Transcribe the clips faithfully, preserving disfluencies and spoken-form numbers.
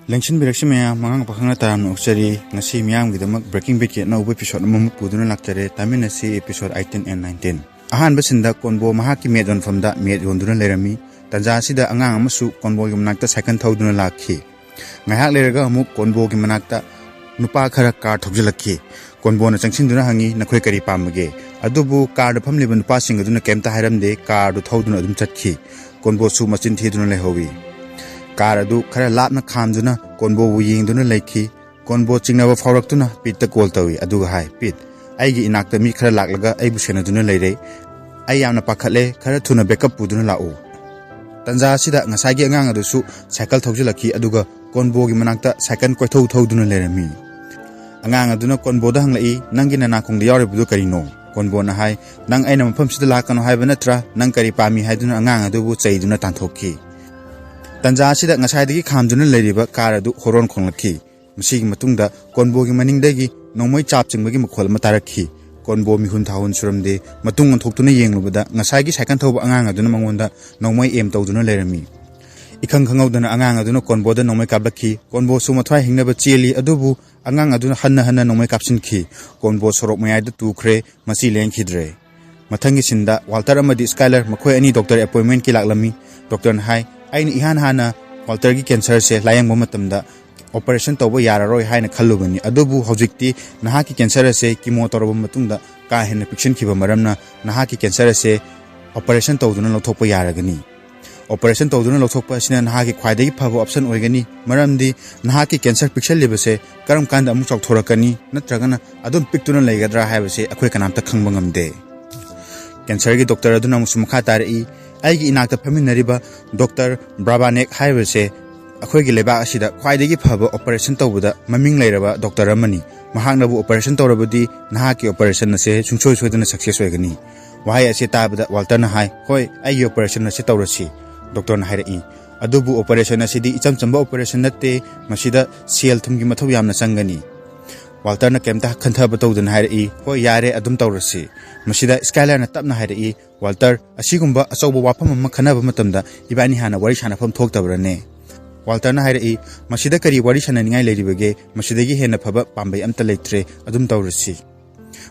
ꯂꯦꯡꯁꯤꯟꯕꯤꯔꯛꯁꯤ ꯃꯌꯥꯝ, ꯃꯉꯥꯡ ꯄꯥꯈꯪꯅ ꯇꯔꯥꯝꯅ ꯑꯣꯛꯆꯔꯤ꯫ ꯉꯁꯤ ꯃꯤꯌꯥꯝꯒꯤꯗꯃꯛ Breaking Badꯀꯤ ꯑꯅꯧꯕ episode ꯑꯃꯃꯨꯛ ꯄꯨꯗꯨꯅ ꯂꯥꯛꯆꯔꯦ꯫ ꯇꯥꯃꯤꯟꯅꯁꯤ episode eighteen and nineteen꯫ ꯑꯍꯥꯟꯕ sceneꯗ ꯀꯣꯟꯕꯣ ꯃꯍꯥꯛꯀꯤ ꯃꯦꯠ ꯌꯣꯟꯐꯝꯗ ꯃꯦꯠ ꯌꯣꯟꯗꯨꯅ ꯂꯩꯔꯝꯃꯤ꯫ ꯇꯟꯖꯥ ꯑꯁꯤꯗ ꯑꯉꯥꯡ ꯑꯃꯁꯨ ꯀꯣꯟꯕꯣꯒꯤ ꯃꯅꯥꯛꯇ ꯁꯥꯏꯀꯜ ꯊꯧꯗꯨꯅ ꯂꯥꯛꯈꯤ꯫ ꯉꯥꯏꯍꯥꯛ ꯂꯩꯔꯒ ꯑꯃꯨꯛ ꯀꯣꯟꯕꯣꯒꯤ ꯃꯅꯥꯛꯇ ꯅꯨꯄꯥ ꯈꯔ ꯀꯥꯔ ꯊꯧꯖꯤꯜꯂꯛꯈꯤ꯫ ꯀꯣꯟꯕꯣꯅ ꯆꯪꯁꯤꯟꯗꯨꯅ ꯍꯪꯉꯤ, "ꯅꯈꯣꯏ ꯀꯔꯤ ꯄꯥꯝꯕꯒꯦ?" ꯑꯗꯨꯕꯨ ꯀꯥꯔꯗ ꯐꯝꯂꯤꯕ ꯅꯨꯄꯥꯁꯤꯡ ꯑꯗꯨꯅ ꯀꯩꯝꯇ ꯍꯥꯏꯔꯝꯗꯦ, ꯀꯥꯔꯗꯨ ꯊꯧꯗꯨꯅ ꯑꯗꯨꯝ ꯆꯠꯈꯤ꯫ ꯀꯣꯟꯕꯣꯁꯨ ꯃꯆꯤꯟ ꯊꯤꯗꯨꯅ ꯂꯩꯍꯧꯏ꯫ ꯀꯥꯔ ꯑꯗꯨ ꯈꯔ ꯂꯥꯞꯅ ꯈꯥꯝꯗꯨꯅ ꯀꯣꯟꯕꯣꯕꯨ ꯌꯦꯡꯗꯨꯅ ꯂꯩꯈꯤ꯫ ꯀꯣꯟꯕꯣ ꯆꯤꯡꯅꯕ ꯐꯥꯎꯔꯛꯇꯨꯅ ꯄꯤꯠꯇ ꯀꯣꯜ ꯇꯧꯏ, ꯑꯗꯨꯒ ꯍꯥꯏ, "ꯄꯤꯠ, ꯑꯩꯒꯤ ꯏꯅꯥꯛꯇ ꯃꯤ ꯈꯔ ꯂꯥꯛꯂꯒ ꯑꯩꯕꯨ ꯁꯦꯟꯅꯗꯨꯅ ꯂꯩꯔꯦ꯫ ꯑꯩ ꯌꯥꯝꯅ ꯄꯥꯈꯠꯂꯦ, ꯈꯔ ꯊꯨꯅ backup ꯄꯨꯗꯨꯅ ꯂꯥꯛꯎ꯫" ꯇꯟꯖꯥ ꯑꯁꯤꯗ ꯉꯁꯥꯏꯒꯤ ꯑꯉꯥꯡ ꯑꯗꯨꯁꯨ ꯁꯥꯏꯀꯜ ꯊꯧꯖꯤꯜꯂꯛꯈꯤ, ꯑꯗꯨꯒ ꯀꯣꯟꯕꯣꯒꯤ ꯃꯅꯥꯛꯇ ꯁꯥꯏꯀꯜ ꯀꯣꯏꯊꯧ ꯊꯧꯗꯨꯅ ꯂꯩꯔꯝꯃꯤ꯫ ꯑꯉꯥꯡ ꯑꯗꯨꯅ ꯀꯣꯟꯕꯣꯗ ꯍꯪꯂꯛꯏ, "ꯅꯪꯒꯤ ꯅꯅꯥꯀꯣꯡꯗ ꯌꯥꯎꯔꯤꯕꯗꯨ ꯀꯔꯤꯅꯣ?" ꯀꯣꯟꯕꯣꯅ ꯍꯥꯏ, "ꯅꯪ ꯑꯩꯅ ꯃꯐꯝꯁꯤꯗ ꯂꯥꯛꯀꯅꯨ ꯍꯥꯏꯕ ꯅꯠꯇ꯭ꯔꯥ? ꯅꯪ ꯀꯔꯤ ꯄꯥꯝꯃꯤ?" ꯍꯥꯏꯗꯨꯅ ꯑꯉꯥꯡ ꯑꯗꯨꯕꯨ ꯆꯩꯗꯨꯅ ꯇꯥꯟꯊꯣꯛꯈꯤ꯫ ꯇꯟꯖꯥ ꯑꯁꯤꯗ ꯉꯁꯥꯏꯗꯒꯤ ꯈꯥꯝꯗꯨꯅ ꯂꯩꯔꯤꯕ ꯀꯥꯔ ꯑꯗꯨ ꯍꯣꯔꯣꯟ ꯈꯣꯡꯂꯛꯈꯤ꯫ ꯃꯁꯤꯒꯤ ꯃꯇꯨꯡꯗ ꯀꯣꯟꯕꯣꯒꯤ ꯃꯅꯤꯡꯗꯒꯤ ꯅꯣꯡꯃꯩ ꯆꯥꯞ ꯆꯤꯡꯕꯒꯤ ꯃꯈꯣꯜ ꯑꯃ ꯇꯥꯔꯛꯈꯤ꯫ ꯀꯣꯟꯕꯣ ꯃꯤꯍꯨꯟ ꯊꯥꯍꯨꯟ ꯁꯨꯔꯝꯗꯦ꯫ ꯃꯇꯨꯡ ꯑꯣꯟꯊꯣꯛꯇꯨꯅ ꯌꯦꯡꯂꯨꯕꯗ ꯉꯁꯥꯏꯒꯤ ꯁꯥꯏꯀꯜ ꯊꯧꯕ ꯑꯉꯥꯡ ꯑꯗꯨꯅ ꯃꯉꯣꯟꯗ ꯅꯣꯡꯃꯩ aim ꯇꯧꯗꯨꯅ ꯂꯩꯔꯝꯃꯤ꯫ ꯏꯈꯪ ꯈꯪꯍꯧꯗꯅ ꯑꯉꯥꯡ ꯑꯗꯨꯅ ꯀꯣꯟꯕꯣꯗ ꯅꯣꯡꯃꯩ ꯀꯥꯞꯂꯛꯈꯤ꯫ ꯀꯣꯟꯕꯣꯁꯨ ꯃꯊ꯭ꯋꯥꯏ ꯍꯤꯡꯅꯕ ꯆꯦꯜꯂꯤ, ꯑꯗꯨꯕꯨ ꯑꯉꯥꯡ ꯑꯗꯨꯅ ꯍꯟꯅ ꯍꯟꯅ ꯅꯣꯡꯃꯩ ꯀꯥꯞꯁꯤꯟꯈꯤ꯫ ꯀꯣꯟꯕꯣ ꯁꯣꯔꯣꯛ ꯃꯌꯥꯏꯗ ꯇꯨꯈ꯭ꯔꯦ꯫ ꯃꯁꯤ ꯂꯦꯡꯈꯤꯗ꯭ꯔꯦ꯫ ꯃꯊꯪꯒꯤ sceneꯗ ꯋꯥꯜꯇꯔ ꯑꯃꯗꯤ ꯁ꯭ꯀꯥꯏꯂꯔ, ꯃꯈꯣꯏ ꯑꯅꯤ doctor appointmentꯀꯤ ꯂꯥꯛꯂꯝꯃꯤ꯫ Doctorꯅ ꯍꯥꯏ, "ꯑꯩꯅ ꯏꯍꯥꯟ ꯍꯥꯟꯅ ꯋꯥꯜꯇꯔꯒꯤ cancerꯁꯦ ꯂꯥꯌꯦꯡꯕ ꯃꯇꯝꯗ operation ꯇꯧꯕ ꯌꯥꯔꯔꯣꯏ ꯍꯥꯏꯅ ꯈꯜꯂꯨꯕꯅꯤ, ꯑꯗꯨꯕꯨ ꯍꯧꯖꯤꯛꯇꯤ ꯅꯍꯥꯛꯀꯤ cancer ꯑꯁꯦ chemo ꯇꯧꯔꯕ ꯃꯇꯨꯡꯗ ꯀꯥ ꯍꯦꯟꯅ ꯄꯤꯛꯁꯤꯟꯈꯤꯕ ꯃꯔꯝꯅ ꯅꯍꯥꯛꯀꯤ cancer ꯑꯁꯦ operation ꯇꯧꯗꯨꯅ ꯂꯧꯊꯣꯛꯄ ꯌꯥꯔꯒꯅꯤ꯫ Operation ꯇꯧꯗꯨꯅ ꯂꯧꯊꯣꯛꯄ ꯑꯁꯤꯅ ꯅꯍꯥꯛꯀꯤ ꯈ꯭ꯋꯥꯏꯗꯒꯤ ꯐꯕ option ꯑꯣꯏꯒꯅꯤ, ꯃꯔꯝꯗꯤ ꯅꯍꯥꯛꯀꯤ cancer ꯄꯤꯛꯁꯜꯂꯤꯕꯁꯦ ꯀꯔꯝ ꯀꯥꯟꯗ ꯑꯃꯨꯛ ꯆꯥꯎꯊꯣꯔꯛꯀꯅꯤ, ꯅꯠꯇ꯭ꯔꯒꯅ ꯑꯗꯨꯝ ꯄꯤꯛꯇꯨꯅ ꯂꯩꯒꯗ꯭ꯔꯥ ꯍꯥꯏꯕꯁꯦ ꯑꯩꯈꯣꯏ ꯀꯅꯥꯝꯇ ꯈꯪꯕ ꯉꯝꯗꯦ꯫" Cancerꯒꯤ doctor ꯑꯗꯨꯅ ꯑꯃꯨꯛꯁꯨ ꯃꯈꯥ ꯇꯥꯔꯛꯏ, "ꯑꯩꯒꯤ ꯏꯅꯥꯛꯇ ꯐꯝꯃꯤꯟꯅꯔꯤꯕ doctor ꯕ꯭ꯔꯥꯕꯥꯅꯦꯛ ꯍꯥꯏꯔꯤꯕꯁꯦ ꯑꯩꯈꯣꯏꯒꯤ ꯂꯩꯕꯥꯛ ꯑꯁꯤꯗ ꯈ꯭ꯋꯥꯏꯗꯒꯤ ꯐꯕ operation ꯇꯧꯕꯗ ꯃꯃꯤꯡ ꯂꯩꯔꯕ doctor ꯑꯃꯅꯤ꯫ ꯃꯍꯥꯛꯅꯕꯨ operation ꯇꯧꯔꯕꯗꯤ ꯅꯍꯥꯛꯀꯤ operation ꯑꯁꯦ ꯁꯨꯡꯁꯣꯏ ꯁꯣꯏꯗꯅ success ꯑꯣꯏꯒꯅꯤ꯫" ꯋꯥꯍꯩ ꯑꯁꯤ ꯇꯥꯕꯗ ꯋꯥꯜꯇꯔꯅ ꯍꯥꯏ, "ꯍꯣꯏ, ꯑꯩꯒꯤ operation ꯑꯁꯤ ꯇꯧꯔꯁꯤ꯫" Doctorꯅ ꯍꯥꯏꯔꯛꯏ, "ꯑꯗꯨꯕꯨ operation ꯑꯁꯤꯗꯤ ꯏꯆꯝ ꯆꯝꯕ operation ꯅꯠꯇꯦ, ꯃꯁꯤꯗ ꯁꯦꯜ ꯊꯨꯝꯒꯤ ꯃꯊꯧ ꯌꯥꯝꯅ ꯆꯪꯒꯅꯤ꯫" ꯋꯥꯜꯇꯔꯅ ꯀꯩꯝꯇ ꯈꯟꯊꯕ ꯇꯧꯗꯅ ꯍꯥꯏꯔꯛꯏ, "ꯍꯣꯏ, ꯌꯥꯔꯦ, ꯑꯗꯨꯝ ꯇꯧꯔꯁꯤ꯫" ꯃꯁꯤꯗ ꯁ꯭ꯀꯥꯏꯂꯔꯅ ꯇꯞꯅ ꯍꯥꯏꯔꯛꯏ, "ꯋꯥꯜꯇꯔ, ꯑꯁꯤꯒꯨꯝꯕ ꯑꯆꯧꯕ ꯋꯥꯐꯝ ꯑꯃ ꯈꯟꯅꯕ ꯃꯇꯝꯗ ꯏꯕꯥꯅꯤ ꯍꯥꯟꯅ ꯋꯥꯔꯤ ꯁꯥꯟꯅꯐꯝ ꯊꯣꯛꯇꯕ꯭ꯔꯅꯦ?" ꯋꯥꯜꯇꯔꯅ ꯍꯥꯏꯔꯛꯏ, "ꯃꯁꯤꯗ ꯀꯔꯤ ꯋꯥꯔꯤ ꯁꯥꯟꯅꯅꯤꯡꯉꯥꯏ ꯂꯩꯔꯤꯕꯒꯦ? ꯃꯁꯤꯗꯒꯤ ꯍꯦꯟꯅ ꯐꯕ ꯄꯥꯝꯕꯩ ꯑꯝꯇ ꯂꯩꯇ꯭ꯔꯦ, ꯑꯗꯨꯝ ꯇꯧꯔꯁꯤ"꯫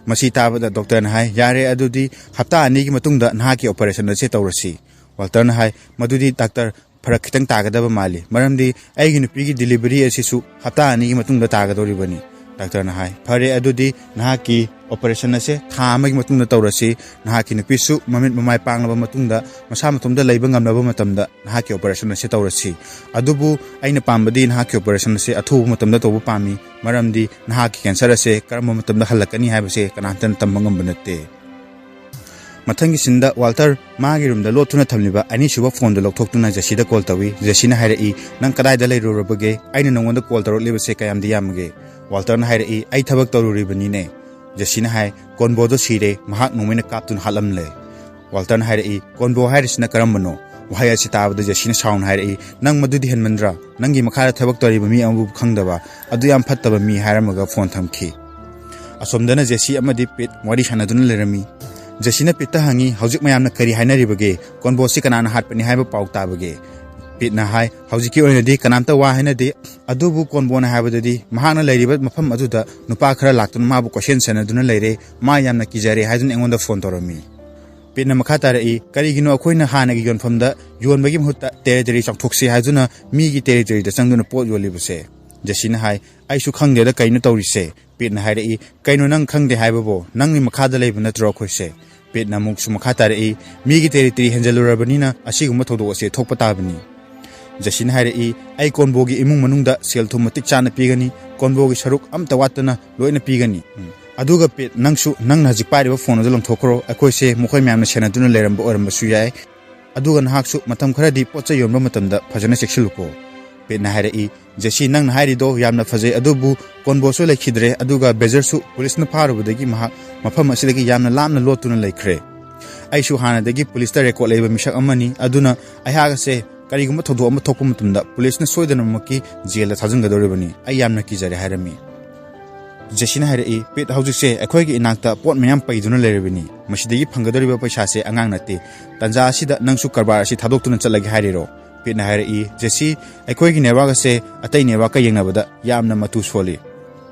ꯃꯁꯤ ꯇꯥꯕꯗ ꯗꯣꯛꯇꯔꯅ ꯍꯥꯏ, "ꯌꯥꯔꯦ, ꯑꯗꯨꯗꯤ ꯍꯞꯇꯥ ꯑꯅꯤꯒꯤ ꯃꯇꯨꯡꯗ ꯅꯍꯥꯛꯀꯤ operation ꯑꯁꯦ ꯇꯧꯔꯁꯤ"꯫ ꯋꯥꯜꯇꯔꯅ ꯍꯥꯏ, "ꯃꯗꯨꯗꯤ ꯗꯥꯛꯇꯔ, ꯐꯔꯛ ꯈꯤꯇꯪ ꯇꯥꯒꯗꯕ ꯃꯥꯜꯂꯤ, ꯃꯔꯝꯗꯤ ꯑꯩꯒꯤ ꯅꯨꯄꯤꯒꯤ delivery ꯑꯁꯤꯁꯨ ꯍꯞꯇꯥ ꯑꯅꯤꯒꯤ ꯃꯇꯨꯡꯗ ꯇꯥꯒꯗꯧꯔꯤꯕꯅꯤ"꯫ ꯗꯥꯛꯇꯔꯅ ꯍꯥꯏ, "ꯐꯔꯦ, ꯑꯗꯨꯗꯤ ꯅꯍꯥꯛꯀꯤ operation ꯑꯁꯦ ꯊꯥ ꯑꯃꯒꯤ ꯃꯇꯨꯡꯗ ꯇꯧꯔꯁꯤ꯫ ꯅꯍꯥꯛꯀꯤ ꯅꯨꯄꯤꯁꯨ ꯃꯃꯤꯠ ꯃꯃꯥꯏ ꯄꯥꯡꯂꯕ ꯃꯇꯨꯡꯗ, ꯃꯁꯥ ꯃꯇꯣꯝꯇ ꯂꯩꯕ ꯉꯝꯂꯕ ꯃꯇꯝꯗ ꯅꯍꯥꯛꯀꯤ operation ꯑꯁꯦ ꯇꯧꯔꯁꯤ꯫ ꯑꯗꯨꯕꯨ ꯑꯩꯅ ꯄꯥꯝꯕꯗꯤ ꯅꯍꯥꯛꯀꯤ operation ꯑꯁꯦ ꯑꯊꯨꯕ ꯃꯇꯝꯗ ꯇꯧꯕ ꯄꯥꯝꯃꯤ, ꯃꯔꯝꯗꯤ ꯅꯍꯥꯛꯀꯤ cancer ꯑꯁꯦ ꯀꯔꯝꯕ ꯃꯇꯝꯗ ꯍꯜꯂꯛꯀꯅꯤ ꯍꯥꯏꯕꯁꯦ ꯀꯅꯥꯝꯇꯅ ꯇꯝꯕ ꯉꯝꯕ ꯅꯠꯇꯦ"꯫ ꯃꯊꯪꯒꯤ sceneꯗ ꯋꯥꯜꯇꯔ ꯃꯥꯒꯤ roomꯗ ꯂꯣꯠꯇꯨꯅ ꯊꯝꯂꯤꯕ ꯑꯅꯤꯁꯨꯕ phoneꯗꯨ ꯂꯧꯊꯣꯛꯇꯨꯅ ꯖꯦꯁꯤꯗ call ꯇꯧꯏ꯫ ꯖꯦꯁꯤꯅ ꯍꯥꯏꯔꯛꯏ, "ꯅꯪ ꯀꯗꯥꯏꯗ ꯂꯩꯔꯨꯔꯕꯒꯦ? ꯑꯩꯅ ꯅꯉꯣꯟꯗ call ꯇꯧꯔꯛꯂꯤꯕꯁꯦ ꯀꯌꯥꯝꯗꯤ ꯌꯥꯝꯃꯒꯦ?" ꯋꯥꯜꯇꯔꯅ ꯍꯥꯏꯔꯛꯏ, "ꯑꯩ ꯊꯕꯛ ꯇꯧꯔꯨꯔꯤꯕꯅꯤꯅꯦ"꯫ ꯖꯦꯁꯤꯅ ꯍꯥꯏ, "ꯀꯣꯟꯕꯣꯗꯣ ꯁꯤꯔꯦ, ꯃꯍꯥꯛ ꯅꯣꯡꯃꯩꯅ ꯀꯥꯞꯇꯨꯅ ꯍꯥꯠꯂꯝꯂꯦ"꯫ ꯋꯥꯜꯇꯔꯅ ꯍꯥꯏꯔꯛꯏ, "ꯀꯣꯟꯕꯣ ꯍꯥꯏꯔꯤꯁꯤꯅ ꯀꯔꯝꯕꯅꯣ?" ꯋꯥꯍꯩ ꯑꯁꯤ ꯇꯥꯕꯗ ꯖꯦꯁꯤꯅ ꯁꯥꯎꯅ ꯍꯥꯏꯔꯛꯏ, "ꯅꯪ ꯃꯗꯨꯗꯤ ꯍꯦꯟꯃꯟꯗ꯭ꯔꯥ? ꯅꯪꯒꯤ ꯃꯈꯥꯗ ꯊꯕꯛ ꯇꯧꯔꯤꯕ ꯃꯤ ꯑꯃꯕꯨ ꯈꯪꯗꯕ? ꯑꯗꯨ ꯌꯥꯝ ꯐꯠꯇꯕ ꯃꯤ", ꯍꯥꯏꯔꯝꯃꯒ phone ꯊꯝꯈꯤ꯫ ꯑꯁꯣꯝꯗꯅ ꯖꯦꯁꯤ ꯑꯃꯗꯤ ꯄꯤꯠ ꯋꯥꯔꯤ ꯁꯥꯟꯅꯗꯨꯅ ꯂꯩꯔꯝꯃꯤ꯫ ꯖꯦꯁꯤꯅ ꯄꯤꯠꯇ ꯍꯪꯉꯤ, "ꯍꯧꯖꯤꯛ ꯃꯌꯥꯝꯅ ꯀꯔꯤ ꯍꯥꯏꯅꯔꯤꯕꯒꯦ? ꯀꯣꯟꯕꯣꯁꯤ ꯀꯅꯥꯅ ꯍꯥꯠꯄꯅꯤ ꯍꯥꯏꯕ ꯄꯥꯎ ꯇꯥꯕꯒꯦ?" ꯄꯤꯠꯅ ꯍꯥꯏ, "ꯍꯧꯖꯤꯛꯀꯤ ꯑꯣꯏꯅꯗꯤ ꯀꯅꯥꯝꯇ ꯋꯥ ꯍꯥꯏꯅꯗꯦ, ꯑꯗꯨꯕꯨ ꯀꯣꯟꯕꯣꯅ ꯍꯥꯏꯕꯗꯗꯤ ꯃꯍꯥꯛꯅ ꯂꯩꯔꯤꯕ ꯃꯐꯝ ꯑꯗꯨꯗ ꯅꯨꯄꯥ ꯈꯔ ꯂꯥꯛꯇꯨꯅ ꯃꯥꯕꯨ ꯀꯣꯏꯁꯦꯟ ꯁꯦꯟꯅꯗꯨꯅ ꯂꯩꯔꯦ, ꯃꯥ ꯌꯥꯝꯅ ꯀꯤꯖꯔꯦ ꯍꯥꯏꯗꯨꯅ ꯑꯩꯉꯣꯟꯗ phone ꯇꯧꯔꯝꯃꯤ"꯫ ꯄꯤꯠꯅ ꯃꯈꯥ ꯇꯥꯔꯛꯏ, "ꯀꯔꯤꯒꯤꯅꯣ ꯑꯩꯈꯣꯏꯅ ꯍꯥꯟꯅꯒꯤ ꯌꯣꯟꯐꯝꯗ ꯌꯣꯟꯕꯒꯤ ꯃꯍꯨꯠꯇ territory ꯆꯥꯎꯊꯣꯛꯁꯤ ꯍꯥꯏꯗꯨꯅ ꯃꯤꯒꯤ territoryꯗ ꯆꯪꯗꯨꯅ ꯄꯣꯠ ꯌꯣꯜꯂꯤꯕꯁꯦ?" ꯖꯦꯁꯤꯅ ꯍꯥꯏ, "ꯑꯩꯁꯨ ꯈꯪꯗꯦꯗ ꯀꯩꯅꯣ ꯇꯧꯔꯤꯁꯦ"꯫ ꯄꯤꯠꯅ ꯍꯥꯏꯔꯛꯏ, "ꯀꯩꯅꯣ ꯅꯪ ꯈꯪꯗꯦ ꯍꯥꯏꯕꯕꯣ? ꯅꯪꯒꯤ ꯃꯈꯥꯗ ꯂꯩꯕ ꯅꯠꯇ꯭ꯔꯣ ꯑꯩꯈꯣꯏꯁꯦ?" ꯄꯤꯠꯅ ꯑꯃꯨꯛꯁꯨ ꯃꯈꯥ ꯇꯥꯔꯛꯏ, "ꯃꯤꯒꯤ territory ꯍꯦꯟꯖꯜꯂꯨꯔꯕꯅꯤꯅ ꯑꯁꯤꯒꯨꯝꯕ ꯊꯧꯗꯣꯛ ꯑꯁꯦ ꯊꯣꯛꯄ ꯇꯥꯕꯅꯤ"꯫ ꯖꯦꯁꯤꯅ ꯍꯥꯏꯔꯛꯏ, "ꯑꯩ ꯀꯣꯟꯕꯣꯒꯤ ꯏꯃꯨꯡ ꯃꯅꯨꯡꯗ ꯁꯦꯜ ꯊꯨꯝ ꯃꯇꯤꯛ ꯆꯥꯅ ꯄꯤꯒꯅꯤ, ꯀꯣꯟꯕꯣꯒꯤ ꯁꯔꯨꯛ ꯑꯝꯇ ꯋꯥꯠꯇꯅ ꯂꯣꯏꯅ ꯄꯤꯒꯅꯤ꯫ ꯎꯝ, ꯑꯗꯨꯒ ꯄꯤꯠ, ꯅꯪꯁꯨ ꯅꯪꯅ ꯍꯧꯖꯤꯛ ꯄꯥꯏꯔꯤꯕ phone ꯑꯗꯨ ꯂꯪꯊꯣꯛꯈ꯭ꯔꯣ, ꯑꯩꯈꯣꯏꯁꯦ ꯃꯈꯣꯏ ꯃꯌꯥꯝꯅ ꯁꯦꯟꯅꯗꯨꯅ ꯂꯩꯔꯝꯕ ꯑꯣꯏꯔꯝꯕꯁꯨ ꯌꯥꯏ꯫ ꯑꯗꯨꯒ ꯅꯍꯥꯛꯁꯨ ꯃꯇꯝ ꯈꯔꯗꯤ ꯄꯣꯠ ꯆꯩ ꯌꯣꯟꯕ ꯃꯇꯝꯗ ꯐꯖꯅ ꯆꯦꯛꯁꯤꯜꯂꯨꯀꯣ"꯫ ꯄꯤꯠꯅ ꯍꯥꯏꯔꯛꯏ, "ꯖꯦꯁꯤ, ꯅꯪꯅ ꯍꯥꯏꯔꯤꯗꯣ ꯌꯥꯝꯅ ꯐꯖꯩ, ꯑꯗꯨꯕꯨ ꯀꯣꯟꯕꯣꯁꯨ ꯂꯩꯈꯤꯗ꯭ꯔꯦ, ꯑꯗꯨꯒ ꯕꯦꯖꯔꯁꯨ ꯄꯨꯂꯤꯁꯅ ꯐꯥꯔꯨꯕꯗꯒꯤ ꯃꯍꯥꯛ ꯃꯐꯝ ꯑꯁꯤꯗꯒꯤ ꯌꯥꯝꯅ ꯂꯥꯞꯅ ꯂꯣꯠꯇꯨꯅ ꯂꯩꯈ꯭ꯔꯦ꯫ ꯑꯩꯁꯨ ꯍꯥꯟꯅꯗꯒꯤ ꯄꯨꯂꯤꯁꯇ record ꯂꯩꯕ ꯃꯤꯁꯛ ꯑꯃꯅꯤ, ꯑꯗꯨꯅ ꯑꯩꯍꯥꯛ ꯑꯁꯦ ꯀꯔꯤꯒꯨꯝꯕ ꯊꯧꯗꯣꯛ ꯑꯃ ꯊꯣꯛꯄ ꯃꯇꯝꯗ ꯄꯨꯂꯤꯁꯅ ꯁꯣꯏꯗꯅꯃꯛꯀꯤ ꯖꯦꯜꯗ ꯊꯥꯖꯤꯟꯒꯗꯧꯔꯤꯕꯅꯤ꯫ ꯑꯩ ꯌꯥꯝꯅ ꯀꯤꯖꯔꯦ", ꯍꯥꯏꯔꯝꯃꯤ꯫ ꯖꯦꯁꯤꯅ ꯍꯥꯏꯔꯛꯏ, "ꯄꯤꯠ, ꯍꯧꯖꯤꯛꯁꯦ ꯑꯩꯈꯣꯏꯒꯤ ꯏꯅꯥꯛꯇ ꯄꯣꯠ ꯃꯌꯥꯝ ꯄꯩꯗꯨꯅ ꯂꯩꯔꯕꯅꯤ꯫ ꯃꯁꯤꯗꯒꯤ ꯐꯪꯒꯗꯧꯔꯤꯕ ꯄꯩꯁꯥꯁꯦ ꯑꯉꯥꯡ ꯅꯠꯇꯦ꯫ ꯇꯥꯟꯖꯥ ꯑꯁꯤꯗ ꯅꯪꯁꯨ ꯀꯔꯕꯥꯔ ꯑꯁꯤ ꯊꯥꯗꯣꯛꯇꯨꯅ ꯆꯠꯂꯒꯦ ꯍꯥꯏꯔꯤꯔꯣ?" ꯄꯤꯠꯅ ꯍꯥꯏꯔꯛꯏ, "ꯖꯦꯁꯤ, ꯑꯩꯈꯣꯏꯒꯤ ꯅꯦꯠꯋꯥꯛ ꯑꯁꯦ ꯑꯇꯩ ꯅꯦꯠꯋꯥꯛꯀ ꯌꯦꯡꯅꯕꯗ ꯌꯥꯝꯅ ꯃꯇꯨ ꯁꯣꯜꯂꯤ꯫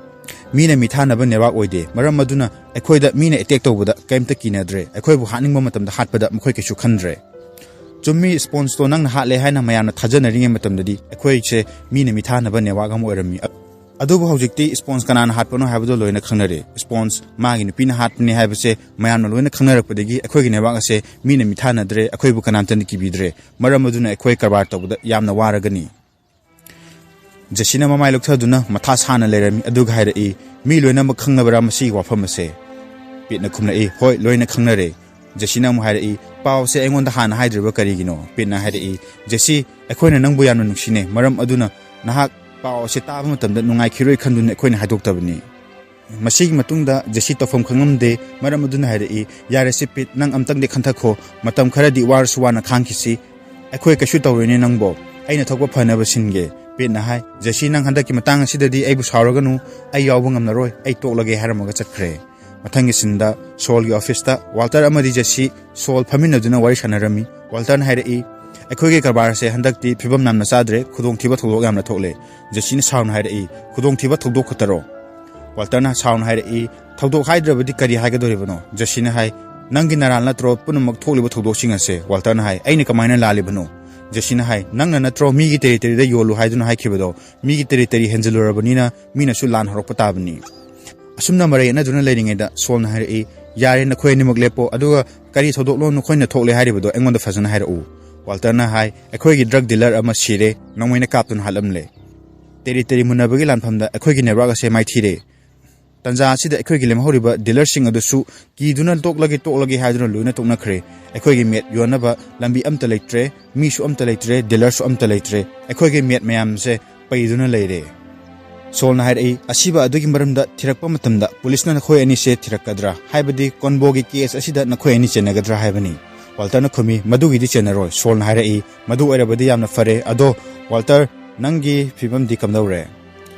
ꯃꯤꯅ ꯃꯤꯊꯥꯅꯕ ꯅꯦꯠꯋꯥꯛ ꯑꯣꯏꯗꯦ, ꯃꯔꯝ ꯑꯗꯨꯅ ꯑꯩꯈꯣꯏꯗ ꯃꯤꯅ ꯑꯦꯇꯦꯛ ꯇꯧꯕꯗ ꯀꯩꯝꯇ ꯀꯤꯅꯗ꯭ꯔꯦ꯫ ꯑꯩꯈꯣꯏꯕꯨ ꯍꯥꯠꯅꯤꯡꯕ ꯃꯇꯝꯗ ꯍꯥꯠꯄꯗ ꯃꯈꯣꯏ ꯀꯩꯁꯨ ꯈꯟꯗ꯭ꯔꯦ꯫ ꯆꯨꯝꯃꯤ, ꯁ꯭ꯄꯣꯟꯁꯇꯣ ꯅꯪꯅ ꯍꯥꯠꯂꯦ ꯍꯥꯏꯅ ꯃꯌꯥꯝꯅ ꯊꯥꯖꯅꯔꯤꯉꯩ ꯃꯇꯝꯗꯗꯤ ꯑꯩꯈꯣꯏꯁꯦ ꯃꯤꯅ ꯃꯤꯊꯥꯅꯕ ꯅꯦꯠꯋꯥꯛ ꯑꯃ ꯑꯣꯏꯔꯝꯃꯤ꯫ ꯑꯗꯨꯕꯨ ꯍꯧꯖꯤꯛꯇꯤ ꯁ꯭ꯄꯣꯟꯁ ꯀꯅꯥꯅ ꯍꯥꯠꯄꯅꯣ ꯍꯥꯏꯕꯗꯣ ꯂꯣꯏꯅ ꯈꯪꯅꯔꯦ꯫ ꯁ꯭ꯄꯣꯟꯁ ꯃꯥꯒꯤ ꯅꯨꯄꯤꯅ ꯍꯥꯠꯄꯅꯦ ꯍꯥꯏꯕꯁꯦ ꯃꯌꯥꯝꯅ ꯂꯣꯏꯅ ꯈꯪꯅꯔꯛꯄꯗꯒꯤ ꯑꯩꯈꯣꯏꯒꯤ ꯅꯦꯠꯋꯥꯛ ꯑꯁꯦ ꯃꯤꯅ ꯃꯤꯊꯥꯅꯗ꯭ꯔꯦ, ꯑꯩꯈꯣꯏꯕꯨ ꯀꯅꯥꯝꯇꯅ ꯀꯤꯕꯤꯗ꯭ꯔꯦ꯫ ꯃꯔꯝ ꯑꯗꯨꯅ ꯑꯩꯈꯣꯏ ꯀꯔꯕꯥꯔ ꯇꯧꯕꯗ ꯌꯥꯝꯅ ꯋꯥꯔꯒꯅꯤ"꯫ ꯖꯦꯁꯤꯅ ꯃꯃꯥꯏ ꯂꯨꯞꯊꯗꯨꯅ ꯃꯊꯥ ꯁꯥꯅ ꯂꯩꯔꯝꯃꯤ, ꯑꯗꯨꯒ ꯍꯥꯏꯔꯛꯏ, "ꯃꯤ ꯂꯣꯏꯅꯃꯛ ꯈꯪꯅꯕ꯭ꯔꯥ ꯃꯁꯤꯒꯤ ꯋꯥꯐꯝ ꯑꯁꯦ?" ꯄꯤꯠꯅ ꯈꯨꯝꯂꯛꯏ, "ꯍꯣꯏ, ꯂꯣꯏꯅ ꯈꯪꯅꯔꯦ"꯫ ꯖꯦꯁꯤꯅ ꯑꯃꯨꯛ ꯍꯥꯏꯔꯛꯏ, "ꯄꯥꯎ ꯑꯁꯦ ꯑꯩꯉꯣꯟꯗ ꯍꯥꯟꯅ ꯍꯥꯏꯗ꯭ꯔꯤꯕ ꯀꯔꯤꯒꯤꯅꯣ?" ꯄꯤꯠꯅ ꯍꯥꯏꯔꯛꯏ, "ꯖꯦꯁꯤ, ꯑꯩꯈꯣꯏꯅ ꯅꯪꯕꯨ ꯌꯥꯝꯅ ꯅꯨꯡꯁꯤꯅꯩ, ꯃꯔꯝ ꯑꯗꯨꯅ ꯅꯍꯥꯛ ꯄꯥꯎ ꯑꯁꯦ ꯇꯥꯕ ꯃꯇꯝꯗ ꯅꯨꯡꯉꯥꯏꯈꯤꯔꯣꯏ ꯈꯟꯗꯨꯅ ꯑꯩꯈꯣꯏꯅ ꯍꯥꯏꯗꯣꯛꯇꯕꯅꯤ"꯫ ꯃꯁꯤꯒꯤ ꯃꯇꯨꯡꯗ ꯖꯦꯁꯤ ꯇꯧꯐꯝ ꯈꯪꯂꯝꯗꯦ, ꯃꯔꯝ ꯑꯗꯨꯅ ꯍꯥꯏꯔꯛꯏ, "ꯌꯥꯔꯦꯁꯦ ꯄꯤꯠ, ꯅꯪ ꯑꯝꯇꯪꯗꯤ ꯈꯟꯊꯈꯣ, ꯃꯇꯝ ꯈꯔꯗꯤ ꯋꯥꯔꯁꯨ ꯋꯥꯅ ꯈꯥꯡꯈꯤꯁꯤ, ꯑꯩꯈꯣꯏ ꯀꯩꯁꯨ ꯇꯧꯔꯣꯏꯅꯦ ꯅꯪꯕꯣ, ꯑꯩꯅ ꯊꯣꯛꯄ ꯐꯅꯕ ꯁꯤꯟꯒꯦ"꯫ ꯄꯤꯠꯅ ꯍꯥꯏ, "ꯖꯦꯁꯤ, ꯅꯪ ꯍꯟꯗꯛꯀꯤ ꯃꯇꯥꯡ ꯑꯁꯤꯗꯗꯤ ꯑꯩꯕꯨ ꯁꯥꯎꯔꯒꯅꯨ, ꯑꯩ ꯌꯥꯎꯕ ꯉꯝꯂꯔꯣꯏ, ꯑꯩ ꯇꯣꯛꯂꯒꯦ" ꯍꯥꯏꯔꯝꯃꯒ ꯆꯠꯈ꯭ꯔꯦ꯫ ꯃꯊꯪꯒꯤ ꯁꯤꯟꯗ ꯁꯣꯜꯒꯤ ꯑꯣꯐꯤꯁꯇ ꯋꯥꯜꯇꯔ ꯑꯃꯗꯤ ꯖꯦꯁꯤ ꯁꯣꯜ ꯐꯝꯃꯤꯟꯅꯗꯨꯅ ꯋꯥꯔꯤ ꯁꯥꯟꯅꯔꯝꯃꯤ꯫ ꯋꯥꯜꯇꯔꯅ ꯍꯥꯏꯔꯛꯏ, "ꯑꯩꯈꯣꯏꯒꯤ ꯀꯔꯕꯥꯔꯁꯦ ꯍꯟꯗꯛꯇꯤ ꯐꯤꯕꯝ ꯌꯥꯝꯅ ꯆꯥꯗ꯭ꯔꯦ, ꯈꯨꯗꯣꯡꯊꯤꯕ ꯊꯧꯗꯣꯛ ꯌꯥꯝꯅ ꯊꯣꯛꯂꯦ"꯫ ꯖꯦꯁꯤꯅ ꯁꯥꯎꯅ ꯍꯥꯏꯔꯛꯏ, "ꯈꯨꯗꯣꯡꯊꯤꯕ ꯊꯧꯗꯣꯛ ꯈꯛꯇꯔꯣ?" ꯋꯥꯜꯇꯔꯅ ꯁꯥꯎꯅ ꯍꯥꯏꯔꯛꯏ, "ꯊꯧꯗꯣꯛ ꯍꯥꯏꯗ꯭ꯔꯕꯗꯤ ꯀꯔꯤ ꯍꯥꯏꯒꯗꯧꯔꯤꯕꯅꯣ?" ꯖꯦꯁꯤꯅ ꯍꯥꯏ, "ꯅꯪꯒꯤ ꯅꯔꯥꯜ ꯅꯠꯇ꯭ꯔꯣ ꯄꯨꯝꯅꯃꯛ ꯊꯣꯛꯂꯤꯕ ꯊꯧꯗꯣꯛꯁꯤꯡ ꯑꯁꯦ?" ꯋꯥꯜꯇꯔꯅ ꯍꯥꯏ, "ꯑꯩꯅ ꯀꯃꯥꯏꯅ ꯂꯥꯜꯂꯤꯕꯅꯣ?" ꯖꯦꯁꯤꯅ ꯍꯥꯏ, "ꯅꯪꯅ ꯅꯠꯇ꯭ꯔꯣ ꯃꯤꯒꯤ ꯇꯦꯔꯤꯇꯣꯔꯤꯗ ꯌꯣꯜꯂꯨ ꯍꯥꯏꯗꯨꯅ ꯍꯥꯏꯈꯤꯕꯗꯣ? ꯃꯤꯒꯤ ꯇꯦꯔꯤꯇꯣꯔꯤ ꯍꯦꯟꯖꯤꯜꯂꯨꯔꯕꯅꯤꯅ ꯃꯤꯅꯁꯨ ꯂꯥꯟ ꯍꯧꯔꯛꯄ ꯇꯥꯕꯅꯤ"꯫ ꯑꯁꯨꯝꯅ ꯃꯔꯩ ꯌꯦꯠꯅꯗꯨꯅ ꯂꯩꯔꯤꯉꯩꯗ ꯁꯣꯜꯅ ꯍꯥꯏꯔꯛꯏ, "ꯌꯥꯔꯦ, ꯅꯈꯣꯏ ꯑꯅꯤꯃꯛ ꯂꯦꯞꯄꯣ, ꯑꯗꯨꯒ ꯀꯔꯤ ꯊꯧꯗꯣꯛꯅꯣ ꯅꯈꯣꯏꯅ ꯊꯣꯛꯂꯦ ꯍꯥꯏꯔꯤꯕꯗꯣ ꯑꯩꯉꯣꯟꯗ ꯐꯖꯅ ꯍꯥꯏꯔꯛꯎ"꯫ ꯋꯥꯜꯇꯔꯅ ꯍꯥꯏ, "ꯑꯩꯈꯣꯏꯒꯤ ꯗ꯭ꯔꯒ ꯗꯤꯂꯔ ꯑꯃ ꯁꯤꯔꯦ, ꯅꯣꯡꯃꯩꯅ ꯀꯥꯞꯇꯨꯅ ꯍꯥꯠꯂꯝꯂꯦ꯫ ꯇꯦꯔꯤꯇꯣꯔꯤ ꯃꯨꯟꯅꯕꯒꯤ ꯂꯥꯟꯐꯝꯗ ꯑꯩꯈꯣꯏꯒꯤ ꯅꯦꯠꯋꯥꯛ ꯑꯁꯦ ꯃꯥꯏꯊꯤꯔꯦ꯫ ꯇꯥꯟꯖꯥ ꯑꯁꯤꯗ ꯑꯩꯈꯣꯏꯒꯤ ꯂꯦꯝꯍꯧꯔꯤꯕ ꯗꯤꯂꯔꯁꯤꯡ ꯑꯗꯨꯁꯨ ꯀꯤꯗꯨꯅ ꯇꯣꯛꯂꯒꯦ, ꯇꯣꯛꯂꯒꯦ ꯍꯥꯏꯗꯨꯅ ꯂꯣꯏꯅ ꯇꯣꯛꯅꯈ꯭ꯔꯦ꯫ ꯑꯩꯈꯣꯏꯒꯤ ꯃꯦꯠ ꯌꯣꯟꯅꯕ ꯂꯝꯕꯤ ꯑꯝꯇ ꯂꯩꯇ꯭ꯔꯦ, ꯃꯤꯁꯨ ꯑꯝꯇ ꯂꯩꯇ꯭ꯔꯦ, ꯗꯤꯂꯔꯁꯨ ꯑꯝꯇ ꯂꯩꯇ꯭ꯔꯦ꯫ ꯑꯩꯈꯣꯏꯒꯤ ꯃꯦꯠ ꯃꯌꯥꯝꯁꯦ ꯄꯩꯗꯨꯅ ꯂꯩꯔꯦ"꯫ ꯁꯣꯜꯅ ꯍꯥꯏꯔꯛꯏ, "ꯑꯁꯤꯕ ꯑꯗꯨꯒꯤ ꯃꯔꯝꯗ ꯊꯤꯔꯛꯄ ꯃꯇꯝꯗ ꯄꯨꯂꯤꯁꯅ ꯅꯈꯣꯏ ꯑꯅꯤꯁꯦ ꯊꯤꯔꯛꯀꯗ꯭ꯔꯥ? ꯍꯥꯏꯕꯗꯤ ꯀꯣꯟꯕꯣꯒꯤ ꯀꯦꯁ ꯑꯁꯤꯗ ꯅꯈꯣꯏ ꯑꯅꯤ ꯆꯦꯟꯅꯒꯗ꯭ꯔꯥ ꯍꯥꯏꯕꯅꯤ"꯫ ꯋꯥꯜꯇꯔꯅ ꯈꯨꯝꯃꯤ, "ꯃꯗꯨꯒꯤꯗꯤ ꯆꯦꯟꯅꯔꯣꯏ"꯫ ꯁꯣꯜꯅ ꯍꯥꯏꯔꯛꯏ, "ꯃꯗꯨ ꯑꯣꯏꯔꯕꯗꯤ ꯌꯥꯝꯅ ꯐꯔꯦ꯫ ꯑꯗꯣ ꯋꯥꯜꯇꯔ, ꯅꯪꯒꯤ ꯐꯤꯕꯝꯗꯤ ꯀꯝꯗꯧꯔꯦ?"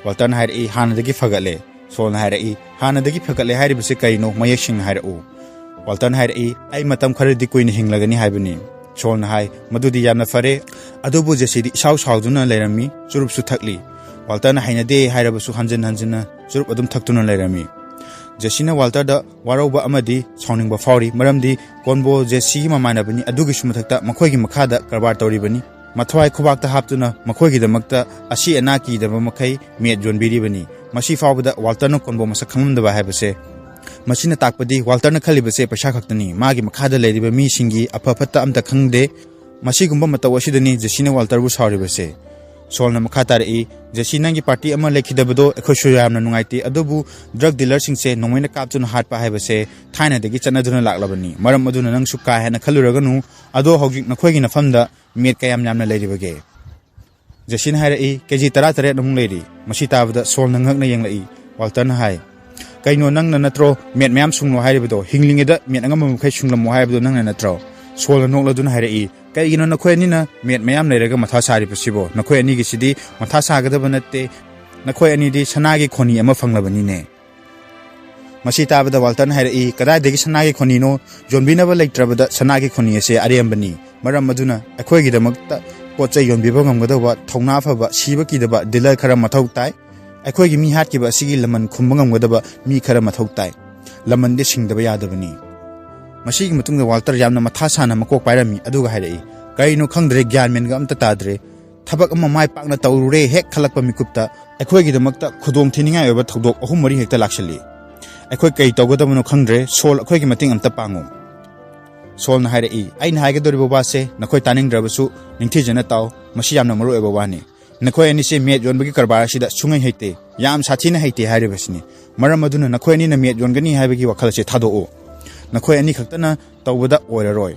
ꯋꯥꯜꯇꯔꯅ ꯍꯥꯏꯔꯛꯏ, "ꯍꯥꯟꯅꯗꯒꯤ ꯐꯒꯠꯂꯦ"꯫ ꯁꯣꯜꯅ ꯍꯥꯏꯔꯛꯏ, "ꯍꯥꯟꯅꯗꯒꯤ ꯐꯒꯠꯂꯦ ꯍꯥꯏꯔꯤꯕꯁꯤ ꯀꯔꯤꯅꯣ? ꯃꯌꯦꯛ ꯁꯦꯡꯅ ꯍꯥꯏꯔꯛꯎ"꯫ ꯋꯥꯜꯇꯔꯅ ꯍꯥꯏꯔꯛꯏ, "ꯑꯩ ꯃꯇꯝ ꯈꯔꯗꯤ ꯀꯨꯏꯅ ꯍꯤꯡꯂꯒꯅꯤ ꯍꯥꯏꯕꯅꯤ"꯫ ꯁꯣꯜꯅ ꯍꯥꯏ, "ꯃꯗꯨꯗꯤ ꯌꯥꯝꯅ ꯐꯔꯦ"꯫ ꯑꯗꯨꯕꯨ ꯖꯦꯁꯤꯗꯤ ꯏꯁꯥꯎ ꯁꯥꯎꯗꯨꯅ ꯂꯩꯔꯝꯃꯤ, ꯆꯨꯔꯨꯞꯁꯨ ꯊꯛꯂꯤ꯫ ꯋꯥꯜꯇꯔꯅ ꯍꯩꯅꯗꯦ ꯍꯥꯏꯔꯕꯁꯨ ꯍꯟꯖꯤꯟ ꯍꯟꯖꯤꯟꯅ ꯆꯨꯔꯨꯞ ꯑꯗꯨꯝ ꯊꯛꯇꯨꯅ ꯂꯩꯔꯝꯃꯤ꯫ ꯖꯦꯁꯤꯅ ꯋꯥꯜꯇꯔꯗ ꯋꯥꯔꯧꯕ ꯑꯃꯗꯤ ꯁꯥꯎꯅꯤꯡꯕ ꯐꯥꯎꯔꯤ, ꯃꯔꯝꯗꯤ ꯀꯣꯟꯕꯣ ꯖꯦꯁꯤꯒꯤ ꯃꯃꯥꯟꯅꯕꯅꯤ, ꯑꯗꯨꯒꯤꯁꯨ ꯃꯊꯛꯇ ꯃꯈꯣꯏꯒꯤ ꯃꯈꯥꯗ ꯀꯔꯕꯥꯔ ꯇꯧꯔꯤꯕꯅꯤ꯫ ꯃꯊ꯭ꯋꯥꯏ ꯈꯨꯕꯥꯛꯇ ꯍꯥꯞꯇꯨꯅ ꯃꯈꯣꯏꯒꯤꯗꯃꯛꯇ ꯑꯁꯤ ꯑꯅꯥ ꯀꯤꯗꯕ ꯃꯈꯩ ꯃꯦꯠ ꯌꯣꯟꯕꯤꯔꯤꯕꯅꯤ꯫ ꯃꯁꯤ ꯐꯥꯎꯕꯗ ꯋꯥꯜꯇꯔꯅ ꯀꯣꯟꯕꯣ ꯃꯁꯛ ꯈꯪꯂꯝꯗꯕ ꯍꯥꯏꯕꯁꯦ꯫ ꯃꯁꯤꯅ ꯇꯥꯛꯄꯗꯤ ꯋꯥꯜꯇꯔꯅ ꯈꯜꯂꯤꯕꯁꯦ ꯄꯩꯁꯥ ꯈꯛꯇꯅꯤ꯫ ꯃꯥꯒꯤ ꯃꯈꯥꯗ ꯂꯩꯔꯤꯕ ꯃꯤꯁꯤꯡꯒꯤ ꯑꯐ ꯐꯠꯇ ꯑꯝꯇ ꯈꯪꯗꯦ꯫ ꯃꯁꯤꯒꯨꯝꯕ ꯃꯇꯧ ꯑꯁꯤꯗꯅꯤ ꯖꯦꯁꯤꯅ ꯋꯥꯜꯇꯔꯕꯨ ꯁꯥꯎꯔꯤꯕꯁꯦ꯫ ꯁꯣꯜꯅ ꯃꯈꯥ ꯇꯥꯔꯛꯏ, "ꯖꯦꯁꯤ, ꯅꯪꯒꯤ ꯄꯥꯔꯇꯤ ꯑꯃ ꯂꯩꯈꯤꯗꯕꯗꯣ ꯑꯩꯈꯣꯏꯁꯨ ꯌꯥꯝꯅ ꯅꯨꯡꯉꯥꯏꯇꯦ, ꯑꯗꯨꯕꯨ ꯗ꯭ꯔꯒ ꯗꯤꯂꯔꯁꯤꯡꯁꯦ ꯅꯣꯡꯃꯩꯅ ꯀꯥꯞꯇꯨꯅ ꯍꯥꯠꯄ ꯍꯥꯏꯕꯁꯦ ꯊꯥꯏꯅꯗꯒꯤ ꯆꯠꯅꯗꯨꯅ ꯂꯥꯛꯂꯕꯅꯤ꯫ ꯃꯔꯝ ꯑꯗꯨꯅ ꯅꯪꯁꯨ ꯀꯥ ꯍꯦꯟꯅ ꯈꯜꯂꯨꯔꯒꯅꯨ꯫ ꯑꯗꯣ ꯍꯧꯖꯤꯛ ꯅꯈꯣꯏꯒꯤ ꯅꯐꯝꯗ ꯃꯦꯠ ꯀꯌꯥꯝ ꯌꯥꯝꯅ ꯂꯩꯔꯤꯕꯒꯦ?" ꯖꯦꯁꯤꯅ ꯍꯥꯏꯔꯛꯏ, "ꯀꯦꯖꯤ ꯇꯔꯥ ꯇꯔꯦꯠ ꯑꯃꯨꯛ ꯂꯩꯔꯤ"꯫ ꯃꯁꯤ ꯇꯥꯕꯗ ꯁꯣꯜꯅ ꯉꯛꯅ ꯌꯦꯡꯂꯛꯏ꯫ ꯋꯥꯜꯇꯔꯅ ꯍꯥꯏ, "ꯀꯩꯅꯣ, ꯅꯪꯅ ꯅꯠꯇ꯭ꯔꯣ ꯃꯦꯠ ꯃꯌꯥꯝ ꯁꯨꯡꯂꯣ ꯍꯥꯏꯔꯤꯕꯗꯣ? ꯍꯤꯡꯂꯤꯉꯩꯗ ꯃꯦꯠ ꯑꯉꯝꯕ ꯃꯈꯩ ꯁꯨꯡꯂꯝꯃꯣ ꯍꯥꯏꯕꯗꯣ ꯅꯪꯅ ꯅꯠꯇ꯭ꯔꯣ?" ꯁꯣꯜꯅ ꯅꯣꯛꯂꯗꯨꯅ ꯍꯥꯏꯔꯛꯏ, "ꯀꯩꯒꯤꯅꯣ ꯅꯈꯣꯏ ꯑꯅꯤꯅ ꯃꯦꯠ ꯃꯌꯥꯝ ꯂꯩꯔꯒ ꯃꯊꯥ ꯁꯥꯔꯤꯕꯁꯤꯕꯣ? ꯅꯈꯣꯏ ꯑꯅꯤꯒꯤꯁꯤꯗꯤ ꯃꯊꯥ ꯁꯥꯒꯗꯕ ꯅꯠꯇꯦ꯫ ꯅꯈꯣꯏ ꯑꯅꯤꯗꯤ ꯁꯅꯥꯒꯤ ꯈꯣꯅꯤ ꯑꯃ ꯐꯪꯂꯕꯅꯤꯅꯦ"꯫ ꯃꯁꯤ ꯇꯥꯕꯗ ꯋꯥꯜꯇꯔꯅ ꯍꯥꯏꯔꯛꯏ, "ꯀꯗꯥꯏꯗꯒꯤ ꯁꯅꯥꯒꯤ ꯈꯣꯅꯤꯅꯣ? ꯌꯣꯟꯕꯤꯅꯕ ꯂꯩꯇ꯭ꯔꯕꯗ ꯁꯅꯥꯒꯤ ꯈꯣꯅꯤ ꯑꯁꯦ ꯑꯔꯦꯝꯕꯅꯤ꯫ ꯃꯔꯝ ꯑꯗꯨꯅ ꯑꯩꯈꯣꯏꯒꯤꯗꯃꯛꯇ ꯄꯣꯠ ꯆꯩ ꯌꯣꯟꯕꯤꯕ ꯉꯝꯒꯗꯧꯕ ꯊꯧꯅꯥ ꯐꯕ, ꯁꯤꯕ ꯀꯤꯗꯕ ꯗꯤꯂꯔ ꯈꯔ ꯃꯊꯧ ꯇꯥꯏ꯫ ꯑꯩꯈꯣꯏꯒꯤ ꯃꯤ ꯍꯥꯠꯈꯤꯕ ꯑꯁꯤꯒꯤ ꯂꯃꯟ ꯈꯨꯝꯕ ꯉꯝꯒꯗꯕ ꯃꯤ ꯈꯔ ꯃꯊꯧ ꯇꯥꯏ꯫ ꯂꯃꯟꯗꯤ ꯁꯤꯡꯗꯕ ꯌꯥꯗꯕꯅꯤ"꯫ ꯃꯁꯤꯒꯤ ꯃꯇꯨꯡꯗ ꯋꯥꯜꯇꯔ ꯌꯥꯝꯅ ꯃꯊꯥ ꯁꯥꯅ ꯃꯀꯣꯛ ꯄꯥꯏꯔꯝꯃꯤ, ꯑꯗꯨꯒ ꯍꯥꯏꯔꯛꯏ, "ꯀꯔꯤꯅꯣ ꯈꯪꯗ꯭ꯔꯦ, ꯒ꯭ꯌꯥꯟ ꯃꯦꯟꯒ ꯑꯝꯇ ꯇꯥꯗ꯭ꯔꯦ꯫ ꯊꯕꯛ ꯑꯃ ꯃꯥꯏ ꯄꯥꯛꯅ ꯇꯧꯔꯨꯔꯦ ꯍꯦꯛ ꯈꯜꯂꯛꯄ ꯃꯤꯀꯨꯞꯇ ꯑꯩꯈꯣꯏꯒꯤꯗꯃꯛꯇ ꯈꯨꯗꯣꯡ ꯊꯤꯅꯤꯡꯉꯥꯏ ꯑꯣꯏꯕ ꯊꯧꯗꯣꯛ ꯑꯍꯨꯝ ꯃꯔꯤ ꯍꯦꯛꯇ ꯂꯥꯛꯁꯤꯜꯂꯤ꯫ ꯑꯩꯈꯣꯏ ꯀꯩ ꯇꯧꯒꯗꯕꯅꯣ ꯈꯪꯗ꯭ꯔꯦ꯫ ꯁꯣꯜ, ꯑꯩꯈꯣꯏꯒꯤ ꯃꯇꯦꯡ ꯑꯝꯇ ꯄꯥꯡꯉꯨ"꯫ ꯁꯣꯜꯅ ꯍꯥꯏꯔꯛꯏ, "ꯑꯩꯅ ꯍꯥꯏꯒꯗꯧꯔꯤꯕ ꯋꯥꯁꯦ ꯅꯈꯣꯏ ꯇꯥꯅꯤꯡꯗ꯭ꯔꯕꯁꯨ ꯅꯤꯡꯊꯤꯖꯅ ꯇꯥꯎ꯫ ꯃꯁꯤ ꯌꯥꯝꯅ ꯃꯔꯨ ꯑꯣꯏꯕ ꯋꯥꯅꯤ꯫ ꯅꯈꯣꯏ ꯑꯅꯤꯁꯦ ꯃꯦꯠ ꯌꯣꯟꯕꯒꯤ ꯀꯔꯕꯥꯔ ꯑꯁꯤꯗ ꯁꯨꯡꯍꯩ ꯍꯩꯇꯦ, ꯌꯥꯝ ꯁꯥꯊꯤꯅ ꯍꯩꯇꯦ ꯍꯥꯏꯔꯤꯕꯁꯤꯅꯤ꯫ ꯃꯔꯝ ꯑꯗꯨꯅ ꯅꯈꯣꯏ ꯑꯅꯤꯅ ꯃꯦꯠ ꯌꯣꯟꯒꯅꯤ ꯍꯥꯏꯕꯒꯤ ꯋꯥꯈꯜ ꯑꯁꯤ ꯊꯥꯗꯣꯛꯎ꯫ ꯅꯈꯣꯏ ꯑꯅꯤ ꯈꯛꯇꯅ ꯇꯧꯕꯗ ꯑꯣꯏꯔꯔꯣꯏ꯫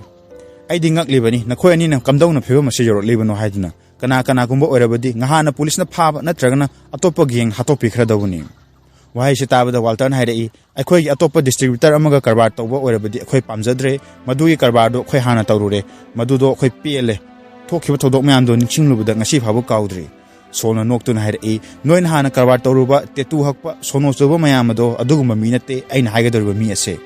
ꯑꯩꯗꯤ ꯉꯛꯂꯤꯕꯅꯤ, ꯅꯈꯣꯏ ꯑꯅꯤꯅ ꯀꯝꯗꯧꯅ ꯐꯤꯕꯝ ꯑꯁꯤ ꯌꯧꯔꯛꯂꯤꯕꯅꯣ ꯍꯥꯏꯗꯨꯅ꯫ ꯀꯅꯥ ꯀꯅꯥꯒꯨꯝꯕ ꯑꯣꯏꯔꯕꯗꯤ ꯉꯍꯥꯟꯅ ꯄꯨꯂꯤꯁꯅ ꯐꯥꯕ ꯅꯠꯇ꯭ꯔꯒꯅ ꯑꯇꯣꯞꯄ ꯒꯦꯡ ꯍꯥꯠꯇꯣꯛꯄꯤꯈ꯭ꯔꯗꯧꯕꯅꯤ"꯫ ꯋꯥꯍꯩꯁꯤ ꯇꯥꯕꯗ ꯋꯥꯜꯇꯔꯅ ꯍꯥꯏꯔꯛꯏ, "ꯑꯩꯈꯣꯏꯒꯤ ꯑꯇꯣꯞꯄ ꯗꯤꯁꯇ꯭ꯔꯤꯕ꯭ꯌꯨꯇꯔ ꯑꯃꯒ ꯀꯔꯕꯥꯔ ꯇꯧꯕ ꯑꯣꯏꯔꯕꯗꯤ ꯑꯩꯈꯣꯏ ꯄꯥꯝꯖꯗ꯭ꯔꯦ꯫ ꯃꯗꯨꯒꯤ ꯀꯔꯕꯥꯔꯗꯨ ꯑꯩꯈꯣꯏ ꯍꯥꯟꯅ ꯇꯧꯔꯨꯔꯦ꯫ ꯃꯗꯨꯗꯣ ꯑꯩꯈꯣꯏ ꯄꯦꯜꯂꯦ꯫ ꯊꯣꯛꯈꯤꯕ ꯊꯧꯗꯣꯛ ꯃꯌꯥꯝꯗꯣ ꯅꯤꯡꯁꯤꯡꯂꯨꯕꯗ ꯉꯁꯤ ꯐꯥꯎꯕ ꯀꯥꯎꯗ꯭ꯔꯤ"꯫ ꯁꯣꯜꯅ ꯅꯣꯛꯇꯨꯅ ꯍꯥꯏꯔꯛꯏ, "ꯅꯣꯏꯅ ꯍꯥꯟꯅ ꯀꯔꯕꯥꯔ ꯇꯧꯔꯨꯕ, ꯇꯦꯇꯨ ꯍꯛꯄ, ꯁꯣꯅꯣ ꯆꯨꯕ ꯃꯌꯥꯝ ꯑꯗꯣ ꯑꯗꯨꯒꯨꯝꯕ ꯃꯤ ꯅꯠꯇꯦ ꯑꯩꯅ ꯍꯥꯏꯒꯗꯧꯔꯤꯕ ꯃꯤ ꯑꯁꯦ"꯫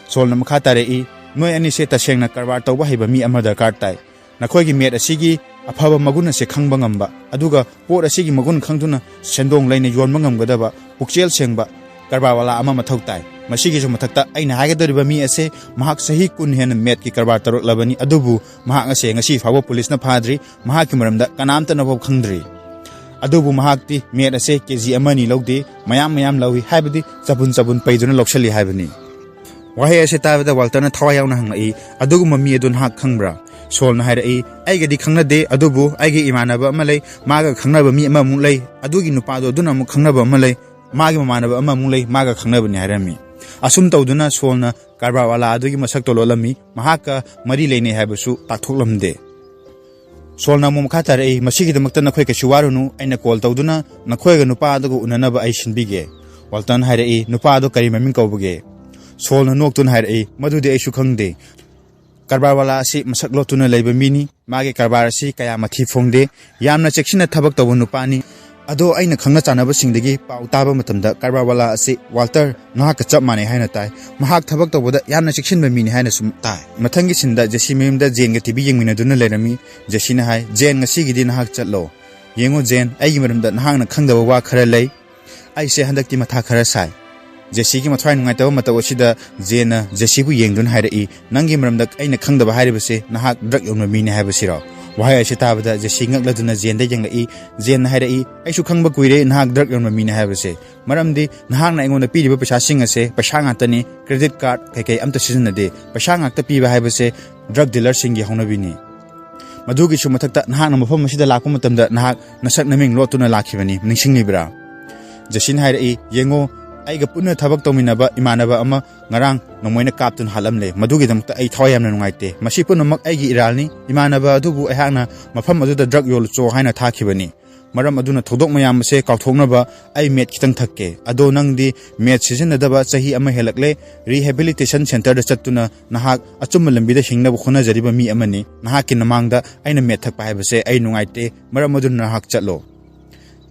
ꯁꯣꯜꯅ ꯃꯈꯥ ꯇꯥꯔꯛꯏ, ꯅꯣꯏ ꯑꯅꯤꯁꯦ ꯇꯁꯦꯡꯅ ꯀꯔꯕꯥꯔ ꯇꯧꯕ ꯍꯩꯕ ꯃꯤ ꯑꯃ ꯗꯔꯀꯥꯔ ꯇꯥꯏ꯫ ꯅꯈꯣꯏꯒꯤ ꯃꯦꯠ ꯑꯁꯤꯒꯤ ꯑꯐꯕ ꯃꯒꯨꯟ ꯑꯁꯦ ꯈꯪꯕ ꯉꯝꯕ, ꯑꯗꯨꯒ ꯄꯣꯠ ꯑꯁꯤꯒꯤ ꯃꯒꯨꯟ ꯈꯪꯗꯨꯅ ꯁꯦꯟꯗꯣꯡ ꯂꯩꯅ ꯌꯣꯟꯕ ꯉꯝꯒꯗꯕ ꯄꯨꯛꯆꯦꯜ ꯁꯦꯡꯕ ꯀꯔꯕꯥꯔ ꯋꯥꯂꯥ ꯑꯃ ꯃꯊꯧ ꯇꯥꯏ꯫ ꯃꯁꯤꯒꯤꯁꯨ ꯃꯊꯛꯇ ꯑꯩꯅ ꯍꯥꯏꯒꯗꯧꯔꯤꯕ ꯃꯤ ꯑꯁꯦ ꯃꯍꯥꯛ ꯆꯍꯤ ꯀꯨꯟ ꯍꯦꯟꯅ ꯃꯦꯠꯀꯤ ꯀꯔꯕꯥꯔ ꯇꯧꯔꯛꯂꯕꯅꯤ, ꯑꯗꯨꯕꯨ ꯃꯍꯥꯛ ꯑꯁꯦ ꯉꯁꯤ ꯐꯥꯎꯕ ꯄꯨꯂꯤꯁꯅ ꯐꯥꯗ꯭ꯔꯤ꯫ ꯃꯍꯥꯛꯀꯤ ꯃꯔꯝꯗ ꯀꯅꯥꯝꯇꯅ ꯐꯥꯎ ꯈꯪꯗ꯭ꯔꯤ꯫ ꯑꯗꯨꯕꯨ ꯃꯍꯥꯛꯇꯤ ꯃꯦꯠ ꯑꯁꯦ ꯀꯦ ꯖꯤ ꯑꯃ ꯑꯅꯤ ꯂꯧꯗꯦ, ꯃꯌꯥꯝ ꯃꯌꯥꯝ ꯂꯧꯏ, ꯍꯥꯏꯕꯗꯤ ꯆꯕꯨꯟ ꯆꯕꯨꯟ ꯄꯩꯗꯨꯅ ꯂꯧꯁꯤꯜꯂꯤ ꯍꯥꯏꯕꯅꯤ꯫ ꯋꯥꯍꯩ ꯑꯁꯤ ꯇꯥꯕꯗ ꯋꯥꯜꯇꯔꯅ ꯊꯋꯥꯏ ꯌꯥꯎꯅ ꯍꯪꯂꯛꯏ, "ꯑꯗꯨꯒꯨꯝꯕ ꯃꯤ ꯑꯗꯨ ꯅꯍꯥꯛ ꯈꯪꯕ꯭ꯔꯥ?" ꯁꯣꯜꯅ ꯍꯥꯏꯔꯛꯏ, "ꯑꯩꯒꯗꯤ ꯈꯪꯅꯗꯦ, ꯑꯗꯨꯕꯨ ꯑꯩꯒꯤ ꯏꯃꯥꯟꯅꯕ ꯑꯃ ꯂꯩ, ꯃꯥꯒ ꯈꯪꯅꯕ ꯃꯤ ꯑꯃꯃꯨꯛ ꯂꯩ, ꯑꯗꯨꯒꯤ ꯅꯨꯄꯥꯗꯣ ꯑꯗꯨꯅ ꯑꯃꯨꯛ ꯈꯪꯅꯕ ꯑꯃ ꯂꯩ, ꯃꯥꯒꯤ ꯃꯃꯥꯟꯅꯕ ꯑꯃꯃꯨꯛ ꯂꯩ, ꯃꯥꯒ ꯈꯪꯅꯕꯅꯤ" ꯍꯥꯏꯔꯝꯃꯤ꯫ ꯑꯁꯨꯝ ꯇꯧꯗꯨꯅ ꯁꯣꯜꯅ ꯀꯔꯕꯥꯔ ꯋꯥꯂꯥ ꯑꯗꯨꯒꯤ ꯃꯁꯛꯇꯣ ꯂꯣꯠꯂꯝꯃꯤ, ꯃꯍꯥꯛꯀ ꯃꯔꯤ ꯂꯩꯅꯩ ꯍꯥꯏꯕꯁꯨ ꯇꯥꯛꯊꯣꯛꯂꯝꯗꯦ꯫ ꯁꯣꯜꯅ ꯑꯃꯨꯛ ꯃꯈꯥ ꯇꯥꯔꯛꯏ, "ꯃꯁꯤꯒꯤꯗꯃꯛꯇ ꯅꯈꯣꯏ ꯀꯩꯁꯨ ꯋꯥꯔꯨꯅꯨ, ꯑꯩꯅ ꯀꯣꯜ ꯇꯧꯗꯨꯅ ꯅꯈꯣꯏꯒ ꯅꯨꯄꯥ ꯑꯗꯨꯒ ꯎꯅꯅꯕ ꯑꯩ ꯁꯤꯟꯕꯤꯒꯦ"꯫ ꯋꯥꯜꯇꯔꯅ ꯍꯥꯏꯔꯛꯏ, "ꯅꯨꯄꯥ ꯑꯗꯨ ꯀꯔꯤ ꯃꯃꯤꯡ ꯀꯧꯕꯒꯦ?" ꯁꯣꯜꯅ ꯅꯣꯛꯇꯨꯅ ꯍꯥꯏꯔꯛꯏ, "ꯃꯗꯨꯗꯤ ꯑꯩꯁꯨ ꯈꯪꯗꯦ꯫ ꯀꯔꯕꯥꯔ ꯋꯥꯂꯥ ꯑꯁꯤ ꯃꯁꯛ ꯂꯣꯠꯇꯨꯅ ꯂꯩꯕ ꯃꯤꯅꯤ꯫ ꯃꯥꯒꯤ ꯀꯔꯕꯥꯔ ꯑꯁꯤ ꯀꯌꯥ ꯃꯊꯤ ꯐꯣꯡꯗꯦ꯫ ꯌꯥꯝꯅ ꯆꯦꯛꯁꯤꯟꯅ ꯊꯕꯛ ꯇꯧꯕ ꯅꯨꯄꯥꯅꯤ꯫ ꯑꯗꯣ ꯑꯩꯅ ꯈꯪꯅ ꯆꯥꯟꯅꯕꯁꯤꯡꯗꯒꯤ ꯄꯥꯎ ꯇꯥꯕ ꯃꯇꯝꯗ ꯀꯔꯕꯥꯔ ꯋꯥꯂꯥ ꯑꯁꯤ ꯋꯥꯜꯇꯔ ꯅꯍꯥꯛꯀ ꯆꯞ ꯃꯥꯟꯅꯩ ꯍꯥꯏꯅ ꯇꯥꯏ꯫ ꯃꯍꯥꯛ ꯊꯕꯛ ꯇꯧꯕꯗ ꯌꯥꯝꯅ ꯆꯦꯛꯁꯤꯟꯕ ꯃꯤꯅꯤ ꯍꯥꯏꯅꯁꯨ ꯇꯥꯏ"꯫ ꯃꯊꯪꯒꯤ ꯁꯤꯟꯗ ꯖꯦꯁꯤ ꯃꯌꯨꯝꯗ ꯖꯦꯟꯒ ꯇꯤ ꯚꯤ ꯌꯦꯡꯃꯤꯟꯅꯗꯨꯅ ꯂꯩꯔꯝꯃꯤ꯫ ꯖꯦꯁꯤꯅ ꯍꯥꯏ, "ꯖꯦꯟ, ꯉꯁꯤꯒꯤꯗꯤ ꯅꯍꯥꯛ ꯆꯠꯂꯣ꯫ ꯌꯦꯡꯉꯨ ꯖꯦꯟ, ꯑꯩꯒꯤ ꯃꯔꯝꯗ ꯅꯍꯥꯛꯅ ꯈꯪꯗꯕ ꯋꯥ ꯈꯔ ꯂꯩ꯫ ꯑꯩꯁꯦ ꯍꯟꯗꯛꯇꯤ ꯃꯊꯥ ꯈꯔ ꯁꯥꯏ"꯫ ꯖꯦꯁꯤꯒꯤ ꯃꯊ꯭ꯋꯥꯏ ꯅꯨꯡꯉꯥꯏꯇꯕ ꯃꯇꯧ ꯑꯁꯤꯗ ꯖꯦꯟꯅ ꯖꯦꯁꯤꯕꯨ ꯌꯦꯡꯗꯨꯅ ꯍꯥꯏꯔꯛꯏ, "ꯅꯪꯒꯤ ꯃꯔꯝꯗ ꯑꯩꯅ ꯈꯪꯗꯕ ꯍꯥꯏꯔꯤꯕꯁꯦ ꯅꯍꯥꯛ ꯗ꯭ꯔꯒ ꯌꯣꯟꯕ ꯃꯤꯅꯤ ꯍꯥꯏꯕꯁꯤꯔꯣ?" ꯋꯥꯍꯩ ꯑꯁꯤ ꯇꯥꯕꯗ ꯖꯦꯁꯤ ꯉꯛꯂꯗꯨꯅ ꯖꯦꯟꯗ ꯌꯦꯡꯂꯛꯏ꯫ ꯖꯦꯟꯅ ꯍꯥꯏꯔꯛꯏ, "ꯑꯩꯁꯨ ꯈꯪꯕ ꯀꯨꯏꯔꯦ ꯅꯍꯥꯛ ꯗ꯭ꯔꯒ ꯌꯣꯟꯕ ꯃꯤꯅꯤ ꯍꯥꯏꯕꯁꯦ꯫ ꯃꯔꯝꯗꯤ ꯅꯍꯥꯛꯅ ꯑꯩꯉꯣꯟꯗ ꯄꯤꯔꯤꯕ ꯄꯩꯁꯥꯁꯤꯡ ꯑꯁꯦ ꯄꯩꯁꯥ ꯉꯥꯛꯇꯅꯤ, ꯀ꯭ꯔꯦꯗꯤꯠ ꯀꯥꯔꯗ ꯀꯩꯀꯩ ꯑꯝꯇ ꯁꯤꯖꯤꯟꯅꯗꯦ꯫ ꯄꯩꯁꯥ ꯉꯥꯛꯇ ꯄꯤꯕ ꯍꯥꯏꯕꯁꯦ ꯗ꯭ꯔꯒ ꯗꯤꯂꯔꯁꯤꯡꯒꯤ ꯍꯧꯅꯕꯤꯅꯤ꯫ ꯃꯗꯨꯒꯤꯁꯨ ꯃꯊꯛꯇ ꯅꯍꯥꯛꯅ ꯃꯐꯝ ꯑꯁꯤꯗ ꯂꯥꯛꯄ ꯃꯇꯝꯗ ꯅꯍꯥꯛ ꯅꯁꯛ ꯅꯃꯤꯡ ꯂꯣꯠꯇꯨꯅ ꯂꯥꯛꯈꯤꯕꯅꯤ, ꯅꯤꯡꯁꯤꯡꯂꯤꯕ꯭ꯔꯥ?" ꯖꯦꯁꯤꯅ ꯍꯥꯏꯔꯛꯏ, "ꯌꯦꯡꯉꯣ, ꯑꯩꯒ ꯄꯨꯟꯅ ꯊꯕꯛ ꯇꯧꯃꯤꯟꯅꯕ ꯏꯃꯥꯟꯅꯕ ꯑꯃ ꯉꯔꯥꯡ ꯅꯣꯡꯃꯩꯅ ꯀꯥꯞꯇꯨꯅ ꯍꯥꯠꯂꯝꯂꯦ꯫ ꯃꯗꯨꯒꯤꯗꯃꯛꯇ ꯑꯩ ꯊꯋꯥꯏ ꯌꯥꯝꯅ ꯅꯨꯡꯉꯥꯏꯇꯦ꯫ ꯃꯁꯤ ꯄꯨꯝꯅꯃꯛ ꯑꯩꯒꯤ ꯏꯔꯥꯜꯅꯤ꯫ ꯏꯃꯥꯟꯅꯕ ꯑꯗꯨꯕꯨ ꯑꯩꯍꯥꯛꯅ ꯃꯐꯝ ꯑꯗꯨꯗ ꯗ꯭ꯔꯒ ꯌꯣꯜꯂꯨꯆꯣ ꯍꯥꯏꯅ ꯊꯥꯈꯤꯕꯅꯤ꯫ ꯃꯔꯝ ꯑꯗꯨꯅ ꯊꯧꯗꯣꯛ ꯃꯌꯥꯝ ꯑꯁꯦ ꯀꯥꯎꯊꯣꯛꯅꯕ ꯑꯩ ꯃꯦꯠ ꯈꯤꯇꯪ ꯊꯛꯀꯦ꯫ ꯑꯗꯣ ꯅꯪꯗꯤ ꯃꯦꯠ ꯁꯤꯖꯤꯟꯅꯗꯕ ꯆꯍꯤ ꯑꯃ ꯍꯦꯜꯂꯛꯂꯦ꯫ ꯔꯤꯍꯦꯕꯤꯂꯤꯇꯦꯁꯟ ꯁꯦꯟꯇꯔꯗ ꯆꯠꯇꯨꯅ ꯅꯍꯥꯛ ꯑꯆꯨꯝꯕ ꯂꯝꯕꯤꯗ ꯍꯤꯡꯅꯕ ꯍꯣꯠꯅꯖꯔꯤꯕ ꯃꯤ ꯑꯃꯅꯤ꯫ ꯅꯍꯥꯛꯀꯤ ꯅꯃꯥꯡꯗ ꯑꯩꯅ ꯃꯦꯠ ꯊꯛꯄ ꯍꯥꯏꯕꯁꯦ ꯑꯩ ꯅꯨꯡꯉꯥꯏꯇꯦ꯫ ꯃꯔꯝ ꯑꯗꯨꯅ ꯅꯍꯥꯛ ꯆꯠꯂꯣ"꯫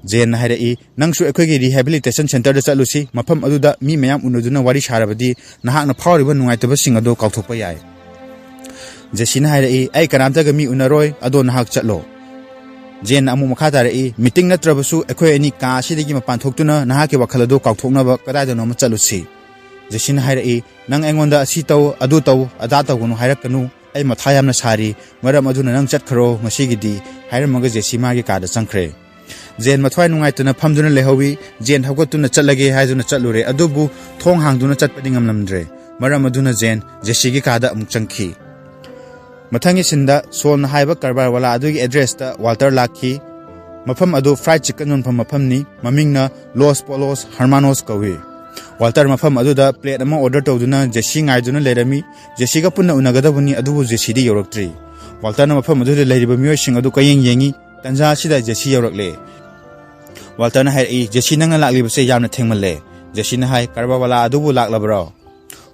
ꯖꯦꯟꯅ ꯍꯥꯏꯔꯛꯏ, "ꯅꯪꯁꯨ ꯑꯩꯈꯣꯏꯒꯤ rehabilitation centreꯗ ꯆꯠꯂꯨꯁꯤ, ꯃꯐꯝ ꯑꯗꯨꯗ ꯃꯤ ꯃꯌꯥꯝ ꯎꯅꯗꯨꯅ ꯋꯥꯔꯤ ꯁꯥꯔꯕꯗꯤ ꯅꯍꯥꯛꯅ ꯐꯥꯎꯔꯤꯕ ꯅꯨꯡꯉꯥꯏꯇꯕꯁꯤꯡ ꯑꯗꯨ ꯀꯥꯎꯊꯣꯛꯄ ꯌꯥꯏ꯫" ꯖꯦꯁꯤꯅ ꯍꯥꯏꯔꯛꯏ, "ꯑꯩ ꯀꯅꯥꯝꯇꯒ ꯃꯤ ꯎꯅꯔꯣꯏ, ꯑꯗꯣ ꯅꯍꯥꯛ ꯆꯠꯂꯣ꯫" ꯖꯦꯟꯅ ꯑꯃꯨꯛ ꯃꯈꯥ ꯇꯥꯔꯛꯏ, "ꯃꯤꯇꯤꯡ ꯅꯠꯇ꯭ꯔꯕꯁꯨ ꯑꯩꯈꯣꯏ ꯑꯅꯤ ꯀꯥ ꯑꯁꯤꯗꯒꯤ ꯃꯄꯥꯟ ꯊꯣꯛꯇꯨꯅ ꯅꯍꯥꯛꯀꯤ ꯋꯥꯈꯜ ꯑꯗꯨ ꯀꯥꯎꯊꯣꯛꯅꯕ ꯀꯗꯥꯏꯗꯅꯣ ꯑꯃ ꯆꯠꯂꯨꯁꯤ꯫" ꯖꯦꯁꯤꯅ ꯍꯥꯏꯔꯛꯏ, "ꯅꯪ ꯑꯩꯉꯣꯟꯗ ꯑꯁꯤ ꯇꯧ, ꯑꯗꯨ ꯇꯧ, ꯑꯗꯥ ꯇꯧꯒꯅꯨ ꯍꯥꯏꯔꯛꯀꯅꯨ꯫ ꯑꯩ ꯃꯊꯥ ꯌꯥꯝꯅ ꯁꯥꯔꯤ꯫ ꯃꯔꯝ ꯑꯗꯨꯅ ꯅꯪ ꯆꯠꯈ꯭ꯔꯣ ꯉꯁꯤꯒꯤꯗꯤ", ꯍꯥꯏꯔꯝꯃꯒ ꯖꯦꯁꯤ ꯃꯥꯒꯤ ꯀꯥꯗ ꯆꯪꯈ꯭ꯔꯦ꯫ ꯖꯦꯟ ꯃꯊ꯭ꯋꯥꯏ ꯅꯨꯡꯉꯥꯏꯇꯅ ꯐꯝꯗꯨꯅ ꯂꯩꯍꯧꯏ꯫ ꯖꯦꯟ ꯍꯧꯒꯠꯇꯨꯅ ꯆꯠꯂꯒꯦ ꯍꯥꯏꯗꯨꯅ ꯆꯠꯂꯨꯔꯦ, ꯑꯗꯨꯕꯨ ꯊꯣꯡ ꯍꯥꯡꯗꯨꯅ ꯆꯠꯄꯗꯤ ꯉꯝꯂꯝꯗ꯭ꯔꯦ꯫ ꯃꯔꯝ ꯑꯗꯨꯅ ꯖꯦꯟ ꯖꯦꯁꯤꯒꯤ ꯀꯥꯗ ꯑꯃꯨꯛ ꯆꯪꯈꯤ꯫ ꯃꯊꯪꯒꯤ ꯁꯤꯟꯗ ꯁꯣꯜꯅ ꯍꯥꯏꯕ ꯀꯔꯕꯥꯔ ꯋꯥꯂꯥ ꯑꯗꯨꯒꯤ ꯑꯦꯗ꯭ꯔꯦꯁꯇ ꯋꯥꯜꯇꯔ ꯂꯥꯛꯈꯤ꯫ ꯃꯐꯝ ꯑꯗꯨ ꯐ꯭ꯔꯥꯏꯗ ꯆꯤꯀꯟ ꯌꯣꯟꯐꯝ ꯃꯐꯝꯅꯤ꯫ ꯃꯃꯤꯡꯅ ꯂꯣꯁ ꯄꯣꯂꯣꯁ ꯍꯔꯃꯥꯅꯣꯁ ꯀꯧꯏ꯫ ꯋꯥꯜꯇꯔ ꯃꯐꯝ ꯑꯗꯨꯗ ꯄ꯭ꯂꯦꯠ ꯑꯃ ꯑꯣꯔꯗꯔ ꯇꯧꯗꯨꯅ ꯖꯦꯁꯤ ꯉꯥꯏꯗꯨꯅ ꯂꯩꯔꯝꯃꯤ꯫ ꯖꯦꯁꯤꯒ ꯄꯨꯟꯅ ꯎꯅꯒꯗꯕꯅꯤ, ꯑꯗꯨꯕꯨ ꯖꯦꯁꯤꯗꯤ ꯌꯧꯔꯛꯇ꯭ꯔꯤ꯫ ꯋꯥꯜꯇꯔꯅ ꯃꯐꯝ ꯑꯗꯨꯗ ꯂꯩꯔꯤꯕ ꯃꯤꯑꯣꯏꯁꯤꯡ ꯑꯗꯨ ꯀꯣꯏꯌꯦꯡ ꯌꯦꯡꯉꯤ꯫ ꯇꯟꯖꯥ ꯑꯁꯤꯗ ꯖꯦꯁꯤ ꯌꯧꯔꯛꯂꯦ꯫ ꯋꯥꯜꯇꯔꯅ ꯍꯥꯏꯔꯛꯏ, "ꯖꯦꯁꯤ, ꯅꯪꯅ ꯂꯥꯛꯂꯤꯕꯁꯦ ꯌꯥꯝꯅ ꯊꯦꯡꯃꯜꯂꯦ꯫" ꯖꯦꯁꯤꯅ ꯍꯥꯏ, "ꯀꯔꯕꯥꯔ ꯋꯥꯂꯥ ꯑꯗꯨꯕꯨ ꯂꯥꯛꯂꯕ꯭ꯔꯣ?"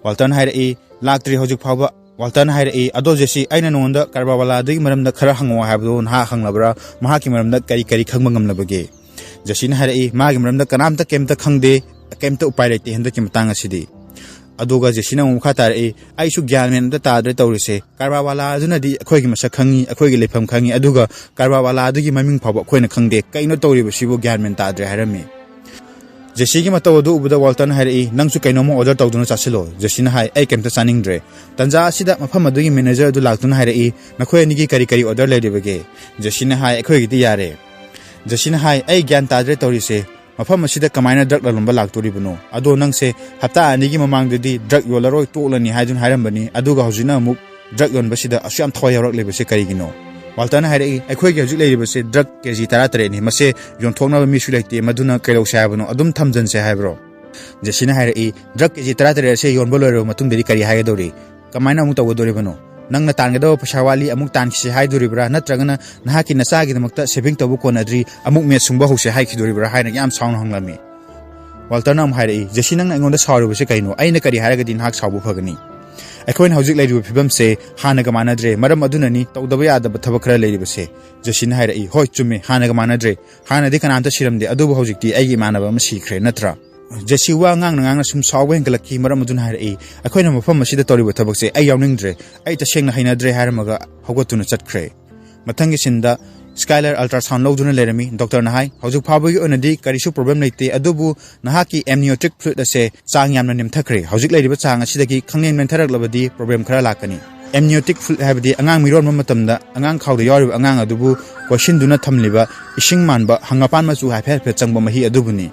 ꯋꯥꯜꯇꯔꯅ ꯍꯥꯏꯔꯛꯏ, "ꯂꯥꯛꯇ꯭ꯔꯤ ꯍꯧꯖꯤꯛ ꯐꯥꯎꯕ꯫" ꯋꯥꯜꯇꯔꯅ ꯍꯥꯏꯔꯛꯏ, "ꯑꯗꯣ ꯖꯦꯁꯤ, ꯑꯩꯅ ꯅꯉꯣꯟꯗ ꯀꯔꯕꯥꯔ ꯋꯥꯂꯥ ꯑꯗꯨꯒꯤ ꯃꯔꯝꯗ ꯈꯔ ꯍꯪꯉꯛꯑꯣ ꯍꯥꯏꯕꯗꯣ ꯅꯍꯥꯛ ꯍꯪꯂꯕ꯭ꯔꯥ? ꯃꯍꯥꯛꯀꯤ ꯃꯔꯝꯗ ꯀꯔꯤ ꯀꯔꯤ ꯈꯪꯕ ꯉꯝꯂꯕꯒꯦ?" ꯖꯦꯁꯤꯅ ꯍꯥꯏꯔꯛꯏ, "ꯃꯥꯒꯤ ꯃꯔꯝꯗ ꯀꯅꯥꯝꯇ ꯀꯩꯝꯇ ꯈꯪꯗꯦ, ꯀꯩꯝꯇ ꯎꯄꯥꯏ ꯂꯩꯇꯦ ꯍꯟꯗꯛꯀꯤ ꯃꯇꯥꯡ ꯑꯁꯤꯗꯤ꯫" ꯑꯗꯨꯒ ꯖꯦꯁꯤꯅ ꯑꯃꯨꯛ ꯃꯈꯥ ꯇꯥꯔꯛꯏ, "ꯑꯩꯁꯨ ꯒ꯭ꯌꯥꯟ ꯃꯦꯟ ꯑꯝꯇ ꯇꯥꯗ꯭ꯔꯦ ꯇꯧꯔꯤꯁꯦ꯫ ꯀꯔꯕꯥꯔ ꯋꯥꯂꯥ ꯑꯗꯨꯅꯗꯤ ꯑꯩꯈꯣꯏꯒꯤ ꯃꯁꯛ ꯈꯪꯉꯤ, ꯑꯩꯈꯣꯏꯒꯤ ꯂꯩꯐꯝ ꯈꯪꯉꯤ, ꯑꯗꯨꯒ ꯀꯔꯕꯥꯔ ꯋꯥꯂꯥ ꯑꯗꯨꯒꯤ ꯃꯃꯤꯡ ꯐꯥꯎꯕ ꯑꯩꯈꯣꯏꯅ ꯈꯪꯗꯦ꯫ ꯀꯩꯅꯣ ꯇꯧꯔꯤꯕꯁꯤꯕꯨ? ꯒ꯭ꯌꯥꯟ ꯃꯦꯟ ꯇꯥꯗ꯭ꯔꯦ" ꯍꯥꯏꯔꯝꯃꯤ꯫ ꯖꯦꯁꯤꯒꯤ ꯃꯇꯧ ꯑꯗꯨ ꯎꯕꯗ ꯋꯥꯜꯇꯔꯅ ꯍꯥꯏꯔꯛꯏ, "ꯅꯪꯁꯨ ꯀꯩꯅꯣꯝꯃ ꯑꯣꯔꯗꯔ ꯇꯧꯗꯨꯅ ꯆꯥꯁꯤꯜꯂꯣ꯫" ꯖꯦꯁꯤꯅ ꯍꯥꯏ, "ꯑꯩ ꯀꯩꯝꯇ ꯆꯥꯅꯤꯡꯗ꯭ꯔꯦ꯫" ꯇꯟꯖꯥ ꯑꯁꯤꯗ ꯃꯐꯝ ꯑꯗꯨꯒꯤ ꯃꯦꯅꯦꯖꯔ ꯑꯗꯨ ꯂꯥꯛꯇꯨꯅ ꯍꯥꯏꯔꯛꯏ, "ꯅꯈꯣꯏ ꯑꯅꯤꯒꯤ ꯀꯔꯤ ꯀꯔꯤ ꯑꯣꯔꯗꯔ ꯂꯩꯔꯤꯕꯒꯦ?" ꯖꯦꯁꯤꯅ ꯍꯥꯏ, "ꯑꯩꯈꯣꯏꯒꯤꯗꯤ ꯌꯥꯔꯦ꯫" ꯖꯦꯁꯤꯅ ꯍꯥꯏ, "ꯑꯩ ꯒ꯭ꯌꯥꯟ ꯇꯥꯗ꯭ꯔꯦ ꯇꯧꯔꯤꯁꯦ꯫ ꯃꯐꯝ ꯑꯁꯤꯗ ꯀꯃꯥꯏꯅ ꯗ꯭ꯔꯒ ꯂꯂꯣꯟꯕ ꯂꯥꯛꯇꯣꯔꯤꯕꯅꯣ? ꯑꯗꯣ ꯅꯪꯁꯦ ꯍꯞꯇꯥ ꯑꯅꯤꯒꯤ ꯃꯃꯥꯡꯗꯗꯤ ꯗ꯭ꯔꯒ ꯌꯣꯜꯂꯔꯣꯏ, ꯇꯣꯛꯂꯅꯤ ꯍꯥꯏꯗꯨꯅ ꯍꯥꯏꯔꯝꯕꯅꯤ, ꯑꯗꯨꯒ ꯍꯧꯖꯤꯛꯅ ꯑꯃꯨꯛ ꯗ꯭ꯔꯒ ꯌꯣꯟꯕꯁꯤꯗ ꯑꯁꯨꯛ ꯌꯥꯝ ꯊꯋꯥꯏ ꯌꯥꯎꯔꯛꯂꯤꯕꯁꯦ ꯀꯔꯤꯒꯤꯅꯣ?" ꯋꯥꯜꯇꯔꯅ ꯍꯥꯏꯔꯛꯏ, "ꯑꯩꯈꯣꯏꯒꯤ ꯍꯧꯖꯤꯛ ꯂꯩꯔꯤꯕꯁꯦ ꯗ꯭ꯔꯒ ꯀꯦ ꯖꯤ ꯇꯔꯥꯇꯔꯦꯠꯅꯤ꯫ ꯃꯁꯦ ꯌꯣꯟꯊꯣꯛꯅꯕ ꯃꯤꯁꯨ ꯂꯩꯇꯦ, ꯃꯗꯨꯅ ꯀꯩꯗꯧꯁꯦ ꯍꯥꯏꯕꯅꯣ? ꯑꯗꯨꯝ ꯊꯝꯖꯟꯁꯦ ꯍꯥꯏꯕ꯭ꯔꯣ?" ꯖꯦꯁꯤꯅ ꯍꯥꯏꯔꯛꯏ, "ꯗ꯭ꯔꯒ ꯀꯦ ꯖꯤ ꯇꯔꯥꯇꯔꯦꯠ ꯑꯁꯦ ꯌꯣꯟꯕ ꯂꯣꯏꯔꯕ ꯃꯇꯨꯡꯗꯗꯤ ꯀꯔꯤ ꯍꯥꯏꯒꯗꯧꯔꯤ? ꯀꯃꯥꯏꯅ ꯑꯃꯨꯛ ꯇꯧꯒꯗꯧꯔꯤꯕꯅꯣ? ꯅꯪꯅ ꯇꯥꯟꯒꯗꯕ ꯄꯩꯁꯥ ꯋꯥꯠꯂꯤ, ꯑꯃꯨꯛ ꯇꯥꯟꯈꯤꯁꯤ ꯍꯥꯏꯗꯣꯔꯤꯕ꯭ꯔꯥ? ꯅꯠꯇ꯭ꯔꯒꯅ ꯅꯍꯥꯛꯀꯤ ꯅꯆꯥꯒꯤꯗꯃꯛꯇ ꯁꯦꯚꯤꯡ ꯇꯧꯕ ꯀꯣꯟꯅꯗ꯭ꯔꯤ, ꯑꯃꯨꯛ ꯃꯦꯠ ꯁꯨꯡꯕ ꯍꯧꯁꯦ ꯍꯥꯏꯈꯤꯗꯣꯔꯤꯕ꯭ꯔꯥ?" ꯍꯥꯏꯅ ꯌꯥꯝ ꯁꯥꯎꯅ ꯍꯪꯂꯝꯃꯤ꯫ ꯋꯥꯜꯇꯔꯅ ꯑꯃꯨꯛ ꯍꯥꯏꯔꯛꯏ, "ꯖꯦꯁꯤ, ꯅꯪꯅ ꯑꯩꯉꯣꯟꯗ ꯁꯥꯎꯔꯤꯕꯁꯦ ꯀꯩꯅꯣ? ꯑꯩꯅ ꯀꯔꯤ ꯍꯥꯏꯔꯒꯗꯤ ꯅꯍꯥꯛ ꯁꯥꯎꯕ ꯐꯒꯅꯤ? ꯑꯩꯈꯣꯏꯅ ꯍꯧꯖꯤꯛ ꯂꯩꯔꯤꯕ ꯐꯤꯕꯝꯁꯦ ꯍꯥꯟꯅꯒ ꯃꯥꯟꯅꯗ꯭ꯔꯦ꯫ ꯃꯔꯝ ꯑꯗꯨꯅꯅꯤ ꯇꯧꯗꯕ ꯌꯥꯗꯕ ꯊꯕꯛ ꯈꯔ ꯂꯩꯔꯤꯕꯁꯦ꯫ ꯖꯦꯁꯤꯅ ꯍꯥꯏꯔꯛꯏ, "ꯍꯣꯏ, ꯆꯨꯝꯃꯦ, ꯍꯥꯟꯅꯒ ꯃꯥꯟꯅꯗ꯭ꯔꯦ꯫ ꯍꯥꯟꯅꯗꯤ ꯀꯅꯥꯝꯇ ꯁꯤꯔꯝꯗꯦ, ꯑꯗꯨꯕꯨ ꯍꯧꯖꯤꯛꯇꯤ ꯑꯩꯒꯤ ꯏꯃꯥꯟꯅꯕ ꯑꯃ ꯁꯤꯈ꯭ꯔꯦ ꯅꯠꯇ꯭ꯔꯥ?" ꯖꯦꯁꯤ ꯋꯥ ꯉꯥꯡꯅ ꯉꯥꯡꯅ ꯁꯨꯝ ꯁꯥꯎꯕ ꯍꯦꯟꯒꯠꯂꯛꯈꯤ꯫ ꯃꯔꯝ ꯑꯗꯨꯅ ꯍꯥꯏꯔꯛꯏ, "ꯑꯩꯈꯣꯏꯅ ꯃꯐꯝ ꯑꯁꯤꯗ ꯇꯧꯔꯤꯕ ꯊꯕꯛꯁꯦ ꯑꯩ ꯌꯥꯎꯅꯤꯡꯗ꯭ꯔꯦ꯫ ꯑꯩ ꯇꯁꯦꯡꯅ ꯍꯩꯅꯗ꯭ꯔꯦ" ꯍꯥꯏꯔꯝꯃꯒ ꯍꯧꯒꯠꯇꯨꯅ ꯆꯠꯈ꯭ꯔꯦ꯫ ꯃꯊꯪꯒꯤ ꯁꯤꯟꯗ ꯁ꯭ꯀꯥꯏꯂꯔ ꯑꯜꯇ꯭ꯔꯥꯁꯥꯎꯟ ꯂꯧꯗꯨꯅ ꯂꯩꯔꯝꯃꯤ꯫ ꯗꯣꯛꯇꯔꯅ ꯍꯥꯏ, "ꯍꯧꯖꯤꯛ ꯐꯥꯎꯕꯒꯤ ꯑꯣꯏꯅꯗꯤ ꯀꯔꯤꯁꯨ ꯄ꯭ꯔꯣꯕ꯭ꯂꯦꯝ ꯂꯩꯇꯦ, ꯑꯗꯨꯕꯨ ꯅꯍꯥꯛꯀꯤ ꯑꯦꯝꯅꯤꯌꯣꯇꯤꯛ ꯐ꯭ꯂꯨꯏꯗ ꯑꯁꯦ ꯆꯥꯡ ꯌꯥꯝꯅ ꯅꯦꯝꯊꯈ꯭ꯔꯦ꯫ ꯍꯧꯖꯤꯛ ꯂꯩꯔꯤꯕ ꯆꯥꯡ ꯑꯁꯤꯗꯒꯤ ꯈꯪꯅꯦꯝ ꯅꯦꯝꯊꯔꯛꯂꯕꯗꯤ ꯄ꯭ꯔꯣꯕ꯭ꯂꯦꯝ ꯈꯔ ꯂꯥꯛꯀꯅꯤ"꯫ ꯑꯦꯝꯅꯤꯌꯣꯇꯤꯛ ꯐ꯭ꯂꯨꯏꯗ ꯍꯥꯏꯕꯗꯤ ꯑꯉꯥꯡ ꯃꯤꯔꯣꯟꯕ ꯃꯇꯝꯗ ꯑꯉꯥꯡ ꯈꯥꯎꯗ ꯌꯥꯎꯔꯤꯕ ꯑꯉꯥꯡ ꯑꯗꯨꯕꯨ ꯀꯣꯏꯁꯤꯟꯗꯨꯅ ꯊꯝꯂꯤꯕ ꯏꯁꯤꯡ ꯃꯥꯟꯕ ꯍꯪꯒꯥꯄꯥꯟ ꯃꯆꯨ ꯍꯥꯏꯐꯦꯠ ꯍꯥꯏꯐꯦꯠ ꯆꯪꯕ ꯃꯍꯤ ꯑꯗꯨꯕꯨꯅꯤ꯫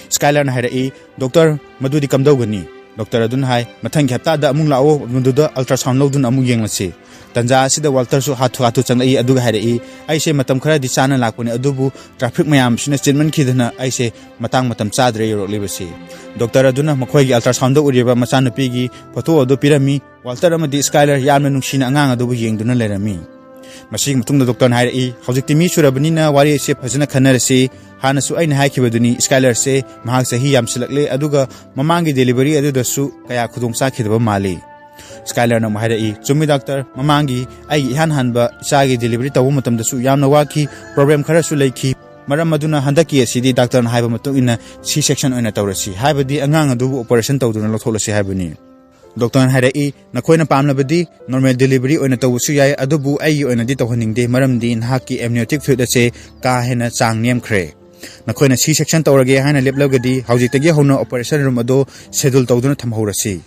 ꯁ꯭ꯀꯥꯏꯂꯔꯅ ꯍꯥꯏꯔꯛꯏ, "ꯗꯣꯛꯇꯔ, ꯃꯗꯨꯗꯤ ꯀꯝꯗꯧꯒꯅꯤ?" ꯗꯣꯛꯇꯔ ꯑꯗꯨꯅ ꯍꯥꯏ, "ꯃꯊꯪꯒꯤ ꯍꯞꯇꯥꯗ ꯑꯃꯨꯛ ꯂꯥꯛꯑꯣ, ꯃꯗꯨꯗ ꯑꯜꯇ꯭ꯔꯥꯁꯥꯎꯟ ꯂꯧꯗꯨꯅ ꯑꯃꯨꯛ ꯌꯦꯡꯂꯁꯤ"꯫ ꯇꯟꯖꯥ ꯑꯁꯤꯗ ꯋꯥꯜꯇꯔꯁꯨ ꯍꯥꯊꯨ ꯍꯥꯊꯨ ꯆꯪꯂꯛꯏ, ꯑꯗꯨꯒ ꯍꯥꯏꯔꯛꯏ, "ꯑꯩꯁꯦ ꯃꯇꯝ ꯈꯔꯗꯤ ꯆꯥꯅ ꯂꯥꯛꯄꯅꯤ, ꯑꯗꯨꯕꯨ ꯇ꯭ꯔꯥꯐꯤꯛ ꯃꯌꯥꯝꯁꯤꯅ ꯆꯤꯟꯃꯟꯈꯤꯗꯅ ꯑꯩꯁꯦ ꯃꯇꯥꯡ ꯃꯇꯝ ꯆꯥꯗ꯭ꯔꯦ ꯌꯧꯔꯛꯂꯤꯕꯁꯤ"꯫ ꯗꯣꯛꯇꯔ ꯑꯗꯨꯅ ꯃꯈꯣꯏꯒꯤ ꯑꯜꯇ꯭ꯔꯥꯁꯥꯎꯟꯗ ꯎꯔꯤꯕ ꯃꯆꯥꯅꯨꯄꯤꯒꯤ ꯐꯣꯇꯣ ꯑꯗꯨ ꯄꯤꯔꯝꯃꯤ꯫ ꯋꯥꯜꯇꯔ ꯑꯃꯗꯤ ꯁ꯭ꯀꯥꯏꯂꯔ ꯌꯥꯝꯅ ꯅꯨꯡꯁꯤꯅ ꯑꯉꯥꯡ ꯑꯗꯨꯕꯨ ꯌꯦꯡꯗꯨꯅ ꯂꯩꯔꯝꯃꯤ꯫ ꯃꯁꯤꯒꯤ ꯃꯇꯨꯡꯗ ꯗꯣꯛꯇꯔꯅ ꯍꯥꯏꯔꯛꯏ, "ꯍꯧꯖꯤꯛꯇꯤ ꯃꯤ ꯁꯨꯔꯕꯅꯤꯅ ꯋꯥꯔꯤ ꯑꯁꯤ ꯐꯖꯅ ꯈꯟꯅꯔꯁꯤ꯫ ꯍꯥꯟꯅꯁꯨ ꯑꯩꯅ ꯍꯥꯏꯈꯤꯕꯗꯨꯅꯤ, ꯁ꯭ꯀꯥꯏꯂꯔꯁꯦ ꯃꯍꯥꯛ ꯆꯍꯤ ꯌꯥꯝꯁꯤꯜꯂꯛꯂꯦ, ꯑꯗꯨꯒ ꯃꯃꯥꯡꯒꯤ ꯗꯦꯂꯤꯚꯔꯤ ꯑꯗꯨꯗꯁꯨ ꯀꯌꯥ ꯈꯨꯗꯣꯡ ꯆꯥꯈꯤꯗꯕ ꯃꯥꯜꯂꯤ"꯫ ꯁ꯭ꯀꯥꯏꯂꯔꯅ ꯑꯃꯨꯛ ꯍꯥꯏꯔꯛꯏ, "ꯆꯨꯝꯃꯤ ꯗꯥꯛꯇꯔ, ꯃꯃꯥꯡꯒꯤ ꯑꯩꯒꯤ ꯏꯍꯥꯟ ꯍꯥꯟꯕ ꯏꯆꯥꯒꯤ ꯗꯦꯂꯤꯚꯔꯤ ꯇꯧꯕ ꯃꯇꯝꯗꯁꯨ ꯌꯥꯝꯅ ꯋꯥꯈꯤ, ꯄ꯭ꯔꯣꯕ꯭ꯂꯦꯝ ꯈꯔꯁꯨ ꯂꯩꯈꯤ꯫ ꯃꯔꯝ ꯑꯗꯨꯅ ꯍꯟꯗꯛꯀꯤ ꯑꯁꯤꯗꯤ ꯗꯥꯛꯇꯔꯅ ꯍꯥꯏꯕ ꯃꯇꯨꯡ ꯏꯟꯅ ꯁꯤ ꯁꯦꯛꯁꯟ ꯑꯣꯏꯅ ꯇꯧꯔꯁꯤ, ꯍꯥꯏꯕꯗꯤ ꯑꯉꯥꯡ ꯑꯗꯨꯕꯨ ꯑꯣꯄꯔꯦꯁꯟ ꯇꯧꯗꯨꯅ ꯂꯧꯊꯣꯛꯂꯁꯤ ꯍꯥꯏꯕꯅꯤ"꯫ ꯗꯣꯛꯇꯔꯅ ꯍꯥꯏꯔꯛꯏ, "ꯅꯈꯣꯏꯅ ꯄꯥꯝꯂꯕꯗꯤ ꯅꯣꯔꯃꯦꯜ ꯗꯦꯂꯤꯚꯔꯤ ꯑꯣꯏꯅ ꯇꯧꯕꯁꯨ ꯌꯥꯏ, ꯑꯗꯨꯕꯨ ꯑꯩꯒꯤ ꯑꯣꯏꯅꯗꯤ ꯇꯧꯍꯟꯅꯤꯡꯗꯦ, ꯃꯔꯝꯗꯤ ꯅꯍꯥꯛꯀꯤ ꯑꯦꯝꯅꯤꯌꯣꯇꯤꯛ ꯐ꯭ꯂꯨꯏꯗ ꯑꯁꯦ ꯀꯥ ꯍꯦꯟꯅ ꯆꯥꯡ ꯅꯦꯝꯈ꯭ꯔꯦ꯫ ꯅꯈꯣꯏꯅ ꯁꯤ ꯁꯦꯛꯁꯟ ꯇꯧꯔꯒꯦ ꯍꯥꯏꯅ ꯂꯦꯞꯂꯒꯗꯤ ꯍꯧꯖꯤꯛꯇꯒꯤ ꯍꯧꯅ ꯑꯣꯄꯔꯦꯁꯟ ꯔꯨꯝ ꯑꯗꯨ ꯁꯦꯗꯨꯜ ꯇꯧꯗꯨꯅ ꯊꯝꯍꯧꯔꯁꯤ"꯫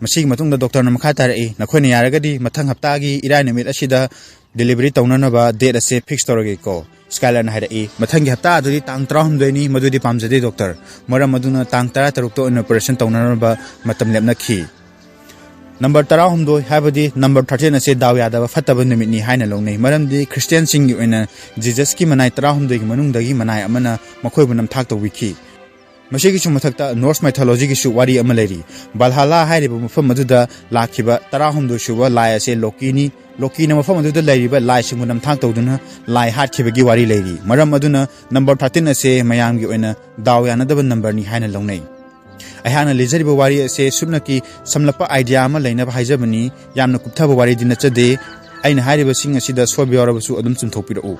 ꯃꯁꯤꯒꯤ ꯃꯇꯨꯡꯗ ꯗꯣꯛꯇꯔꯅ ꯃꯈꯥ ꯇꯥꯔꯛꯏ, "ꯅꯈꯣꯏꯅ ꯌꯥꯔꯒꯗꯤ ꯃꯊꯪ ꯍꯞꯇꯥꯒꯤ ꯏꯔꯥꯏ ꯅꯨꯃꯤꯠ ꯑꯁꯤꯗ ꯗꯦꯂꯤꯚꯔꯤ ꯇꯧꯅꯅꯕ ꯗꯦꯠ ꯑꯁꯦ ꯐꯤꯛꯁ ꯇꯧꯔꯒꯦꯀꯣ"꯫ ꯁ꯭ꯀꯥꯏꯂꯔꯅ ꯍꯥꯏꯔꯛꯏ, "ꯃꯊꯪꯒꯤ ꯍꯞꯇꯥ ꯑꯗꯨꯗꯤ ꯇꯥꯡ ꯇꯔꯥꯍꯨꯝꯗꯣꯏꯅꯤ, ꯃꯗꯨꯗꯤ ꯄꯥꯝꯖꯗꯦ ꯗꯣꯛꯇꯔ꯫ ꯃꯔꯝ ꯑꯗꯨꯅ ꯇꯥꯡ ꯇꯔꯥꯇꯔꯨꯛꯇ ꯑꯣꯏꯅ ꯑꯣꯄꯔꯦꯁꯟ ꯇꯧꯅꯅꯕ ꯃꯇꯝ ꯂꯦꯞꯅꯈꯤ"꯫ ꯅꯝꯕꯔ ꯇꯔꯥꯍꯨꯝꯗꯣꯏ ꯍꯥꯏꯕꯗꯤ ꯅꯝꯕꯔ ꯊꯥꯔꯇꯤꯟ ꯑꯁꯦ ꯗꯥꯎ ꯌꯥꯗꯕ ꯐꯠꯇꯕ ꯅꯨꯃꯤꯠꯅꯤ ꯍꯥꯏꯅ ꯂꯧꯅꯩ, ꯃꯔꯝꯗꯤ ꯈ꯭ꯔꯤꯁꯇꯤꯌꯥꯟꯁꯤꯡꯒꯤ ꯑꯣꯏꯅ ꯖꯤꯖꯁꯀꯤ ꯃꯅꯥꯏ ꯇꯔꯥꯍꯨꯝꯗꯣꯏꯒꯤ ꯃꯅꯨꯡꯗꯒꯤ ꯃꯅꯥꯏ ꯑꯃꯅ ꯃꯈꯣꯏꯕꯨ ꯅꯝꯊꯥꯛ ꯇꯧꯕꯤꯈꯤ꯫ ꯃꯁꯤꯒꯤꯁꯨ ꯃꯊꯛꯇ ꯅꯣꯔꯁ ꯃꯥꯏꯊꯣꯂꯣꯖꯤꯒꯤꯁꯨ ꯋꯥꯔꯤ ꯑꯃ ꯂꯩꯔꯤ꯫ ꯚꯜꯍꯥꯂꯥ ꯍꯥꯏꯔꯤꯕ ꯃꯐꯝ ꯑꯗꯨꯗ ꯂꯥꯛꯈꯤꯕ ꯇꯔꯥꯍꯨꯝꯗꯣꯏ ꯁꯨꯕ ꯂꯥꯏ ꯑꯁꯦ ꯂꯣꯀꯤꯅꯤ꯫ ꯂꯣꯀꯤꯅ ꯃꯐꯝ ꯑꯗꯨꯗ ꯂꯩꯔꯤꯕ ꯂꯥꯏꯁꯤꯡꯕꯨ ꯅꯝꯊꯥꯛ ꯇꯧꯗꯨꯅ ꯂꯥꯏ ꯍꯥꯠꯈꯤꯕꯒꯤ ꯋꯥꯔꯤ ꯂꯩꯔꯤ꯫ ꯃꯔꯝ ꯑꯗꯨꯅ ꯅꯝꯕꯔ ꯊꯥꯔꯇꯤꯟ ꯑꯁꯦ ꯃꯌꯥꯝꯒꯤ ꯑꯣꯏꯅ ꯗꯥꯎ ꯌꯥꯅꯗꯕ ꯅꯝꯕꯔꯅꯤ ꯍꯥꯏꯅ ꯂꯧꯅꯩ꯫ ꯑꯩꯍꯥꯛꯅ ꯂꯤꯖꯔꯤꯕ ꯋꯥꯔꯤ ꯑꯁꯦ ꯁꯨꯞꯅꯀꯤ ꯁꯝꯂꯞꯄ idea ꯑꯃ ꯂꯩꯅꯕ ꯍꯥꯏꯖꯕꯅꯤ꯫ ꯌꯥꯝꯅ ꯀꯨꯞꯊꯕ ꯋꯥꯔꯤꯗꯤ ꯅꯠꯆꯗꯦ꯫ ꯑꯩꯅ ꯍꯥꯏꯔꯤꯕꯁꯤꯡ ꯑꯁꯤꯗ ꯁꯣꯏꯕ ꯌꯥꯎꯔꯕꯁꯨ ꯑꯗꯨꯝ ꯆꯨꯝꯊꯣꯛꯄꯤꯔꯛꯎ꯫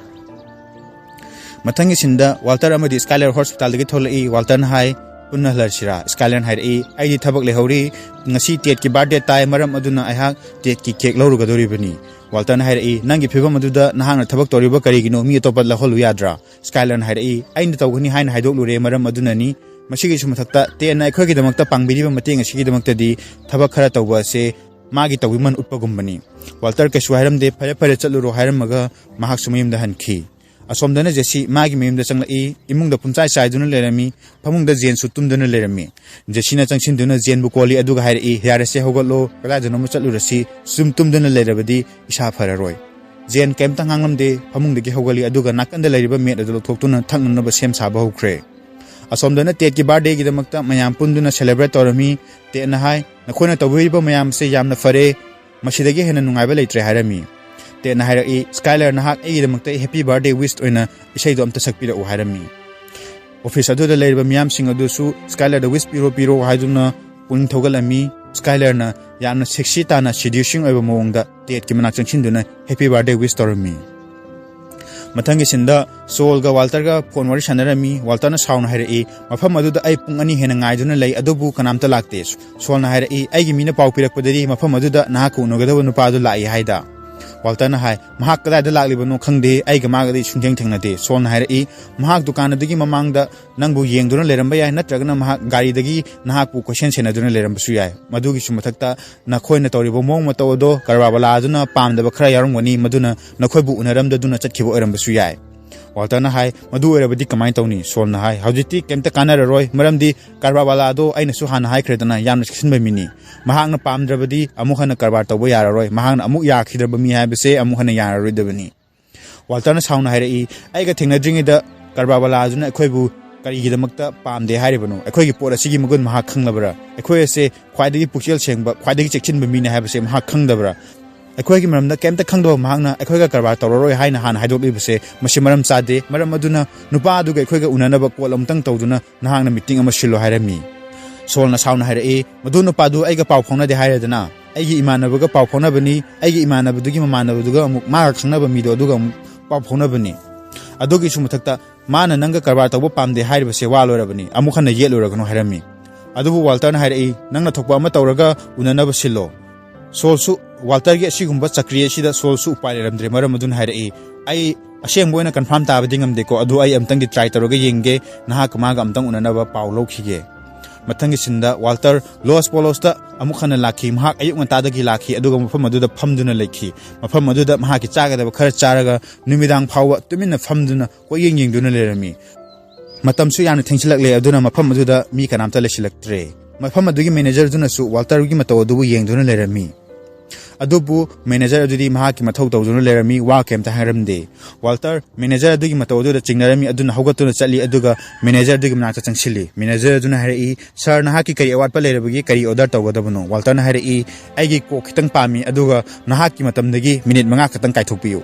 ꯃꯊꯪꯒꯤ ꯁꯤꯟꯗ ꯋꯥꯜꯇꯔ ꯑꯃꯗꯤ ꯁ꯭ꯀꯥꯏꯂꯔ ꯍꯣꯁꯄꯤꯇꯥꯜꯗꯒꯤ ꯊꯣꯛꯂꯛꯏ꯫ ꯋꯥꯜꯇꯔꯅ ꯍꯥꯏ, "ꯄꯨꯟꯅ ꯍꯜꯂꯁꯤꯔꯥ?" ꯁ꯭ꯀꯥꯏꯂꯔꯅ ꯍꯥꯏꯔꯛꯏ, "ꯑꯩꯗꯤ ꯊꯕꯛ ꯂꯩꯍꯧꯔꯤ꯫ ꯉꯁꯤ ꯇꯦꯠꯀꯤ ꯕꯥꯔꯗꯦ ꯇꯥꯏ, ꯃꯔꯝ ꯑꯗꯨꯅ ꯑꯩꯍꯥꯛ ꯇꯦꯠꯀꯤ ꯀꯦꯛ ꯂꯧꯔꯨꯒꯗꯧꯔꯤꯕꯅꯤ꯫" ꯋꯥꯜꯇꯔꯅ ꯍꯥꯏꯔꯛꯏ, "ꯅꯪꯒꯤ ꯐꯤꯕꯝ ꯑꯗꯨꯗ ꯅꯍꯥꯛꯅ ꯊꯕꯛ ꯇꯧꯔꯤꯕ ꯀꯔꯤꯒꯤꯅꯣ? ꯃꯤ ꯑꯇꯣꯞꯄ ꯂꯧꯍꯜꯂꯨ ꯌꯥꯗ꯭ꯔꯥ?" ꯁ꯭ꯀꯥꯏꯂꯔꯅ ꯍꯥꯏꯔꯛꯏ, "ꯑꯩꯅ ꯇꯧꯒꯅꯤ ꯍꯥꯏꯅ ꯍꯥꯏꯗꯣꯛꯂꯨꯔꯦ, ꯃꯔꯝ ꯑꯗꯨꯅꯅꯤ꯫ ꯃꯁꯤꯒꯤꯁꯨ ꯃꯊꯛꯇ ꯇꯦꯠꯅ ꯑꯩꯈꯣꯏꯒꯤꯗꯃꯛꯇ ꯄꯥꯡꯕꯤꯔꯤꯕ ꯃꯇꯦꯡ ꯑꯁꯤꯒꯤꯗꯃꯛꯇꯗꯤ ꯊꯕꯛ ꯈꯔ ꯇꯧꯕ ꯑꯁꯦ ꯃꯥꯒꯤ ꯇꯧꯕꯤꯃꯜ ꯎꯠꯄꯒꯨꯝꯕꯅꯤ꯫" ꯋꯥꯜꯇꯔ ꯀꯩꯁꯨ ꯍꯥꯏꯔꯝꯗꯦ꯫ "ꯐꯔꯦ, ꯐꯔꯦ, ꯆꯠꯂꯨꯔꯣ" ꯍꯥꯏꯔꯝꯃꯒ ꯃꯍꯥꯛꯁꯨ ꯃꯌꯨꯝꯗ ꯍꯟꯈꯤ꯫ ꯑꯁꯣꯝꯗꯅ ꯖꯦꯁꯤ ꯃꯥꯒꯤ ꯃꯌꯨꯝꯗ ꯆꯪꯂꯛꯏ꯫ ꯏꯃꯨꯡꯗ ꯄꯨꯝꯆꯥꯏ ꯆꯥꯏꯗꯨꯅ ꯂꯩꯔꯝꯃꯤ꯫ ꯐꯃꯨꯡꯗ ꯖꯦꯟꯁꯨ ꯇꯨꯝꯗꯨꯅ ꯂꯩꯔꯝꯃꯤ꯫ ꯖꯦꯁꯤꯅ ꯆꯪꯁꯤꯟꯗꯨꯅ ꯖꯦꯟꯕꯨ ꯀꯣꯜꯂꯤ, ꯑꯗꯨꯒ ꯍꯥꯏꯔꯛꯏ, "ꯌꯥꯔꯦꯁꯦ, ꯍꯧꯒꯠꯂꯣ, ꯀꯗꯥꯏꯗꯅꯣꯃ ꯆꯠꯂꯨꯔꯁꯤ꯫ ꯁꯨꯝ ꯇꯨꯝꯗꯨꯅ ꯂꯩꯔꯕꯗꯤ ꯏꯁꯥ ꯐꯔꯔꯣꯏ꯫" ꯖꯦꯟ ꯀꯩꯝꯇ ꯉꯥꯡꯂꯝꯗꯦ꯫ ꯐꯃꯨꯡꯗꯒꯤ ꯍꯧꯒꯠꯂꯤ, ꯑꯗꯨꯒ ꯅꯥꯀꯟꯗ ꯂꯩꯔꯤꯕ ꯃꯦꯠ ꯑꯗꯨ ꯂꯧꯊꯣꯛꯇꯨꯅ ꯊꯛꯅꯅꯕ ꯁꯦꯝ ꯁꯥꯕ ꯍꯧꯈ꯭ꯔꯦ꯫ ꯑꯁꯣꯝꯗꯅ ꯇꯦꯠꯀꯤ ꯕꯥꯔꯗꯦꯒꯤꯗꯃꯛꯇ ꯃꯌꯥꯝ ꯄꯨꯟꯗꯨꯅ ꯁꯦꯂꯦꯕ꯭ꯔꯦꯠ ꯇꯧꯔꯝꯃꯤ꯫ ꯇꯦꯠꯅ ꯍꯥꯏ, "ꯅꯈꯣꯏꯅ ꯇꯧꯕꯤꯔꯤꯕ ꯃꯌꯥꯝꯁꯦ ꯌꯥꯝꯅ ꯐꯔꯦ꯫ ꯃꯁꯤꯗꯒꯤ ꯍꯦꯟꯅ ꯅꯨꯡꯉꯥꯏꯕ ꯂꯩꯇ꯭ꯔꯦ" ꯍꯥꯏꯔꯝꯃꯤ꯫ ꯇꯦꯠꯅ ꯍꯥꯏꯔꯛꯏ, "ꯁ꯭ꯀꯥꯏꯂꯔ, ꯅꯍꯥꯛ ꯑꯩꯒꯤꯗꯃꯛꯇ ꯍꯦꯄꯤ ꯕꯥꯔꯗꯦ ꯋꯤꯁ ꯑꯣꯏꯅ ꯏꯁꯩꯗꯣ ꯑꯝꯇ ꯁꯛꯄꯤꯔꯛꯎ" ꯍꯥꯏꯔꯝꯃꯤ꯫ ꯑꯣꯐꯤꯁ ꯑꯗꯨꯗ ꯂꯩꯔꯤꯕ ꯃꯤꯌꯥꯝꯁꯤꯡ ꯑꯗꯨꯁꯨ ꯁ꯭ꯀꯥꯏꯂꯔꯗ ꯋꯤꯁ ꯄꯤꯔꯣ ꯄꯤꯔꯣ ꯍꯥꯏꯗꯨꯅ ꯄꯨꯛꯅꯤꯡ ꯊꯧꯒꯠꯂꯝꯃꯤ꯫ ꯁ꯭ꯀꯥꯏꯂꯔꯅ ꯌꯥꯝꯅ ꯁꯦꯛꯁꯤ ꯇꯥꯅ, ꯁꯤꯗ꯭ꯌꯨꯁꯤꯡ ꯑꯣꯏꯕ ꯃꯑꯣꯡꯗ ꯇꯦꯠꯀꯤ ꯃꯅꯥꯛ ꯆꯪꯁꯤꯟꯗꯨꯅ ꯍꯦꯄꯤ ꯕꯥꯔꯗꯦ ꯋꯤꯁ ꯇꯧꯔꯝꯃꯤ꯫ ꯃꯊꯪꯒꯤ ꯁꯤꯟꯗ ꯁꯣꯜꯒ ꯋꯥꯜꯇꯔꯒ ꯐꯣꯟ ꯋꯥꯔꯤ ꯁꯥꯟꯅꯔꯝꯃꯤ꯫ ꯋꯥꯜꯇꯔꯅ ꯁꯥꯎꯅ ꯍꯥꯏꯔꯛꯏ, "ꯃꯐꯝ ꯑꯗꯨꯗ ꯑꯩ ꯄꯨꯡ ꯑꯅꯤ ꯍꯦꯟꯅ ꯉꯥꯏꯗꯨꯅ ꯂꯩ, ꯑꯗꯨꯕꯨ ꯀꯅꯥꯝꯇ ꯂꯥꯛꯇꯦ꯫" ꯁꯣꯜꯅ ꯍꯥꯏꯔꯛꯏ, "ꯑꯩꯒꯤ ꯃꯤꯅ ꯄꯥꯎ ꯄꯤꯔꯛꯄꯗꯗꯤ ꯃꯐꯝ ꯑꯗꯨꯗ ꯅꯍꯥꯛꯀ ꯎꯅꯒꯗꯕ ꯅꯨꯄꯥ ꯑꯗꯨ ꯂꯥꯛꯏ" ꯍꯥꯏꯗ꯫ ꯋꯥꯜꯇꯔꯅ ꯍꯥꯏ, "ꯃꯍꯥꯛ ꯀꯗꯥꯏꯗ ꯂꯥꯛꯂꯤꯕꯅꯣ ꯈꯪꯗꯦ, ꯑꯩꯒ ꯃꯥꯒꯗꯤ ꯁꯨꯡꯊꯦꯡ ꯊꯦꯡꯅꯗꯦ꯫" ꯁꯣꯜꯅ ꯍꯥꯏꯔꯛꯏ, "ꯃꯍꯥꯛ ꯗꯨꯀꯥꯟ ꯑꯗꯨꯒꯤ ꯃꯃꯥꯡꯗ ꯅꯪꯕꯨ ꯌꯦꯡꯗꯨꯅ ꯂꯩꯔꯝꯕ ꯌꯥꯏ, ꯅꯠꯇ꯭ꯔꯒꯅ ꯃꯍꯥꯛ ꯒꯥꯔꯤꯗꯒꯤ ꯅꯍꯥꯛꯄꯨ ꯀꯣꯏꯁꯦꯟ ꯁꯦꯟꯅꯗꯨꯅ ꯂꯩꯔꯝꯕꯁꯨ ꯌꯥꯏ꯫ ꯃꯗꯨꯒꯤꯁꯨ ꯃꯊꯛꯇ ꯅꯈꯣꯏꯅ ꯇꯧꯔꯤꯕ ꯃꯑꯣꯡ ꯃꯇꯧ ꯑꯗꯣ ꯀꯔꯕꯥꯔ ꯋꯥꯂꯥ ꯑꯗꯨꯅ ꯄꯥꯝꯗꯕ ꯈꯔ ꯌꯥꯎꯔꯝꯒꯅꯤ, ꯃꯗꯨꯅ ꯅꯈꯣꯏꯕꯨ ꯎꯅꯔꯝꯗꯗꯨꯅ ꯆꯠꯈꯤꯕ ꯑꯣꯏꯔꯝꯕꯁꯨ ꯌꯥꯏ꯫" ꯋꯥꯜꯇꯔꯅ ꯍꯥꯏ, "ꯃꯗꯨ ꯑꯣꯏꯔꯕꯗꯤ ꯀꯃꯥꯏꯅ ꯇꯧꯅꯤ?" ꯁꯣꯜꯅ ꯍꯥꯏ, "ꯍꯧꯖꯤꯛꯇꯤ ꯀꯩꯝꯇ ꯀꯥꯟꯅꯔꯔꯣꯏ, ꯃꯔꯝꯗꯤ ꯀꯔꯕꯥꯔ ꯋꯥꯂꯥ ꯑꯗꯣ ꯑꯩꯅꯁꯨ ꯍꯥꯟꯅ ꯍꯥꯏꯈ꯭ꯔꯦꯗꯅ, ꯌꯥꯝꯅ ꯆꯦꯛꯁꯤꯟꯕ ꯃꯤꯅꯤ꯫ ꯃꯍꯥꯛꯅ ꯄꯥꯝꯗ꯭ꯔꯕꯗꯤ ꯑꯃꯨꯛ ꯍꯟꯅ ꯀꯔꯕꯥꯔ ꯇꯧꯕ ꯌꯥꯔꯔꯣꯏ꯫ ꯃꯍꯥꯛꯅ ꯑꯃꯨꯛ ꯌꯥꯈꯤꯗ꯭ꯔꯕ ꯃꯤ ꯍꯥꯏꯕꯁꯦ ꯑꯃꯨꯛ ꯍꯟꯅ ꯌꯥꯔꯔꯣꯏꯗꯕꯅꯤ꯫" ꯋꯥꯜꯇꯔꯅ ꯁꯥꯎꯅ ꯍꯥꯏꯔꯛꯏ, "ꯑꯩꯒ ꯊꯦꯡꯅꯗ꯭ꯔꯤꯉꯩꯗ ꯀꯔꯕꯥꯔ ꯋꯥꯂꯥ ꯑꯗꯨꯅ ꯑꯩꯈꯣꯏꯕꯨ ꯀꯔꯤꯒꯤꯗꯃꯛꯇ ꯄꯥꯝꯗꯦ ꯍꯥꯏꯔꯤꯕꯅꯣ? ꯑꯩꯈꯣꯏꯒꯤ ꯄꯣꯠ ꯑꯁꯤꯒꯤ ꯃꯒꯨꯟ ꯃꯍꯥꯛ ꯈꯪꯂꯕ꯭ꯔꯥ? ꯑꯩꯈꯣꯏ ꯑꯁꯦ ꯈ꯭ꯋꯥꯏꯗꯒꯤ ꯄꯨꯛꯆꯦꯜ ꯁꯦꯡꯕ, ꯈ꯭ꯋꯥꯏꯗꯒꯤ ꯆꯦꯛꯁꯤꯟꯕ ꯃꯤꯅꯤ ꯍꯥꯏꯕꯁꯦ ꯃꯍꯥꯛ ꯈꯪꯗꯕ꯭ꯔꯥ? ꯑꯩꯈꯣꯏꯒꯤ ꯃꯔꯝꯗ ꯀꯩꯝꯇ ꯈꯪꯗꯕ ꯃꯍꯥꯛꯅ ꯑꯩꯈꯣꯏꯒ ꯀꯔꯕꯥꯔ ꯇꯧꯔꯔꯣꯏ ꯍꯥꯏꯅ ꯍꯥꯟꯅ ꯍꯥꯏꯗꯣꯛꯂꯤꯕꯁꯦ ꯃꯁꯤ ꯃꯔꯝ ꯆꯥꯗꯦ꯫ ꯃꯔꯝ ꯑꯗꯨꯅ ꯅꯨꯄꯥ ꯑꯗꯨꯒ ꯑꯩꯈꯣꯏꯒ ꯎꯅꯅꯕ ꯀꯣꯜ ꯑꯃꯨꯛꯇꯪ ꯇꯧꯗꯨꯅ ꯅꯍꯥꯛꯅ ꯃꯤꯇꯤꯡ ꯑꯃ ꯁꯤꯜꯂꯣ" ꯍꯥꯏꯔꯝꯃꯤ꯫ ꯁꯣꯜꯅ ꯁꯥꯎꯅ ꯍꯥꯏꯔꯛꯏ, "ꯃꯗꯨ ꯅꯨꯄꯥꯗꯨ ꯑꯩꯒ ꯄꯥꯎ ꯐꯥꯎꯅꯗꯦ ꯍꯥꯏꯔꯦꯗꯅ, ꯑꯩꯒꯤ ꯏꯃꯥꯟꯅꯕꯒ ꯄꯥꯎ ꯐꯥꯎꯅꯕꯅꯤ, ꯑꯩꯒꯤ ꯏꯃꯥꯟꯅꯕꯗꯨꯒꯤ ꯃꯃꯥꯟꯅꯕꯗꯨꯒ ꯑꯃꯨꯛ ꯃꯥꯒ ꯈꯪꯅꯕ ꯃꯤꯗꯣ ꯑꯗꯨꯒ ꯑꯃꯨꯛ ꯄꯥꯎ ꯐꯥꯎꯅꯕꯅꯤ꯫ ꯑꯗꯨꯒꯤꯁꯨ ꯃꯊꯛꯇ ꯃꯥꯅ ꯅꯪꯒ ꯀꯔꯕꯥꯔ ꯇꯧꯕ ꯄꯥꯝꯗꯦ ꯍꯥꯏꯔꯤꯕꯁꯦ ꯋꯥ ꯂꯣꯏꯔꯕꯅꯤ, ꯑꯃꯨꯛ ꯍꯟꯅ ꯌꯦꯠꯂꯨꯔꯒꯅꯨ" ꯍꯥꯏꯔꯝꯃꯤ꯫ ꯑꯗꯨꯕꯨ ꯋꯥꯜꯇꯔꯅ ꯍꯥꯏꯔꯛꯏ, "ꯅꯪꯅ ꯊꯣꯛꯄ ꯑꯃ ꯇꯧꯔꯒ ꯎꯅꯅꯕ ꯁꯤꯜꯂꯣ"꯫ ꯁꯣꯜꯁꯨ ꯋꯥꯜꯇꯔꯒꯤ ꯑꯁꯤꯒꯨꯝꯕ ꯆꯀ꯭ꯔꯤ ꯑꯁꯤꯗ ꯁꯣꯜꯁꯨ ꯎꯄꯥꯏ ꯂꯩꯔꯝꯗ꯭ꯔꯦ, ꯃꯔꯝ ꯑꯗꯨꯅ ꯍꯥꯏꯔꯛꯏ, "ꯑꯩ ꯑꯁꯦꯡꯕ ꯑꯣꯏꯅ ꯀꯟꯐꯥꯔꯝ ꯇꯥꯕꯗꯤ ꯉꯝꯗꯦꯀꯣ, ꯑꯗꯨ ꯑꯩ ꯑꯝꯇꯪꯗꯤ ꯇ꯭ꯔꯥꯏ ꯇꯧꯔꯒ ꯌꯦꯡꯒꯦ, ꯅꯍꯥꯛꯀ ꯃꯥꯒ ꯑꯝꯇꯪ ꯎꯅꯅꯕ ꯄꯥꯎ ꯂꯧꯈꯤꯒꯦ"꯫ ꯃꯊꯪꯒꯤ ꯁꯤꯟꯗ ꯋꯥꯜꯇꯔ ꯂꯣꯁ ꯄꯣꯂꯣꯁꯇ ꯑꯃꯨꯛ ꯍꯟꯅ ꯂꯥꯛꯈꯤ꯫ ꯃꯍꯥꯛ ꯑꯌꯨꯛ ꯉꯟꯇꯥꯗꯒꯤ ꯂꯥꯛꯈꯤ, ꯑꯗꯨꯒ ꯃꯐꯝ ꯑꯗꯨꯗ ꯐꯝꯗꯨꯅ ꯂꯩꯈꯤ꯫ ꯃꯐꯝ ꯑꯗꯨꯗ ꯃꯍꯥꯛꯀꯤ ꯆꯥꯒꯗꯕ ꯈꯔ ꯆꯥꯔꯒ ꯅꯨꯃꯤꯗꯥꯡ ꯐꯥꯎꯕ ꯇꯨꯃꯤꯟꯅ ꯐꯝꯗꯨꯅ ꯀꯣꯏꯌꯦꯡ ꯌꯦꯡꯗꯨꯅ ꯂꯩꯔꯝꯃꯤ꯫ ꯃꯇꯝꯁꯨ ꯌꯥꯝꯅ ꯊꯦꯡꯖꯤꯜꯂꯛꯂꯦ, ꯑꯗꯨꯅ ꯃꯐꯝ ꯑꯗꯨꯗ ꯃꯤ ꯀꯅꯥꯝꯇ ꯂꯩꯁꯤꯜꯂꯛꯇ꯭ꯔꯦ꯫ ꯃꯐꯝ ꯑꯗꯨꯒꯤ ꯃꯦꯅꯦꯖꯔꯗꯨꯅꯁꯨ ꯋꯥꯜꯇꯔꯒꯤ ꯃꯇꯧ ꯑꯗꯨꯕꯨ ꯌꯦꯡꯗꯨꯅ ꯂꯩꯔꯝꯃꯤ꯫ ꯑꯗꯨꯕꯨ ꯃꯦꯅꯦꯖꯔ ꯑꯗꯨꯗꯤ ꯃꯍꯥꯛꯀꯤ ꯃꯊꯧ ꯇꯧꯗꯨꯅ ꯂꯩꯔꯝꯃꯤ, ꯋꯥ ꯀꯩꯝꯇ ꯍꯥꯏꯔꯝꯗꯦ꯫ ꯋꯥꯜꯇꯔ ꯃꯦꯅꯦꯖꯔ ꯑꯗꯨꯒꯤ ꯃꯇꯧ ꯑꯗꯨꯗ ꯆꯤꯡꯅꯔꯝꯃꯤ, ꯑꯗꯨꯅ ꯍꯧꯒꯠꯇꯨꯅ ꯆꯠꯂꯤ, ꯑꯗꯨꯒ ꯃꯦꯅꯦꯖꯔ ꯑꯗꯨꯒꯤ ꯃꯅꯥꯛꯇ ꯆꯪꯁꯤꯜꯂꯤ꯫ ꯃꯦꯅꯦꯖꯔ ꯑꯗꯨꯅ ꯍꯥꯏꯔꯛꯏ, "ꯁꯥꯔ, ꯅꯍꯥꯛꯀꯤ ꯀꯔꯤ ꯑꯋꯥꯠꯄ ꯂꯩꯔꯕꯒꯦ? ꯀꯔꯤ ꯑꯣꯔꯗꯔ ꯇꯧꯒꯗꯕꯅꯣ?" ꯋꯥꯜꯇꯔꯅ ꯍꯥꯏꯔꯛꯏ, "ꯑꯩꯒꯤ ꯀꯣꯛ ꯈꯤꯇꯪ ꯄꯥꯝꯃꯤ, ꯑꯗꯨꯒ ꯅꯍꯥꯛꯀꯤ ꯃꯇꯝꯗꯒꯤ ꯃꯤꯅꯤꯠ ꯃꯉꯥ ꯈꯛꯇꯪ ꯀꯥꯏꯊꯣꯛꯄꯤꯌꯨ"꯫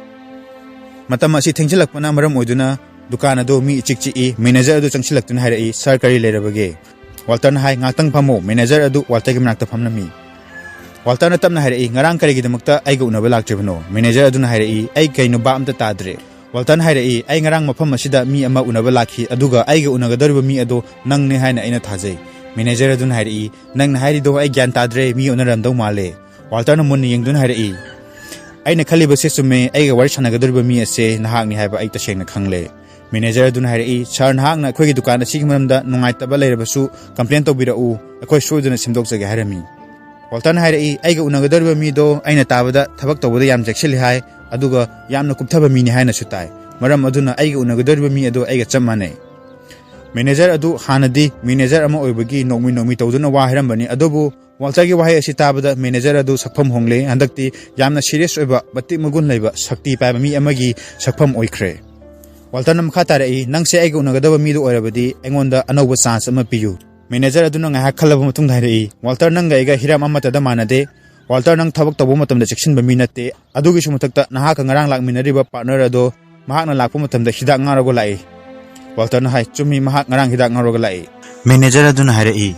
ꯃꯇꯝ ꯑꯁꯤ ꯊꯦꯡꯖꯤꯜꯂꯛꯄꯅ ꯃꯔꯝ ꯑꯣꯏꯗꯨꯅ ꯗꯨꯀꯥꯟ ꯑꯗꯨ ꯃꯤ ꯏꯆꯤꯛ ꯆꯤꯛꯏ꯫ ꯃꯦꯅꯦꯖꯔ ꯑꯗꯨ ꯆꯪꯁꯤꯜꯂꯛꯇꯨꯅ ꯍꯥꯏꯔꯛꯏ, "ꯁꯥꯔ, ꯀꯔꯤ ꯂꯩꯔꯕꯒꯦ?" ꯋꯥꯜꯇꯔꯅ ꯍꯥꯏ, "ꯉꯥꯛꯇꯪ ꯐꯝꯃꯨ"꯫ ꯃꯦꯅꯦꯖꯔ ꯑꯗꯨ ꯋꯥꯜꯇꯔꯒꯤ ꯃꯅꯥꯛꯇ ꯐꯝꯂꯝꯃꯤ꯫ ꯋꯥꯜꯇꯔꯅ ꯇꯞꯅ ꯍꯥꯏꯔꯛꯏ, "ꯉꯔꯥꯡ ꯀꯔꯤꯒꯤꯗꯃꯛꯇ ꯑꯩꯒ ꯎꯅꯕ ꯂꯥꯛꯇ꯭ꯔꯤꯕꯅꯣ?" ꯃꯦꯅꯦꯖꯔ ꯑꯗꯨꯅ ꯍꯥꯏꯔꯛꯏ, "ꯑꯩ ꯀꯩꯅꯣ ꯚꯥꯞ ꯑꯝꯇ ꯇꯥꯗ꯭ꯔꯦ"꯫ ꯋꯥꯜꯇꯔꯅ ꯍꯥꯏꯔꯛꯏ, "ꯑꯩ ꯉꯔꯥꯡ ꯃꯐꯝ ꯑꯁꯤꯗ ꯃꯤ ꯑꯃ ꯎꯅꯕ ꯂꯥꯛꯈꯤ, ꯑꯗꯨꯒ ꯑꯩꯒ ꯎꯅꯒꯗꯧꯔꯤꯕ ꯃꯤ ꯑꯗꯣ ꯅꯪꯅꯦ ꯍꯥꯏꯅ ꯑꯩꯅ ꯊꯥꯖꯩ"꯫ ꯃꯦꯅꯦꯖꯔ ꯑꯗꯨꯅ ꯍꯥꯏꯔꯛꯏ, "ꯅꯪꯅ ꯍꯥꯏꯔꯤꯗꯣ ꯑꯩ ꯒ꯭ꯌꯥꯟ ꯇꯥꯗ꯭ꯔꯦ, ꯃꯤ ꯑꯣꯟꯅꯔꯝꯗꯧ ꯃꯥꯜꯂꯦ"꯫ ꯋꯥꯜꯇꯔꯅ ꯃꯨꯟꯅ ꯌꯦꯡꯗꯨꯅ ꯍꯥꯏꯔꯛꯏ, "ꯑꯩꯅ ꯈꯜꯂꯤꯕꯁꯦ ꯆꯨꯝꯃꯦ, ꯑꯩꯒ ꯋꯥꯔꯤ ꯁꯥꯟꯅꯒꯗꯧꯔꯤꯕ ꯃꯤ ꯑꯁꯦ ꯅꯍꯥꯛꯅꯤ ꯍꯥꯏꯕ ꯑꯩ ꯇꯁꯦꯡꯅ ꯈꯪꯂꯦ"꯫ ꯃꯦꯅꯦꯖꯔ ꯑꯗꯨꯅ ꯍꯥꯏꯔꯛꯏ, "ꯁꯥꯔ, ꯅꯍꯥꯛꯅ ꯑꯩꯈꯣꯏꯒꯤ ꯗꯨꯀꯥꯟ ꯑꯁꯤꯒꯤ ꯃꯔꯝꯗ ꯅꯨꯡꯉꯥꯏꯇꯕ ꯂꯩꯔꯕꯁꯨ ꯀꯝꯄ꯭ꯂꯦꯟ ꯇꯧꯕꯤꯔꯛꯎ, ꯑꯩꯈꯣꯏ ꯁꯣꯏꯗꯅ ꯁꯦꯝꯗꯣꯛꯆꯒꯦ" ꯍꯥꯏꯔꯝꯃꯤ꯫ ꯋꯥꯜꯇꯔꯅ ꯍꯥꯏꯔꯛꯏ, "ꯑꯩꯒ ꯎꯅꯒꯗꯧꯔꯤꯕ ꯃꯤꯗꯣ ꯑꯩꯅ ꯇꯥꯕꯗ ꯊꯕꯛ ꯇꯧꯕꯗ ꯌꯥꯝ ꯆꯦꯛꯁꯤꯜꯂꯤ ꯍꯥꯏ, ꯑꯗꯨꯒ ꯌꯥꯝꯅ ꯀꯨꯞꯊꯕ ꯃꯤꯅꯤ ꯍꯥꯏꯅꯁꯨ ꯇꯥꯏ꯫ ꯃꯔꯝ ꯑꯗꯨꯅ ꯑꯩꯒ ꯎꯅꯒꯗꯧꯔꯤꯕ ꯃꯤ ꯑꯗꯣ ꯑꯩꯒ ꯆꯞ ꯃꯥꯟꯅꯩ"꯫ ꯃꯦꯅꯦꯖꯔ ꯑꯗꯨ ꯍꯥꯟꯅꯗꯤ ꯃꯦꯅꯦꯖꯔ ꯑꯃ ꯑꯣꯏꯕꯒꯤ ꯅꯣꯛꯃꯤ ꯅꯣꯛꯃꯤ ꯇꯧꯗꯨꯅ ꯋꯥ ꯍꯥꯏꯔꯝꯕꯅꯤ, ꯑꯗꯨꯕꯨ ꯋꯥꯜꯇꯔꯒꯤ ꯋꯥꯍꯩ ꯑꯁꯤ ꯇꯥꯕꯗ ꯃꯦꯅꯦꯖꯔ ꯑꯗꯨ ꯁꯛꯐꯝ ꯍꯣꯡꯂꯦ꯫ ꯍꯟꯗꯛꯇꯤ ꯌꯥꯝꯅ ꯁꯤꯔꯤꯌꯁ ꯑꯣꯏꯕ, ꯃꯇꯤꯛ ꯃꯒꯨꯟ ꯂꯩꯕ, ꯁꯛꯇꯤ ꯄꯥꯏꯕ ꯃꯤ ꯑꯃꯒꯤ ꯁꯛꯐꯝ ꯑꯣꯏꯈ꯭ꯔꯦ꯫ ꯋꯥꯜꯇꯔꯅ ꯃꯈꯥ ꯇꯥꯔꯛꯏ, "ꯅꯪꯁꯦ ꯑꯩꯒ ꯎꯅꯒꯗꯕ ꯃꯤꯗꯨ ꯑꯣꯏꯔꯕꯗꯤ ꯑꯩꯉꯣꯟꯗ ꯑꯅꯧꯕ ꯆꯥꯟꯁ ꯑꯃ ꯄꯤꯌꯨ"꯫ ꯃꯦꯅꯦꯖꯔ ꯑꯗꯨꯅ ꯉꯥꯏꯍꯥꯛ ꯈꯜꯂꯕ ꯃꯇꯨꯡꯗ ꯍꯥꯏꯔꯛꯏ, "ꯋꯥꯜꯇꯔ, ꯅꯪꯒ ꯑꯩꯒ ꯍꯤꯔꯝ ꯑꯃꯠꯇꯗ ꯃꯥꯟꯅꯗꯦ꯫ ꯋꯥꯜꯇꯔ, ꯅꯪ ꯊꯕꯛ ꯇꯧꯕ ꯃꯇꯝꯗ ꯆꯦꯛꯁꯤꯟꯕ ꯃꯤ ꯅꯠꯇꯦ꯫ ꯑꯗꯨꯒꯤꯁꯨ ꯃꯊꯛꯇ ꯅꯍꯥꯛꯀ ꯉꯔꯥꯡ ꯂꯥꯛꯃꯤꯟꯅꯔꯤꯕ ꯄꯥꯔꯠꯅꯔ ꯑꯗꯣ ꯃꯍꯥꯛꯅ ꯂꯥꯛꯄ ꯃꯇꯝꯗ ꯍꯤꯗꯥꯛ ꯉꯥꯎꯔꯒ ꯂꯥꯛꯏ"꯫ ꯋꯥꯜꯇꯔꯅ ꯍꯥꯏ, "ꯆꯨꯝꯃꯤ, ꯃꯍꯥꯛ ꯉꯔꯥꯡ ꯍꯤꯗꯥꯛ ꯉꯥꯎꯔꯒ ꯂꯥꯛꯏ"꯫ ꯃꯦꯅꯦꯖꯔ ꯑꯗꯨꯅ ꯍꯥꯏꯔꯛꯏ,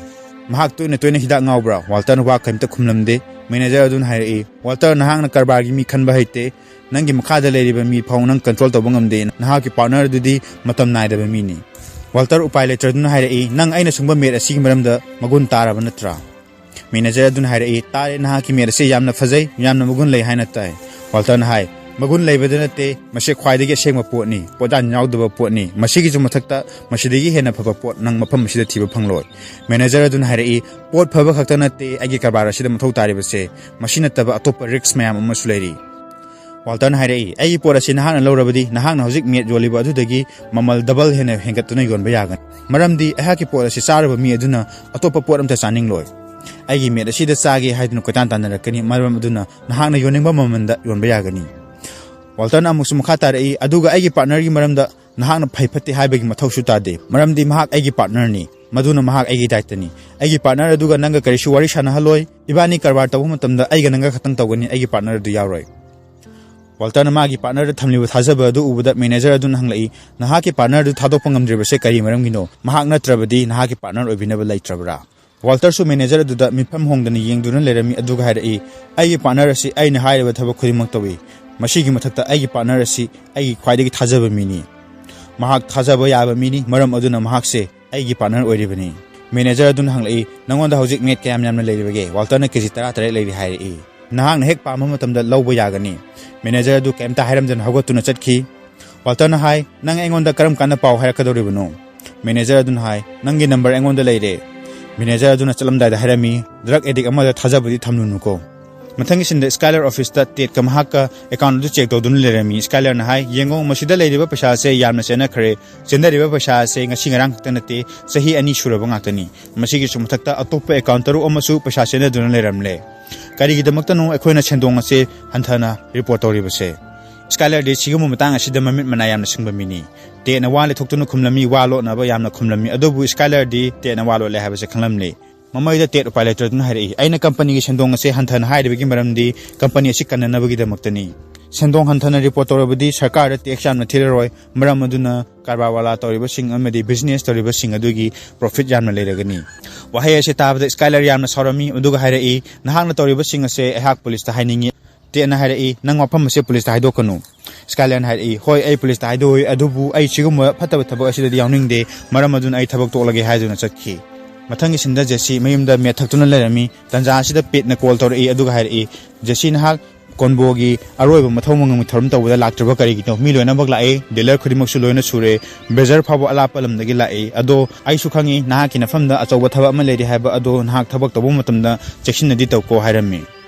"ꯃꯍꯥꯛ ꯇꯣꯏꯅ ꯇꯣꯏꯅ ꯍꯤꯗꯥꯛ ꯉꯥꯎꯕ꯭ꯔꯥ?" ꯋꯥꯜꯇꯔꯅ ꯋꯥ ꯀꯔꯤꯝꯇ ꯈꯨꯝꯂꯝꯗꯦ꯫ ꯃꯦꯅꯦꯖꯔ ꯑꯗꯨꯅ ꯍꯥꯏꯔꯛꯏ, "ꯋꯥꯜꯇꯔ, ꯅꯍꯥꯛꯅ ꯀꯔꯕꯥꯔꯒꯤ ꯃꯤ ꯈꯟꯕ ꯍꯩꯇꯦ꯫ ꯅꯪꯒꯤ ꯃꯈꯥꯗ ꯂꯩꯔꯤꯕ ꯃꯤ ꯐꯥꯎ ꯅꯪ ꯀꯟꯇ꯭ꯔꯣꯜ ꯇꯧꯕ ꯉꯝꯗꯦ꯫ ꯅꯍꯥꯛꯀꯤ ꯄꯥꯔꯠꯅꯔ ꯑꯗꯨꯗꯤ ꯃꯇꯝ ꯅꯥꯏꯗꯕ ꯃꯤꯅꯤ꯫" ꯋꯥꯜꯇꯔ ꯎꯄꯥꯏ ꯂꯩꯇ꯭ꯔꯗꯨꯅ ꯍꯥꯏꯔꯛꯏ, "ꯅꯪ ꯑꯩꯅ ꯁꯨꯡꯕ ꯃꯦꯠ ꯑꯁꯤꯒꯤ ꯃꯔꯝꯗ ꯃꯒꯨꯟ ꯇꯥꯔꯕ ꯅꯠꯇ꯭ꯔꯥ?" ꯃꯦꯅꯦꯖꯔ ꯑꯗꯨꯅ ꯍꯥꯏꯔꯛꯏ, "ꯇꯥꯔꯦ, ꯅꯍꯥꯛꯀꯤ ꯃꯦꯠ ꯑꯁꯤ ꯌꯥꯝꯅ ꯐꯖꯩ, ꯌꯥꯝꯅ ꯃꯒꯨꯟ ꯂꯩ ꯍꯥꯏꯅ ꯇꯥꯏ꯫" ꯋꯥꯜꯇꯔꯅ ꯍꯥꯏ, "ꯃꯒꯨꯟ ꯂꯩꯕꯗ ꯅꯠꯇꯦ, ꯃꯁꯤ ꯈ꯭ꯋꯥꯏꯗꯒꯤ ꯑꯁꯦꯡꯕ ꯄꯣꯠꯅꯤ, ꯄꯣꯠꯌꯥꯟ ꯌꯥꯎꯗꯕ ꯄꯣꯠꯅꯤ꯫ ꯃꯁꯤꯒꯤꯁꯨ ꯃꯊꯛꯇ ꯃꯁꯤꯗꯒꯤ ꯍꯦꯟꯅ ꯐꯕ ꯄꯣꯠ ꯅꯪ ꯃꯐꯝ ꯑꯁꯤꯗ ꯊꯤꯕ ꯐꯪꯂꯣꯏ꯫" ꯃꯦꯅꯦꯖꯔ ꯑꯗꯨꯅ ꯍꯥꯏꯔꯛꯏ, "ꯄꯣꯠ ꯐꯕ ꯈꯛꯇ ꯅꯠꯇꯦ ꯑꯩꯒꯤ ꯀꯔꯕꯥꯔ ꯑꯁꯤꯗ ꯃꯊꯧ ꯇꯥꯔꯤꯕꯁꯦ, ꯃꯁꯤ ꯅꯠꯇꯕ ꯑꯇꯣꯞꯄ ꯔꯤꯛꯁ ꯃꯌꯥꯝ ꯑꯃꯁꯨ ꯂꯩꯔꯤ꯫" ꯋꯥꯜꯇꯔꯅ ꯍꯥꯏꯔꯛꯏ, "ꯑꯩꯒꯤ ꯄꯣꯠ ꯑꯁꯤ ꯅꯍꯥꯛꯅ ꯂꯧꯔꯕꯗꯤ ꯅꯍꯥꯛꯅ ꯍꯧꯖꯤꯛ ꯃꯦꯠ ꯌꯣꯜꯂꯤꯕ ꯑꯗꯨꯗꯒꯤ ꯃꯃꯜ ꯗꯕꯜ ꯍꯦꯟꯅ ꯍꯦꯟꯒꯠꯇꯨꯅ ꯌꯣꯟꯕ ꯌꯥꯒꯅꯤ, ꯃꯔꯝꯗꯤ ꯑꯩꯍꯥꯛꯀꯤ ꯄꯣꯠ ꯑꯁꯤ ꯆꯥꯔꯨꯕ ꯃꯤ ꯑꯗꯨꯅ ꯑꯇꯣꯞꯄ ꯄꯣꯠ ꯑꯝꯇ ꯆꯥꯅꯤꯡꯂꯣꯏ꯫ ꯑꯩꯒꯤ ꯃꯦꯠ ꯑꯁꯤꯗ ꯆꯥꯒꯦ ꯍꯥꯏꯗꯨꯅ ꯀꯣꯏꯇꯥꯟ ꯇꯥꯟꯅꯔꯛꯀꯅꯤ, ꯃꯔꯝ ꯑꯗꯨꯅ ꯅꯍꯥꯛꯅ ꯌꯣꯟꯅꯤꯡꯕ ꯃꯃꯜꯗ ꯌꯣꯟꯕ ꯌꯥꯒꯅꯤ꯫" ꯋꯥꯜꯇꯔꯅ ꯑꯃꯨꯛꯁꯨ ꯃꯈꯥ ꯇꯥꯔꯛꯏ, "ꯑꯗꯨꯒ ꯑꯩꯒꯤ ꯄꯥꯔꯠꯅꯔꯒꯤ ꯃꯔꯝꯗ ꯅꯍꯥꯛꯅ ꯐꯩ ꯐꯠꯇꯦ ꯍꯥꯏꯕꯒꯤ ꯃꯊꯧꯁꯨ ꯇꯥꯗꯦ, ꯃꯔꯝꯗꯤ ꯃꯍꯥꯛ ꯑꯩꯒꯤ ꯄꯥꯔꯠꯅꯔꯅꯤ, ꯃꯗꯨꯅ ꯃꯍꯥꯛ ꯑꯩꯒꯤ ꯗꯥꯏꯇꯅꯤ꯫ ꯑꯩꯒꯤ ꯄꯥꯔꯠꯅꯔ ꯑꯗꯨꯒ ꯅꯪꯒ ꯀꯔꯤꯁꯨ ꯋꯥꯔꯤ ꯁꯥꯟꯅꯍꯜꯂꯣꯏ꯫ ꯏꯕꯥꯅꯤ ꯀꯔꯕꯥꯔ ꯇꯧꯕ ꯃꯇꯝꯗ ꯑꯩꯒ ꯅꯪꯒ ꯈꯛꯇꯪ ꯇꯧꯒꯅꯤ, ꯑꯩꯒꯤ ꯄꯥꯔꯠꯅꯔ ꯑꯗꯨ ꯌꯥꯎꯔꯣꯏ꯫" ꯋꯥꯜꯇꯔꯅ ꯃꯥꯒꯤ ꯄꯥꯔꯠꯅꯔꯗ ꯊꯝꯂꯤꯕ ꯊꯥꯖꯕ ꯑꯗꯨ ꯎꯕꯗ ꯃꯦꯅꯦꯖꯔ ꯑꯗꯨꯅ ꯍꯪꯂꯛꯏ, "ꯅꯍꯥꯛꯀꯤ ꯄꯥꯔꯠꯅꯔ ꯑꯗꯨ ꯊꯥꯗꯣꯛꯄ ꯉꯝꯗ꯭ꯔꯤꯕꯁꯦ ꯀꯔꯤ ꯃꯔꯝꯒꯤꯅꯣ? ꯃꯍꯥꯛ ꯅꯠꯇ꯭ꯔꯕꯗꯤ ꯅꯍꯥꯛꯀꯤ ꯄꯥꯔꯠꯅꯔ ꯑꯣꯏꯕꯤꯅꯕ ꯂꯩꯇ꯭ꯔꯕ꯭ꯔꯥ?" ꯋꯥꯜꯇꯔꯁꯨ ꯃꯦꯅꯦꯖꯔ ꯑꯗꯨꯗ ꯃꯤꯐꯝ ꯍꯣꯡꯗꯅ ꯌꯦꯡꯗꯨꯅ ꯂꯩꯔꯝꯃꯤ, ꯑꯗꯨꯒ ꯍꯥꯏꯔꯛꯏ, "ꯑꯩꯒꯤ ꯄꯥꯔꯠꯅꯔ ꯑꯁꯤ ꯑꯩꯅ ꯍꯥꯏꯔꯤꯕ ꯊꯕꯛ ꯈꯨꯗꯤꯡꯃꯛ ꯇꯧꯏ꯫ ꯃꯁꯤꯒꯤ ꯃꯊꯛꯇ ꯑꯩꯒꯤ ꯄꯥꯔꯠꯅꯔ ꯑꯁꯤ ꯑꯩꯒꯤ ꯈ꯭ꯋꯥꯏꯗꯒꯤ ꯊꯥꯖꯕ ꯃꯤꯅꯤ꯫ ꯃꯍꯥꯛ ꯊꯥꯖꯕ ꯌꯥꯕ ꯃꯤꯅꯤ, ꯃꯔꯝ ꯑꯗꯨꯅ ꯃꯍꯥꯛꯁꯦ ꯑꯩꯒꯤ ꯄꯥꯔꯠꯅꯔ ꯑꯣꯏꯔꯤꯕꯅꯤ꯫" ꯃꯦꯅꯦꯖꯔ ꯑꯗꯨꯅ ꯍꯪꯂꯛꯏ, "ꯅꯉꯣꯟꯗ ꯍꯧꯖꯤꯛ ꯃꯦꯠ ꯀꯌꯥꯝ ꯌꯥꯝꯅ ꯂꯩꯔꯤꯕꯒꯦ?" ꯋꯥꯜꯇꯔꯅ "ꯀꯦꯖꯤ ꯇꯔꯥ ꯇꯔꯦꯠ ꯂꯩꯔꯤ" ꯍꯥꯏꯔꯛꯏ꯫ "ꯅꯍꯥꯛꯅ ꯍꯦꯛ ꯄꯥꯝꯕ ꯃꯇꯝꯗ ꯂꯧꯕ ꯌꯥꯒꯅꯤ꯫" ꯃꯦꯅꯦꯖꯔ ꯑꯗꯨ ꯀꯩꯝꯇ ꯍꯥꯏꯔꯝꯗꯅ ꯍꯧꯒꯠꯇꯨꯅ ꯆꯠꯈꯤ꯫ ꯋꯥꯜꯇꯔꯅ ꯍꯥꯏ, "ꯅꯪ ꯑꯩꯉꯣꯟꯗ ꯀꯔꯝ ꯀꯥꯟꯗ ꯄꯥꯎ ꯍꯥꯏꯔꯛꯀꯗꯧꯔꯤꯕꯅꯣ?" ꯃꯦꯅꯦꯖꯔ ꯑꯗꯨꯅ ꯍꯥꯏ, "ꯅꯪꯒꯤ ꯅꯝꯕꯔ ꯑꯩꯉꯣꯟꯗ ꯂꯩꯔꯦ꯫" ꯃꯦꯅꯦꯖꯔ ꯑꯗꯨꯅ ꯆꯠꯂꯝꯗꯥꯏꯗ ꯍꯥꯏꯔꯝꯃꯤ, "ꯗ꯭ꯔꯒ ꯑꯦꯗꯤꯛ ꯑꯃꯗ ꯊꯥꯖꯕꯗꯤ ꯊꯝꯂꯨꯅꯨꯀꯣ꯫" ꯃꯊꯪꯒꯤ ꯁꯤꯟꯗ ꯁ꯭ꯀꯥꯏꯂꯔ ꯑꯣꯐꯤꯁꯇ ꯇꯦꯠꯀ ꯃꯍꯥꯛꯀ ꯑꯦꯀꯥꯎꯟ ꯑꯗꯨ ꯆꯦꯛ ꯇꯧꯗꯨꯅ ꯂꯩꯔꯝꯃꯤ꯫ ꯁ꯭ꯀꯥꯏꯂꯔꯅ ꯍꯥꯏ, "ꯌꯦꯡꯉꯣ, ꯃꯁꯤꯗ ꯂꯩꯔꯤꯕ ꯄꯩꯁꯥ ꯑꯁꯦ ꯌꯥꯝꯅ ꯆꯦꯟꯅꯈ꯭ꯔꯦ꯫ ꯆꯦꯟꯅꯔꯤꯕ ꯄꯩꯁꯥ ꯑꯁꯦ ꯉꯁꯤ ꯉꯔꯥꯡ ꯈꯛꯇ ꯅꯠꯇꯦ, ꯆꯍꯤ ꯑꯅꯤ ꯁꯨꯔꯕ ꯉꯥꯛꯇꯅꯤ꯫ ꯃꯁꯤꯒꯤꯁꯨ ꯃꯊꯛꯇ ꯑꯇꯣꯞꯄ ꯑꯦꯀꯥꯎꯟ ꯇꯔꯨꯛ ꯑꯃꯁꯨ ꯄꯩꯁꯥ ꯆꯦꯟꯅꯗꯨꯅ ꯂꯩꯔꯝꯂꯦ꯫ ꯀꯔꯤꯒꯤꯗꯃꯛꯇꯅꯣ ꯑꯩꯈꯣꯏꯅ ꯁꯦꯟꯗꯣꯡ ꯑꯁꯦ ꯍꯟꯊꯅ ꯔꯤꯄꯣꯔꯠ ꯇꯧꯔꯤꯕꯁꯦ?" ꯁ꯭ꯀꯥꯏꯂꯔꯗꯤ ꯁꯤꯒꯨꯝꯕ ꯃꯇꯥꯡ ꯑꯁꯤꯗ ꯃꯃꯤꯠ ꯃꯅꯥ ꯌꯥꯝꯅ ꯁꯤꯡꯕ ꯃꯤꯅꯤ꯫ ꯇꯦꯠꯅ ꯋꯥ ꯂꯦꯊꯣꯛꯇꯨꯅ ꯈꯨꯝꯂꯝꯃꯤ, ꯋꯥ ꯂꯣꯠꯅꯕ ꯌꯥꯝꯅ ꯈꯨꯝꯂꯝꯃꯤ, ꯑꯗꯨꯕꯨ ꯁ꯭ꯀꯥꯏꯂꯔꯗꯤ ꯇꯦꯠꯅ ꯋꯥ ꯂꯣꯠꯂꯦ ꯍꯥꯏꯕꯁꯦ ꯈꯪꯂꯝꯂꯤ꯫ ꯃꯃꯩꯗ ꯇꯦꯠ ꯎꯄꯥꯏ ꯂꯩꯇ꯭ꯔꯗꯨꯅ ꯍꯥꯏꯔꯛꯏ, "ꯑꯩꯅ ꯀꯝꯄꯅꯤꯒꯤ ꯁꯦꯟꯗꯣꯡ ꯑꯁꯦ ꯍꯟꯊꯅ ꯍꯥꯏꯔꯤꯕꯒꯤ ꯃꯔꯝꯗꯤ ꯀꯝꯄꯅꯤ ꯑꯁꯤ ꯀꯟꯅꯅꯕꯒꯤꯗꯃꯛꯇꯅꯤ꯫ ꯁꯦꯟꯗꯣꯡ ꯍꯟꯊꯅ ꯔꯤꯄꯣꯔꯠ ꯇꯧꯔꯕꯗꯤ ꯁꯔꯀꯥꯔꯗ ꯇꯦꯛꯁ ꯌꯥꯝꯅ ꯊꯤꯔꯔꯣꯏ, ꯃꯔꯝ ꯑꯗꯨꯅ ꯀꯔꯕꯥꯔ ꯋꯥꯂꯥ ꯇꯧꯔꯤꯕꯁꯤꯡ ꯑꯃꯗꯤ ꯕꯤꯖꯤꯅꯦꯁ ꯇꯧꯔꯤꯕꯁꯤꯡ ꯑꯗꯨꯒꯤ ꯄ꯭ꯔꯣꯐꯤꯠ ꯌꯥꯝꯅ ꯂꯩꯔꯒꯅꯤ"꯫ ꯋꯥꯍꯩ ꯑꯁꯤ ꯇꯥꯕꯗ ꯁ꯭ꯀꯥꯏꯂꯔ ꯌꯥꯝꯅ ꯁꯥꯎꯔꯝꯃꯤ, ꯑꯗꯨꯒ ꯍꯥꯏꯔꯛꯏ, "ꯅꯍꯥꯛꯅ ꯇꯧꯔꯤꯕꯁꯤꯡ ꯑꯁꯦ ꯑꯩꯍꯥꯛ ꯄꯨꯂꯤꯁꯇ ꯍꯥꯏꯅꯤꯡꯉꯤ"꯫ ꯇꯦꯠꯅ ꯍꯥꯏꯔꯛꯏ, "ꯅꯪ ꯋꯥꯐꯝ ꯑꯁꯦ ꯄꯨꯂꯤꯁꯇ ꯍꯥꯏꯗꯣꯛꯀꯅꯨ"꯫ ꯁ꯭ꯀꯥꯏꯂꯔꯅ ꯍꯥꯏꯔꯛꯏ, "ꯍꯣꯏ, ꯑꯩ ꯄꯨꯂꯤꯁꯇ ꯍꯥꯏꯗꯣꯛꯑꯣꯏ, ꯑꯗꯨꯕꯨ ꯑꯩ ꯁꯤꯒꯨꯝꯕ ꯐꯠꯇꯕ ꯊꯕꯛ ꯑꯁꯤꯗꯗꯤ ꯌꯥꯎꯅꯤꯡꯗꯦ, ꯃꯔꯝ ꯑꯗꯨꯅ ꯑꯩ ꯊꯕꯛ ꯇꯣꯛꯂꯒꯦ" ꯍꯥꯏꯗꯨꯅ ꯆꯠꯈꯤ꯫ ꯃꯊꯪꯒꯤ ꯁꯤꯟꯗ ꯖꯦꯁꯤ ꯃꯌꯨꯝꯗ ꯃꯦꯠ ꯊꯛꯇꯨꯅ ꯂꯩꯔꯝꯃꯤ꯫ ꯇꯟꯖꯥ ꯑꯁꯤꯗ ꯄꯦꯠꯅ ꯀꯣꯜ ꯇꯧꯔꯛꯏ, ꯑꯗꯨꯒ ꯍꯥꯏꯔꯛꯏ, "ꯖꯦꯁꯤ, ꯅꯍꯥꯛ ꯀꯣꯟꯕꯣꯒꯤ ꯑꯔꯣꯏꯕ ꯃꯊꯧ ꯃꯉꯝꯒꯤ ꯊꯧꯔꯝ ꯇꯧꯕꯗ ꯂꯥꯛꯇ꯭ꯔꯕ ꯀꯔꯤꯒꯤꯅꯣ? ꯃꯤ ꯂꯣꯏꯅꯃꯛ ꯂꯥꯛꯑꯦ, ꯗꯤꯂꯔ ꯈꯨꯗꯤꯡꯃꯛꯁꯨ ꯂꯣꯏꯅ ꯁꯨꯔꯦ, ꯕ꯭ꯔꯦꯖꯔ ꯐꯥꯎꯕ ꯑꯂꯥꯞꯄ ꯂꯝꯗꯒꯤ ꯂꯥꯛꯑꯦ꯫ ꯑꯗꯣ ꯑꯩꯁꯨ ꯈꯪꯉꯤ ꯅꯍꯥꯛꯀꯤ ꯅꯐꯝꯗ ꯑꯆꯧꯕ ꯊꯕꯛ ꯑꯃ ꯂꯩꯔꯤ ꯍꯥꯏꯕ ꯑꯗꯣ, ꯅꯍꯥꯛ ꯊꯕꯛ ꯇꯧꯕ ꯃꯇꯝꯗ ꯆꯦꯛꯁꯤꯟꯅꯗꯤ ꯇꯧꯀꯣ" ꯍꯥꯏꯔꯝꯃꯤ꯫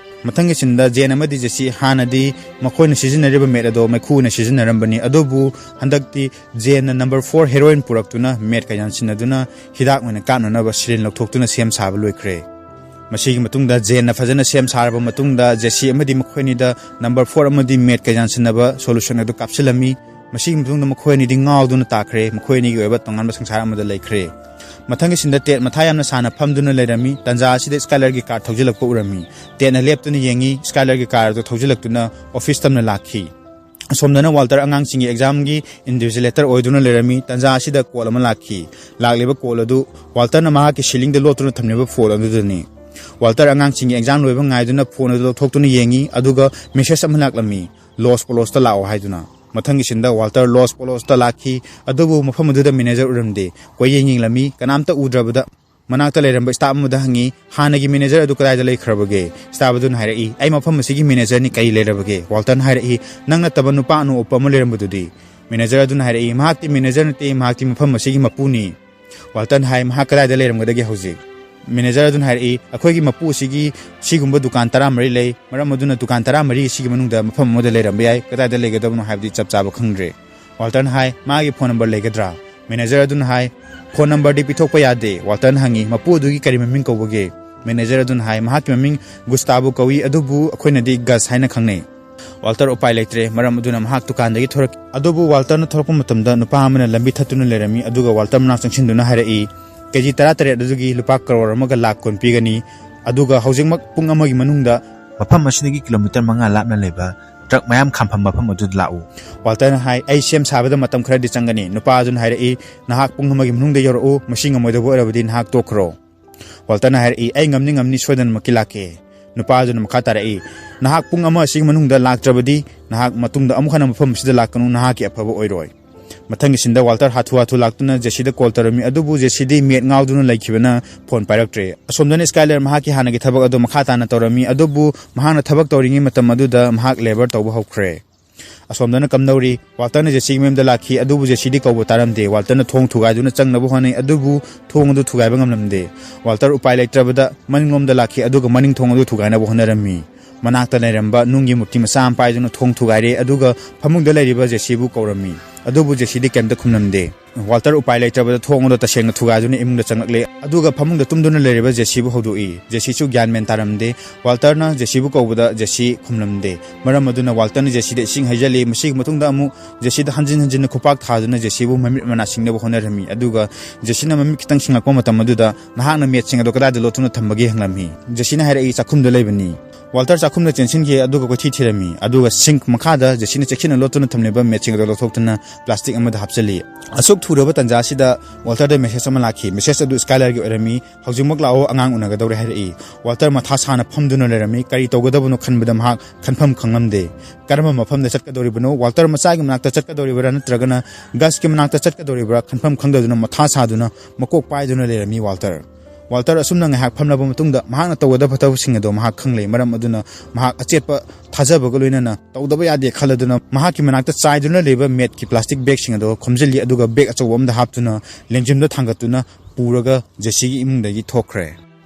ꯃꯊꯪꯒꯤ ꯁꯤꯟꯗ ꯖꯦꯟ ꯑꯃꯗꯤ ꯖꯦꯁꯤ ꯍꯥꯟꯅꯗꯤ ꯃꯈꯣꯏꯅ ꯁꯤꯖꯤꯟꯅꯔꯤꯕ ꯃꯦꯠ ꯑꯗꯣ ꯃꯩꯈꯨ ꯑꯣꯏꯅ ꯁꯤꯖꯤꯟꯅꯔꯝꯕꯅꯤ, ꯑꯗꯨꯕꯨ ꯍꯟꯗꯛꯇꯤ ꯖꯦꯟꯅ ꯅꯝꯕꯔ ꯐꯣꯔ ꯍꯦꯔꯣꯏꯟ ꯄꯨꯔꯛꯇꯨꯅ ꯃꯦꯠꯀ ꯌꯥꯟꯁꯤꯟꯅꯗꯨꯅ ꯍꯤꯗꯥꯛ ꯑꯣꯏꯅ ꯀꯥꯞꯅꯅꯕ ꯁꯤꯔꯤꯟ ꯂꯧꯊꯣꯛꯇꯨꯅ ꯁꯦꯝ ꯁꯥꯕ ꯂꯣꯏꯈ꯭ꯔꯦ꯫ ꯃꯁꯤꯒꯤ ꯃꯇꯨꯡꯗ ꯖꯦꯟꯅ ꯐꯖꯅ ꯁꯦꯝ ꯁꯥꯔꯕ ꯃꯇꯨꯡꯗ ꯖꯦꯁꯤ ꯑꯃꯗꯤ ꯃꯈꯣꯏ ꯑꯅꯤꯗ ꯅꯝꯕꯔ ꯐꯣꯔ ꯑꯃꯗꯤ ꯃꯦꯠꯀ ꯌꯥꯟꯁꯤꯟꯅꯕ ꯁꯣꯂꯨꯁꯟ ꯑꯗꯨ ꯀꯥꯞꯁꯤꯜꯂꯝꯃꯤ꯫ ꯃꯁꯤꯒꯤ ꯃꯇꯨꯡꯗ ꯃꯈꯣꯏ ꯑꯅꯤꯗꯤ ꯉꯥꯎꯗꯨꯅ ꯇꯥꯈ꯭ꯔꯦ, ꯃꯈꯣꯏ ꯑꯅꯤꯒꯤ ꯑꯣꯏꯕ ꯇꯣꯉꯥꯟꯕ ꯁꯪꯁꯥꯔ ꯑꯃꯗ ꯂꯩꯈ꯭ꯔꯦ꯫ ꯃꯊꯪꯒꯤ ꯁꯤꯟꯗ ꯇꯦꯠ ꯃꯊꯥ ꯌꯥꯝꯅ ꯁꯥꯅ ꯐꯝꯗꯨꯅ ꯂꯩꯔꯝꯃꯤ꯫ ꯇꯟꯖꯥ ꯑꯁꯤꯗ ꯁ꯭ꯀꯥꯏꯂꯔꯒꯤ ꯀꯥꯔ ꯊꯧꯖꯤꯜꯂꯛꯄ ꯎꯔꯝꯃꯤ꯫ ꯇꯦꯠꯅ ꯂꯦꯞꯇꯨꯅ ꯌꯦꯡꯉꯤ, ꯁ꯭ꯀꯥꯏꯂꯔꯒꯤ ꯀꯥꯔ ꯑꯗꯨ ꯊꯧꯖꯤꯜꯂꯛꯇꯨꯅ ꯑꯣꯐꯤꯁ ꯇꯝꯅ ꯂꯥꯛꯈꯤ꯫ ꯑꯁꯣꯝꯗꯅ ꯋꯥꯜꯇꯔ ꯑꯉꯥꯡꯁꯤꯡꯒꯤ ꯑꯦꯛꯖꯥꯝꯒꯤ ꯏꯟꯚꯤꯖꯤꯂꯦꯇꯔ ꯑꯣꯏꯗꯨꯅ ꯂꯩꯔꯝꯃꯤ꯫ ꯇꯟꯖꯥ ꯑꯁꯤꯗ ꯀꯣꯜ ꯑꯃ ꯂꯥꯛꯈꯤ꯫ ꯂꯥꯛꯂꯤꯕ ꯀꯣꯜ ꯑꯗꯨ ꯋꯥꯜꯇꯔꯅ ꯃꯍꯥꯛꯀꯤ ꯁꯤꯂꯤꯡꯗ ꯂꯣꯠꯇꯨꯅ ꯊꯝꯂꯤꯕ ꯐꯣꯟ ꯑꯗꯨꯗꯅꯤ꯫ ꯋꯥꯜꯇꯔ ꯑꯉꯥꯡꯁꯤꯡꯒꯤ ꯑꯦꯛꯖꯥꯝ ꯂꯣꯏꯕ ꯉꯥꯏꯗꯨꯅ ꯐꯣꯟ ꯑꯗꯨ ꯂꯧꯊꯣꯛꯇꯨꯅ ꯌꯦꯡꯉꯤ, ꯑꯗꯨꯒ ꯃꯦꯁꯦꯖ ꯑꯃ ꯂꯥꯛꯂꯝꯃꯤ, "ꯂꯣꯁ ꯄꯣꯂꯣꯁꯇ ꯂꯥꯛꯑꯣ" ꯍꯥꯏꯗꯨꯅ꯫ ꯃꯊꯪꯒꯤ ꯁꯤꯟꯗ ꯋꯥꯜꯇꯔ ꯂꯣꯁ ꯄꯣꯂꯣꯁꯇ ꯂꯥꯛꯈꯤ, ꯑꯗꯨꯕꯨ ꯃꯐꯝ ꯑꯗꯨꯗ ꯃꯦꯅꯦꯖꯔ ꯎꯔꯝꯗꯦ꯫ ꯀꯣꯏꯌꯦꯡ ꯌꯦꯡꯂꯝꯃꯤ, ꯀꯅꯥꯝꯇ ꯎꯗ꯭ꯔꯕꯗ ꯃꯅꯥꯛꯇ ꯂꯩꯔꯝꯕ ꯁ꯭ꯇꯥꯐ ꯑꯃꯗ ꯍꯪꯉꯤ, "ꯍꯥꯟꯅꯒꯤ ꯃꯦꯅꯦꯖꯔ ꯑꯗꯨ ꯀꯗꯥꯏꯗ ꯂꯩꯈ꯭ꯔꯕꯒꯦ?" ꯁ꯭ꯇꯥꯐ ꯑꯗꯨꯅ ꯍꯥꯏꯔꯛꯏ, "ꯑꯩ ꯃꯐꯝ ꯑꯁꯤꯒꯤ ꯃꯦꯅꯦꯖꯔꯅꯤ, ꯀꯔꯤ ꯂꯩꯔꯕꯒꯦ?" ꯋꯥꯜꯇꯔꯅ ꯍꯥꯏꯔꯛꯏ, "ꯅꯪ ꯅꯠꯇꯕ ꯅꯨꯄꯥ ꯑꯅꯧ ꯑꯄ ꯑꯃ ꯂꯩꯔꯝꯕꯗꯨꯗꯤ?" ꯃꯦꯅꯦꯖꯔ ꯑꯗꯨꯅ ꯍꯥꯏꯔꯛꯏ, "ꯃꯍꯥꯛꯇꯤ ꯃꯦꯅꯦꯖꯔ ꯅꯠꯇꯦ, ꯃꯍꯥꯛꯇꯤ ꯃꯐꯝ ꯑꯁꯤꯒꯤ ꯃꯄꯨꯅꯤ"꯫ ꯋꯥꯜꯇꯔꯅ ꯍꯥꯏ, "ꯃꯍꯥꯛ ꯀꯗꯥꯏꯗ ꯂꯩꯔꯝꯒꯗꯒꯦ ꯍꯧꯖꯤꯛ?" ꯃꯦꯅꯦꯖꯔ ꯑꯗꯨꯅ ꯍꯥꯏꯔꯛꯏ, "ꯑꯩꯈꯣꯏꯒꯤ ꯃꯄꯨ ꯑꯁꯤꯒꯤ ꯁꯤꯒꯨꯝꯕ ꯗꯨꯀꯥꯟ ꯇꯔꯥꯃꯔꯤ ꯂꯩ, ꯃꯔꯝ ꯑꯗꯨꯅ ꯗꯨꯀꯥꯟ ꯇꯔꯥꯃꯔꯤ ꯑꯁꯤꯒꯤ ꯃꯅꯨꯡꯗ ꯃꯐꯝ ꯑꯃꯗ ꯂꯩꯔꯝꯕ ꯌꯥꯏ, ꯀꯗꯥꯏꯗ ꯂꯩꯒꯗꯕꯅꯣ ꯍꯥꯏꯕꯗꯤ ꯆꯞ ꯆꯥꯕ ꯈꯪꯗ꯭ꯔꯦ"꯫ ꯋꯥꯜꯇꯔꯅ ꯍꯥꯏ, "ꯃꯥꯒꯤ ꯐꯣꯟ ꯅꯝꯕꯔ ꯂꯩꯒꯗ꯭ꯔꯥ?" ꯃꯦꯅꯦꯖꯔ ꯑꯗꯨꯅ ꯍꯥꯏ, "ꯐꯣꯟ ꯅꯝꯕꯔꯗꯤ ꯄꯤꯊꯣꯛꯄ ꯌꯥꯗꯦ"꯫ ꯋꯥꯜꯇꯔꯅ ꯍꯪꯉꯤ, "ꯃꯄꯨ ꯑꯗꯨꯒꯤ ꯀꯔꯤ ꯃꯃꯤꯡ ꯀꯧꯕꯒꯦ?" ꯃꯦꯅꯦꯖꯔ ꯑꯗꯨꯅ ꯍꯥꯏ, "ꯃꯍꯥꯛꯀꯤ ꯃꯃꯤꯡ ꯒꯨꯁꯇꯥꯕꯨ ꯀꯧꯏ, ꯑꯗꯨꯕꯨ ꯑꯩꯈꯣꯏꯅꯗꯤ ꯒꯁ ꯍꯥꯏꯅ ꯈꯪꯅꯩ"꯫ ꯋꯥꯜꯇꯔ ꯎꯄꯥꯏ ꯂꯩꯇ꯭ꯔꯦ, ꯃꯔꯝ ꯑꯗꯨꯅ ꯃꯍꯥꯛ ꯗꯨꯀꯥꯟꯗꯒꯤ ꯊꯣꯔꯛꯈꯤ꯫ ꯑꯗꯨꯕꯨ ꯋꯥꯜꯇꯔꯅ ꯊꯣꯔꯛꯄ ꯃꯇꯝꯗ ꯅꯨꯄꯥ ꯑꯃꯅ ꯂꯝꯕꯤ ꯊꯠꯇꯨꯅ ꯂꯩꯔꯝꯃꯤ, ꯑꯗꯨꯒ ꯋꯥꯜꯇꯔ ꯃꯅꯥꯛ ꯆꯪꯁꯤꯟꯗꯨꯅ ꯍꯥꯏꯔꯛꯏ, ꯀꯦ ꯖꯤ ꯇꯔꯥꯇꯔꯦꯠ ꯑꯗꯨꯒꯤ ꯂꯨꯄꯥ ꯀꯔꯣꯔ ꯑꯃꯒ ꯂꯥꯛ ꯀꯨꯟ ꯄꯤꯒꯅꯤ꯫ ꯑꯗꯨꯒ ꯍꯧꯖꯤꯛꯃꯛ ꯄꯨꯡ ꯑꯃꯒꯤ ꯃꯅꯨꯡꯗ ꯃꯐꯝ ꯑꯁꯤꯗꯒꯤ ꯀꯤꯂꯣꯃꯤꯇꯔ ꯃꯉꯥ ꯂꯥꯞꯅ ꯂꯩꯕ ꯇ꯭ꯔꯛ ꯃꯌꯥꯝ ꯈꯥꯝꯐꯝ ꯃꯐꯝ ꯑꯗꯨꯗ ꯂꯥꯛꯎ꯫ ꯋꯥꯜꯇꯔꯅ ꯍꯥꯏ, "ꯑꯩ ꯁꯦꯝ ꯁꯥꯕꯗ ꯃꯇꯝ ꯈꯔꯗꯤ ꯆꯪꯒꯅꯤ꯫" ꯅꯨꯄꯥ ꯑꯗꯨꯅ ꯍꯥꯏꯔꯛꯏ, "ꯅꯍꯥꯛ ꯄꯨꯡ ꯑꯃꯒꯤ ꯃꯅꯨꯡꯗ ꯌꯧꯔꯛꯎ, ꯃꯁꯤ ꯉꯝꯃꯣꯏꯗꯕ ꯑꯣꯏꯔꯕꯗꯤ ꯅꯍꯥꯛ ꯇꯣꯛꯈ꯭ꯔꯣ꯫" ꯋꯥꯜꯇꯔꯅ ꯍꯥꯏꯔꯛꯏ, "ꯑꯩ ꯉꯝꯅꯤ, ꯉꯝꯅꯤ, ꯁꯣꯏꯗꯅꯃꯛꯀꯤ ꯂꯥꯛꯀꯦ꯫" ꯅꯨꯄꯥ ꯑꯗꯨꯅ ꯃꯈꯥ ꯇꯥꯔꯛꯏ, "ꯅꯍꯥꯛ ꯄꯨꯡ ꯑꯃ ꯑꯁꯤꯒꯤ ꯃꯅꯨꯡꯗ ꯂꯥꯛꯇ꯭ꯔꯕꯗꯤ ꯅꯍꯥꯛ ꯃꯇꯨꯡꯗ ꯑꯃꯨꯛ ꯍꯟꯅ ꯃꯐꯝ ꯑꯁꯤꯗ ꯂꯥꯛꯀꯅꯨ, ꯅꯍꯥꯛꯀꯤ ꯑꯐꯕ ꯑꯣꯏꯔꯣꯏ꯫" ꯃꯊꯪꯒꯤ ꯁꯤꯟꯗ ꯋꯥꯜꯇꯔ ꯍꯥꯊꯨ ꯍꯥꯊꯨ ꯂꯥꯛꯇꯨꯅ ꯖꯦꯁꯤꯗ ꯀꯣꯜ ꯇꯧꯔꯝꯃꯤ, ꯑꯗꯨꯕꯨ ꯖꯦꯁꯤꯗꯤ ꯃꯦꯠ ꯉꯥꯎꯗꯨꯅ ꯂꯩꯈꯤꯕꯅ ꯐꯣꯟ ꯄꯥꯏꯔꯛꯇ꯭ꯔꯦ꯫ ꯑꯁꯣꯝꯗꯅ ꯁ꯭ꯀꯥꯏꯂꯔ ꯃꯍꯥꯛꯀꯤ ꯍꯥꯟꯅꯒꯤ ꯊꯕꯛ ꯑꯗꯨ ꯃꯈꯥ ꯇꯥꯅ ꯇꯧꯔꯝꯃꯤ, ꯑꯗꯨꯕꯨ ꯃꯍꯥꯛꯅ ꯊꯕꯛ ꯇꯧꯔꯤꯉꯩ ꯃꯇꯝ ꯑꯗꯨꯗ ꯃꯍꯥꯛ ꯂꯦꯕꯔ ꯇꯧꯕ ꯍꯧꯈ꯭ꯔꯦ꯫ ꯑꯁꯣꯝꯗꯅ ꯀꯝꯗꯧꯔꯤ? ꯋꯥꯜꯇꯔꯅ ꯖꯦꯁꯤꯒꯤ ꯃꯌꯨꯝꯗ ꯂꯥꯛꯈꯤ, ꯑꯗꯨꯕꯨ ꯖꯦꯁꯤꯗꯤ ꯀꯧꯕ ꯇꯥꯔꯝꯗꯦ꯫ ꯋꯥꯜꯇꯔꯅ ꯊꯣꯡ ꯊꯨꯒꯥꯏꯗꯨꯅ ꯆꯪꯅꯕ ꯍꯣꯠꯅꯩ, ꯑꯗꯨꯕꯨ ꯊꯣꯡ ꯑꯗꯨ ꯊꯨꯒꯥꯏꯕ ꯉꯝꯂꯝꯗꯦ꯫ ꯋꯥꯜꯇꯔ ꯎꯄꯥꯏ ꯂꯩꯇ꯭ꯔꯕꯗ ꯃꯅꯤꯡꯂꯣꯝꯗ ꯂꯥꯛꯈꯤ, ꯑꯗꯨꯒ ꯃꯅꯤꯡ ꯊꯣꯡ ꯑꯗꯨ ꯊꯨꯒꯥꯏꯅꯕ ꯍꯣꯠꯅꯔꯝꯃꯤ꯫ ꯃꯅꯥꯛꯇ ꯂꯩꯔꯝꯕ ꯅꯨꯡꯒꯤ ꯃꯨꯔꯇꯤ ꯃꯆꯥ ꯑꯃ ꯄꯥꯏꯗꯨꯅ ꯊꯣꯡ ꯊꯨꯒꯥꯏꯔꯦ, ꯑꯗꯨꯒ ꯐꯃꯨꯡꯗ ꯂꯩꯔꯤꯕ ꯖꯦꯁꯤꯕꯨ ꯀꯧꯔꯝꯃꯤ, ꯑꯗꯨꯕꯨ ꯖꯦꯁꯤꯗꯤ ꯀꯩꯝꯇ ꯈꯨꯝꯂꯝꯗꯦ꯫ ꯋꯥꯜꯇꯔ ꯎꯄꯥꯏ ꯂꯩꯇ꯭ꯔꯕꯗ ꯊꯣꯡ ꯑꯗꯨ ꯇꯁꯦꯡꯅ ꯊꯨꯒꯥꯏꯗꯨꯅ ꯏꯃꯨꯡꯗ ꯆꯪꯂꯛꯂꯦ, ꯑꯗꯨꯒ ꯐꯃꯨꯡꯗ ꯇꯨꯝꯗꯨꯅ ꯂꯩꯔꯤꯕ ꯖꯦꯁꯤꯕꯨ ꯍꯧꯗꯣꯛꯏ꯫ ꯖꯦꯁꯤꯁꯨ ꯒ꯭ꯌꯥꯟ ꯃꯦꯟ ꯇꯥꯔꯝꯗꯦ꯫ ꯋꯥꯜꯇꯔꯅ ꯖꯦꯁꯤꯕꯨ ꯀꯧꯕꯗ ꯖꯦꯁꯤ ꯈꯨꯝꯂꯝꯗꯦ꯫ ꯃꯔꯝ ꯑꯗꯨꯅ ꯋꯥꯜꯇꯔꯅ ꯖꯦꯁꯤꯗ ꯏꯁꯤꯡ ꯍꯩꯖꯤꯜꯂꯤ꯫ ꯃꯁꯤꯒꯤ ꯃꯇꯨꯡꯗ ꯑꯃꯨꯛ ꯖꯦꯁꯤꯗ ꯍꯟꯖꯤꯟ ꯍꯟꯖꯤꯟꯅ ꯈꯨꯄꯥꯛ ꯊꯥꯗꯨꯅ ꯖꯦꯁꯤꯕꯨ ꯃꯃꯤꯠ ꯃꯅꯥ ꯁꯤꯡꯅꯕ ꯍꯣꯠꯅꯔꯝꯃꯤ, ꯑꯗꯨꯒ ꯖꯦꯁꯤꯅ ꯃꯃꯤꯠ ꯈꯤꯇꯪ ꯁꯤꯡꯂꯛꯄ ꯃꯇꯝ ꯑꯗꯨꯗ, "ꯅꯍꯥꯛꯅ ꯃꯦꯠꯁꯤꯡ ꯑꯗꯨ ꯀꯗꯥꯏꯗ ꯂꯣꯠꯇꯨꯅ ꯊꯝꯕꯒꯦ?" ꯍꯪꯂꯝꯃꯤ꯫ ꯖꯦꯁꯤꯅ ꯍꯥꯏꯔꯛꯏ, "ꯆꯥꯛꯈꯨꯝꯗ ꯂꯩꯕꯅꯤ꯫" ꯋꯥꯜꯇꯔ ꯆꯥꯛꯈꯨꯝꯗ ꯆꯦꯟꯁꯤꯟꯈꯤ, ꯑꯗꯨꯒ ꯀꯣꯏꯊꯤ ꯊꯤꯔꯝꯃꯤ, ꯑꯗꯨꯒ ꯁꯤꯡꯛ ꯃꯈꯥꯗ ꯖꯦꯁꯤꯅ ꯆꯦꯛꯁꯤꯟꯅ ꯂꯣꯠꯇꯨꯅ ꯊꯝꯂꯤꯕ ꯃꯦꯠꯁꯤꯡ ꯑꯗꯨ ꯂꯧꯊꯣꯛꯇꯨꯅ ꯄ꯭ꯂꯥꯁꯇꯤꯛ ꯑꯃꯗ ꯍꯥꯞꯆꯤꯜꯂꯤ꯫ ꯑꯁꯨꯛ ꯊꯨꯔꯕ ꯇꯥꯟꯖꯥ ꯑꯁꯤꯗ ꯋꯥꯜꯇꯔꯗ ꯃꯦꯁꯦꯖ ꯑꯃ ꯂꯥꯛꯈꯤ꯫ ꯃꯦꯁꯦꯖ ꯑꯗꯨ ꯁ꯭ꯀꯥꯏꯂꯔꯒꯤ ꯑꯣꯏꯔꯝꯃꯤ꯫ "ꯍꯧꯖꯤꯛꯃꯛ ꯂꯥꯛꯑꯣ, ꯑꯉꯥꯡ ꯎꯅꯒꯗꯧꯔꯦ" ꯍꯥꯏꯔꯛꯏ꯫ ꯋꯥꯜꯇꯔ ꯃꯊꯥ ꯁꯥꯅ ꯐꯝꯗꯨꯅ ꯂꯩꯔꯝꯃꯤ꯫ ꯀꯔꯤ ꯇꯧꯒꯗꯕꯅꯣ ꯈꯟꯕꯗ ꯃꯍꯥꯛ ꯈꯟꯐꯝ ꯈꯪꯂꯝꯗꯦ꯫ ꯀꯔꯝꯕ ꯃꯐꯝꯗ ꯆꯠꯀꯗꯧꯔꯤꯕꯅꯣ? ꯋꯥꯜꯇꯔ ꯃꯆꯥꯒꯤ ꯃꯅꯥꯛꯇ ꯆꯠꯀꯗꯧꯔꯤꯕ꯭ꯔꯥ ꯅꯠꯇ꯭ꯔꯒꯅ ꯒꯁꯀꯤ ꯃꯅꯥꯛꯇ ꯆꯠꯀꯗꯧꯔꯤꯕ꯭ꯔꯥ ꯈꯟꯐꯝ ꯈꯪꯗꯗꯨꯅ ꯃꯊꯥ ꯁꯥꯗꯨꯅ ꯃꯀꯣꯛ ꯄꯥꯏꯗꯨꯅ ꯂꯩꯔꯝꯃꯤ ꯋꯥꯜꯇꯔ꯫ ꯋꯥꯜꯇꯔ ꯑꯁꯨꯝꯅ ꯉꯥꯏꯍꯥꯛ ꯐꯝꯂꯕ ꯃꯇꯨꯡꯗ ꯃꯍꯥꯛꯅ ꯇꯧꯒꯗꯕ ꯊꯕꯛꯁꯤꯡ ꯑꯗꯨ ꯃꯍꯥꯛ ꯈꯪꯂꯦ꯫ ꯃꯔꯝ ꯑꯗꯨꯅ ꯃꯍꯥꯛ ꯑꯆꯦꯠꯄ ꯊꯥꯖꯕꯒ ꯂꯣꯏꯅꯅ ꯇꯧꯗꯕ ꯌꯥꯗꯦ ꯈꯜꯂꯗꯨꯅ ꯃꯍꯥꯛꯀꯤ ꯃꯅꯥꯛꯇ ꯆꯥꯏꯗꯨꯅ ꯂꯩꯕ ꯃꯦꯠꯀꯤ ꯄ꯭ꯂꯥꯁꯇꯤꯛ ꯕꯦꯒꯁꯤꯡ ꯑꯗꯨ ꯈꯣꯝꯖꯤꯜꯂꯤ, ꯑꯗꯨꯒ ꯕꯦꯒ ꯑꯆꯧꯕ ꯑꯃꯗ ꯍꯥꯞꯇꯨꯅ ꯂꯦꯡꯖꯨꯝꯗ ꯊꯥꯡꯒꯠꯇꯨꯅ ꯄꯨꯔꯒ ꯖꯦꯁꯤꯒꯤ ꯏꯃꯨꯡꯗꯒꯤ ꯊꯣꯛꯈ꯭ꯔꯦ꯫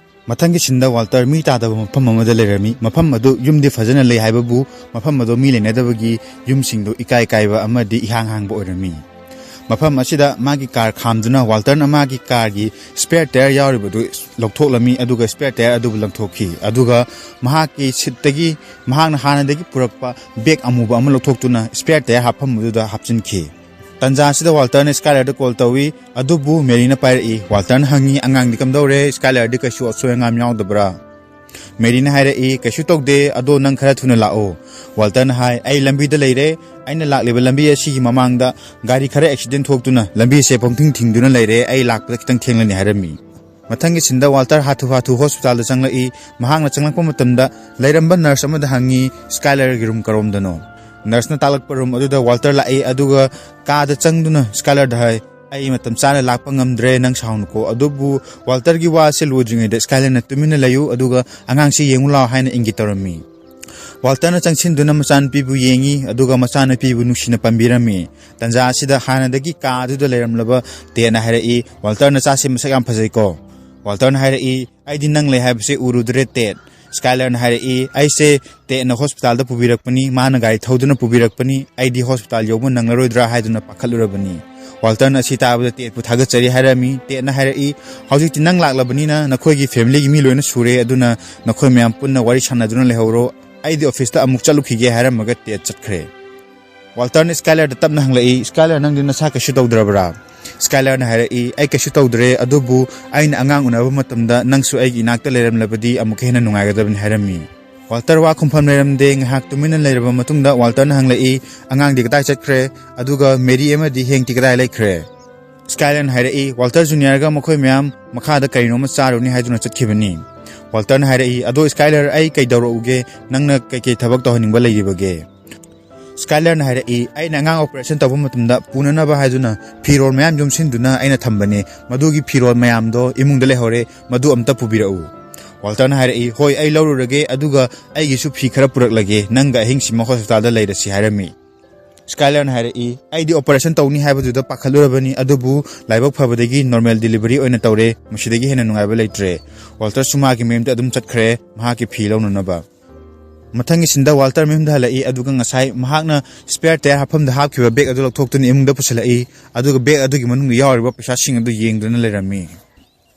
ꯃꯊꯪꯒꯤ ꯁꯤꯟꯗ ꯋꯥꯜꯇꯔ ꯃꯤ ꯇꯥꯗꯕ ꯃꯐꯝ ꯑꯃꯗ ꯂꯩꯔꯝꯃꯤ꯫ ꯃꯐꯝ ꯑꯗꯨ ꯌꯨꯝꯗꯤ ꯐꯖꯅ ꯂꯩ ꯍꯥꯏꯕꯕꯨ, ꯃꯐꯝ ꯑꯗꯨ ꯃꯤ ꯂꯩꯅꯗꯕꯒꯤ ꯌꯨꯝꯁꯤꯡꯗꯨ ꯏꯀꯥꯏ ꯀꯥꯏꯕ ꯑꯃꯗꯤ ꯏꯍꯥꯡ ꯍꯥꯡꯕ ꯑꯣꯏꯔꯝꯃꯤ꯫ ꯃꯐꯝ ꯑꯁꯤꯗ ꯃꯥꯒꯤ ꯀꯥꯔ ꯈꯥꯝꯗꯨꯅ ꯋꯥꯜꯇꯔꯅ ꯃꯥꯒꯤ ꯀꯥꯔꯒꯤ ꯁ꯭ꯄꯦꯌꯔ ꯇꯥꯌꯔ ꯌꯥꯎꯔꯤꯕꯗꯨ ꯂꯧꯊꯣꯛꯂꯝꯃꯤ, ꯑꯗꯨꯒ ꯁ꯭ꯄꯦꯌꯔ ꯇꯥꯌꯔ ꯑꯗꯨꯕꯨ ꯂꯪꯊꯣꯛꯈꯤ꯫ ꯑꯗꯨꯒ ꯃꯍꯥꯛꯀꯤ ꯁꯤꯠꯇꯒꯤ ꯃꯍꯥꯛꯅ ꯍꯥꯟꯅꯗꯒꯤ ꯄꯨꯔꯛꯄ ꯕꯦꯒ ꯑꯃꯨꯕ ꯑꯃ ꯂꯧꯊꯣꯛꯇꯨꯅ ꯁ꯭ꯄꯦꯌꯔ ꯇꯥꯌꯔ ꯍꯥꯞꯐꯝ ꯑꯗꯨꯗ ꯍꯥꯞꯆꯤꯟꯈꯤ꯫ ꯇꯥꯟꯖꯥ ꯑꯁꯤꯗ ꯋꯥꯜꯇꯔꯅ ꯁ꯭ꯀꯥꯏꯂꯔꯗ ꯀꯣꯜ ꯇꯧꯏ, ꯑꯗꯨꯕꯨ ꯃꯦꯔꯤꯅ ꯄꯥꯏꯔꯛꯏ꯫ ꯋꯥꯜꯇꯔꯅ ꯍꯪꯉꯤ, "ꯑꯉꯥꯡꯗꯤ ꯀꯝꯗꯧꯔꯦ? ꯁ꯭ꯀꯥꯏꯂꯔꯗꯤ ꯀꯩꯁꯨ ꯑꯁꯣꯏ ꯑꯉꯥꯝ ꯌꯥꯎꯗꯕ꯭ꯔꯥ?" ꯃꯦꯔꯤꯅ ꯍꯥꯏꯔꯛꯏ, "ꯀꯩꯁꯨ ꯇꯧꯗꯦ, ꯑꯗꯣ ꯅꯪ ꯈꯔ ꯊꯨꯅ ꯂꯥꯛꯑꯣ꯫" ꯋꯥꯜꯇꯔꯅ ꯍꯥꯏ, "ꯑꯩ ꯂꯝꯕꯤꯗ ꯂꯩꯔꯦ꯫ ꯑꯩꯅ ꯂꯥꯛꯂꯤꯕ ꯂꯝꯕꯤ ꯑꯁꯤꯒꯤ ꯃꯃꯥꯡꯗ ꯒꯥꯔꯤ ꯈꯔ ꯑꯦꯛꯁꯤꯗꯦꯟ ꯊꯣꯛꯇꯨꯅ ꯂꯝꯕꯤꯁꯦ ꯄꯪꯊꯤꯡ ꯊꯤꯡꯗꯨꯅ ꯂꯩꯔꯦ꯫ ꯑꯩ ꯂꯥꯛꯄꯗ ꯈꯤꯇꯪ ꯊꯦꯡꯂꯅꯤ" ꯍꯥꯏꯔꯝꯃꯤ꯫ ꯃꯊꯪꯒꯤ ꯁꯤꯟꯗ ꯋꯥꯜꯇꯔ ꯍꯥꯊꯨ ꯍꯥꯊꯨ ꯍꯣꯁꯄꯤꯇꯥꯜꯗ ꯆꯪꯂꯛꯏ꯫ ꯃꯍꯥꯛꯅ ꯆꯪꯂꯛꯄ ꯃꯇꯝꯗ ꯂꯩꯔꯝꯕ ꯅꯔꯁ ꯑꯃꯗ ꯍꯪꯉꯤ, "ꯁ꯭ꯀꯥꯏꯂꯔꯒꯤ ꯔꯨꯝ ꯀꯔꯣꯝꯗꯅꯣ?" ꯅꯔꯁꯅ ꯇꯥꯛꯂꯛꯄ ꯔꯨꯝ ꯑꯗꯨꯗ ꯋꯥꯜꯇꯔ ꯂꯥꯛꯏ, ꯑꯗꯨꯒ ꯀꯥꯗ ꯆꯪꯗꯨꯅ ꯁ꯭ꯀꯥꯏꯂꯔꯗ ꯍꯥꯏ, "ꯑꯩ ꯃꯇꯝ ꯆꯥꯅ ꯂꯥꯛꯄ ꯉꯝꯗ꯭ꯔꯦ, ꯅꯪ ꯁꯥꯎꯅꯨꯀꯣ꯫" ꯑꯗꯨꯕꯨ ꯋꯥꯜꯇꯔꯒꯤ ꯋꯥꯁꯦ ꯂꯣꯏꯗ꯭ꯔꯤꯉꯩꯗ ꯁ꯭ꯀꯥꯏꯂꯔꯅ, "ꯇꯨꯃꯤꯟꯅ ꯂꯩꯌꯨ, ꯑꯗꯨꯒ ꯑꯉꯥꯡꯁꯤ ꯌꯦꯡꯉꯨ ꯂꯥꯎ" ꯍꯥꯏꯅ ꯏꯪꯒꯤꯠ ꯇꯧꯔꯝꯃꯤ꯫ ꯋꯥꯜꯇꯔꯅ ꯆꯪꯁꯤꯟꯗꯨꯅ ꯃꯆꯥꯅꯨꯄꯤꯕꯨ ꯌꯦꯡꯉꯤ, ꯑꯗꯨꯒ ꯃꯆꯥꯅꯨꯄꯤꯕꯨ ꯅꯨꯡꯁꯤꯅ ꯄꯥꯝꯕꯤꯔꯝꯃꯤ꯫ ꯇꯥꯟꯖꯥ ꯑꯁꯤꯗ ꯍꯥꯟꯅꯗꯒꯤ ꯀꯥ ꯑꯗꯨꯗ ꯂꯩꯔꯝꯂꯕ ꯇꯦꯠꯅ ꯍꯥꯏꯔꯛꯏ, "ꯋꯥꯜꯇꯔ, ꯅꯆꯥꯁꯤ ꯃꯁꯛ ꯌꯥꯝ ꯐꯖꯩꯀꯣ?" ꯋꯥꯜꯇꯔꯅ ꯍꯥꯏꯔꯛꯏ, "ꯑꯩꯗꯤ ꯅꯪ ꯂꯩ ꯍꯥꯏꯕꯁꯦ ꯎꯔꯨꯗ꯭ꯔꯦ, ꯇꯦꯠ꯫" ꯁ꯭ꯀꯥꯏꯂꯔꯅ ꯍꯥꯏꯔꯛꯏ, "ꯑꯩꯁꯦ ꯇꯦꯠꯅ ꯍꯣꯁꯄꯤꯇꯥꯜꯗ ꯄꯨꯕꯤꯔꯛꯄꯅꯤ, ꯃꯥꯅ ꯒꯥꯔꯤ ꯊꯧꯗꯨꯅ ꯄꯨꯕꯤꯔꯛꯄꯅꯤ, ꯑꯩꯗꯤ ꯍꯣꯁꯄꯤꯇꯥꯜ ꯌꯧꯕ ꯅꯪꯂꯔꯣꯏꯗ꯭ꯔꯥ ꯍꯥꯏꯗꯨꯅ ꯄꯥꯈꯠꯂꯨꯔꯕꯅꯤ꯫" ꯋꯥꯜꯇꯔꯅ ꯑꯁꯤ ꯇꯥꯕꯗ ꯇꯦꯠꯄꯨ ꯊꯥꯒꯠꯆꯔꯤ ꯍꯥꯏꯔꯝꯃꯤ꯫ ꯇꯦꯠꯅ ꯍꯥꯏꯔꯛꯏ, "ꯍꯧꯖꯤꯛꯇꯤ ꯅꯪ ꯂꯥꯛꯂꯕꯅꯤꯅ ꯅꯈꯣꯏꯒꯤ ꯐꯦꯃꯤꯂꯤꯒꯤ ꯃꯤ ꯂꯣꯏꯅ ꯁꯨꯔꯦ, ꯑꯗꯨꯅ ꯅꯈꯣꯏ ꯃꯌꯥꯝ ꯄꯨꯟꯅ ꯋꯥꯔꯤ ꯁꯥꯟꯅꯗꯨꯅ ꯂꯩꯍꯧꯔꯣ꯫ ꯑꯩꯗꯤ ꯑꯣꯐꯤꯁꯇ ꯑꯃꯨꯛ ꯆꯠꯂꯨꯈꯤꯒꯦ" ꯍꯥꯏꯔꯝꯃꯒ ꯇꯦꯠ ꯆꯠꯈ꯭ꯔꯦ꯫ ꯋꯥꯜꯇꯔꯅ ꯁ꯭ꯀꯥꯏꯂꯔꯗ ꯇꯞꯅ ꯍꯪꯂꯛꯏ, "ꯁ꯭ꯀꯥꯏꯂꯔ, ꯅꯪꯗꯤ ꯅꯁꯥ ꯀꯩꯁꯨ ꯇꯧꯗ꯭ꯔꯕ꯭ꯔꯥ?" ꯁ꯭ꯀꯥꯏꯂꯔꯅ ꯍꯥꯏꯔꯛꯏ, "ꯑꯩ ꯀꯩꯁꯨ ꯇꯧꯗ꯭ꯔꯦ, ꯑꯗꯨꯕꯨ ꯑꯩꯅ ꯑꯉꯥꯡ ꯎꯅꯕ ꯃꯇꯝꯗ ꯅꯪꯁꯨ ꯑꯩꯒꯤ ꯏꯅꯥꯛꯇ ꯂꯩꯔꯝꯂꯕꯗꯤ ꯑꯃꯨꯛꯀ ꯍꯦꯟꯅ ꯅꯨꯡꯉꯥꯏꯒꯗꯕꯅꯤ" ꯍꯥꯏꯔꯝꯃꯤ꯫ ꯋꯥꯜꯇꯔ ꯋꯥ ꯈꯨꯝꯐꯝ ꯂꯩꯔꯝꯗꯦ꯫ ꯉꯥꯏꯍꯥꯛ ꯇꯨꯃꯤꯟꯅ ꯂꯩꯔꯕ ꯃꯇꯨꯡꯗ ꯋꯥꯜꯇꯔꯅ ꯍꯪꯂꯛꯏ, "ꯑꯉꯥꯡꯗꯤ ꯀꯗꯥꯏ ꯆꯠꯈ꯭ꯔꯦ? ꯑꯗꯨꯒ ꯃꯦꯔꯤ ꯑꯃꯗꯤ ꯍꯦꯡꯇꯤ ꯀꯗꯥꯏ ꯂꯩꯈ꯭ꯔꯦ?" ꯁ꯭ꯀꯥꯏꯂꯔꯅ ꯍꯥꯏꯔꯛꯏ, "ꯋꯥꯜꯇꯔ ꯖꯨꯅꯤꯌꯔꯒ ꯃꯈꯣꯏ ꯃꯌꯥꯝ ꯃꯈꯥꯗ ꯀꯔꯤꯅꯣꯃ ꯆꯥꯔꯨꯅꯤ ꯍꯥꯏꯗꯨꯅ ꯆꯠꯈꯤꯕꯅꯤ꯫" ꯋꯥꯜꯇꯔꯅ ꯍꯥꯏꯔꯛꯏ, "ꯑꯗꯣ ꯁ꯭ꯀꯥꯏꯂꯔ, ꯑꯩ ꯀꯩꯗꯧꯔꯛꯎꯒꯦ? ꯅꯪꯅ ꯀꯩꯀꯩ ꯊꯕꯛ ꯇꯧꯍꯟꯅꯤꯡꯕ ꯂꯩꯔꯤꯕꯒꯦ?" ꯁ꯭ꯀꯥꯏꯂꯔꯅ ꯍꯥꯏꯔꯛꯏ, "ꯑꯩꯅ ꯑꯉꯥꯡ ꯑꯣꯄꯔꯦꯁꯟ ꯇꯧꯕ ꯃꯇꯝꯗ ꯄꯨꯅꯅꯕ ꯍꯥꯏꯗꯨꯅ ꯐꯤꯔꯣꯜ ꯃꯌꯥꯝ ꯌꯣꯝꯁꯤꯟꯗꯨꯅ ꯑꯩꯅ ꯊꯝꯕꯅꯦ꯫ ꯃꯗꯨꯒꯤ ꯐꯤꯔꯣꯜ ꯃꯌꯥꯝꯗꯣ ꯏꯃꯨꯡꯗ ꯂꯩꯍꯧꯔꯦ, ꯃꯗꯨ ꯑꯝꯇ ꯄꯨꯕꯤꯔꯛꯎ꯫" ꯋꯥꯜꯇꯔꯅ ꯍꯥꯏꯔꯛꯏ, "ꯍꯣꯏ, ꯑꯩ ꯂꯧꯔꯨꯔꯒꯦ, ꯑꯗꯨꯒ ꯑꯩꯒꯤꯁꯨ ꯐꯤ ꯈꯔ ꯄꯨꯔꯛꯂꯒꯦ, ꯅꯪꯒ ꯑꯍꯤꯡꯁꯤꯃ ꯍꯣꯁꯄꯤꯇꯥꯜꯗ ꯂꯩꯔꯁꯤ" ꯍꯥꯏꯔꯝꯃꯤ꯫ ꯁ꯭ꯀꯥꯏꯂꯔꯅ ꯍꯥꯏꯔꯛꯏ, "ꯑꯩꯗꯤ ꯑꯣꯄꯔꯦꯁꯟ ꯇꯧꯅꯤ ꯍꯥꯏꯕꯗꯨꯗ ꯄꯥꯈꯠꯂꯨꯔꯕꯅꯤ, ꯑꯗꯨꯕꯨ ꯂꯥꯏꯕꯛ ꯐꯕꯗꯒꯤ ꯅꯣꯔꯃꯦꯜ ꯗꯦꯂꯤꯚꯔꯤ ꯑꯣꯏꯅ ꯇꯧꯔꯦ꯫ ꯃꯁꯤꯗꯒꯤ ꯍꯦꯟꯅ ꯅꯨꯡꯉꯥꯏꯕ ꯂꯩꯇ꯭ꯔꯦ꯫" ꯋꯥꯜꯇꯔꯁꯨ ꯃꯍꯥꯛꯀꯤ ꯃꯌꯨꯝꯗ ꯑꯗꯨꯝ ꯆꯠꯈ꯭ꯔꯦ, ꯃꯍꯥꯛꯀꯤ ꯐꯤ ꯂꯧꯅꯅꯕ꯫ ꯃꯊꯪꯒꯤ ꯁꯤꯟꯗ ꯋꯥꯜꯇꯔ ꯃꯌꯨꯝꯗ ꯍꯜꯂꯛꯏ, ꯑꯗꯨꯒ ꯉꯁꯥꯏ ꯃꯍꯥꯛꯅ ꯁ꯭ꯄꯦꯌꯔ ꯇꯌꯥꯔ ꯍꯥꯞꯐꯝꯗ ꯍꯥꯞꯈꯤꯕ ꯕꯦꯒ ꯑꯗꯨ ꯂꯧꯊꯣꯛꯇꯨꯅ ꯏꯃꯨꯡꯗ ꯄꯨꯁꯤꯜꯂꯛꯏ, ꯑꯗꯨꯒ ꯕꯦꯒ ꯑꯗꯨꯒꯤ ꯃꯅꯨꯡꯗ ꯌꯥꯎꯔꯤꯕ ꯄꯩꯁꯥꯁꯤꯡ ꯑꯗꯨ ꯌꯦꯡꯗꯨꯅ ꯂꯩꯔꯝꯃꯤ꯫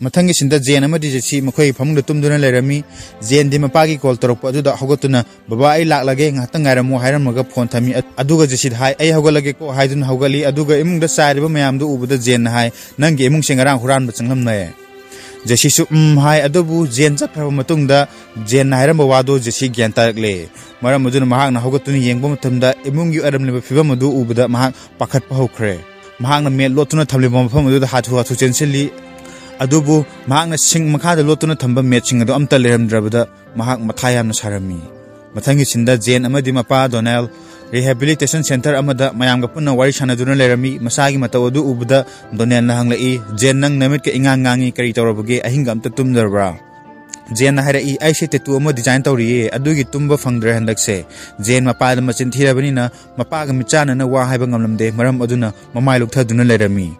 ꯃꯊꯪꯒꯤ ꯁꯤꯟꯗ ꯖꯦꯟ ꯑꯃꯗꯤ ꯖꯦꯁꯤ ꯃꯈꯣꯏꯒꯤ ꯐꯃꯨꯡꯗ ꯇꯨꯝꯗꯨꯅ ꯂꯩꯔꯝꯃꯤ꯫ ꯖꯦꯟꯗꯤ ꯃꯄꯥꯒꯤ ꯀꯣꯜ ꯇꯧꯔꯛꯄ ꯑꯗꯨꯗ ꯍꯧꯒꯠꯇꯨꯅ, "ꯕꯕꯥ, ꯑꯩ ꯂꯥꯛꯂꯒꯦ, ꯉꯥꯏꯍꯥꯛꯇꯪ ꯉꯥꯏꯔꯝꯃꯨ" ꯍꯥꯏꯔꯝꯃꯒ ꯐꯣꯟ ꯊꯝꯃꯤ꯫ ꯑ-, ꯑꯗꯨꯒ ꯖꯦꯁꯤꯗ ꯍꯥꯏ, "ꯑꯩ ꯍꯧꯒꯠꯂꯒꯦꯀꯣ" ꯍꯥꯏꯗꯨꯅ ꯍꯧꯒꯠꯂꯤ꯫ ꯑꯗꯨꯒ ꯏꯃꯨꯡꯗ ꯆꯥꯏꯔꯤꯕ ꯃꯌꯥꯝꯗꯨ ꯎꯕꯗ ꯖꯦꯟꯅ ꯍꯥꯏ, "ꯅꯪꯒꯤ ꯏꯃꯨꯡꯁꯦ ꯉꯔꯥꯡ ꯍꯨꯔꯥꯟꯕ ꯆꯪꯂꯝꯂꯦ"꯫ ꯖꯦꯁꯤꯁꯨ "ꯎꯝ" ꯍꯥꯏ꯫ ꯑꯗꯨꯕꯨ ꯖꯦꯟ ꯆꯠꯈ꯭ꯔꯕ ꯃꯇꯨꯡꯗ ꯖꯦꯟꯅ ꯍꯥꯏꯔꯝꯕ ꯋꯥꯗꯨ ꯖꯦꯁꯤ ꯒ꯭ꯌꯥꯟ ꯇꯥꯔꯛꯂꯦ꯫ ꯃꯔꯝ ꯑꯗꯨꯅ ꯃꯍꯥꯛꯅ ꯍꯧꯒꯠꯇꯨꯅ ꯌꯦꯡꯕ ꯃꯇꯝꯗ ꯏꯃꯨꯡꯒꯤ ꯑꯣꯏꯔꯝꯂꯤꯕ ꯐꯤꯕꯝ ꯑꯗꯨ ꯎꯕꯗ ꯃꯍꯥꯛ ꯄꯥꯈꯠꯄ ꯍꯧꯈ꯭ꯔꯦ꯫ ꯃꯍꯥꯛꯅ ꯃꯦꯠ ꯂꯣꯠꯇꯨꯅ ꯊꯝꯂꯤꯕ ꯃꯐꯝ ꯑꯗꯨꯗ ꯍꯥꯊꯨ ꯍꯥꯊꯨ ꯆꯦꯟꯁꯤꯜꯂꯤ꯫ ꯑꯗꯨꯕꯨ ꯃꯍꯥꯛꯅ ꯁꯤꯡ ꯃꯈꯥꯗ ꯂꯣꯠꯇꯨꯅ ꯊꯝꯕ ꯃꯦꯠꯁꯤꯡ ꯑꯗꯨ ꯑꯝꯇ ꯂꯩꯔꯝꯗ꯭ꯔꯕꯗ ꯃꯍꯥꯛ ꯃꯊꯥ ꯌꯥꯝꯅ ꯁꯥꯔꯝꯃꯤ꯫ ꯃꯊꯪꯒꯤ ꯁꯤꯟꯗ ꯖꯦꯟ ꯑꯃꯗꯤ ꯃꯄꯥ ꯗꯣꯅꯦꯜ rehabilitation centre ꯑꯃꯗ ꯃꯌꯥꯝꯒ ꯄꯨꯟꯅ ꯋꯥꯔꯤ ꯁꯥꯟꯅꯗꯨꯅ ꯂꯩꯔꯝꯃꯤ꯫ ꯃꯁꯥꯒꯤ ꯃꯇꯧ ꯑꯗꯨ ꯎꯕꯗ ꯗꯣꯅꯦꯜꯅ ꯍꯪꯂꯛꯏ, "ꯖꯦꯟ, ꯅꯪ ꯅꯃꯤꯠꯀ ꯏꯉꯥꯡ ꯉꯥꯡꯉꯤ, ꯀꯔꯤ ꯇꯧꯔꯕꯒꯦ? ꯑꯍꯤꯡꯒ ꯑꯝꯇ ꯇꯨꯝꯗ꯭ꯔꯕ꯭ꯔꯥ?" ꯖꯦꯟꯅ ꯍꯥꯏꯔꯛꯏ, "ꯑꯩꯁꯦ ꯇꯦꯇꯨ ꯑꯃ ꯗꯤꯖꯥꯏꯟ ꯇꯧꯔꯤꯌꯦ, ꯑꯗꯨꯒꯤ ꯇꯨꯝꯕ ꯐꯪꯗ꯭ꯔꯦ ꯍꯟꯗꯛꯁꯦ"꯫ ꯖꯦꯟ ꯃꯄꯥꯗ ꯃꯆꯤꯟ ꯊꯤꯔꯕꯅꯤꯅ ꯃꯄꯥꯒ ꯃꯤꯠꯆꯥꯟꯅꯅ ꯋꯥ ꯍꯥꯏꯕ ꯉꯝꯂꯝꯗꯦ, ꯃꯔꯝ ꯑꯗꯨꯅ ꯃꯃꯥꯏ ꯂꯨꯛꯊꯗꯨꯅ ꯂꯩꯔꯝꯃꯤ꯫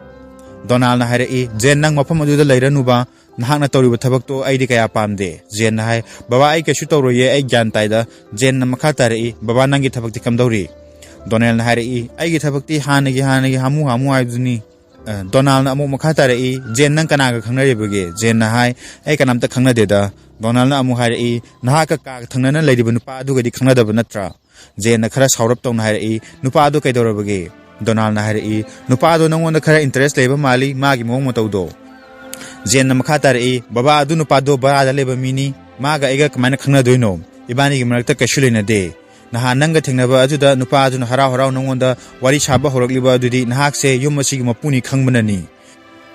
ꯗꯣꯅꯥꯜꯅ ꯍꯥꯏꯔꯛꯏ, "ꯖꯦꯟ, ꯅꯪ ꯃꯐꯝ ꯑꯗꯨꯗ ꯂꯩꯔꯅꯨꯕ, ꯅꯍꯥꯛꯅ ꯇꯧꯔꯤꯕ ꯊꯕꯛꯇꯣ ꯑꯩꯗꯤ ꯀꯌꯥ ꯄꯥꯝꯗꯦ"꯫ ꯖꯦꯟꯅ ꯍꯥꯏ, "ꯕꯕꯥ, ꯑꯩ ꯀꯩꯁꯨ ꯇꯧꯔꯣꯏꯌꯦ, ꯑꯩ ꯒ꯭ꯌꯥꯟ ꯇꯥꯏꯗ"꯫ ꯖꯦꯟꯅ ꯃꯈꯥ ꯇꯥꯔꯛꯏ, "ꯕꯕꯥ, ꯅꯪꯒꯤ ꯊꯕꯛꯇꯤ ꯀꯝꯗꯧꯔꯤ?" ꯗꯣꯅꯦꯜꯅ ꯍꯥꯏꯔꯛꯏ, "ꯑꯩꯒꯤ ꯊꯕꯛꯇꯤ ꯍꯥꯟꯅꯒꯤ, ꯍꯥꯟꯅꯒꯤ ꯍꯥꯃꯨ ꯍꯥꯃꯨ ꯍꯥꯏꯕꯗꯨꯅꯤ"꯫ ꯑ, ꯗꯣꯅꯥꯜꯅ ꯑꯃꯨꯛ ꯃꯈꯥ ꯇꯥꯔꯛꯏ, "ꯖꯦꯟ, ꯅꯪ ꯀꯅꯥꯒ ꯈꯪꯅꯔꯤꯕꯒꯦ?" ꯖꯦꯟꯅ ꯍꯥꯏ, "ꯑꯩ ꯀꯅꯥꯝꯇ ꯈꯪꯅꯗꯦꯗ"꯫ ꯗꯣꯅꯥꯜꯅ ꯑꯃꯨꯛ ꯍꯥꯏꯔꯛꯏ, "ꯅꯍꯥꯛꯀ ꯀꯥꯒ ꯊꯪꯅꯅ ꯂꯩꯔꯤꯕ ꯅꯨꯄꯥ ꯑꯗꯨꯒꯗꯤ ꯈꯪꯅꯗꯕ ꯅꯠꯇ꯭ꯔꯥ?" ꯖꯦꯟꯅ ꯈꯔ ꯁꯥꯎꯔꯞ ꯇꯧꯅ ꯍꯥꯏꯔꯛꯏ, "ꯅꯨꯄꯥ ꯑꯗꯨ ꯀꯩꯗꯧꯔꯕꯒꯦ?" ꯗꯣꯅꯥꯜꯅ ꯍꯥꯏꯔꯛꯏ, "ꯅꯨꯄꯥ ꯑꯗꯨ ꯅꯪꯉꯣꯟꯗ ꯈꯔ interest ꯂꯩꯕ ꯃꯥꯜꯂꯤ, ꯃꯥꯒꯤ ꯃꯑꯣꯡ ꯃꯇꯧꯗꯣ"꯫ ꯖꯦꯟꯅ ꯃꯈꯥ ꯇꯥꯔꯛꯏ, "ꯕꯕꯥ, ꯑꯗꯨ ꯅꯨꯄꯥꯗꯣ ꯕꯔꯥꯗ ꯂꯩꯕ ꯃꯤꯅꯤ, ꯃꯥꯒ ꯑꯩꯒ ꯀꯃꯥꯏꯅ ꯈꯪꯅꯗꯣꯏꯅꯣ? ꯏꯕꯥꯅꯤꯒꯤ ꯃꯔꯛꯇ ꯀꯩꯁꯨ ꯂꯩꯅꯗꯦ꯫ ꯅꯍꯥꯟ ꯅꯪꯒ ꯊꯦꯡꯅꯕ ꯑꯗꯨꯗ ꯅꯨꯄꯥ ꯑꯗꯨꯅ ꯍꯔꯥꯎ ꯍꯔꯥꯎ ꯅꯪꯉꯣꯟꯗ ꯋꯥꯔꯤ ꯁꯥꯕ ꯍꯧꯔꯛꯂꯤꯕ ꯑꯗꯨꯗꯤ ꯅꯍꯥꯛꯁꯦ ꯌꯨꯝ ꯑꯁꯤꯒꯤ ꯃꯄꯨꯅꯤ ꯈꯪꯕꯅꯅꯤ꯫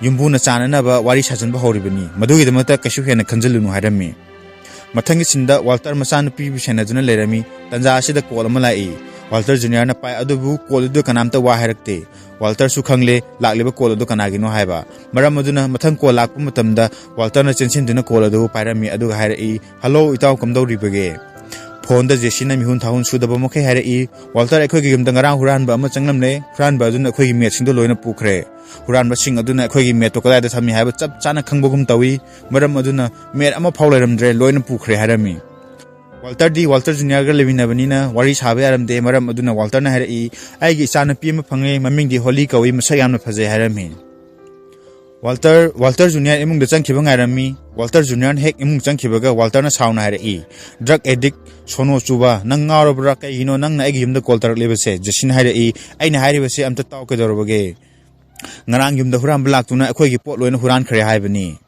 ꯌꯨꯝꯕꯨꯅ ꯆꯥꯅꯅꯕ ꯋꯥꯔꯤ ꯁꯥꯖꯟꯕ ꯍꯧꯔꯤꯕꯅꯤ꯫ ꯃꯗꯨꯒꯤꯗꯃꯛꯇ ꯀꯩꯁꯨ ꯍꯦꯟꯅ ꯈꯟꯖꯤꯜꯂꯨꯅꯨ" ꯍꯥꯏꯔꯝꯃꯤ꯫ ꯃꯊꯪꯒꯤ ꯁꯤꯟꯗ ꯋꯥꯜꯇꯔ ꯃꯆꯥꯅꯨꯄꯤꯕꯨ ꯁꯦꯟꯅꯗꯨꯅ ꯂꯩꯔꯝꯃꯤ꯫ ꯇꯟꯖꯥ ꯑꯁꯤꯗ ꯀꯣꯜ ꯑꯃ ꯂꯥꯛꯏ꯫ ꯋꯥꯜꯇꯔ ꯖꯨꯅꯤꯌꯔꯅ ꯄꯥꯏ, ꯑꯗꯨꯕꯨ ꯀꯣꯜ ꯑꯗꯨ ꯀꯅꯥꯝꯇ ꯋꯥ ꯍꯥꯏꯔꯛꯇꯦ꯫ ꯋꯥꯜꯇꯔꯁꯨ ꯈꯪꯂꯦ ꯂꯥꯛꯂꯤꯕ ꯀꯣꯜ ꯑꯗꯨ ꯀꯅꯥꯒꯤꯅꯣ ꯍꯥꯏꯕ꯫ ꯃꯔꯝ ꯑꯗꯨꯅ ꯃꯊꯪ ꯀꯣꯜ ꯂꯥꯛꯄ ꯃꯇꯝꯗ ꯋꯥꯜꯇꯔꯅ ꯆꯦꯟꯁꯤꯟꯗꯨꯅ ꯀꯣꯜ ꯑꯗꯨ ꯄꯥꯏꯔꯝꯃꯤ, ꯑꯗꯨꯒ ꯍꯥꯏꯔꯛꯏ, "ꯍꯜꯂꯣ ꯏꯇꯥꯎ, ꯀꯝꯗꯧꯔꯤꯕꯒꯦ?" ꯐꯣꯟꯗ ꯖꯦꯁꯤꯅ ꯃꯤꯍꯨꯟ ꯊꯥꯍꯨꯟ ꯁꯨꯗꯕ ꯃꯈꯩ ꯍꯥꯏꯔꯛꯏ, "ꯋꯥꯜꯇꯔ, ꯑꯩꯈꯣꯏꯒꯤ ꯌꯨꯝꯗ ꯉꯔꯥꯡ ꯍꯨꯔꯥꯟꯕ ꯑꯃ ꯆꯪꯂꯝꯂꯦ꯫ ꯍꯨꯔꯥꯟꯕ ꯑꯗꯨꯅ ꯑꯩꯈꯣꯏꯒꯤ ꯃꯦꯠꯁꯤꯡꯗꯣ ꯂꯣꯏꯅ ꯄꯨꯈ꯭ꯔꯦ꯫ ꯍꯨꯔꯥꯟꯕꯁꯤꯡ ꯑꯗꯨꯅ ꯑꯩꯈꯣꯏꯒꯤ ꯃꯦꯠꯇꯣ ꯀꯗꯥꯏꯗ ꯊꯝꯃꯤ ꯍꯥꯏꯕ ꯆꯞ ꯆꯥꯅ ꯈꯪꯕꯒꯨꯝ ꯇꯧꯏ꯫ ꯃꯔꯝ ꯑꯗꯨꯅ ꯃꯦꯠ ꯑꯃꯐꯥꯎ ꯂꯩꯔꯝꯗ꯭ꯔꯦ, ꯂꯣꯏꯅ ꯄꯨꯈ꯭ꯔꯦ" ꯍꯥꯏꯔꯝꯃꯤ꯫ ꯋꯥꯜꯇꯔꯗꯤ ꯋꯥꯜꯇꯔ ꯖꯨꯅꯤꯌꯔꯒ ꯂꯩꯃꯤꯟꯅꯕꯅꯤꯅ ꯋꯥꯔꯤ ꯁꯥꯕ ꯌꯥꯔꯝꯗꯦ꯫ ꯃꯔꯝ ꯑꯗꯨꯅ ꯋꯥꯜꯇꯔꯅ ꯍꯥꯏꯔꯛꯏ, "ꯑꯩꯒꯤ ꯏꯆꯥꯅꯨꯄꯤ ꯑꯃ ꯐꯪꯉꯦ, ꯃꯃꯤꯡꯗꯤ ꯍꯣꯂꯤ ꯀꯧꯏ, ꯃꯁꯛ ꯌꯥꯝꯅ ꯐꯖꯩ" ꯍꯥꯏꯔꯝꯃꯤ꯫ ꯋꯥꯜꯇꯔ ꯋꯥꯜꯇꯔ ꯖꯨꯅꯤꯌꯔ ꯏꯃꯨꯡꯗ ꯆꯪꯈꯤꯕ ꯉꯥꯏꯔꯝꯃꯤ꯫ ꯋꯥꯜꯇꯔ ꯖꯨꯅꯤꯌꯔꯅ ꯍꯦꯛ ꯏꯃꯨꯡ ꯆꯪꯈꯤꯕꯒ ꯋꯥꯜꯇꯔꯅ ꯁꯥꯎꯅ ꯍꯥꯏꯔꯛꯏ, "ꯗ꯭ꯔꯒ ꯑꯦꯗꯤꯛ, ꯁꯣꯅꯣ ꯆꯨꯕ, ꯅꯪ ꯉꯥꯎꯔꯕ꯭ꯔꯥ? ꯀꯩꯒꯤꯅꯣ ꯅꯪꯅ ꯑꯩꯒꯤ ꯌꯨꯝꯗ ꯀꯣꯜ ꯇꯧꯔꯛꯂꯤꯕꯁꯦ?" ꯖꯦꯁꯤꯅ ꯍꯥꯏꯔꯛꯏ, "ꯑꯩꯅ ꯍꯥꯏꯔꯤꯕꯁꯦ ꯑꯝꯇ ꯇꯥꯎ, ꯀꯩꯗꯧꯔꯕꯒꯦ? ꯉꯔꯥꯡ ꯌꯨꯝꯗ ꯍꯨꯔꯥꯟꯕ ꯂꯥꯛꯇꯨꯅ ꯑꯩꯈꯣꯏꯒꯤ ꯄꯣꯠ ꯂꯣꯏꯅ ꯍꯨꯔꯥꯟꯈ꯭ꯔꯦ ꯍꯥꯏꯕꯅꯤ꯫"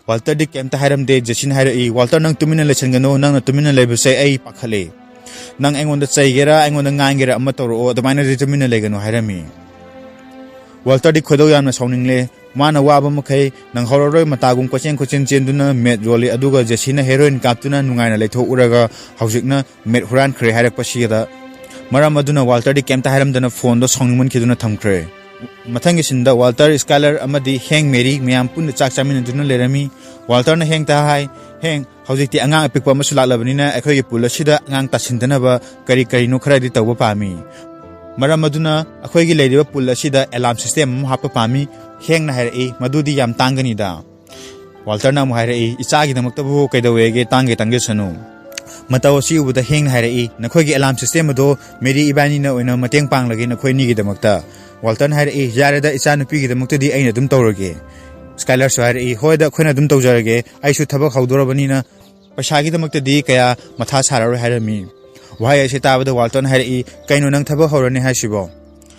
ꯋꯥꯜꯇꯔꯗꯤ ꯀꯩꯝꯇ ꯍꯥꯏꯔꯝꯗꯦ꯫ ꯖꯦꯁꯤꯅ ꯍꯥꯏꯔꯛꯏ, "ꯋꯥꯜꯇꯔ, ꯅꯪ ꯇꯨꯃꯤꯟꯅ ꯂꯩꯁꯟꯒꯅꯨ, ꯅꯪꯅ ꯇꯨꯃꯤꯟꯅ ꯂꯩꯕꯁꯦ ꯑꯩ ꯄꯥꯈꯠꯂꯦ꯫ ꯅꯪ ꯑꯩꯉꯣꯟꯗ ꯆꯩꯒꯦꯔꯥ, ꯑꯩꯉꯣꯟꯗ ꯉꯥꯡꯒꯦꯔꯥ ꯑꯃ ꯇꯧꯔꯛꯑꯣ, ꯑꯗꯨꯃꯥꯏꯅꯗꯤ ꯇꯨꯃꯤꯟꯅ ꯂꯩꯒꯅꯨ" ꯍꯥꯏꯔꯝꯃꯤ꯫ ꯋꯥꯜꯇꯔꯗꯤ ꯈꯣꯏꯗꯧ ꯌꯥꯝꯅ ꯁꯥꯎꯅꯤꯡꯂꯦ꯫ ꯃꯥꯅ ꯋꯥꯕ ꯃꯈꯩ ꯅꯪꯍꯧꯔꯔꯣꯏ ꯃꯇꯥꯒꯨꯝ ꯀꯣꯏꯆꯦꯟ ꯀꯣꯏꯆꯦꯟ ꯆꯦꯟꯗꯨꯅ ꯃꯦꯠ ꯌꯣꯜꯂꯤ, ꯑꯗꯨꯒ ꯖꯦꯁꯤꯅ ꯍꯦꯔꯣꯏꯟ ꯀꯥꯞꯇꯨꯅ ꯅꯨꯡꯉꯥꯏꯅ ꯂꯩꯊꯣꯛꯎꯔꯒ ꯍꯧꯖꯤꯛꯅ ꯃꯦꯠ ꯍꯨꯔꯥꯟꯈ꯭ꯔꯦ ꯍꯥꯏꯔꯛꯄꯁꯤꯗ, ꯃꯔꯝ ꯑꯗꯨꯅ ꯋꯥꯜꯇꯔꯗꯤ ꯀꯩꯝꯇ ꯍꯥꯏꯔꯝꯗꯅ ꯐꯣꯟꯗꯣ ꯁꯥꯎꯅꯤꯡꯃꯟꯈꯤꯗꯨꯅ ꯊꯝꯈ꯭ꯔꯦ꯫ ꯃꯊꯪꯒꯤ ꯁꯤꯟꯗ ꯋꯥꯜꯇꯔ, ꯁ꯭ꯀꯥꯏꯂꯔ ꯑꯃꯗꯤ ꯍꯦꯡ ꯃꯦꯔꯤ ꯃꯌꯥꯝ ꯄꯨꯟꯅ ꯆꯥꯛ ꯆꯥꯃꯤꯟꯅꯗꯨꯅ ꯂꯩꯔꯝꯃꯤ꯫ ꯋꯥꯜꯇꯔꯅ ꯍꯦꯡꯇ ꯍꯥꯏ, "ꯍꯦꯡ, ꯍꯧꯖꯤꯛꯇꯤ ꯑꯉꯥꯡ ꯑꯄꯤꯛꯄ ꯑꯃꯁꯨ ꯂꯥꯛꯂꯕꯅꯤꯅ ꯑꯩꯈꯣꯏꯒꯤ ꯄꯨꯜ ꯑꯁꯤꯗ ꯑꯉꯥꯡ ꯇꯥꯁꯤꯟꯗꯅꯕ ꯀꯔꯤ ꯀꯔꯤꯅꯣ ꯈꯔꯗꯤ ꯇꯧꯕ ꯄꯥꯝꯃꯤ꯫ ꯃꯔꯝ ꯑꯗꯨꯅ ꯑꯩꯈꯣꯏꯒꯤ ꯂꯩꯔꯤꯕ ꯄꯨꯜ ꯑꯁꯤꯗ ꯑꯦꯂꯥꯔꯝ ꯁꯤꯁꯇꯦꯝ ꯑꯃ ꯍꯥꯞꯄ ꯄꯥꯝꯃꯤ꯫" ꯍꯦꯡꯅ ꯍꯥꯏꯔꯛꯏ, "ꯃꯗꯨꯗꯤ ꯌꯥꯝ ꯇꯥꯡꯒꯅꯤꯗ꯫" ꯋꯥꯜꯇꯔꯅ ꯑꯃꯨꯛ ꯍꯥꯏꯔꯛꯏ, "ꯏꯆꯥꯒꯤꯗꯃꯛꯇꯕꯨ ꯀꯩꯗꯧꯋꯦꯒꯦ, ꯇꯥꯡꯒꯦ ꯇꯥꯡꯖꯁꯅꯨ꯫" ꯃꯇꯧ ꯑꯁꯤ ꯎꯕꯗ ꯍꯦꯡꯅ ꯍꯥꯏꯔꯛꯏ, "ꯅꯈꯣꯏꯒꯤ ꯑꯦꯂꯥꯔꯝ ꯁꯤꯁꯇꯦꯝ ꯑꯗꯣ ꯃꯦꯔꯤ ꯏꯕꯥꯅꯤꯅ ꯑꯣꯏꯅ ꯃꯇꯦꯡ ꯄꯥꯡꯂꯒꯦ ꯅꯈꯣꯏ ꯑꯅꯤꯒꯤꯗꯃꯛꯇ꯫" ꯋꯥꯜꯇꯔꯅ ꯍꯥꯏꯔꯛꯏ, "ꯌꯥꯔꯦꯗ, ꯏꯆꯥꯅꯨꯄꯤꯒꯤꯗꯃꯛꯇꯗꯤ ꯑꯩꯅ ꯑꯗꯨꯝ ꯇꯧꯔꯒꯦ꯫" ꯁ꯭ꯀꯥꯏꯂꯔꯁꯨ ꯍꯥꯏꯔꯛꯏ, "ꯍꯣꯏꯗ, ꯑꯩꯈꯣꯏꯅ ꯑꯗꯨꯝ ꯇꯧꯖꯔꯒꯦ, ꯑꯩꯁꯨ ꯊꯕꯛ ꯍꯧꯗꯣꯔꯕꯅꯤꯅ ꯄꯩꯁꯥꯒꯤꯗꯃꯛꯇꯗꯤ ꯀꯌꯥ ꯃꯊꯥ ꯁꯥꯔꯔꯣꯏ" ꯍꯥꯏꯔꯝꯃꯤ꯫ ꯋꯥꯍꯩ ꯑꯁꯤ ꯇꯥꯕꯗ ꯋꯥꯜꯇꯔꯅ ꯍꯥꯏꯔꯛꯏ, "ꯀꯩꯅꯣ, ꯅꯪ ꯊꯕꯛ ꯍꯧꯔꯅꯤ ꯍꯥꯏꯁꯤꯕꯣ?"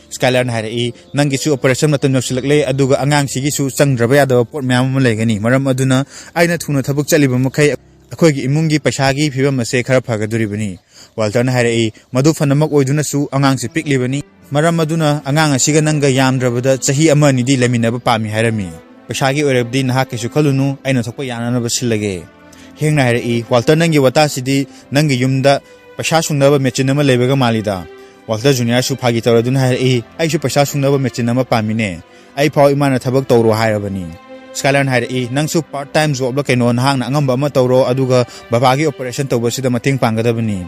ꯁ꯭ꯀꯥꯏꯂꯔꯅ ꯍꯥꯏꯔꯛꯏ, "ꯅꯪꯒꯤꯁꯨ ꯑꯣꯄꯔꯦꯁꯟ ꯃꯇꯝ ꯌꯧꯁꯤꯜꯂꯛꯂꯦ, ꯑꯗꯨꯒ ꯑꯉꯥꯡꯁꯤꯒꯤꯁꯨ ꯆꯪꯗ꯭ꯔꯕ ꯌꯥꯗꯕ ꯄꯣꯠ ꯃꯌꯥꯝ ꯑꯃ ꯂꯩꯒꯅꯤ꯫ ꯃꯔꯝ ꯑꯗꯨꯅ ꯑꯩꯅ ꯊꯨꯅ ꯊꯕꯛ ꯆꯠꯂꯤꯕ ꯃꯈꯩ ꯑꯩꯈꯣꯏꯒꯤ ꯏꯃꯨꯡꯒꯤ ꯄꯩꯁꯥꯒꯤ ꯐꯤꯕꯝ ꯑꯁꯦ ꯈꯔ ꯐꯒꯗꯣꯔꯤꯕꯅꯤ꯫" ꯋꯥꯜꯇꯔꯅ ꯍꯥꯏꯔꯛꯏ, "ꯃꯗꯨ ꯐꯅꯃꯛ ꯑꯣꯏꯗꯨꯅꯁꯨ ꯑꯉꯥꯡꯁꯤ ꯄꯤꯛꯂꯤꯕꯅꯤ꯫ ꯃꯔꯝ ꯑꯗꯨꯅ ꯑꯉꯥꯡ ꯑꯁꯤꯒ ꯅꯪꯒ ꯌꯥꯝꯗ꯭ꯔꯕꯗ ꯆꯍꯤ ꯑꯃ ꯑꯅꯤꯗꯤ ꯂꯩꯃꯤꯟꯅꯕ ꯄꯥꯝꯃꯤ" ꯍꯥꯏꯔꯝꯃꯤ꯫ "ꯄꯩꯁꯥꯒꯤ ꯑꯣꯏꯔꯕꯗꯤ ꯅꯍꯥꯛ ꯀꯩꯁꯨ ꯈꯜꯂꯨꯅꯨ, ꯑꯩꯅ ꯊꯣꯛꯄ ꯌꯥꯅꯅꯕ ꯁꯤꯜꯂꯒꯦ꯫" ꯍꯦꯡꯅ ꯍꯥꯏꯔꯛꯏ, "ꯋꯥꯜꯇꯔ, ꯅꯪꯒꯤ ꯋꯥꯇꯥꯁꯤꯗꯤ ꯅꯪꯒꯤ ꯌꯨꯝꯗ ꯄꯩꯁꯥ ꯁꯨꯡꯅꯕ ꯃꯦꯆꯤꯟ ꯑꯃ ꯂꯩꯕꯒ ꯃꯥꯜꯂꯤꯗ꯫" ꯋꯥꯜꯇꯔ ꯖꯨꯅꯤꯌꯔꯁꯨ ꯐꯥꯒꯤ ꯇꯧꯔꯗꯨꯅ ꯍꯥꯏꯔꯛꯏ, "ꯑꯩꯁꯨ ꯄꯩꯁꯥ ꯁꯨꯡꯅꯕ ꯃꯦꯆꯤꯟ ꯑꯃ ꯄꯥꯝꯃꯤꯅꯦ꯫ ꯑꯩ ꯐꯥꯎ ꯏꯃꯥꯅ ꯊꯕꯛ ꯇꯧꯔꯣ ꯍꯥꯏꯔꯕꯅꯤ꯫" ꯁ꯭ꯀꯥꯏꯂꯔꯅ ꯍꯥꯏꯔꯛꯏ, "ꯅꯪꯁꯨ ꯄꯥꯔꯠ ꯇꯥꯏꯝ ꯖꯣꯕꯂ ꯀꯩꯅꯣ ꯅꯍꯥꯛꯅ ꯑꯉꯝꯕ ꯑꯃ ꯇꯧꯔꯣ, ꯑꯗꯨꯒ ꯕꯕꯥꯒꯤ ꯑꯣꯄꯔꯦꯁꯟ ꯇꯧꯕꯁꯤꯗ ꯃꯇꯦꯡ ꯄꯥꯡꯒꯗꯕꯅꯤ꯫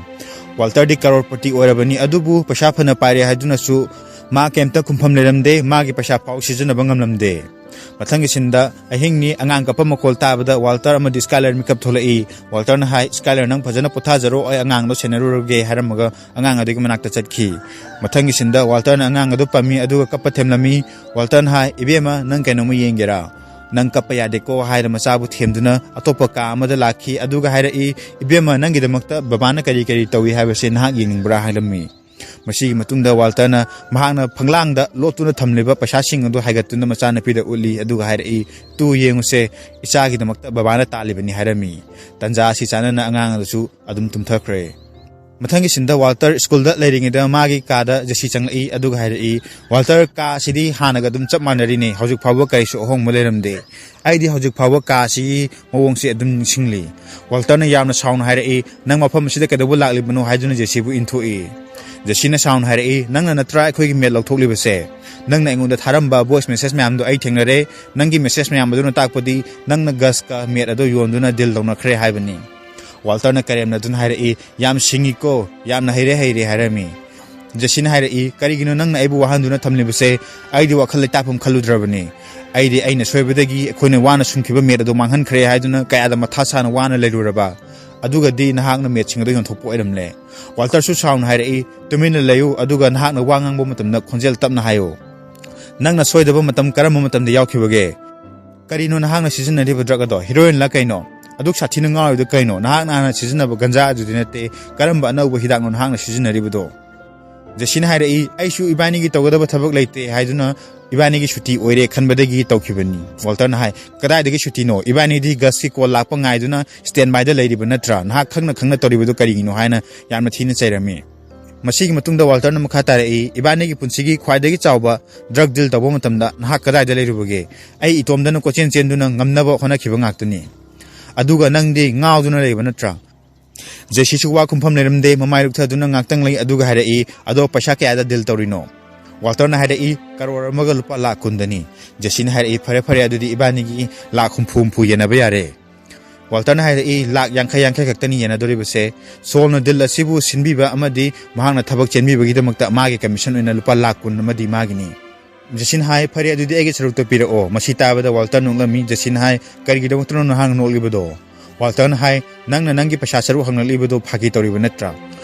ꯋꯥꯜꯇꯔꯗꯤ ꯀꯔꯣꯔꯄꯇꯤ ꯑꯣꯏꯔꯕꯅꯤ, ꯑꯗꯨꯕꯨ ꯄꯩꯁꯥ ꯐꯅ ꯄꯥꯏꯔꯦ ꯍꯥꯏꯗꯨꯅꯁꯨ ꯃꯥ ꯀꯩꯝꯇ ꯈꯨꯝꯐꯝ ꯂꯩꯔꯝꯗꯦ, ꯃꯥꯒꯤ ꯄꯩꯁꯥ ꯐꯥꯎ ꯁꯤꯖꯤꯟꯅꯕ ꯉꯝꯂꯝꯗꯦ꯫ ꯃꯊꯪꯒꯤ ꯁꯤꯟꯗ ꯑꯍꯤꯡꯅꯤ, ꯑꯉꯥꯡ ꯀꯞꯄ ꯃꯈꯣꯜ ꯇꯥꯕꯗ ꯋꯥꯜꯇꯔ ꯑꯃꯗꯤ ꯁ꯭ꯀꯥꯏꯂꯔ ꯃꯤꯀꯞ ꯊꯣꯛꯂꯛꯏ꯫ ꯋꯥꯜꯇꯔꯅ ꯍꯥꯏ, "ꯁ꯭ꯀꯥꯏꯂꯔ, ꯅꯪ ꯐꯖꯅ ꯄꯣꯊꯥꯖꯔꯣ, ꯑꯩ ꯑꯉꯥꯡꯗꯣ ꯁꯦꯟꯅꯔꯨꯔꯒꯦ" ꯍꯥꯏꯔꯝꯃꯒ ꯑꯉꯥꯡ ꯑꯗꯨꯒꯤ ꯃꯅꯥꯛꯇ ꯆꯠꯈꯤ꯫ ꯃꯊꯪꯒꯤ ꯁꯤꯟꯗ ꯋꯥꯜꯇꯔꯅ ꯑꯉꯥꯡ ꯑꯗꯨ ꯄꯝꯃꯤ, ꯑꯗꯨꯒ ꯀꯞꯄ ꯊꯦꯝꯂꯝꯃꯤ꯫ ꯋꯥꯜꯇꯔꯅ ꯍꯥꯏ, "ꯏꯕꯦꯝꯃ, ꯅꯪ ꯀꯩꯅꯣꯝꯃ ꯌꯦꯡꯒꯦꯔꯥ? ꯅꯪ ꯀꯞꯄ ꯌꯥꯗꯦꯀꯣ" ꯍꯥꯏꯔ ꯃꯆꯥꯕꯨ ꯊꯦꯝꯗꯨꯅ ꯑꯇꯣꯞꯄ ꯀꯥ ꯑꯃꯗ ꯂꯥꯛꯈꯤ, ꯑꯗꯨꯒ ꯍꯥꯏꯔꯛꯏ, "ꯏꯕꯦꯝꯃ, ꯅꯪꯒꯤꯗꯃꯛꯇ ꯕꯕꯥꯅ ꯀꯔꯤ ꯀꯔꯤ ꯇꯧꯏ ꯍꯥꯏꯕꯁꯦ ꯅꯍꯥꯛ ꯌꯦꯡꯅꯤꯡꯕ꯭ꯔꯥ?" ꯍꯥꯏꯔꯝꯃꯤ꯫ ꯃꯁꯤꯒꯤ ꯃꯇꯨꯡꯗ ꯋꯥꯜꯇꯔꯅ ꯃꯍꯥꯛꯅ ꯐꯪꯂꯥꯡꯗ ꯂꯣꯠꯇꯨꯅ ꯊꯝꯂꯤꯕ ꯄꯩꯁꯥꯁꯤꯡ ꯑꯗꯨ ꯍꯥꯏꯒꯠꯇꯨꯅ ꯃꯆꯥꯅꯨꯄꯤꯗ ꯎꯠꯂꯤ, ꯑꯗꯨꯒ ꯍꯥꯏꯔꯛꯏ, "ꯇꯨ ꯌꯦꯡꯉꯨꯁꯦ, ꯏꯆꯥꯒꯤꯗꯃꯛꯇ ꯕꯕꯥꯅ ꯇꯥꯜꯂꯤꯕꯅꯤ" ꯍꯥꯏꯔꯝꯃꯤ꯫ ꯇꯟꯖꯥ ꯑꯁꯤ ꯆꯥꯅꯅ ꯑꯉꯥꯡ ꯑꯗꯨꯁꯨ ꯑꯗꯨꯝ ꯇꯨꯝꯊꯈ꯭ꯔꯦ꯫ ꯃꯊꯪꯒꯤ ꯁꯤꯟꯗ ꯋꯥꯜꯇꯔ ꯁ꯭ꯀꯨꯜꯗ ꯂꯩꯔꯤꯉꯩꯗ ꯃꯥꯒꯤ ꯀꯥꯗ ꯖꯦꯁꯤ ꯆꯪꯂꯛꯏ, ꯑꯗꯨꯒ ꯍꯥꯏꯔꯛꯏ, "ꯋꯥꯜꯇꯔ, ꯀꯥ ꯑꯁꯤꯗꯤ ꯍꯥꯟꯅꯒ ꯑꯗꯨꯝ ꯆꯞ ꯃꯥꯟꯅꯔꯤꯅꯦ, ꯍꯧꯖꯤꯛ ꯐꯥꯎꯕ ꯀꯔꯤꯁꯨ ꯑꯍꯣꯡꯕ ꯂꯩꯔꯝꯗꯦ꯫ ꯑꯩꯗꯤ ꯍꯧꯖꯤꯛ ꯐꯥꯎꯕ ꯀꯥ ꯑꯁꯤꯒꯤ ꯃꯑꯣꯡꯁꯦ ꯑꯗꯨꯝ ꯅꯤꯡꯁꯤꯡꯂꯤ꯫" ꯋꯥꯜꯇꯔꯅ ꯌꯥꯝꯅ ꯁꯥꯎꯅ ꯍꯥꯏꯔꯛꯏ, "ꯅꯪ ꯃꯐꯝ ꯑꯁꯤꯗ ꯀꯩꯗꯧꯕ ꯂꯥꯛꯂꯤꯕꯅꯣ?" ꯍꯥꯏꯗꯨꯅ ꯖꯦꯁꯤꯕꯨ ꯏꯟꯊꯣꯛꯏ꯫ ꯖꯦꯁꯤꯅ ꯁꯥꯎꯅ ꯍꯥꯏꯔꯛꯏ, "ꯅꯪꯅ ꯅꯠꯇ꯭ꯔꯥ ꯑꯩꯈꯣꯏꯒꯤ ꯃꯦꯠ ꯂꯧꯊꯣꯛꯂꯤꯕꯁꯦ? ꯅꯪꯅ ꯑꯩꯉꯣꯟꯗ ꯊꯥꯔꯝꯕ ꯚꯣꯏꯁ ꯃꯦꯁꯦꯖ ꯃꯌꯥꯝꯗꯣ ꯑꯩ ꯊꯦꯡꯅꯔꯦ꯫ ꯅꯪꯒꯤ ꯃꯦꯁꯦꯖ ꯃꯌꯥꯝ ꯑꯗꯨꯅ ꯇꯥꯛꯄꯗꯤ ꯅꯪꯅ ꯒꯁꯀ ꯃꯦꯠ ꯑꯗꯣ ꯌꯣꯟꯗꯨꯅ ꯗꯤꯜ ꯇꯧꯅꯈ꯭ꯔꯦ ꯍꯥꯏꯕꯅꯤ꯫" ꯋꯥꯜꯇꯔꯅ ꯀꯔꯦꯝꯅꯗꯨꯅ ꯍꯥꯏꯔꯛꯏ, "ꯌꯥꯝ ꯁꯤꯡꯉꯤꯀꯣ, ꯌꯥꯝꯅ ꯍꯩꯔꯦ ꯍꯩꯔꯦ" ꯍꯥꯏꯔꯝꯃꯤ꯫ ꯖꯦꯁꯤꯅ ꯍꯥꯏꯔꯛꯏ, "ꯀꯔꯤꯒꯤꯅꯣ ꯅꯪꯅ ꯑꯩꯕꯨ ꯋꯥꯍꯟꯗꯨꯅ ꯊꯝꯂꯤꯕꯁꯦ? ꯑꯩꯗꯤ ꯋꯥꯈꯜ ꯂꯩꯇꯥꯐꯝ ꯈꯜꯂꯨꯗ꯭ꯔꯕꯅꯤ꯫ ꯑꯩꯗꯤ ꯑꯩꯅ ꯁꯣꯏꯕꯗꯒꯤ ꯑꯩꯈꯣꯏꯅ ꯋꯥꯅ ꯁꯨꯝꯈꯤꯕ ꯃꯦꯠ ꯑꯗꯨ ꯃꯥꯡꯍꯟꯈ꯭ꯔꯦ ꯍꯥꯏꯗꯨꯅ ꯀꯌꯥꯗ ꯃꯊꯥ ꯁꯥꯅ ꯋꯥꯅ ꯂꯩꯔꯨꯔꯕ꯫ ꯑꯗꯨꯒꯗꯤ ꯅꯍꯥꯛꯅ ꯃꯦꯠꯁꯤꯡ ꯑꯗꯨ ꯌꯣꯟꯊꯣꯛꯄ ꯑꯣꯏꯔꯝꯂꯦ꯫" ꯋꯥꯜꯇꯔꯁꯨ ꯁꯥꯎꯅ ꯍꯥꯏꯔꯛꯏ, "ꯇꯨꯃꯤꯟꯅ ꯂꯩꯌꯨ, ꯑꯗꯨꯒ ꯅꯍꯥꯛꯅ ꯋꯥ ꯉꯥꯡꯕ ꯃꯇꯝꯗ ꯈꯣꯟꯖꯦꯜ ꯇꯞꯅ ꯍꯥꯏꯌꯨ꯫ ꯅꯪꯅ ꯁꯣꯏꯗꯕ ꯃꯇꯝ ꯀꯔꯝꯕ ꯃꯇꯝꯗ ꯌꯥꯎꯈꯤꯕꯒꯦ? ꯀꯔꯤꯅꯣ ꯅꯍꯥꯛꯅ ꯁꯤꯖꯤꯟꯅꯔꯤꯕ ꯗ꯭ꯔꯒ ꯑꯗꯣ? ꯍꯤꯔꯣꯏꯟꯂ ꯀꯩꯅꯣ? ꯑꯗꯨꯛ ꯁꯥꯊꯤꯅ ꯉꯥꯎꯔꯤꯗꯨ ꯀꯩꯅꯣ? ꯅꯍꯥꯛꯅ ꯍꯥꯟꯅ ꯁꯤꯖꯤꯟꯅꯕ ꯒꯟꯖꯥ ꯑꯗꯨꯗꯤ ꯅꯠꯇꯦ꯫ ꯀꯔꯝꯕ ꯑꯅꯧꯕ ꯍꯤꯗꯥꯛꯅꯣ ꯅꯍꯥꯛꯅ ꯁꯤꯖꯤꯟꯅꯔꯤꯕꯗꯣ?" ꯖꯦꯁꯤꯅ ꯍꯥꯏꯔꯛꯏ, "ꯑꯩꯁꯨ ꯏꯕꯥꯅꯤꯒꯤ ꯇꯧꯒꯗꯕ ꯊꯕꯛ ꯂꯩꯇꯦ ꯍꯥꯏꯗꯨꯅ ꯏꯕꯥꯅꯤꯒꯤ ꯁꯨꯇꯤ ꯑꯣꯏꯔꯦ ꯈꯟꯕꯗꯒꯤ ꯇꯧꯈꯤꯕꯅꯤ꯫" ꯋꯥꯜꯇꯔꯅ ꯍꯥꯏ, "ꯀꯗꯥꯏꯗꯒꯤ ꯁꯨꯇꯤꯅꯣ? ꯏꯕꯥꯅꯤꯗꯤ ꯒꯁꯀꯤ ꯀꯣꯜ ꯂꯥꯛꯄ ꯉꯥꯏꯗꯨꯅ ꯁ꯭ꯇꯦꯟ ꯕꯥꯏꯗ ꯂꯩꯔꯤꯕ ꯅꯠꯇ꯭ꯔꯥ? ꯅꯍꯥꯛ ꯈꯪꯅ ꯈꯪꯅ ꯇꯧꯔꯤꯕꯗꯨ ꯀꯔꯤꯒꯤꯅꯣ?" ꯍꯥꯏꯅ ꯌꯥꯝꯅ ꯊꯤꯅ ꯆꯩꯔꯝꯃꯤ꯫ ꯃꯁꯤꯒꯤ ꯃꯇꯨꯡꯗ ꯋꯥꯜꯇꯔꯅ ꯃꯈꯥ ꯇꯥꯔꯛꯏ, "ꯏꯕꯥꯅꯤꯒꯤ ꯄꯨꯟꯁꯤꯒꯤ ꯈ꯭ꯋꯥꯏꯗꯒꯤ ꯆꯥꯎꯕ ꯗ꯭ꯔꯒ ꯗꯤꯜ ꯇꯧꯕ ꯃꯇꯝꯗ ꯅꯍꯥꯛ ꯀꯗꯥꯏꯗ ꯂꯩꯔꯨꯕꯒꯦ? ꯑꯩ ꯏꯇꯣꯝꯗꯅ ꯀꯣꯏꯆꯦꯟ ꯆꯦꯟꯗꯨꯅ ꯉꯝꯅꯕ ꯍꯣꯠꯅꯈꯤꯕ ꯉꯥꯛꯇꯅꯤ꯫ ꯑꯗꯨꯒ ꯅꯪꯗꯤ ꯉꯥꯎꯗꯨꯅ ꯂꯩꯕ ꯅꯠꯇ꯭ꯔꯥ?" ꯖꯦꯁꯤꯁꯨ ꯋꯥ ꯈꯨꯝꯐꯝ ꯂꯩꯔꯝꯗꯦ, ꯃꯃꯥꯏ ꯂꯨꯞꯊꯗꯨꯅ ꯉꯥꯛꯇꯪ ꯂꯩ, ꯑꯗꯨꯒ ꯍꯥꯏꯔꯛꯏ, "ꯑꯗꯣ ꯄꯩꯁꯥ ꯀꯌꯥꯗ ꯗꯤꯜ ꯇꯧꯔꯤꯅꯣ?" ꯋꯥꯜꯇꯔꯅ ꯍꯥꯏꯔꯛꯏ, "ꯀꯔꯣꯔ ꯑꯃꯒ ꯂꯨꯄꯥ ꯂꯥꯛ ꯀꯨꯟꯗꯅꯤ꯫" ꯖꯦꯁꯤꯅ ꯍꯥꯏꯔꯛꯏ, "ꯐꯔꯦ ꯐꯔꯦ, ꯑꯗꯨꯗꯤ ꯏꯕꯥꯅꯤꯒꯤ ꯂꯥꯛ ꯍꯨꯝꯐꯨ ꯍꯨꯝꯐꯨ ꯌꯦꯟꯅꯕ ꯌꯥꯔꯦ꯫" ꯋꯥꯜꯇꯔꯅ ꯍꯥꯏꯔꯛꯏ, "ꯂꯥꯛ ꯌꯥꯡꯈꯩ, ꯌꯥꯡꯈꯩ ꯈꯛꯇꯅꯤ ꯌꯦꯟꯅꯗꯣꯔꯤꯕꯁꯦ꯫ ꯁꯣꯜꯅ ꯗꯤꯜ ꯑꯁꯤꯕꯨ ꯁꯤꯟꯕꯤꯕ ꯑꯃꯗꯤ ꯃꯍꯥꯛꯅ ꯊꯕꯛ ꯆꯦꯟꯕꯤꯕꯒꯤꯗꯃꯛꯇ ꯃꯥꯒꯤ ꯀꯃꯤꯁꯟ ꯑꯣꯏꯅ ꯂꯨꯄꯥ ꯂꯥꯛ ꯀꯨꯟ ꯑꯃꯗꯤ ꯃꯥꯒꯤꯅꯤ"꯫ ꯖꯦꯁꯤꯅ ꯍꯥꯏ, "ꯐꯔꯦ, ꯑꯗꯨꯗꯤ ꯑꯩꯒꯤ ꯁꯔꯨꯛꯇ ꯄꯤꯔꯛꯑꯣ"꯫ ꯃꯁꯤ ꯇꯥꯕꯗ ꯋꯥꯜꯇꯔ ꯅꯣꯛꯂꯝꯃꯤ꯫ ꯖꯦꯁꯤꯅ ꯍꯥꯏ, "ꯀꯔꯤꯒꯤꯗꯃꯛꯇꯅꯣ ꯅꯍꯥꯛꯅ ꯅꯣꯛꯂꯤꯕꯗꯣ?" ꯋꯥꯜꯇꯔꯅ ꯍꯥꯏ, "ꯅꯪꯅ ꯅꯪꯒꯤ ꯄꯩꯁꯥ ꯁꯔꯨꯛ ꯍꯪꯂꯛꯂꯤꯕꯗꯣ ꯐꯥꯒꯤ ꯇꯧꯔꯤꯕ ꯅꯠꯇ꯭ꯔꯥ?"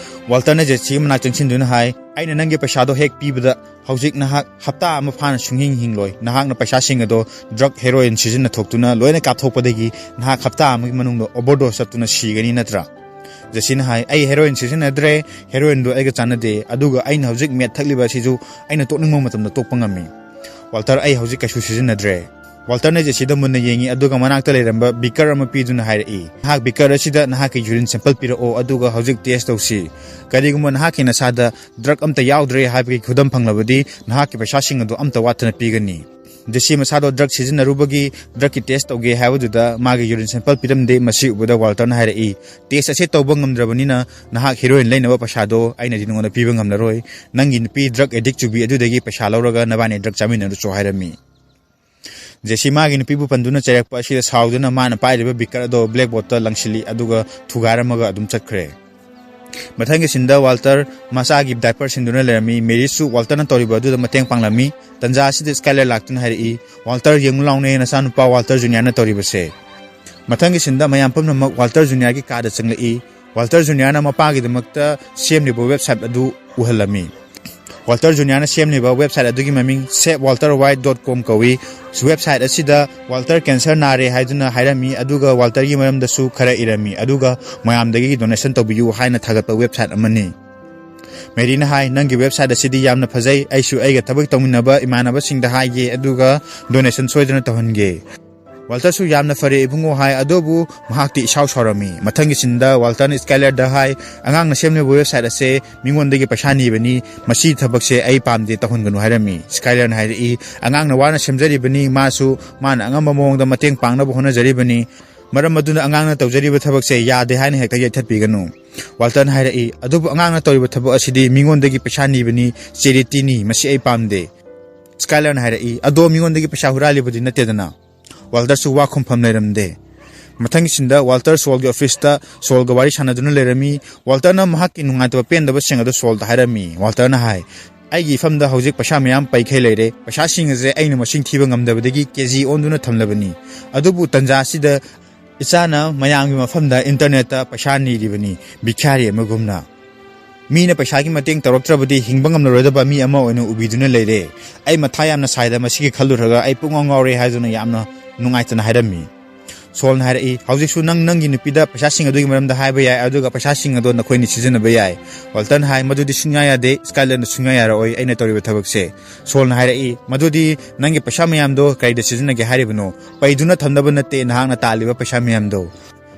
ꯋꯥꯜꯇꯔꯅ ꯖꯦꯁꯤꯒꯤ ꯃꯅꯥꯛ ꯆꯪꯁꯤꯟꯗꯨꯅ ꯍꯥꯏ, "ꯑꯩꯅ ꯅꯪꯒꯤ ꯄꯩꯁꯥꯗꯣ ꯍꯦꯛ ꯄꯤꯕꯗ ꯍꯧꯖꯤꯛ ꯅꯍꯥꯛ ꯍꯞꯇꯥ ꯑꯃ ꯐꯥꯅ ꯁꯨꯡꯍꯤꯡ ꯍꯤꯡꯂꯣꯏ꯫ ꯅꯍꯥꯛꯅ ꯄꯩꯁꯥꯁꯤꯡ ꯑꯗꯣ ꯗ꯭ꯔꯒ ꯍꯦꯔꯣꯏꯟ ꯁꯤꯖꯤꯟꯅꯊꯣꯛꯇꯨꯅ ꯂꯣꯏꯅ ꯀꯥꯞꯊꯣꯛꯄꯗꯒꯤ ꯅꯍꯥꯛ ꯍꯞꯇꯥ ꯑꯃꯒꯤ ꯃꯅꯨꯡꯗ ꯑꯣꯚꯔꯗꯣꯁ ꯆꯠꯇꯨꯅ ꯁꯤꯒꯅꯤ ꯅꯠꯇ꯭ꯔꯥ?" ꯖꯦꯁꯤꯅ ꯍꯥꯏ, "ꯑꯩ ꯍꯦꯔꯣꯏꯟ ꯁꯤꯖꯤꯟꯅꯗ꯭ꯔꯦ, ꯍꯦꯔꯣꯏꯟꯗꯣ ꯑꯩꯒ ꯆꯥꯟꯅꯗꯦ, ꯑꯗꯨꯒ ꯑꯩꯅ ꯍꯧꯖꯤꯛ ꯃꯦꯠ ꯊꯛꯂꯤꯕ ꯑꯁꯤꯁꯨ ꯑꯩꯅ ꯇꯣꯛꯅꯤꯡꯕ ꯃꯇꯝꯗ ꯇꯣꯛꯄ ꯉꯝꯃꯤ꯫ ꯋꯥꯜꯇꯔ, ꯑꯩ ꯍꯧꯖꯤꯛ ꯀꯩꯁꯨ ꯁꯤꯖꯤꯟꯅꯗ꯭ꯔꯦ"꯫ ꯋꯥꯜꯇꯔꯅ ꯖꯦꯁꯤꯗ ꯃꯨꯟꯅ ꯌꯦꯡꯉꯤ, ꯑꯗꯨꯒ ꯃꯅꯥꯛꯇ ꯂꯩꯔꯝꯕ ꯕꯤꯀꯔ ꯑꯃ ꯄꯤꯗꯨꯅ ꯍꯥꯏꯔꯛꯏ, "ꯅꯍꯥꯛ ꯕꯤꯀꯔ ꯑꯁꯤꯗ ꯅꯍꯥꯛꯀꯤ ꯌꯨꯔꯤꯟ ꯁꯦꯝꯄꯜ ꯄꯤꯔꯛꯑꯣ, ꯑꯗꯨꯒ ꯍꯧꯖꯤꯛ ꯇꯦꯁ ꯇꯧꯁꯤ꯫ ꯀꯔꯤꯒꯨꯝꯕ ꯅꯍꯥꯛꯀꯤ ꯅꯁꯥꯗ ꯗ꯭ꯔꯒ ꯑꯝꯇ ꯌꯥꯎꯗ꯭ꯔꯦ ꯍꯥꯏꯕꯒꯤ ꯈꯨꯗꯝ ꯐꯪꯂꯕꯗꯤ, ꯅꯍꯥꯛꯀꯤ ꯄꯩꯁꯥꯁꯤꯡ ꯑꯗꯨ ꯑꯝꯇ ꯋꯥꯠꯇꯅ ꯄꯤꯒꯅꯤ"꯫ ꯖꯦꯁꯤ ꯃꯁꯥꯗꯣ ꯗ꯭ꯔꯒ ꯁꯤꯖꯤꯟꯅꯔꯨꯕꯒꯤ ꯗ꯭ꯔꯒꯀꯤ ꯇꯦꯁ ꯇꯧꯒꯦ ꯍꯥꯏꯕꯗꯨꯗ ꯃꯥꯒꯤ ꯌꯨꯔꯤꯟ ꯁꯦꯝꯄꯜ ꯄꯤꯔꯝꯗꯦ꯫ ꯃꯁꯤ ꯎꯕꯗ ꯋꯥꯜꯇꯔꯅ ꯍꯥꯏꯔꯛꯏ, "ꯇꯦꯁ ꯑꯁꯤ ꯇꯧꯕ ꯉꯝꯗ꯭ꯔꯕꯅꯤꯅ ꯅꯍꯥꯛ ꯍꯦꯔꯣꯏꯟ ꯂꯩꯅꯕ ꯄꯩꯁꯥꯗꯣ ꯑꯩꯅꯗꯤ ꯅꯉꯣꯟꯗ ꯄꯤꯕ ꯉꯝꯂꯔꯣꯏ꯫ ꯅꯪꯒꯤ ꯅꯨꯄꯤ ꯗ꯭ꯔꯒ ꯑꯦꯗꯤꯛ ꯆꯨꯕꯤ ꯑꯗꯨꯗꯒꯤ ꯄꯩꯁꯥ ꯂꯧꯔꯒ ꯅꯕꯥꯅꯤ ꯗ꯭ꯔꯒ ꯆꯥꯃꯤꯟꯅꯔꯨꯆꯣ" ꯍꯥꯏꯔꯝꯃꯤ꯫ ꯖꯦꯁꯤ ꯃꯥꯒꯤ ꯅꯨꯄꯤꯕꯨ ꯄꯟꯗꯨꯅ ꯆꯩꯔꯛꯄ ꯑꯁꯤꯗ ꯁꯥꯎꯗꯨꯅ ꯃꯥꯅ ꯄꯥꯏꯔꯤꯕ ꯕꯤꯀꯔ ꯑꯗꯣ ꯕ꯭ꯂꯦꯛꯕꯣꯔꯗꯇ ꯂꯪꯁꯤꯜꯂꯤ, ꯑꯗꯨꯒ ꯊꯨꯒꯥꯏꯔꯝꯃꯒ ꯑꯗꯨꯝ ꯆꯠꯈ꯭ꯔꯦ꯫ ꯃꯊꯪꯒꯤ ꯁꯤꯟꯗ ꯋꯥꯜꯇꯔ ꯃꯆꯥꯒꯤ ꯗꯥꯏꯄꯔ ꯁꯤꯟꯗꯨꯅ ꯂꯩꯔꯝꯃꯤ꯫ ꯃꯦꯔꯤꯁꯁꯨ ꯋꯥꯜꯇꯔꯅ ꯇꯧꯔꯤꯕ ꯑꯗꯨꯗ ꯃꯇꯦꯡ ꯄꯥꯡꯂꯝꯃꯤ꯫ ꯇꯟꯖꯥ ꯑꯁꯤꯗ ꯁ꯭ꯀꯥꯏꯂꯔ ꯂꯥꯛꯇꯨꯅ ꯍꯥꯏꯔꯛꯏ, "ꯋꯥꯜꯇꯔ, ꯌꯦꯡꯉꯨ ꯂꯥꯎꯅꯦ ꯅꯆꯥꯅꯨꯄꯥ ꯋꯥꯜꯇꯔ ꯖꯨꯅꯤꯌꯔꯅ ꯇꯧꯔꯤꯕꯁꯦ"꯫ ꯃꯊꯪꯒꯤ ꯁꯤꯟꯗ ꯃꯌꯥꯝ ꯄꯨꯝꯅꯃꯛ ꯋꯥꯜꯇꯔ ꯖꯨꯅꯤꯌꯔꯒꯤ ꯀꯥꯗ ꯆꯪꯂꯛꯏ꯫ ꯋꯥꯜꯇꯔ ꯖꯨꯅꯤꯌꯔꯅ ꯃꯄꯥꯒꯤꯗꯃꯛꯇ ꯁꯦꯝꯂꯤꯕ ꯋꯦꯕꯁꯥꯏꯠ ꯑꯗꯨ ꯎꯍꯜꯂꯝꯃꯤ꯫ ꯋꯥꯜꯇꯔ ꯖꯨꯅꯤꯌꯔꯅ ꯁꯦꯝꯂꯤꯕ ꯋꯦꯕꯁꯥꯏꯠ ꯑꯗꯨꯒꯤ ꯃꯃꯤꯡ ꯁꯦꯞ ꯋꯥꯜꯇꯔ ꯋꯥꯏꯠ ꯗꯣꯠ ꯀꯣꯝ ꯀꯧꯏ꯫ ꯋꯦꯕꯁꯥꯏꯠ ꯑꯁꯤꯗ ꯋꯥꯜꯇꯔ ꯀꯦꯟꯁꯔ ꯅꯥꯔꯦ ꯍꯥꯏꯗꯨꯅ ꯍꯥꯏꯔꯝꯃꯤ, ꯑꯗꯨꯒ ꯋꯥꯜꯇꯔꯒꯤ ꯃꯔꯝꯗꯁꯨ ꯈꯔ ꯏꯔꯝꯃꯤ, ꯑꯗꯨꯒ ꯃꯌꯥꯝꯗꯒꯤ ꯗꯣꯅꯦꯁꯟ ꯇꯧꯕꯤꯌꯨ ꯍꯥꯏꯅ ꯊꯥꯒꯠꯄ ꯋꯦꯕꯁꯥꯏꯠ ꯑꯃꯅꯤ꯫ ꯃꯦꯔꯤꯅ ꯍꯥꯏ, "ꯅꯪꯒꯤ ꯋꯦꯕꯁꯥꯏꯠ ꯑꯁꯤꯗꯤ ꯌꯥꯝꯅ ꯐꯖꯩ, ꯑꯩꯁꯨ ꯑꯩꯒ ꯊꯕꯛ ꯇꯧꯃꯤꯟꯅꯕ ꯏꯃꯥꯟꯅꯕꯁꯤꯡꯗ ꯍꯥꯏꯒꯦ, ꯑꯗꯨꯒ ꯗꯣꯅꯦꯁꯟ ꯁꯣꯏꯗꯅ ꯇꯧꯍꯟꯒꯦ"꯫ ꯋꯥꯜꯇꯔꯁꯨ ꯌꯥꯝꯅ ꯐꯔꯦ ꯏꯕꯨꯡꯉꯣ ꯍꯥꯏ, ꯑꯗꯨꯕꯨ ꯃꯍꯥꯛꯇꯤ ꯏꯁꯥꯎ ꯁꯥꯎꯔꯝꯃꯤ꯫ ꯃꯊꯪꯒꯤ ꯁꯤꯟꯗ ꯋꯥꯜꯇꯔꯅ ꯁ꯭ꯀꯥꯏꯂꯔꯗ ꯍꯥꯏ, "ꯑꯉꯥꯡꯅ ꯁꯦꯝꯂꯤꯕ ꯋꯦꯕꯁꯥꯏꯠ ꯑꯁꯦ ꯃꯤꯉꯣꯟꯗꯒꯤ ꯄꯩꯁꯥ ꯅꯤꯕꯅꯤ, ꯃꯁꯤ ꯊꯕꯛꯁꯦ ꯑꯩ ꯄꯥꯝꯗꯦ, ꯇꯧꯍꯟꯒꯅꯨ" ꯍꯥꯏꯔꯝꯃꯤ꯫ ꯁ꯭ꯀꯥꯏꯂꯔꯅ ꯍꯥꯏꯔꯛꯏ, "ꯑꯉꯥꯡꯅ ꯋꯥꯅ ꯁꯦꯝꯖꯔꯤꯕꯅꯤ, ꯃꯥꯁꯨ ꯃꯥꯅ ꯑꯉꯝꯕ ꯃꯑꯣꯡꯗ ꯃꯇꯦꯡ ꯄꯥꯡꯅꯕ ꯍꯣꯠꯅꯖꯔꯤꯕꯅꯤ, ꯃꯔꯝ ꯑꯗꯨꯅ ꯑꯉꯥꯡꯅ ꯇꯧꯖꯔꯤꯕ ꯊꯕꯛꯁꯦ ꯌꯥꯗꯦ ꯍꯥꯏꯅ ꯍꯦꯛꯇ ꯌꯩꯊꯠꯄꯤꯒꯅꯨ"꯫ ꯋꯥꯜꯇꯔꯅ ꯍꯥꯏꯔꯛꯏ, "ꯑꯗꯨꯕꯨ ꯑꯉꯥꯡꯅ ꯇꯧꯔꯤꯕ ꯊꯕꯛ ꯑꯁꯤꯗꯤ ꯃꯤꯉꯣꯟꯗꯒꯤ ꯄꯩꯁꯥ ꯅꯤꯕꯅꯤ, ꯆꯦꯔꯤꯇꯤꯅꯤ, ꯃꯁꯤ ꯑꯩ ꯄꯥꯝꯗꯦ"꯫ ꯁ꯭ꯀꯥꯏꯂꯔꯅ ꯍꯥꯏꯔꯛꯏ, "ꯑꯗꯣ ꯃꯤꯉꯣꯟꯗꯒꯤ ꯄꯩꯁꯥ ꯍꯨꯔꯥꯜꯂꯤꯕꯗꯤ ꯅꯠꯇꯦꯗꯅ"꯫ ꯋꯥꯜꯇꯔꯁꯨ ꯋꯥ ꯈꯨꯝꯐꯝ ꯂꯩꯔꯝꯗꯦ꯫ ꯃꯊꯪꯒꯤ ꯁꯤꯟꯗ ꯋꯥꯜꯇꯔ ꯁꯣꯜꯒꯤ ꯑꯣꯐꯤꯁꯇ ꯁꯣꯜꯒ ꯋꯥꯔꯤ ꯁꯥꯟꯅꯗꯨꯅ ꯂꯩꯔꯝꯃꯤ꯫ ꯋꯥꯜꯇꯔꯅ ꯃꯍꯥꯛꯀꯤ ꯅꯨꯡꯉꯥꯏꯇꯕ ꯄꯦꯟꯗꯕꯁꯤꯡ ꯑꯗꯨ ꯁꯣꯜꯗ ꯍꯥꯏꯔꯝꯃꯤ꯫ ꯋꯥꯜꯇꯔꯅ ꯍꯥꯏ, "ꯑꯩꯒꯤ ꯏꯐꯝꯗ ꯍꯧꯖꯤꯛ ꯄꯩꯁꯥ ꯃꯌꯥꯝ ꯄꯩꯈꯩ ꯂꯩꯔꯦ꯫ ꯄꯩꯁꯥꯁꯤꯡ ꯑꯁꯦ ꯑꯩꯅ ꯃꯁꯤꯡ ꯊꯤꯕ ꯉꯝꯗꯕꯗꯒꯤ ꯀꯦ ꯖꯤ ꯑꯣꯟꯗꯨꯅ ꯊꯝꯂꯕꯅꯤ꯫ ꯑꯗꯨꯕꯨ ꯇꯟꯖꯥ ꯑꯁꯤꯗ ꯏꯆꯥꯅ ꯃꯌꯥꯝꯒꯤ ꯃꯐꯝꯗ ꯏꯟꯇꯔꯅꯦꯠꯇ ꯄꯩꯁꯥ ꯅꯤꯔꯤꯕꯅꯤ, ꯚꯤꯈ꯭ꯌꯥꯔꯤ ꯑꯃꯒꯨꯝꯅ꯫ ꯃꯤꯅ ꯄꯩꯁꯥꯒꯤ ꯃꯇꯦꯡ ꯇꯧꯔꯛꯇ꯭ꯔꯕꯗꯤ ꯍꯤꯡꯕ ꯉꯝꯂꯔꯣꯏꯗꯕ ꯃꯤ ꯑꯃ ꯑꯣꯏꯅ ꯎꯕꯤꯗꯨꯅ ꯂꯩꯔꯦ꯫ ꯑꯩ ꯃꯊꯥ ꯌꯥꯝꯅ ꯁꯥꯏꯗ, ꯃꯁꯤꯒꯤ ꯈꯜꯂꯨꯔꯒ ꯑꯩ ꯄꯨꯡꯉꯥꯎ ꯉꯥꯎꯔꯦ" ꯍꯥꯏꯗꯨꯅ ꯌꯥꯝꯅ ꯅꯨꯡꯉꯥꯏꯇꯅ ꯍꯥꯏꯔꯝꯃꯤ꯫ ꯁꯣꯜꯅ ꯍꯥꯏꯔꯛꯏ, "ꯍꯧꯖꯤꯛꯁꯨ ꯅꯪ ꯅꯪꯒꯤ ꯅꯨꯄꯤꯗ ꯄꯩꯁꯥꯁꯤꯡ ꯑꯗꯨꯒꯤ ꯃꯔꯝꯗ ꯍꯥꯏꯕ ꯌꯥꯏ, ꯑꯗꯨꯒ ꯄꯩꯁꯥꯁꯤꯡ ꯑꯗꯣ ꯅꯈꯣꯏꯅ ꯁꯤꯖꯤꯟꯅꯕ ꯌꯥꯏ꯫" ꯋꯥꯜꯇꯔꯅ ꯍꯥꯏ, "ꯃꯗꯨꯗꯤ ꯁꯨꯡꯌꯥ ꯌꯥꯗꯦ, ꯁ꯭ꯀꯥꯏꯂꯔꯅ ꯁꯨꯡꯌꯥ ꯌꯥꯔꯛꯑꯣꯏ ꯑꯩꯅ ꯇꯧꯔꯤꯕ ꯊꯕꯛꯁꯦ꯫" ꯁꯣꯜꯅ ꯍꯥꯏꯔꯛꯏ, "ꯃꯗꯨꯗꯤ ꯅꯪꯒꯤ ꯄꯩꯁꯥ ꯃꯌꯥꯝꯗꯣ ꯀꯔꯤꯗ ꯁꯤꯖꯤꯟꯅꯒꯦ ꯍꯥꯏꯔꯤꯕꯅꯣ? ꯄꯩꯗꯨꯅ ꯊꯝꯅꯕ ꯅꯠꯇꯦ ꯅꯍꯥꯛꯅ ꯇꯥꯜꯂꯤꯕ ꯄꯩꯁꯥ ꯃꯌꯥꯝꯗꯣ꯫"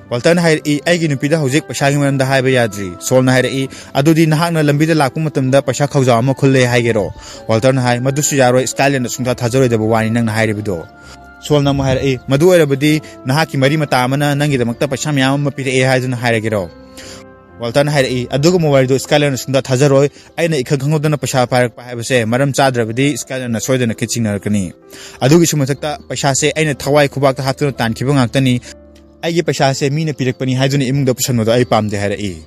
ꯋꯥꯜꯇꯔꯅ ꯍꯥꯏꯔꯛꯏ, "ꯑꯩꯒꯤ ꯅꯨꯄꯤꯗ ꯍꯧꯖꯤꯛ ꯄꯩꯁꯥꯒꯤ ꯃꯔꯝꯗ ꯍꯥꯏꯕ ꯌꯥꯗ꯭ꯔꯤ꯫" ꯁꯣꯜꯅ ꯍꯥꯏꯔꯛꯏ, "ꯑꯗꯨꯗꯤ ꯅꯍꯥꯛꯅ ꯂꯝꯕꯤꯗ ꯂꯥꯛꯄ ꯃꯇꯝꯗ ꯄꯩꯁꯥ ꯈꯧꯖꯥꯎ ꯑꯃ ꯈꯨꯜꯂꯦ ꯍꯥꯏꯒꯦꯔꯣ?" ꯋꯥꯜꯇꯔꯅ ꯍꯥꯏ, "ꯃꯗꯨꯁꯨ ꯌꯥꯔꯣꯏ, ꯁ꯭ꯀꯥꯏꯂꯔꯅ ꯁꯨꯡꯊꯥ ꯊꯥꯖꯔꯣꯏꯗꯕ ꯋꯥꯅꯤ ꯅꯪꯅ ꯍꯥꯏꯔꯤꯕꯗꯣ꯫" ꯁꯣꯜꯅ ꯑꯃꯨꯛ ꯍꯥꯏꯔꯛꯏ, "ꯃꯗꯨ ꯑꯣꯏꯔꯕꯗꯤ ꯅꯍꯥꯛꯀꯤ ꯃꯔꯤ ꯃꯇꯥ ꯑꯃꯅ ꯅꯪꯒꯤꯗꯃꯛꯇ ꯄꯩꯁꯥ ꯃꯌꯥꯝ ꯑꯃ ꯄꯤꯔꯛꯑꯦ ꯍꯥꯏꯗꯨꯅ ꯍꯥꯏꯔꯒꯦꯔꯣ?" ꯋꯥꯜꯇꯔꯅ ꯍꯥꯏꯔꯛꯏ, "ꯑꯗꯨꯒꯨꯝꯕ ꯋꯥꯔꯤꯗꯨ ꯁ꯭ꯀꯥꯏꯂꯔꯅ ꯁꯨꯡꯊꯥ ꯊꯥꯖꯔꯣꯏ꯫ ꯑꯩꯅ ꯏꯈꯪ ꯈꯪꯍꯧꯗꯅ ꯄꯩꯁꯥ ꯄꯥꯏꯔꯛꯄ ꯍꯥꯏꯕꯁꯦ ꯃꯔꯝ ꯆꯥꯗ꯭ꯔꯕꯗꯤ ꯁ꯭ꯀꯥꯏꯂꯔꯅ ꯁꯣꯏꯗꯅ ꯈꯤꯠ ꯆꯤꯡꯅꯔꯛꯀꯅꯤ꯫ ꯑꯗꯨꯒꯤꯁꯨ ꯃꯊꯛꯇ ꯄꯩꯁꯥꯁꯦ ꯑꯩꯅ ꯊꯋꯥꯏ ꯈꯨꯕꯥꯛꯇ ꯍꯥꯞꯇꯨꯅ ꯇꯥꯟꯈꯤꯕ ꯉꯥꯛꯇꯅꯤ꯫ ꯑꯩꯒꯤ ꯄꯩꯁꯥꯁꯦ ꯃꯤꯅ ꯄꯤꯔꯛꯄꯅꯤ ꯍꯥꯏꯗꯨꯅ ꯏꯃꯨꯡꯗ ꯄꯨꯁꯟꯕꯗꯣ ꯑꯩ ꯄꯥꯝꯗꯦ" ꯍꯥꯏꯔꯛꯏ꯫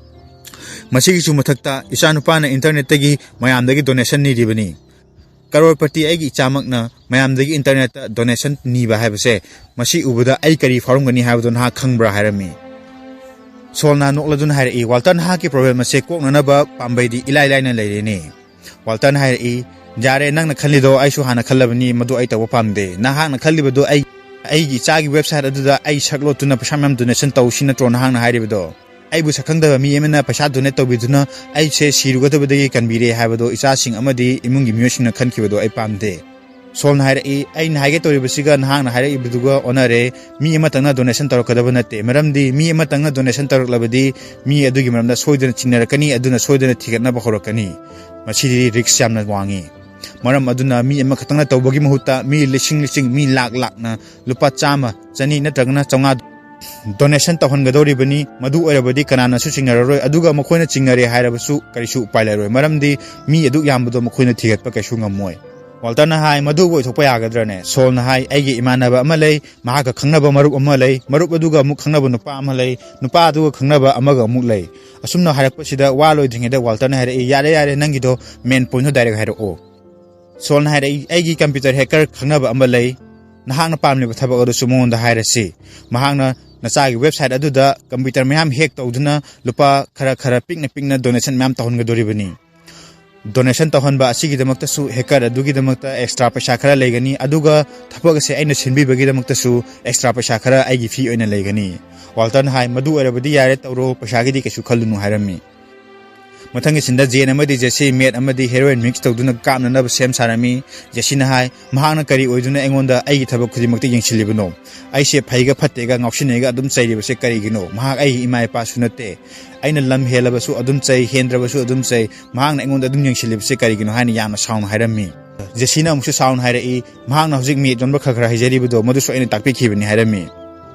ꯃꯁꯤꯒꯤꯁꯨ ꯃꯊꯛꯇ ꯏꯆꯥꯅꯨꯄꯥꯅ ꯏꯟꯇꯔꯅꯦꯠꯇꯒꯤ ꯃꯌꯥꯝꯗꯒꯤ ꯗꯣꯅꯦꯁꯟ ꯅꯤꯔꯤꯕꯅꯤ꯫ ꯀꯔꯣꯔꯄꯇꯤ ꯑꯩꯒꯤ ꯏꯆꯥꯃꯛꯅ ꯃꯌꯥꯝꯗꯒꯤ ꯏꯟꯇꯔꯅꯦꯠꯇ ꯗꯣꯅꯦꯁꯟ ꯅꯤꯕ ꯍꯥꯏꯕꯁꯦ, ꯃꯁꯤ ꯎꯕꯗ ꯑꯩ ꯀꯔꯤ ꯐꯥꯎꯔꯝꯒꯅꯤ ꯍꯥꯏꯕꯗꯨ ꯅꯍꯥꯛ ꯈꯪꯕ꯭ꯔꯥ ꯍꯥꯏꯔꯝꯃꯤ꯫ ꯁꯣꯜꯅ ꯅꯣꯛꯂꯗꯨꯅ ꯍꯥꯏꯔꯛꯏ, "ꯋꯥꯜꯇꯔ, ꯅꯍꯥꯛꯀꯤ ꯄ꯭ꯔꯣꯕ꯭ꯂꯦꯝ ꯑꯁꯦ ꯀꯣꯛꯅꯅꯕ ꯄꯥꯝꯕꯩꯗꯤ ꯏꯂꯥꯏ ꯂꯥꯏꯅ ꯂꯩꯔꯦꯅꯦ꯫" ꯋꯥꯜꯇꯔꯅ ꯍꯥꯏꯔꯛꯏ, "ꯌꯥꯔꯦ, ꯅꯪꯅ ꯈꯜꯂꯤꯗꯣ ꯑꯩꯁꯨ ꯍꯥꯟꯅ ꯈꯜꯂꯕꯅꯤ, ꯃꯗꯨ ꯑꯩ ꯇꯧꯕ ꯄꯥꯝꯗꯦ꯫ ꯅꯍꯥꯛꯅ ꯈꯜꯂꯤꯕꯗꯨ ꯑꯩ, ꯑꯩꯒꯤ ꯏꯆꯥꯒꯤ ꯋꯦꯕꯁꯥꯏꯠ ꯑꯗꯨꯗ ꯑꯩ ꯁꯛ ꯂꯣꯠꯇꯨꯅ ꯄꯩꯁꯥ ꯃꯌꯥꯝ ꯗꯣꯅꯦꯁꯟ ꯇꯧꯁꯤ ꯅꯠꯇ꯭ꯔꯣ ꯅꯍꯥꯛꯅ ꯍꯥꯏꯔꯤꯕꯗꯣ? ꯑꯩꯕꯨ ꯁꯛꯈꯪꯗꯕ ꯃꯤ ꯑꯃꯅ ꯄꯩꯁꯥ ꯗꯣꯅꯦꯠ ꯇꯧꯕꯤꯗꯨꯅ ꯑꯩꯁꯦ ꯁꯤꯔꯨꯒꯗꯕꯗꯒꯤ ꯀꯟꯕꯤꯔꯦ ꯍꯥꯏꯕꯗꯣ ꯏꯆꯥꯁꯤꯡ ꯑꯃꯗꯤ ꯏꯃꯨꯡꯒꯤ ꯃꯤꯑꯣꯏꯁꯤꯡꯅ ꯈꯟꯈꯤꯕꯗꯣ ꯑꯩ ꯄꯥꯝꯗꯦ꯫" ꯁꯣꯜꯅ ꯍꯥꯏꯔꯛꯏ, "ꯑꯩꯅ ꯍꯥꯏꯒꯦ ꯇꯧꯔꯤꯕꯁꯤꯒ ꯅꯍꯥꯛꯅ ꯍꯥꯏꯔꯛꯏꯕꯗꯨꯒ ꯑꯣꯟꯅꯔꯦ꯫ ꯃꯤ ꯑꯃꯇꯪꯅ ꯗꯣꯅꯦꯁꯟ ꯇꯧꯔꯛꯀꯗꯕ ꯅꯠꯇꯦ, ꯃꯔꯝꯗꯤ ꯃꯤ ꯑꯃꯇꯪꯅ ꯗꯣꯅꯦꯁꯟ ꯇꯧꯔꯛꯂꯕꯗꯤ ꯃꯤ ꯑꯗꯨꯒꯤ ꯃꯔꯝꯗ ꯁꯣꯏꯗꯅ ꯆꯤꯡꯅꯔꯛꯀꯅꯤ, ꯑꯗꯨꯅ ꯁꯣꯏꯗꯅ ꯊꯤꯒꯠꯅꯕ ꯍꯧꯔꯛꯀꯅꯤ꯫ ꯃꯁꯤꯗꯤ ꯔꯤꯛꯁ ꯌꯥꯝꯅ ꯋꯥꯡꯉꯤ꯫ ꯃꯔꯝ ꯑꯗꯨꯅ ꯃꯤ ꯑꯃꯈꯛꯇꯪꯅ ꯇꯧꯕꯒꯤ ꯃꯍꯨꯠꯇ ꯃꯤ ꯂꯤꯁꯤꯡ ꯂꯤꯁꯤꯡ, ꯃꯤ ꯂꯥꯛ ꯂꯥꯛꯅ ꯂꯨꯄꯥ ꯆꯥꯝꯃ, ꯆꯅꯤ ꯅꯠꯇ꯭ꯔꯒꯅ ꯆꯥꯝꯃꯉꯥ ꯗꯣꯅꯦꯁꯟ ꯇꯧꯍꯟꯒꯗꯧꯔꯤꯕꯅꯤ꯫ ꯃꯗꯨ ꯑꯣꯏꯔꯕꯗꯤ ꯀꯅꯥꯅꯁꯨ ꯆꯤꯡꯅꯔꯔꯣꯏ, ꯑꯗꯨꯒ ꯃꯈꯣꯏꯅ ꯆꯤꯡꯅꯔꯦ ꯍꯥꯏꯔꯕꯁꯨ ꯀꯔꯤꯁꯨ ꯎꯄꯥꯏ ꯂꯩꯔꯣꯏ, ꯃꯔꯝꯗꯤ ꯃꯤ ꯑꯗꯨꯛ ꯌꯥꯝꯕꯗꯣ ꯃꯈꯣꯏꯅ ꯊꯤꯒꯠꯄ ꯀꯩꯁꯨ ꯉꯝꯃꯣꯏ꯫ ꯋꯥꯜꯇꯔꯅ ꯍꯥꯏ, "ꯃꯗꯨꯕꯨ ꯑꯣꯏꯊꯣꯛꯄ ꯌꯥꯒꯗ꯭ꯔꯅꯦ? ꯁꯣꯜꯅ ꯍꯥꯏ, "ꯑꯩꯒꯤ ꯏꯃꯥꯟꯅꯕ ꯑꯃ ꯂꯩ, ꯃꯍꯥꯛꯀ ꯈꯪꯅꯕ ꯃꯔꯨꯞ ꯑꯃ ꯂꯩ, ꯃꯔꯨꯞ ꯑꯗꯨꯒ ꯑꯃꯨꯛ ꯈꯪꯅꯕ ꯅꯨꯄꯥ ꯑꯃ ꯂꯩ, ꯅꯨꯄꯥ ꯑꯗꯨꯒ ꯈꯪꯅꯕ ꯑꯃꯒ ꯑꯃꯨꯛ ꯂꯩ"꯫ ꯑꯁꯨꯝꯅ ꯍꯥꯏꯔꯛꯄꯁꯤꯗ ꯋꯥ ꯂꯣꯏꯗ꯭ꯔꯤꯉꯩꯗ ꯋꯥꯜꯇꯔꯅ ꯍꯥꯏꯔꯛꯏ, "ꯌꯥꯔꯦ, ꯌꯥꯔꯦ, ꯅꯪꯒꯤꯗꯣ ꯃꯦꯟ ꯄꯣꯏꯟꯗꯣ ꯗꯥꯏꯔꯦꯛ ꯍꯥꯏꯔꯛꯑꯣ"꯫ ꯁꯣꯜꯅ ꯍꯥꯏꯔꯛꯏ, "ꯑꯩꯒꯤ ꯀꯝꯄ꯭ꯌꯨꯇꯔ ꯍꯦꯀꯔ ꯈꯪꯅꯕ ꯑꯃ ꯂꯩ, ꯅꯍꯥꯛꯅ ꯄꯥꯝꯂꯤꯕ ꯊꯕꯛ ꯑꯗꯨꯁꯨ ꯃꯉꯣꯟꯗ ꯍꯥꯏꯔꯁꯤ꯫ ꯃꯍꯥꯛꯅ ꯅꯆꯥꯒꯤ ꯋꯦꯕꯁꯥꯏꯠ ꯑꯗꯨꯗ ꯀꯝꯄ꯭ꯌꯨꯇꯔ ꯃꯌꯥꯝ ꯍꯦꯛ ꯇꯧꯗꯨꯅ ꯂꯨꯄꯥ ꯈꯔ ꯈꯔ ꯄꯤꯛꯅ ꯄꯤꯛꯅ ꯗꯣꯅꯦꯁꯟ ꯃꯌꯥꯝ ꯇꯧꯍꯟꯒꯗꯣꯔꯤꯕꯅꯤ꯫ ꯗꯣꯅꯦꯁꯟ ꯇꯧꯍꯟꯕ ꯑꯁꯤꯒꯤꯗꯃꯛꯇꯁꯨ, ꯍꯦꯀꯔ ꯑꯗꯨꯒꯤꯗꯃꯛꯇ ꯑꯦꯛꯁꯇ꯭ꯔꯥ ꯄꯩꯁꯥ ꯈꯔ ꯂꯩꯒꯅꯤ, ꯑꯗꯨꯒ ꯊꯕꯛ ꯑꯁꯦ ꯑꯩꯅ ꯁꯤꯟꯕꯤꯕꯒꯤꯗꯃꯛꯇꯁꯨ ꯑꯦꯛꯁꯇ꯭ꯔꯥ ꯄꯩꯁꯥ ꯈꯔ ꯑꯩꯒꯤ ꯐꯤ ꯑꯣꯏꯅ ꯂꯩꯒꯅꯤ"꯫ ꯋꯥꯜꯇꯔꯅ ꯍꯥꯏ, "ꯃꯗꯨ ꯑꯣꯏꯔꯕꯗꯤ ꯌꯥꯔꯦ, ꯇꯧꯔꯣ, ꯄꯩꯁꯥꯒꯤꯗꯤ ꯀꯩꯁꯨ ꯈꯜꯂꯨꯅꯨ" ꯍꯥꯏꯔꯝꯃꯤ꯫ ꯃꯊꯪꯒꯤ ꯁꯤꯟꯗ ꯖꯦꯟ ꯑꯃꯗꯤ ꯖꯦꯁꯤ ꯃꯦꯠ ꯑꯃꯗꯤ ꯍꯦꯔꯣꯏꯟ ꯃꯤꯛꯁ ꯇꯧꯗꯨꯅ ꯀꯥꯞꯅꯅꯕ ꯁꯦꯝ ꯁꯥꯔꯝꯃꯤ꯫ ꯖꯦꯁꯤꯅ ꯍꯥꯏ, "ꯃꯍꯥꯛꯅ ꯀꯔꯤ ꯑꯣꯏꯗꯨꯅ ꯑꯩꯉꯣꯟꯗ ꯑꯩꯒꯤ ꯊꯕꯛ ꯈꯨꯗꯤꯡꯃꯛꯇ ꯌꯦꯡꯁꯤꯜꯂꯤꯕꯅꯣ? ꯑꯩꯁꯦ ꯐꯩꯒ ꯐꯠꯇꯦꯒ ꯉꯥꯎꯁꯤꯟꯅꯩꯒ ꯑꯗꯨꯝ ꯆꯩꯔꯤꯕꯁꯦ ꯀꯔꯤꯒꯤꯅꯣ? ꯃꯍꯥꯛ ꯑꯩꯒꯤ ꯏꯃꯥ ꯏꯄꯥꯁꯨ ꯅꯠꯇꯦ꯫ ꯑꯩꯅ ꯂꯝ ꯍꯦꯜꯂꯕꯁꯨ ꯑꯗꯨꯝ ꯆꯩ, ꯍꯦꯟꯗ꯭ꯔꯕꯁꯨ ꯑꯗꯨꯝ ꯆꯩ, ꯃꯍꯥꯛꯅ ꯑꯩꯉꯣꯟꯗ ꯑꯗꯨꯝ ꯌꯦꯡꯁꯤꯜꯂꯤꯕꯁꯦ ꯀꯔꯤꯒꯤꯅꯣ?" ꯍꯥꯏꯅ ꯌꯥꯝꯅ ꯁꯥꯎꯅ ꯍꯥꯏꯔꯝꯃꯤ꯫ ꯖꯦꯁꯤꯅ ꯑꯃꯨꯛꯁꯨ ꯁꯥꯎꯅ ꯍꯥꯏꯔꯛꯏ, "ꯃꯍꯥꯛꯅ ꯍꯧꯖꯤꯛ ꯃꯦꯠ ꯌꯣꯟꯕ ꯈꯔ ꯈꯔ ꯍꯩꯖꯔꯤꯕꯗꯣ, ꯃꯗꯨꯁꯨ ꯑꯩꯅ ꯇꯥꯛꯄꯤꯈꯤꯕꯅꯤ" ꯍꯥꯏꯔꯝꯃꯤ꯫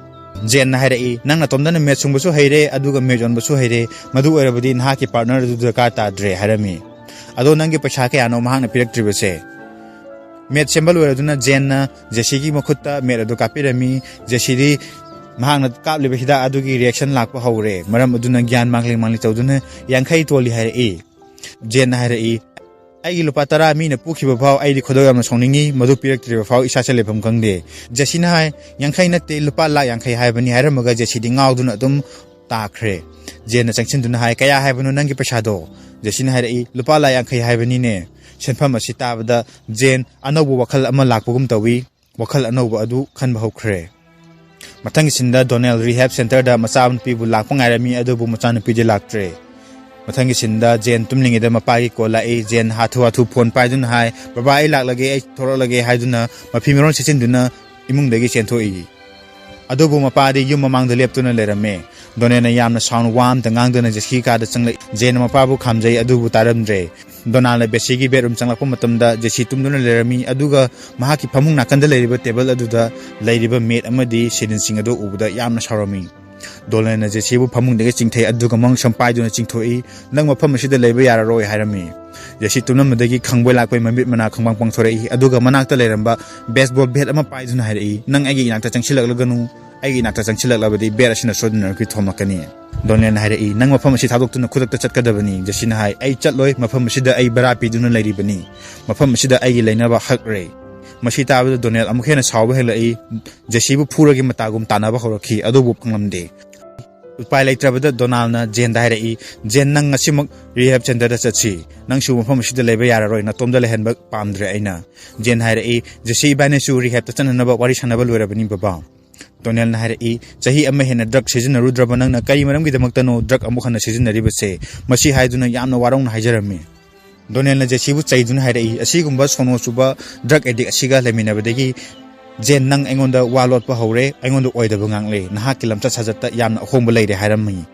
ꯖꯦꯟꯅ ꯍꯥꯏꯔꯛꯏ, "ꯅꯪ ꯅꯇꯣꯝꯇꯅ ꯃꯦꯠ ꯁꯨꯡꯕꯁꯨ ꯍꯩꯔꯦ, ꯑꯗꯨꯒ ꯃꯦꯠ ꯌꯣꯟꯕꯁꯨ ꯍꯩꯔꯦ, ꯃꯗꯨ ꯑꯣꯏꯔꯕꯗꯤ ꯅꯍꯥꯛꯀꯤ ꯄꯥꯔꯠꯅꯔ ꯑꯗꯨ ꯗꯔꯀꯥꯔ ꯇꯥꯗ꯭ꯔꯦ" ꯍꯥꯏꯔꯝꯃꯤ꯫ "ꯑꯗꯣ ꯅꯪꯒꯤ ꯄꯩꯁꯥ ꯀꯌꯥꯅꯣ ꯃꯍꯥꯛꯅ ꯄꯤꯔꯛꯇ꯭ꯔꯤꯕꯁꯦ?" ꯃꯦꯠ ꯁꯦꯝꯕ ꯂꯣꯏꯔꯗꯨꯅ ꯖꯦꯟꯅ ꯖꯦꯁꯤꯒꯤ ꯃꯈꯨꯠꯇ ꯃꯦꯠ ꯑꯗꯨ ꯀꯥꯞꯄꯤꯔꯝꯃꯤ꯫ ꯖꯦꯁꯤꯗꯤ ꯃꯍꯥꯛꯅ ꯀꯥꯞꯂꯤꯕ ꯍꯤꯗꯥꯛ ꯑꯗꯨꯒꯤ ꯔꯤꯌꯦꯛꯁꯟ ꯂꯥꯛꯄ ꯍꯧꯔꯦ꯫ ꯃꯔꯝ ꯑꯗꯨꯅ ꯒ꯭ꯌꯥꯟ ꯃꯥꯡꯂꯤ ꯃꯥꯡꯂꯤ ꯇꯧꯗꯨꯅ ꯌꯥꯡꯈꯩ ꯇꯣꯜꯂꯤ ꯍꯥꯏꯔꯛꯏ꯫ ꯖꯦꯟꯅ ꯍꯥꯏꯔꯛꯏ, "ꯑꯩꯒꯤ ꯂꯨꯄꯥ ꯇꯔꯥ ꯃꯤꯅ ꯄꯨꯈꯤꯕ ꯐꯥꯎ ꯑꯩꯗꯤ ꯈꯣꯏꯗꯧ ꯌꯥꯝꯅ ꯁꯥꯎꯅꯤꯡꯉꯤ, ꯃꯗꯨ ꯄꯤꯔꯛꯇ꯭ꯔꯤꯕ ꯐꯥꯎ ꯏꯁꯥꯁꯦ ꯂꯩꯐꯝ ꯈꯪꯗꯦ"꯫ ꯖꯦꯁꯤꯅ ꯍꯥꯏ, "ꯌꯥꯡꯈꯩ ꯅꯠꯇꯦ, ꯂꯨꯄꯥ ꯂꯥꯛ ꯌꯥꯡꯈꯩ ꯍꯥꯏꯕꯅꯤ" ꯍꯥꯏꯔꯝꯃꯒ ꯖꯦꯁꯤꯗꯤ ꯉꯥꯎꯗꯨꯅ ꯑꯗꯨꯝ ꯇꯥꯈ꯭ꯔꯦ꯫ ꯖꯦꯟꯅ ꯆꯪꯁꯤꯟꯗꯨꯅ ꯍꯥꯏ, "ꯀꯌꯥ ꯍꯥꯏꯕꯅꯣ ꯅꯪꯒꯤ ꯄꯩꯁꯥꯗꯣ?" ꯖꯦꯁꯤꯅ ꯍꯥꯏꯔꯛꯏ, "ꯂꯨꯄꯥ ꯂꯥꯛ ꯌꯥꯡꯈꯩ ꯍꯥꯏꯕꯅꯤꯅꯦ"꯫ ꯁꯦꯟꯐꯝ ꯑꯁꯤ ꯇꯥꯕꯗ ꯖꯦꯟ ꯑꯅꯧꯕ ꯋꯥꯈꯜ ꯑꯃ ꯂꯥꯛꯄꯒꯨꯝ ꯇꯧꯏ꯫ ꯋꯥꯈꯜ ꯑꯅꯧꯕ ꯑꯗꯨ ꯈꯟꯕ ꯍꯧꯈ꯭ꯔꯦ꯫ ꯃꯊꯪꯒꯤ ꯁꯤꯟꯗ ꯗꯣꯅꯦꯜ ꯔꯤꯍꯦꯕ ꯁꯦꯟꯇꯔꯗ ꯃꯆꯥꯅꯨꯄꯤꯕꯨ ꯂꯥꯛꯄ ꯉꯥꯏꯔꯝꯃꯤ, ꯑꯗꯨꯕꯨ ꯃꯆꯥꯅꯨꯄꯤꯗꯤ ꯂꯥꯛꯇ꯭ꯔꯦ꯫ ꯃꯊꯪꯒꯤ ꯁꯤꯟꯗ ꯖꯦꯟ ꯇꯨꯝꯂꯤꯉꯩꯗ ꯃꯄꯥꯒꯤ ꯀꯣꯜ ꯂꯥꯛꯏ꯫ ꯖꯦꯟ ꯍꯥꯊꯨ ꯍꯥꯊꯨ ꯐꯣꯟ ꯄꯥꯏꯗꯨꯅ ꯍꯥꯏ, "ꯕꯕꯥ, ꯑꯩ ꯂꯥꯛꯂꯒꯦ, ꯑꯩ ꯊꯣꯔꯛꯂꯒꯦ" ꯍꯥꯏꯗꯨꯅ ꯃꯐꯤ ꯃꯔꯣꯟ ꯁꯦꯠꯆꯤꯟꯗꯨꯅ ꯏꯃꯨꯡꯗꯒꯤ ꯆꯦꯟꯊꯣꯛꯏ꯫ ꯑꯗꯨꯕꯨ ꯃꯄꯥꯗꯤ ꯌꯨꯝ ꯃꯃꯥꯡꯗ ꯂꯦꯞꯇꯨꯅ ꯂꯩꯔꯝꯃꯦ꯫ ꯗꯣꯅꯦꯜꯅ ꯌꯥꯝꯅ ꯁꯥꯎꯅ ꯋꯥ ꯑꯃꯇ ꯉꯥꯡꯗꯅ ꯖꯦꯁꯤ ꯀꯥꯗ ꯆꯪꯂꯛꯏ꯫ ꯖꯦꯟꯅ ꯃꯄꯥꯕꯨ ꯈꯥꯝꯖꯩ, ꯑꯗꯨꯕꯨ ꯇꯥꯔꯝꯗ꯭ꯔꯦ꯫ ꯗꯣꯅꯥꯜꯅ ꯕꯦꯁꯤꯒꯤ ꯕꯦꯗꯔꯨꯝ ꯆꯪꯂꯛꯄ ꯃꯇꯝꯗ ꯖꯦꯁꯤ ꯇꯨꯝꯗꯨꯅ ꯂꯩꯔꯝꯃꯤ, ꯑꯗꯨꯒ ꯃꯍꯥꯛꯀꯤ ꯐꯃꯨꯡ ꯅꯥꯀꯟꯗ ꯂꯩꯔꯤꯕ ꯇꯦꯕꯜ ꯑꯗꯨꯗ ꯂꯩꯔꯤꯕ ꯃꯦꯠ ꯑꯃꯗꯤ ꯁꯤꯂꯤꯟꯁꯤꯡ ꯑꯗꯨ ꯎꯕꯗ ꯌꯥꯝꯅ ꯁꯥꯎꯔꯝꯃꯤ꯫ ꯗꯣꯅꯥꯜꯅ ꯖꯦꯁꯤꯕꯨ ꯐꯃꯨꯡꯗꯒꯤ ꯆꯤꯡꯊꯩ, ꯑꯗꯨꯒ ꯃꯉꯛꯁꯝ ꯄꯥꯏꯗꯨꯅ ꯆꯤꯡꯊꯣꯛꯏ꯫ "ꯅꯪ ꯃꯐꯝ ꯑꯁꯤꯗ ꯂꯩꯕ ꯌꯥꯔꯔꯣꯏ" ꯍꯥꯏꯔꯝꯃꯤ꯫ ꯖꯦꯁꯤ ꯇꯨꯝꯂꯝꯕꯗꯒꯤ ꯈꯪꯕꯣꯏ ꯂꯥꯛꯄꯣꯏ ꯃꯃꯤꯠ ꯃꯅꯥ ꯈꯪꯕꯥꯡ ꯄꯥꯡꯊꯣꯔꯛꯏ, ꯑꯗꯨꯒ ꯃꯅꯥꯛꯇ ꯂꯩꯔꯝꯕ baseball bat ꯑꯃ ꯄꯥꯏꯗꯨꯅ ꯍꯥꯏꯔꯛꯏ, "ꯅꯪ ꯑꯩꯒꯤ ꯏꯅꯥꯛꯇ ꯆꯪꯁꯤꯜꯂꯛꯂꯒꯅꯨ, ꯑꯩꯒꯤ ꯏꯅꯥꯛꯇ ꯆꯪꯁꯤꯜꯂꯛꯂꯕꯗꯤ bat ꯑꯁꯤꯅ ꯁꯣꯏꯗꯅ ꯅꯈꯨꯠ ꯊꯣꯝꯂꯛꯀꯅꯤ"꯫ ꯗꯣꯅꯦꯜꯅ ꯍꯥꯏꯔꯛꯏ, "ꯅꯪ ꯃꯐꯝ ꯑꯁꯤ ꯊꯥꯗꯣꯛꯇꯨꯅ ꯈꯨꯗꯛꯇ ꯆꯠꯀꯗꯕꯅꯤ"꯫ ꯖꯦꯁꯤꯅ ꯍꯥꯏ, "ꯑꯩ ꯆꯠꯂꯣꯏ, ꯃꯐꯝ ꯑꯁꯤꯗ ꯑꯩ ꯚꯔꯥ ꯄꯤꯗꯨꯅ ꯂꯩꯔꯤꯕꯅꯤ, ꯃꯐꯝ ꯑꯁꯤꯗ ꯑꯩꯒꯤ ꯂꯩꯅꯕ ꯍꯛ ꯂꯩ"꯫ ꯃꯁꯤ ꯇꯥꯕꯗ ꯗꯣꯅꯦꯜ ꯑꯃꯨꯛ ꯍꯦꯟꯅ ꯁꯥꯎꯕ ꯍꯦꯜꯂꯛꯏ, ꯖꯦꯁꯤꯕꯨ ꯐꯨꯔꯒꯦ ꯃꯇꯥꯒꯨꯝ ꯇꯥꯟꯅꯕ ꯍꯧꯔꯛꯈꯤ, ꯑꯗꯨꯕꯨ ꯐꯪꯂꯝꯗꯦ꯫ ꯎꯄꯥꯏ ꯂꯩꯇ꯭ꯔꯕꯗ ꯗꯣꯅꯥꯜꯅ ꯖꯦꯟꯗ ꯍꯥꯏꯔꯛꯏ, "ꯖꯦꯟ, ꯅꯪ ꯉꯁꯤꯃꯛ rehab centerꯗ ꯆꯠꯁꯤ, ꯅꯪꯁꯨ ꯃꯐꯝ ꯑꯁꯤꯗ ꯂꯩꯕ ꯌꯥꯔꯔꯣꯏ, ꯅꯇꯣꯝꯗ ꯂꯩꯍꯟꯕ ꯄꯥꯝꯗ꯭ꯔꯦ ꯑꯩꯅ"꯫ ꯖꯦꯟ ꯍꯥꯏꯔꯛꯏ, "ꯖꯦꯁꯤ ꯏꯕꯥꯅꯤꯁꯨ rehabꯇ ꯆꯠꯅꯅꯕ ꯋꯥꯔꯤ ꯁꯥꯟꯅꯕ ꯂꯣꯏꯔꯕꯅꯤ ꯕꯕꯥ"꯫ ꯗꯣꯅꯦꯜꯅ ꯍꯥꯏꯔꯛꯏ, "ꯆꯍꯤ ꯑꯃ ꯍꯦꯟꯅ drug ꯁꯤꯖꯤꯟꯅꯔꯨꯗ꯭ꯔꯕ ꯅꯪꯅ ꯀꯔꯤ ꯃꯔꯝꯒꯤꯗꯃꯛꯇꯅꯣ drug ꯑꯃꯨꯛ ꯍꯟꯅ ꯁꯤꯖꯤꯟꯅꯔꯤꯕꯁꯦ?" ꯃꯁꯤ ꯍꯥꯏꯗꯨꯅ ꯌꯥꯝꯅ ꯋꯥꯔꯧꯅ ꯍꯥꯏꯖꯔꯝꯃꯤ꯫ ꯗꯣꯅꯦꯜꯅ ꯖꯦꯁꯤꯕꯨ ꯆꯩꯗꯨꯅ ꯍꯥꯏꯔꯛꯏ, "ꯑꯁꯤꯒꯨꯝꯕ ꯁꯣꯅꯣ ꯆꯨꯕ drug addict ꯑꯁꯤꯒ ꯂꯩꯃꯤꯟꯅꯕꯗꯒꯤ ꯖꯦꯟ, ꯅꯪ ꯑꯩꯉꯣꯟꯗ ꯋꯥ ꯂꯣꯠꯄ ꯍꯧꯔꯦ, ꯑꯩꯉꯣꯟꯗ ꯑꯣꯏꯗꯕ ꯉꯥꯡꯂꯦ, ꯅꯍꯥꯛꯀꯤ ꯂꯝꯆꯠ ꯁꯥꯖꯠꯇ ꯌꯥꯝꯅ ꯑꯍꯣꯡꯕ ꯂꯩꯔꯦ" ꯍꯥꯏꯔꯝꯃꯤ꯫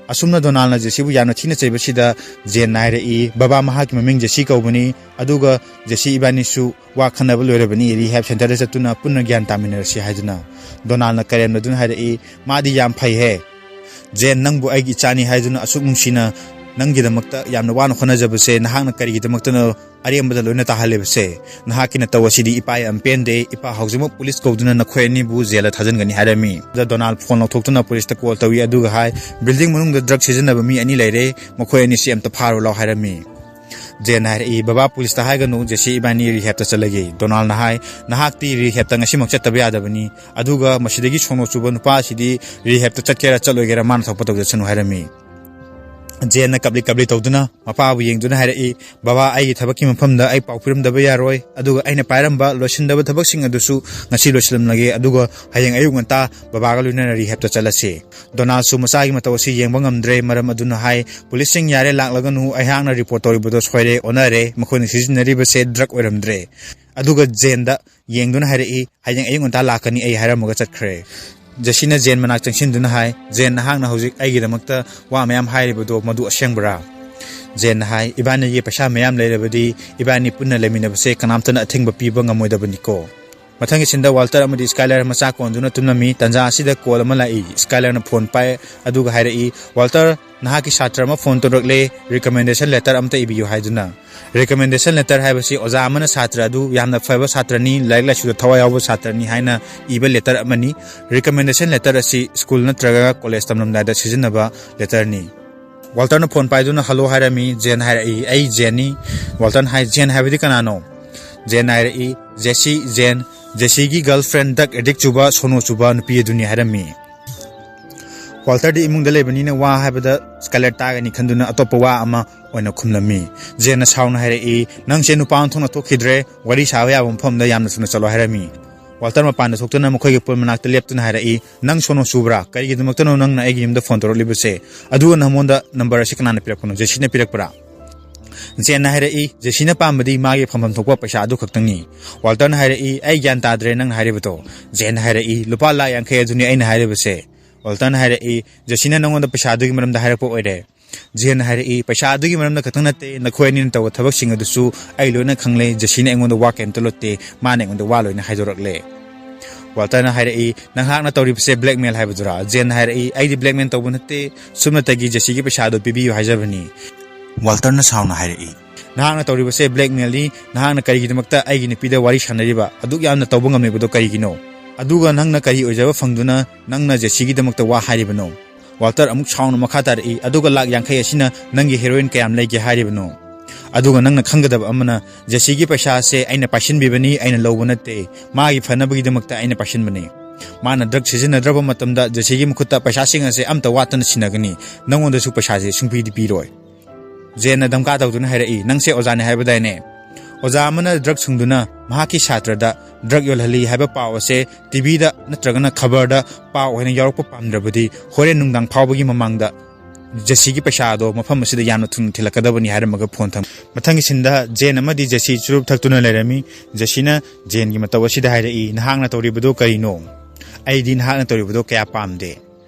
ꯑꯁꯨꯝꯅ ꯗꯣꯅꯥꯜꯅ ꯖꯦꯁꯤꯕꯨ ꯌꯥꯝꯅ ꯊꯤꯅ ꯆꯩꯕꯁꯤꯗ ꯖꯦꯟꯅ ꯍꯥꯏꯔꯛꯏ, "ꯕꯕꯥ, ꯃꯍꯥꯛꯀꯤ ꯃꯃꯤꯡ ꯖꯦꯁꯤ ꯀꯧꯕꯅꯤ, ꯑꯗꯨꯒ ꯖꯦꯁꯤ ꯏꯕꯥꯅꯤꯁꯨ ꯋꯥ ꯈꯟꯅꯕ ꯂꯣꯏꯔꯕꯅꯤ, rehab centerꯗ ꯆꯠꯇꯨꯅ ꯄꯨꯟꯅ ꯒ꯭ꯌꯥꯟ ꯇꯥꯃꯤꯟꯅꯔꯁꯤ" ꯍꯥꯏꯗꯨꯅ꯫ ꯗꯣꯅꯥꯜꯅ ꯀꯔꯦꯝꯅꯗꯨꯅ ꯍꯥꯏꯔꯛꯏ, "ꯃꯥꯗꯤ ꯌꯥꯝ ꯐꯩꯍꯦ꯫ ꯖꯦꯟ, ꯅꯪꯕꯨ ꯑꯩꯒꯤ ꯏꯆꯥꯅꯤ ꯍꯥꯏꯗꯨꯅ ꯑꯁꯨꯛ ꯅꯨꯡꯁꯤꯅ ꯅꯪꯒꯤꯗꯃꯛꯇ ꯌꯥꯝꯅ ꯋꯥꯅ ꯍꯣꯠꯅꯖꯕꯁꯦ ꯅꯍꯥꯛꯅ ꯀꯔꯤꯒꯤꯗꯃꯛꯇꯅꯣ ꯑꯔꯦꯝꯕꯗ ꯂꯣꯏꯅ ꯇꯥꯍꯜꯂꯤꯕꯁꯦ? ꯅꯍꯥꯛꯀꯤ ꯅꯇꯧ ꯑꯁꯤꯗꯤ ꯏꯄꯥ ꯌꯥꯝ ꯄꯦꯟꯗꯦ꯫ ꯏꯄꯥ ꯍꯧꯖꯤꯛꯃꯛ ꯄꯨꯂꯤꯁ ꯀꯧꯗꯨꯅ ꯅꯈꯣꯏ ꯑꯅꯤꯕꯨ ꯖꯦꯜꯗ ꯊꯥꯖꯤꯟꯒꯅꯤ" ꯍꯥꯏꯔꯝꯃꯤ꯫ ꯑꯗ ꯗꯣꯅꯥꯜ ꯐꯣꯟ ꯂꯧꯊꯣꯛꯇꯨꯅ ꯄꯨꯂꯤꯁꯇ ꯀꯣꯜ ꯇꯧꯏ, ꯑꯗꯨꯒ ꯍꯥꯏ, "ꯕꯤꯜꯗꯤꯡ ꯃꯅꯨꯡꯗ ꯗ꯭ꯔꯒ ꯁꯤꯖꯤꯟꯅꯕ ꯃꯤ ꯑꯅꯤ ꯂꯩꯔꯦ, ꯃꯈꯣꯏ ꯑꯅꯤꯁꯤ ꯑꯝꯇ ꯐꯥꯔꯨ ꯂꯥꯎ" ꯍꯥꯏꯔꯝꯃꯤ꯫ ꯖꯦꯟꯅ ꯍꯥꯏꯔꯛꯏ, "ꯕꯕꯥ, ꯄꯨꯂꯤꯁꯇ ꯍꯥꯏꯒꯅꯨ, ꯖꯦꯁꯤ ꯏꯕꯥꯅꯤ ꯔꯤꯍꯦꯞꯇ ꯆꯠꯂꯒꯦ"꯫ ꯗꯣꯅꯥꯜꯅ ꯍꯥꯏ, "ꯅꯍꯥꯛꯇꯤ ꯔꯤꯍꯦꯞꯇ ꯉꯁꯤꯃꯛ ꯆꯠꯇꯕ ꯌꯥꯗꯕꯅꯤ, ꯑꯗꯨꯒ ꯃꯁꯤꯗꯒꯤ ꯁꯣꯅꯣ ꯆꯨꯕ ꯅꯨꯄꯥ ꯑꯁꯤꯗꯤ ꯔꯤꯍꯦꯞꯇ ꯆꯠꯀꯦꯔꯥ ꯆꯠꯂꯣꯏꯒꯦꯔꯥ ꯃꯥꯅ ꯊꯣꯛꯄ ꯇꯧꯖꯁꯅꯨ" ꯍꯥꯏꯔꯝꯃꯤ꯫ ꯖꯦꯟꯅ ꯀꯞꯂꯤ ꯀꯞꯂꯤ ꯇꯧꯗꯨꯅ ꯃꯄꯥꯕꯨ ꯌꯦꯡꯗꯨꯅ ꯍꯥꯏꯔꯛꯏ, "ꯕꯕꯥ, ꯑꯩꯒꯤ ꯊꯕꯛꯀꯤ ꯃꯐꯝꯗ ꯑꯩ ꯄꯥꯎ ꯄꯤꯔꯝꯗꯕ ꯌꯥꯔꯣꯏ, ꯑꯗꯨꯒ ꯑꯩꯅ ꯄꯥꯏꯔꯝꯕ ꯂꯣꯏꯁꯤꯟꯗꯕ ꯊꯕꯛꯁꯤꯡ ꯑꯗꯨꯁꯨ ꯉꯁꯤ ꯂꯣꯏꯁꯤꯜꯂꯝꯂꯒꯦ, ꯑꯗꯨꯒ ꯍꯌꯦꯡ ꯑꯌꯨꯛ ꯉꯟꯇꯥ ꯕꯕꯥꯒ ꯂꯣꯏꯅꯅ ꯔꯤꯍꯦꯞꯇ ꯆꯠꯂꯁꯤ"꯫ ꯗꯣꯅꯥꯜꯁꯨ ꯃꯆꯥꯒꯤ ꯃꯇꯧ ꯑꯁꯤ ꯌꯦꯡꯕ ꯉꯝꯗ꯭ꯔꯦ, ꯃꯔꯝ ꯑꯗꯨꯅ ꯍꯥꯏ, "ꯄꯨꯂꯤꯁꯁꯤꯡ, ꯌꯥꯔꯦ, ꯂꯥꯛꯂꯒꯅꯨ, ꯑꯩꯍꯥꯛꯅ ꯔꯤꯄꯣꯔꯠ ꯇꯧꯔꯤꯕꯗꯣ ꯁꯣꯏꯔꯦ, ꯑꯣꯟꯅꯔꯦ, ꯃꯈꯣꯏꯅ ꯁꯤꯖꯤꯟꯅꯔꯤꯕꯁꯦ ꯗ꯭ꯔꯒ ꯑꯣꯏꯔꯝꯗ꯭ꯔꯦ"꯫ ꯑꯗꯨꯒ ꯖꯦꯟꯗ ꯌꯦꯡꯗꯨꯅ ꯍꯥꯏꯔꯛꯏ, "ꯍꯌꯦꯡ ꯑꯌꯨꯛ ꯉꯟꯇꯥ ꯂꯥꯛꯀꯅꯤ ꯑꯩ" ꯍꯥꯏꯔꯝꯃꯒ ꯆꯠꯈ꯭ꯔꯦ꯫ ꯖꯦꯁꯤꯅ ꯖꯦꯟ ꯃꯅꯥꯛ ꯆꯪꯁꯤꯟꯗꯨꯅ ꯍꯥꯏ, "ꯖꯦꯟ, ꯅꯍꯥꯛꯅ ꯍꯧꯖꯤꯛ ꯑꯩꯒꯤꯗꯃꯛꯇ ꯋꯥ ꯃꯌꯥꯝ ꯍꯥꯏꯔꯤꯕꯗꯣ ꯃꯗꯨ ꯑꯁꯦꯡꯕꯔꯥ?" ꯖꯦꯟꯅ ꯍꯥꯏ, "ꯏꯕꯥꯅꯤꯒꯤ ꯄꯩꯁꯥ ꯃꯌꯥꯝ ꯂꯩꯔꯕꯗꯤ ꯏꯕꯥꯅꯤ ꯄꯨꯟꯅ ꯂꯩꯃꯤꯟꯅꯕꯁꯦ ꯀꯅꯥꯝꯇꯅ ꯑꯊꯤꯡꯕ ꯄꯤꯕ ꯉꯝꯃꯣꯏꯗꯕꯅꯤꯀꯣ"꯫ ꯃꯊꯪꯒꯤ ꯁꯤꯟꯗ ꯋꯥꯜꯇꯔ ꯑꯃꯗꯤ ꯁ꯭ꯀꯥꯏꯂꯔ ꯃꯆꯥ ꯀꯣꯟꯗꯨꯅ ꯇꯨꯝꯂꯝꯃꯤ꯫ ꯇꯟꯖꯥ ꯑꯁꯤꯗ ꯀꯣꯜ ꯑꯃ ꯂꯥꯛꯏ꯫ ꯁ꯭ꯀꯥꯏꯂꯔꯅ ꯐꯣꯟ ꯄꯥꯏ, ꯑꯗꯨꯒ ꯍꯥꯏꯔꯛꯏ, "ꯋꯥꯜꯇꯔ, ꯅꯍꯥꯛꯀꯤ ꯁꯥꯇ꯭ꯔ ꯑꯃ ꯐꯣꯟ ꯇꯧꯔꯛꯂꯦ, ꯔꯤꯀꯃꯦꯟꯗꯦꯁꯟ ꯂꯦꯇꯔ ꯑꯃꯇ ꯏꯕꯤꯌꯨ" ꯍꯥꯏꯗꯨꯅ꯫ ꯔꯤꯀꯃꯦꯟꯗꯦꯁꯟ ꯂꯦꯇꯔ ꯍꯥꯏꯕꯁꯤ ꯑꯣꯖꯥ ꯑꯃꯅ ꯁꯥꯇ꯭ꯔ ꯑꯗꯨ ꯌꯥꯝꯅ ꯐꯕ ꯁꯥꯇ꯭ꯔꯅꯤ, ꯂꯥꯏꯔꯤꯛ ꯂꯥꯏꯁꯨꯗ ꯊꯋꯥꯏ ꯌꯥꯎꯕ ꯁꯥꯇ꯭ꯔꯅꯤ ꯍꯥꯏꯅ ꯏꯕ ꯂꯦꯇꯔ ꯑꯃꯅꯤ꯫ ꯔꯤꯀꯃꯦꯟꯗꯦꯁꯟ ꯂꯦꯇꯔ ꯑꯁꯤ ꯁ꯭ꯀꯨꯜ ꯅꯠꯇ꯭ꯔꯒ ꯀꯣꯂꯦꯖ ꯇꯝꯂꯝꯗꯥꯏꯗ ꯁꯤꯖꯤꯟꯅꯕ ꯂꯦꯇꯔꯅꯤ꯫ ꯋꯥꯜꯇꯔꯅ ꯐꯣꯟ ꯄꯥꯏꯗꯨꯅ "ꯍꯜꯂꯣ" ꯍꯥꯏꯔꯝꯃꯤ꯫ ꯖꯦꯟ ꯍꯥꯏꯔꯛꯏ, "ꯑꯩ ꯖꯦꯟꯅꯤ"꯫ ꯋꯥꯜꯇꯔꯅ ꯍꯥꯏ, "ꯖꯦꯟ ꯍꯥꯏꯕꯗꯤ ꯀꯅꯥꯅꯣ?" ꯖꯦꯟ ꯍꯥꯏꯔꯛꯏ, "ꯖꯦꯁꯤ, ꯖꯦꯟ, ꯖꯦꯁꯤꯒꯤ ꯒꯔꯜ ꯐ꯭ꯔꯦꯟ, ꯗ꯭ꯔꯒ ꯑꯦꯗꯤꯛ ꯆꯨꯕ, ꯁꯣꯅꯣ ꯆꯨꯕ ꯅꯨꯄꯤ ꯑꯗꯨꯅꯤ" ꯍꯥꯏꯔꯝꯃꯤ꯫ ꯋꯥꯜꯇꯔꯗꯤ ꯏꯃꯨꯡꯗ ꯂꯩꯕꯅꯤꯅ ꯋꯥ ꯍꯥꯏꯕꯗ ꯁ꯭ꯀꯥꯏꯂꯔ ꯇꯥꯒꯅꯤ ꯈꯟꯗꯨꯅ ꯑꯇꯣꯞꯄ ꯋꯥ ꯑꯃ ꯑꯣꯏꯅ ꯈꯨꯝꯂꯝꯃꯤ꯫ ꯖꯦꯟꯅ ꯁꯥꯎꯅ ꯍꯥꯏꯔꯛꯏ, "ꯅꯪꯁꯦ ꯅꯨꯄꯥ ꯑꯣꯟꯊꯣꯛꯅ ꯊꯣꯛꯈꯤꯗ꯭ꯔꯦ, ꯋꯥꯔꯤ ꯁꯥꯕ ꯌꯥꯕ ꯃꯐꯝꯗ ꯌꯥꯝꯅ ꯊꯨꯅ ꯆꯠꯂꯣ" ꯍꯥꯏꯔꯝꯃꯤ꯫ ꯋꯥꯜꯇꯔ ꯃꯄꯥꯟꯗ ꯊꯣꯛꯇꯨꯅ ꯃꯈꯣꯏꯒꯤ ꯄꯨꯜ ꯃꯅꯥꯛꯇ ꯂꯦꯞꯇꯨꯅ ꯍꯥꯏꯔꯛꯏ, "ꯅꯪ ꯁꯣꯅꯣ ꯆꯨꯕ꯭ꯔꯥ? ꯀꯔꯤꯒꯤꯗꯃꯛꯇꯅꯣ ꯅꯪꯅ ꯑꯩꯒꯤ ꯌꯨꯝꯗ ꯐꯣꯟ ꯇꯧꯔꯛꯂꯤꯕꯁꯦ? ꯑꯗꯨꯒ ꯅꯉꯣꯟꯗ ꯅꯝꯕꯔ ꯑꯁꯤ ꯀꯅꯥꯅ ꯄꯤꯔꯛꯄꯅꯣ? ꯖꯦꯁꯤꯅ ꯄꯤꯔꯛꯄ꯭ꯔꯥ?" ꯖꯦꯟꯅ ꯍꯥꯏꯔꯛꯏ, "ꯖꯦꯁꯤꯅ ꯄꯥꯝꯕꯗꯤ ꯃꯥꯒꯤ ꯐꯪꯐꯝ ꯊꯣꯛꯄ ꯄꯩꯁꯥ ꯑꯗꯨ ꯈꯛꯇꯪꯅꯤ"꯫ ꯋꯥꯜꯇꯔꯅ ꯍꯥꯏꯔꯛꯏ, "ꯑꯩ ꯒ꯭ꯌꯥꯟ ꯇꯥꯗ꯭ꯔꯦ ꯅꯪꯅ ꯍꯥꯏꯔꯤꯕꯗꯣ"꯫ ꯖꯦꯟꯅ ꯍꯥꯏꯔꯛꯏ, "ꯂꯨꯄꯥ ꯂꯥꯛ ꯌꯥꯡꯈꯩ ꯑꯗꯨꯅꯤ ꯑꯩꯅ ꯍꯥꯏꯔꯤꯕꯁꯦ"꯫ ꯋꯥꯜꯇꯔꯅ ꯍꯥꯏꯔꯛꯏ, "ꯖꯦꯁꯤꯅ ꯅꯉꯣꯟꯗ ꯄꯩꯁꯥ ꯑꯗꯨꯒꯤ ꯃꯔꯝꯗ ꯍꯥꯏꯔꯛꯄ ꯑꯣꯏꯔꯦ"꯫ ꯖꯦꯟꯅ ꯍꯥꯏꯔꯛꯏ, "ꯄꯩꯁꯥ ꯑꯗꯨꯒꯤ ꯃꯔꯝꯗ ꯈꯛꯇꯪ ꯅꯠꯇꯦ, ꯅꯈꯣꯏ ꯑꯅꯤꯅ ꯇꯧꯕ ꯊꯕꯛꯁꯤꯡ ꯑꯗꯨꯁꯨ ꯑꯩ ꯂꯣꯏꯅ ꯈꯪꯂꯦ꯫ ꯖꯦꯁꯤꯅ ꯑꯩꯉꯣꯟꯗ ꯋꯥ ꯀꯩꯝꯇ ꯂꯣꯠꯇꯦ, ꯃꯥꯅ ꯑꯩꯉꯣꯟꯗ ꯋꯥ ꯂꯣꯏꯅ ꯍꯥꯏꯗꯣꯔꯛꯂꯦ"꯫ ꯋꯥꯜꯇꯔꯅ ꯍꯥꯏꯔꯛꯏ, "ꯅꯍꯥꯛꯅ ꯇꯧꯔꯤꯕꯁꯦ ꯕ꯭ꯂꯦꯛꯃꯦꯜ ꯍꯥꯏꯕꯗꯨꯔꯥ?" ꯖꯦꯟꯅ ꯍꯥꯏꯔꯛꯏ, "ꯑꯩꯗꯤ ꯕ꯭ꯂꯦꯛꯃꯦꯜ ꯇꯧꯕ ꯅꯠꯇꯦ, ꯁꯨꯞꯅꯇꯒꯤ ꯖꯦꯁꯤꯒꯤ ꯄꯩꯁꯥꯗꯨ ꯄꯤꯕꯤꯌꯨ ꯍꯥꯏꯖꯕꯅꯤ"꯫ ꯋꯥꯜꯇꯔꯅ ꯁꯥꯎꯅ ꯍꯥꯏꯔꯛꯏ, "ꯅꯍꯥꯛꯅ ꯇꯧꯔꯤꯕꯁꯦ ꯕ꯭ꯂꯦꯛꯃꯦꯜꯅꯤ꯫ ꯅꯍꯥꯛꯅ ꯀꯔꯤꯒꯤꯗꯃꯛꯇ ꯑꯩꯒꯤ ꯅꯨꯄꯤꯗ ꯋꯥꯔꯤ ꯁꯥꯟꯅꯔꯤꯕ? ꯑꯗꯨꯛ ꯌꯥꯝꯅ ꯇꯧꯕ ꯉꯝꯂꯤꯕꯗꯣ ꯀꯔꯤꯒꯤꯅꯣ? ꯑꯗꯨꯒ ꯅꯪꯅ ꯀꯔꯤ ꯑꯣꯏꯖꯕ ꯐꯪꯗꯨꯅ ꯅꯪꯅ ꯖꯦꯁꯤꯒꯤꯗꯃꯛꯇ ꯋꯥ ꯍꯥꯏꯔꯤꯕꯅꯣ?" ꯋꯥꯜꯇꯔ ꯑꯃꯨꯛ ꯁꯥꯎꯅ ꯃꯈꯥ ꯇꯥꯔꯛꯏ, "ꯑꯗꯨꯒ ꯂꯥꯛ ꯌꯥꯡꯈꯩ ꯑꯁꯤꯅ ꯅꯪꯒꯤ ꯍꯦꯔꯣꯏꯟ ꯀꯌꯥꯝ ꯂꯩꯒꯦ ꯍꯥꯏꯔꯤꯕꯅꯣ? ꯑꯗꯨꯒ ꯅꯪꯅ ꯈꯪꯒꯗꯕ ꯑꯃꯅ, ꯖꯦꯁꯤꯒꯤ ꯄꯩꯁꯥꯁꯦ ꯑꯩꯅ ꯄꯥꯏꯁꯤꯟꯕꯤꯕꯅꯤ, ꯑꯩꯅ ꯂꯧꯕ ꯅꯠꯇꯦ꯫ ꯃꯥꯒꯤ ꯐꯅꯕꯒꯤꯗꯃꯛꯇ ꯑꯩꯅ ꯄꯥꯏꯁꯤꯟꯕꯅꯤ꯫ ꯃꯥꯅ ꯗ꯭ꯔꯒ ꯁꯤꯖꯤꯟꯅꯗ꯭ꯔꯕ ꯃꯇꯝꯗ ꯖꯦꯁꯤꯒꯤ ꯃꯈꯨꯠꯇ ꯄꯩꯁꯥꯁꯤꯡ ꯑꯁꯦ ꯑꯝꯇ ꯋꯥꯠꯇꯅ ꯁꯤꯟꯅꯒꯅꯤ꯫ ꯅꯪꯉꯣꯟꯗꯁꯨ ꯄꯩꯁꯥꯁꯦ ꯁꯨꯡꯄꯤꯗꯤ ꯄꯤꯔꯣꯏ"꯫ ꯖꯦꯟꯅ ꯗꯝꯀꯥ ꯇꯧꯗꯨꯅ ꯍꯥꯏꯔꯛꯏ, "ꯅꯪꯁꯦ ꯑꯣꯖꯥꯅꯦ ꯍꯥꯏꯕꯗꯥꯏꯅꯦ? ꯑꯣꯖꯥ ꯑꯃꯅ ꯗ꯭ꯔꯒ ꯁꯨꯡꯗꯨꯅ ꯃꯍꯥꯛꯀꯤ ꯁꯥꯇ꯭ꯔꯗ ꯗ꯭ꯔꯒ ꯌꯣꯜꯍꯜꯂꯤ ꯍꯥꯏꯕ ꯄꯥꯎ ꯑꯁꯦ ꯇꯤꯚꯤꯗ ꯅꯠꯇ꯭ꯔꯒꯅ ꯈꯕꯔꯗ ꯄꯥꯎ ꯑꯣꯏꯅ ꯌꯥꯎꯔꯛꯄ ꯄꯥꯝꯗ꯭ꯔꯕꯗꯤ ꯍꯣꯔꯦꯟ ꯅꯨꯡꯗꯥꯡ ꯐꯥꯎꯕꯒꯤ ꯃꯃꯥꯡꯗ ꯖꯦꯁꯤꯒꯤ ꯄꯩꯁꯥ ꯑꯗꯣ ꯃꯐꯝ ꯑꯁꯤꯗ ꯌꯥꯝꯅ ꯊꯨꯅ ꯊꯤꯜꯂꯛꯀꯗꯕꯅꯤ" ꯍꯥꯏꯔꯝꯃꯒ ꯐꯣꯟ ꯊꯝ꯫ ꯃꯊꯪꯒꯤ ꯁꯤꯟꯗ ꯖꯦꯟ ꯑꯃꯗꯤ ꯖꯦꯁꯤ ꯆꯨꯔꯨꯞ ꯊꯛꯇꯨꯅ ꯂꯩꯔꯝꯃꯤ꯫ ꯖꯦꯁꯤꯅ ꯖꯦꯟꯒꯤ ꯃꯇꯧ ꯑꯁꯤꯗ ꯍꯥꯏꯔꯛꯏ, "ꯅꯍꯥꯛꯅ ꯇꯧꯔꯤꯕꯗꯨ ꯀꯔꯤꯅꯣ? ꯑꯩꯗꯤ ꯅꯍꯥꯛꯅ ꯇꯧꯔꯤꯕꯗꯨ ꯀꯌꯥ ꯄꯥꯝꯗꯦ"꯫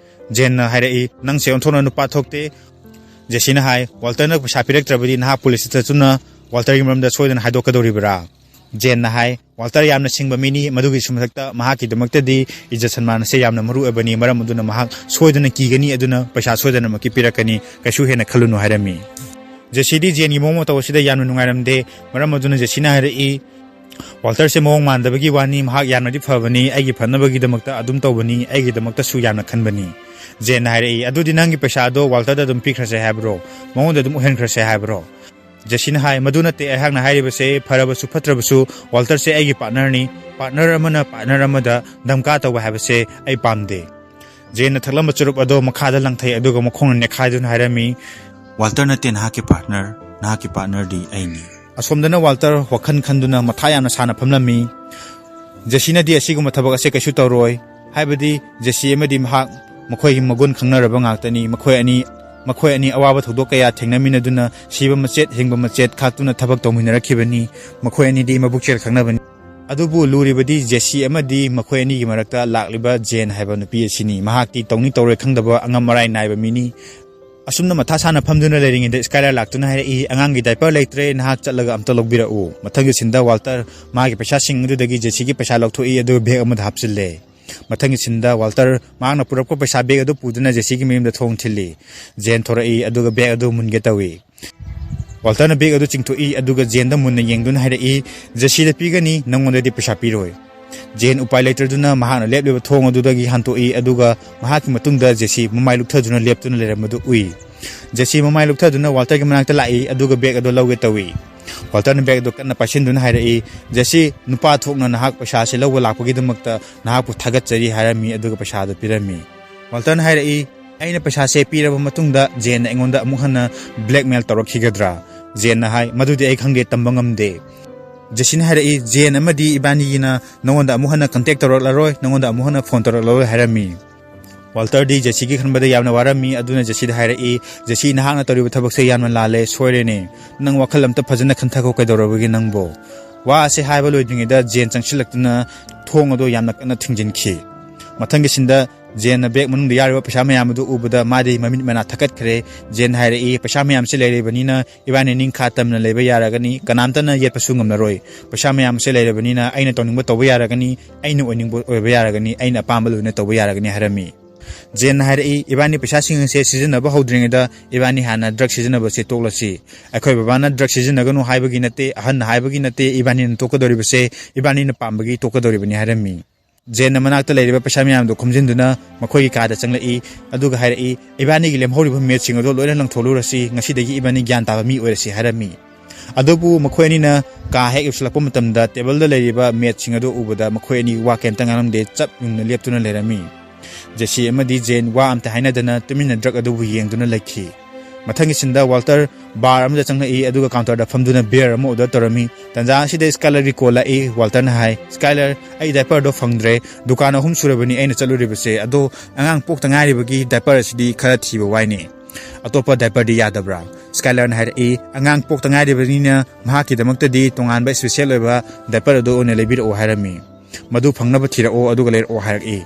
ꯖꯦꯟꯅ ꯍꯥꯏꯔꯛꯏ, "ꯅꯪꯁꯦ ꯑꯣꯟꯊꯣꯛꯅ ꯅꯨꯄꯥ ꯊꯣꯛꯇꯦ"꯫ ꯖꯦꯁꯤꯅ ꯍꯥꯏ, "ꯋꯥꯜꯇꯔꯅ ꯄꯩꯁꯥ ꯄꯤꯔꯛꯇ꯭ꯔꯕꯗꯤ ꯅꯍꯥꯛ ꯄꯨꯂꯤꯁꯇ ꯆꯠꯇꯨꯅ ꯋꯥꯜꯇꯔꯒꯤ ꯃꯔꯝꯗ ꯁꯣꯏꯗꯅ ꯍꯥꯏꯗꯣꯛꯀꯗꯧꯔꯤꯕ꯭ꯔꯥ?" ꯖꯦꯟꯅ ꯍꯥꯏ, "ꯋꯥꯜꯇꯔ ꯌꯥꯝꯅ ꯁꯤꯡꯕ ꯃꯤꯅꯤ, ꯃꯗꯨꯒꯤꯁꯨ ꯃꯊꯛꯇ ꯃꯍꯥꯛꯀꯤꯗꯃꯛꯇꯗꯤ ꯏꯖꯠ ꯁꯟꯃꯥꯟ ꯑꯁꯦ ꯌꯥꯝꯅ ꯃꯔꯨ ꯑꯣꯏꯕꯅꯤ, ꯃꯔꯝ ꯑꯗꯨꯅ ꯃꯍꯥꯛ ꯁꯣꯏꯗꯅ ꯀꯤꯒꯅꯤ, ꯑꯗꯨꯅ ꯄꯩꯁꯥ ꯁꯣꯏꯗꯅꯃꯛꯀꯤ ꯄꯤꯔꯛꯀꯅꯤ, ꯀꯩꯁꯨ ꯍꯦꯟꯅ ꯈꯜꯂꯨꯅꯨ" ꯍꯥꯏꯔꯝꯃꯤ꯫ ꯖꯦꯁꯤꯗꯤ ꯖꯦꯟꯒꯤ ꯃꯑꯣꯡ ꯃꯇꯧ ꯑꯁꯤꯗ ꯌꯥꯝꯅ ꯅꯨꯡꯉꯥꯏꯔꯝꯗꯦ, ꯃꯔꯝ ꯑꯗꯨꯅ ꯖꯦꯁꯤꯅ ꯍꯥꯏꯔꯛꯏ, "ꯋꯥꯜꯇꯔꯁꯦ ꯃꯑꯣꯡ ꯃꯥꯟꯗꯕꯒꯤ ꯋꯥꯅꯤ, ꯃꯍꯥꯛ ꯌꯥꯝꯅꯗꯤ ꯐꯕꯅꯤ, ꯑꯩꯒꯤ ꯐꯅꯕꯒꯤꯗꯃꯛꯇ ꯑꯗꯨꯝ ꯇꯧꯕꯅꯤ, ꯑꯩꯒꯤꯗꯃꯛꯇꯁꯨ ꯌꯥꯝꯅ ꯈꯟꯕꯅꯤ"꯫ ꯖꯦꯟꯅ ꯍꯥꯏꯔꯛꯏ, "ꯑꯗꯨꯗꯤ ꯅꯪꯒꯤ ꯄꯩꯁꯥꯗꯣ ꯋꯥꯜꯇꯔꯗ ꯑꯗꯨꯝ ꯄꯤꯈ꯭ꯔꯁꯦ ꯍꯥꯏꯕ꯭ꯔꯣ? ꯃꯉꯣꯟꯗ ꯑꯗꯨꯝ ꯑꯣꯏꯍꯟꯈ꯭ꯔꯁꯦ ꯍꯥꯏꯕ꯭ꯔꯣ?" ꯖꯦꯁꯤꯅ ꯍꯥꯏ, "ꯃꯗꯨ ꯅꯠꯇꯦ ꯑꯩꯍꯥꯛꯅ ꯍꯥꯏꯔꯤꯕꯁꯦ, ꯐꯔꯕꯁꯨ ꯐꯠꯇ꯭ꯔꯕꯁꯨ ꯋꯥꯜꯇꯔꯁꯦ ꯑꯩꯒꯤ ꯄꯥꯔꯠꯅꯔꯅꯤ꯫ ꯄꯥꯔꯠꯅꯔ ꯑꯃꯅ ꯄꯥꯔꯠꯅꯔ ꯑꯃꯗ ꯗꯝꯀꯥ ꯇꯧꯕ ꯍꯥꯏꯕꯁꯦ ꯑꯩ ꯄꯥꯝꯗꯦ"꯫ ꯖꯦꯟꯅ ꯊꯛꯂꯝꯕ ꯆꯨꯔꯨꯞ ꯑꯗꯣ ꯃꯈꯥꯗ ꯂꯪꯊꯩ, ꯑꯗꯨꯒ ꯃꯈꯣꯡꯅ ꯅꯦꯠꯈꯥꯏꯗꯨꯅ ꯍꯥꯏꯔꯝꯃꯤ, "ꯋꯥꯜꯇꯔ ꯅꯠꯇꯦ ꯅꯍꯥꯛꯀꯤ ꯄꯥꯔꯠꯅꯔ, ꯅꯍꯥꯛꯀꯤ ꯄꯥꯔꯠꯅꯔꯗꯤ ꯑꯩꯅꯤ"꯫ ꯑꯁꯣꯝꯗꯅ ꯋꯥꯜꯇꯔ ꯋꯥꯈꯜ ꯈꯟꯗꯨꯅ ꯃꯊꯥ ꯌꯥꯝꯅ ꯁꯥꯅ ꯐꯝꯂꯝꯃꯤ꯫ ꯖꯦꯁꯤꯅꯗꯤ ꯑꯁꯤꯒꯨꯝꯕ ꯊꯕꯛ ꯑꯁꯦ ꯀꯩꯁꯨ ꯇꯧꯔꯣꯏ, ꯍꯥꯏꯕꯗꯤ ꯖꯦꯁꯤ ꯑꯃꯗꯤ ꯃꯍꯥꯛ ꯃꯈꯣꯏꯒꯤ ꯃꯒꯨꯟ ꯈꯪꯅꯔꯕ ꯉꯥꯛꯇꯅꯤ꯫ ꯃꯈꯣꯏ ꯑꯅꯤ, ꯃꯈꯣꯏ ꯑꯅꯤ ꯑꯋꯥꯕ ꯊꯧꯗꯣꯛ ꯀꯌꯥ ꯊꯦꯡꯅꯃꯤꯟꯅꯗꯨꯅ ꯁꯤꯕ ꯃꯆꯦꯠ, ꯍꯤꯡꯕ ꯃꯆꯦꯠ ꯈꯥꯛꯇꯨꯅ ꯊꯕꯛ ꯇꯧꯃꯤꯟꯅꯔꯛꯈꯤꯕꯅꯤ꯫ ꯃꯈꯣꯏ ꯑꯅꯤꯗꯤ ꯃꯕꯨꯛꯆꯦꯜ ꯈꯪꯅꯕꯅꯤ꯫ ꯑꯗꯨꯕꯨ ꯂꯨꯔꯤꯕꯗꯤ ꯖꯦꯁꯤ ꯑꯃꯗꯤ ꯃꯈꯣꯏ ꯑꯅꯤꯒꯤ ꯃꯔꯛꯇ ꯂꯥꯛꯂꯤꯕ ꯖꯦꯟ ꯍꯥꯏꯕ ꯅꯨꯄꯤ ꯑꯁꯤꯅꯤ꯫ ꯃꯍꯥꯛꯇꯤ ꯇꯧꯅꯤ ꯇꯧꯔꯣꯏ ꯈꯪꯗꯕ ꯑꯉꯝ ꯑꯔꯥꯏ ꯅꯥꯏꯕ ꯃꯤꯅꯤ꯫ ꯑꯁꯨꯝꯅ ꯃꯊꯥ ꯁꯥꯅ ꯐꯝꯗꯨꯅ ꯂꯩꯔꯤꯉꯩꯗ ꯁ꯭ꯀꯥꯏꯂꯔ ꯂꯥꯛꯇꯨꯅ ꯍꯥꯏꯔꯛꯏ, "ꯑꯉꯥꯡꯒꯤ ꯗꯥꯏꯄꯔ ꯂꯩꯇ꯭ꯔꯦ, ꯅꯍꯥꯛ ꯆꯠꯂꯒ ꯑꯝꯇ ꯂꯧꯕꯤꯔꯛꯎ"꯫ ꯃꯊꯪꯒꯤ ꯁꯤꯟꯗ ꯋꯥꯜꯇꯔ ꯃꯥꯒꯤ ꯄꯩꯁꯥꯁꯤꯡ ꯑꯗꯨꯗꯒꯤ ꯖꯦꯁꯤꯒꯤ ꯄꯩꯁꯥ ꯂꯧꯊꯣꯛꯏ, ꯑꯗꯨꯒ ꯕꯦꯒ ꯑꯃꯗ ꯍꯥꯞꯆꯤꯜꯂꯦ꯫ ꯃꯊꯪꯒꯤ ꯁꯤꯟꯗ ꯋꯥꯜꯇꯔ ꯃꯍꯥꯛꯅ ꯄꯨꯔꯛꯄ ꯄꯩꯁꯥ ꯕꯦꯒ ꯑꯗꯨ ꯄꯨꯗꯨꯅ ꯖꯦꯁꯤꯒꯤ ꯃꯌꯨꯝꯗ ꯊꯣꯡ ꯊꯤꯜꯂꯤ꯫ ꯖꯦꯟ ꯊꯣꯔꯛꯏ, ꯑꯗꯨꯒ ꯕꯦꯒ ꯑꯗꯨ ꯃꯨꯟꯒꯦ ꯇꯧꯏ꯫ ꯋꯥꯜꯇꯔꯅ ꯕꯦꯒ ꯑꯗꯨ ꯆꯤꯡꯊꯣꯛꯏ, ꯑꯗꯨꯒ ꯖꯦꯟꯗ ꯃꯨꯟꯅ ꯌꯦꯡꯗꯨꯅ ꯍꯥꯏꯔꯛꯏ, "ꯖꯦꯁꯤꯗ ꯄꯤꯒꯅꯤ, ꯅꯪꯉꯣꯟꯗꯗꯤ ꯄꯩꯁꯥ ꯄꯤꯔꯣꯏ"꯫ ꯖꯦꯟ ꯎꯄꯥꯏ ꯂꯩꯇ꯭ꯔꯗꯨꯅ ꯃꯍꯥꯛꯅ ꯂꯦꯞꯂꯤꯕ ꯊꯣꯡ ꯑꯗꯨꯗꯒꯤ ꯍꯟꯇꯣꯛꯏ, ꯑꯗꯨꯒ ꯃꯍꯥꯛꯀꯤ ꯃꯇꯨꯡꯗ ꯖꯦꯁꯤ ꯃꯃꯥꯏ ꯂꯨꯞꯊꯗꯨꯅ ꯂꯦꯞꯇꯨꯅ ꯂꯩꯔꯝꯕꯗꯨ ꯎꯏ꯫ ꯖꯦꯁꯤ ꯃꯃꯥꯏ ꯂꯨꯞꯊꯗꯨꯅ ꯋꯥꯜꯇꯔꯒꯤ ꯃꯅꯥꯛꯇ ꯂꯥꯛꯏ, ꯑꯗꯨꯒ ꯕꯦꯒ ꯑꯗꯨ ꯂꯧꯒꯦ ꯇꯧꯏ꯫ ꯋꯥꯜꯇꯔꯅ ꯕꯦꯒ ꯑꯗꯨ ꯀꯟꯅ ꯄꯥꯏꯁꯤꯟꯗꯨꯅ ꯍꯥꯏꯔꯛꯏ, "ꯖꯦꯁꯤ, ꯅꯨꯄꯥ ꯊꯣꯛꯅ ꯅꯍꯥꯛ ꯄꯩꯁꯥ ꯑꯁꯤ ꯂꯧꯕ ꯂꯥꯛꯄꯒꯤꯗꯃꯛꯇ ꯅꯍꯥꯛꯄꯨ ꯊꯥꯒꯠꯆꯔꯤ" ꯍꯥꯏꯔꯝꯃꯤ, ꯑꯗꯨꯒ ꯄꯩꯁꯥ ꯑꯗꯨ ꯄꯤꯔꯝꯃꯤ꯫ ꯋꯥꯜꯇꯔꯅ ꯍꯥꯏꯔꯛꯏ, "ꯑꯩꯅ ꯄꯩꯁꯥꯁꯦ ꯄꯤꯔꯕ ꯃꯇꯨꯡꯗ ꯖꯦꯟꯅ ꯑꯩꯉꯣꯟꯗ ꯑꯃꯨꯛ ꯍꯟꯅ ꯕ꯭ꯂꯦꯛꯃꯦꯜ ꯇꯧꯔꯛꯈꯤꯒꯗ꯭ꯔꯥ?" ꯖꯦꯟꯅ ꯍꯥꯏ, "ꯃꯗꯨꯗꯤ ꯑꯩ ꯈꯪꯗꯦ, ꯇꯝꯕ ꯉꯝꯗꯦ"꯫ ꯖꯦꯁꯤꯅ ꯍꯥꯏꯔꯛꯏ, "ꯖꯦꯟ ꯑꯃꯗꯤ ꯏꯕꯥꯅꯤꯒꯤꯅ ꯅꯉꯣꯟꯗ ꯑꯃꯨꯛ ꯍꯟꯅ ꯀꯟꯇꯦꯛ ꯇꯧꯔꯛꯂꯔꯣꯏ, ꯅꯉꯣꯟꯗ ꯑꯃꯨꯛ ꯍꯟꯅ ꯐꯣꯟ ꯇꯧꯔꯛꯂꯔꯣꯏ" ꯍꯥꯏꯔꯝꯃꯤ꯫ ꯋꯥꯜꯇꯔꯗꯤ ꯖꯦꯁꯤꯒꯤ ꯈꯟꯕꯗ ꯌꯥꯝꯅ ꯋꯥꯔꯝꯃꯤ, ꯑꯗꯨꯅ ꯖꯦꯁꯤꯗ ꯍꯥꯏꯔꯛꯏ, "ꯖꯦꯁꯤ, ꯅꯍꯥꯛꯅ ꯇꯧꯔꯤꯕ ꯊꯕꯛꯁꯦ ꯌꯥꯝꯅ ꯂꯥꯜꯂꯦ, ꯁꯣꯏꯔꯦꯅꯦ꯫ ꯅꯪ ꯋꯥꯈꯜ ꯑꯝꯇ ꯐꯖꯅ ꯈꯟꯊꯈꯣ, ꯀꯩꯗꯧꯔꯕꯒꯦ ꯅꯪꯕꯣ?" ꯋꯥ ꯑꯁꯤ ꯍꯥꯏꯕ ꯂꯣꯏꯗ꯭ꯔꯤꯉꯩꯗ ꯖꯦꯟ ꯆꯪꯁꯤꯜꯂꯛꯇꯨꯅ ꯊꯣꯡ ꯑꯗꯨ ꯌꯥꯝꯅ ꯀꯟꯅ ꯊꯤꯡꯖꯤꯟꯈꯤ꯫ ꯃꯊꯪꯒꯤ ꯁꯤꯟꯗ ꯖꯦꯟꯅ ꯕꯦꯒ ꯃꯅꯨꯡꯗ ꯌꯥꯎꯔꯤꯕ ꯄꯩꯁꯥ ꯃꯌꯥꯝ ꯑꯗꯨ ꯎꯕꯗ ꯃꯥꯗꯤ ꯃꯃꯤꯠ ꯃꯅꯥ ꯊꯛꯀꯠꯈ꯭ꯔꯦ꯫ ꯖꯦꯟ ꯍꯥꯏꯔꯛꯏ, "ꯄꯩꯁꯥ ꯃꯌꯥꯝꯁꯤ ꯂꯩꯔꯤꯕꯅꯤꯅ ꯏꯕꯥꯅꯤ ꯅꯤꯡꯈꯥ ꯇꯝꯅ ꯂꯩꯕ ꯌꯥꯔꯒꯅꯤ, ꯀꯅꯥꯝꯇꯅ ꯌꯦꯠꯄꯁꯨ ꯉꯝꯂꯔꯣꯏ꯫ ꯄꯩꯁꯥ ꯃꯌꯥꯝꯁꯤ ꯂꯩꯔꯕꯅꯤꯅ ꯑꯩꯅ ꯇꯧꯅꯤꯡꯕ ꯇꯧꯕ ꯌꯥꯔꯒꯅꯤ, ꯑꯩꯅ ꯑꯣꯏꯅꯤꯡꯕ ꯑꯣꯏꯕ ꯌꯥꯔꯒꯅꯤ, ꯑꯩꯅ ꯑꯄꯥꯝꯕ ꯂꯣꯏꯅ ꯇꯧꯕ ꯌꯥꯔꯒꯅꯤ" ꯍꯥꯏꯔꯝꯃꯤ꯫ ꯖꯦꯟꯅ ꯍꯥꯏꯔꯛꯏ, "ꯏꯕꯥꯅꯤ ꯄꯩꯁꯥꯁꯤꯡ ꯑꯁꯦ ꯁꯤꯖꯤꯟꯅꯕ ꯍꯧꯗ꯭ꯔꯤꯉꯩꯗ ꯏꯕꯥꯅꯤ ꯍꯥꯟꯅ ꯗ꯭ꯔꯒ ꯁꯤꯖꯤꯟꯅꯕꯁꯦ ꯇꯣꯛꯂꯁꯤ꯫ ꯑꯩꯈꯣꯏ ꯕꯕꯥꯅ ꯗ꯭ꯔꯒ ꯁꯤꯖꯤꯟꯅꯒꯅꯨ ꯍꯥꯏꯕꯒꯤ ꯅꯠꯇꯦ, ꯑꯍꯟꯅ ꯍꯥꯏꯕꯒꯤ ꯅꯠꯇꯦ, ꯏꯕꯥꯅꯤꯅ ꯇꯣꯛꯀꯗꯧꯔꯤꯕꯁꯦ ꯏꯕꯥꯅꯤꯅ ꯄꯥꯝꯕꯒꯤ ꯇꯣꯛꯀꯗꯧꯔꯤꯕꯅꯤ" ꯍꯥꯏꯔꯝꯃꯤ꯫ ꯖꯦꯟꯅ ꯃꯅꯥꯛꯇ ꯂꯩꯔꯤꯕ ꯄꯩꯁꯥ ꯃꯌꯥꯝꯗꯨ ꯈꯣꯝꯖꯤꯟꯗꯨꯅ ꯃꯈꯣꯏꯒꯤ ꯀꯥꯗ ꯆꯪꯂꯛꯏ, ꯑꯗꯨꯒ ꯍꯥꯏꯔꯛꯏ, "ꯏꯕꯥꯅꯤꯒꯤ ꯂꯦꯝꯍꯧꯔꯤꯕ ꯃꯦꯠꯁꯤꯡ ꯑꯗꯨ ꯂꯣꯏꯅ ꯂꯪꯊꯣꯛꯂꯨꯔꯁꯤ, ꯉꯁꯤꯗꯒꯤ ꯏꯕꯥꯅꯤ ꯒ꯭ꯌꯥꯟ ꯇꯥꯕ ꯃꯤ ꯑꯣꯏꯔꯁꯤ" ꯍꯥꯏꯔꯝꯃꯤ꯫ ꯑꯗꯨꯕꯨ ꯃꯈꯣꯏ ꯑꯅꯤꯅ ꯀꯥ ꯍꯦꯛ ꯌꯧꯁꯤꯜꯂꯛꯄ ꯃꯇꯝꯗ ꯇꯦꯕꯜꯗ ꯂꯩꯔꯤꯕ ꯃꯦꯠꯁꯤꯡ ꯑꯗꯨ ꯎꯕꯗ ꯃꯈꯣꯏ ꯑꯅꯤ ꯋꯥ ꯀꯩꯝꯇ ꯉꯥꯡꯂꯝꯗꯦ, ꯆꯞ ꯌꯨꯡꯅ ꯂꯦꯞꯇꯨꯅ ꯂꯩꯔꯝꯃꯤ꯫ ꯖꯦꯁꯤ ꯑꯃꯗꯤ ꯖꯦꯟ ꯋꯥ ꯑꯝꯇ ꯍꯥꯏꯅꯗꯅ ꯇꯨꯃꯤꯟꯅ ꯗ꯭ꯔꯒ ꯑꯗꯨꯕꯨ ꯌꯦꯡꯗꯨꯅ ꯂꯩꯈꯤ꯫ ꯃꯊꯪꯒꯤ ꯁꯤꯟꯗ ꯋꯥꯜꯇꯔ ꯕꯥꯔ ꯑꯃꯗ ꯆꯪꯂꯛꯏ, ꯑꯗꯨꯒ ꯀꯥꯎꯟꯇꯔꯗ ꯐꯝꯗꯨꯅ ꯕꯤꯌꯔ ꯑꯃ ꯑꯣꯔꯗꯔ ꯇꯧꯔꯝꯃꯤ꯫ ꯇꯟꯖꯥ ꯑꯁꯤꯗ ꯁ꯭ꯀꯥꯏꯂꯔꯒꯤ ꯀꯣꯜ ꯂꯥꯛꯏ꯫ ꯋꯥꯜꯇꯔꯅ ꯍꯥꯏ, "ꯁ꯭ꯀꯥꯏꯂꯔ, ꯑꯩ ꯗꯥꯏꯄꯔꯗꯣ ꯐꯪꯗ꯭ꯔꯦ꯫ ꯗꯨꯀꯥꯟ ꯑꯍꯨꯝ ꯁꯨꯔꯕꯅꯤ ꯑꯩꯅ ꯆꯠꯂꯨꯔꯤꯕꯁꯦ, ꯑꯗꯣ ꯑꯉꯥꯡ ꯄꯣꯛꯇ ꯉꯥꯏꯔꯤꯕꯒꯤ ꯗꯥꯏꯄꯔ ꯑꯁꯤꯗꯤ ꯈꯔ ꯊꯤꯕ ꯋꯥꯏꯅꯦ꯫ ꯑꯇꯣꯞꯄ ꯗꯥꯏꯄꯔꯗꯤ ꯌꯥꯗꯕ꯭ꯔꯥ?" ꯁ꯭ꯀꯥꯏꯂꯔꯅ ꯍꯥꯏꯔꯛꯏ, "ꯑꯉꯥꯡ ꯄꯣꯛꯇ ꯉꯥꯏꯔꯤꯕꯅꯤꯅ ꯃꯍꯥꯛꯀꯤꯗꯃꯛꯇꯗꯤ ꯇꯣꯉꯥꯟꯕ ꯏꯁꯄꯤꯁꯦꯜ ꯑꯣꯏꯕ ꯗꯥꯏꯄꯔ ꯑꯗꯨ ꯑꯣꯏꯅ ꯂꯩꯕꯤꯔꯛꯑꯣ" ꯍꯥꯏꯔꯝꯃꯤ꯫ "ꯃꯗꯨ ꯐꯪꯅꯕ ꯊꯤꯔꯛꯑꯣ ꯑꯗꯨꯒ ꯂꯩꯔꯛꯑꯣ" ꯍꯥꯏꯔꯛꯏ꯫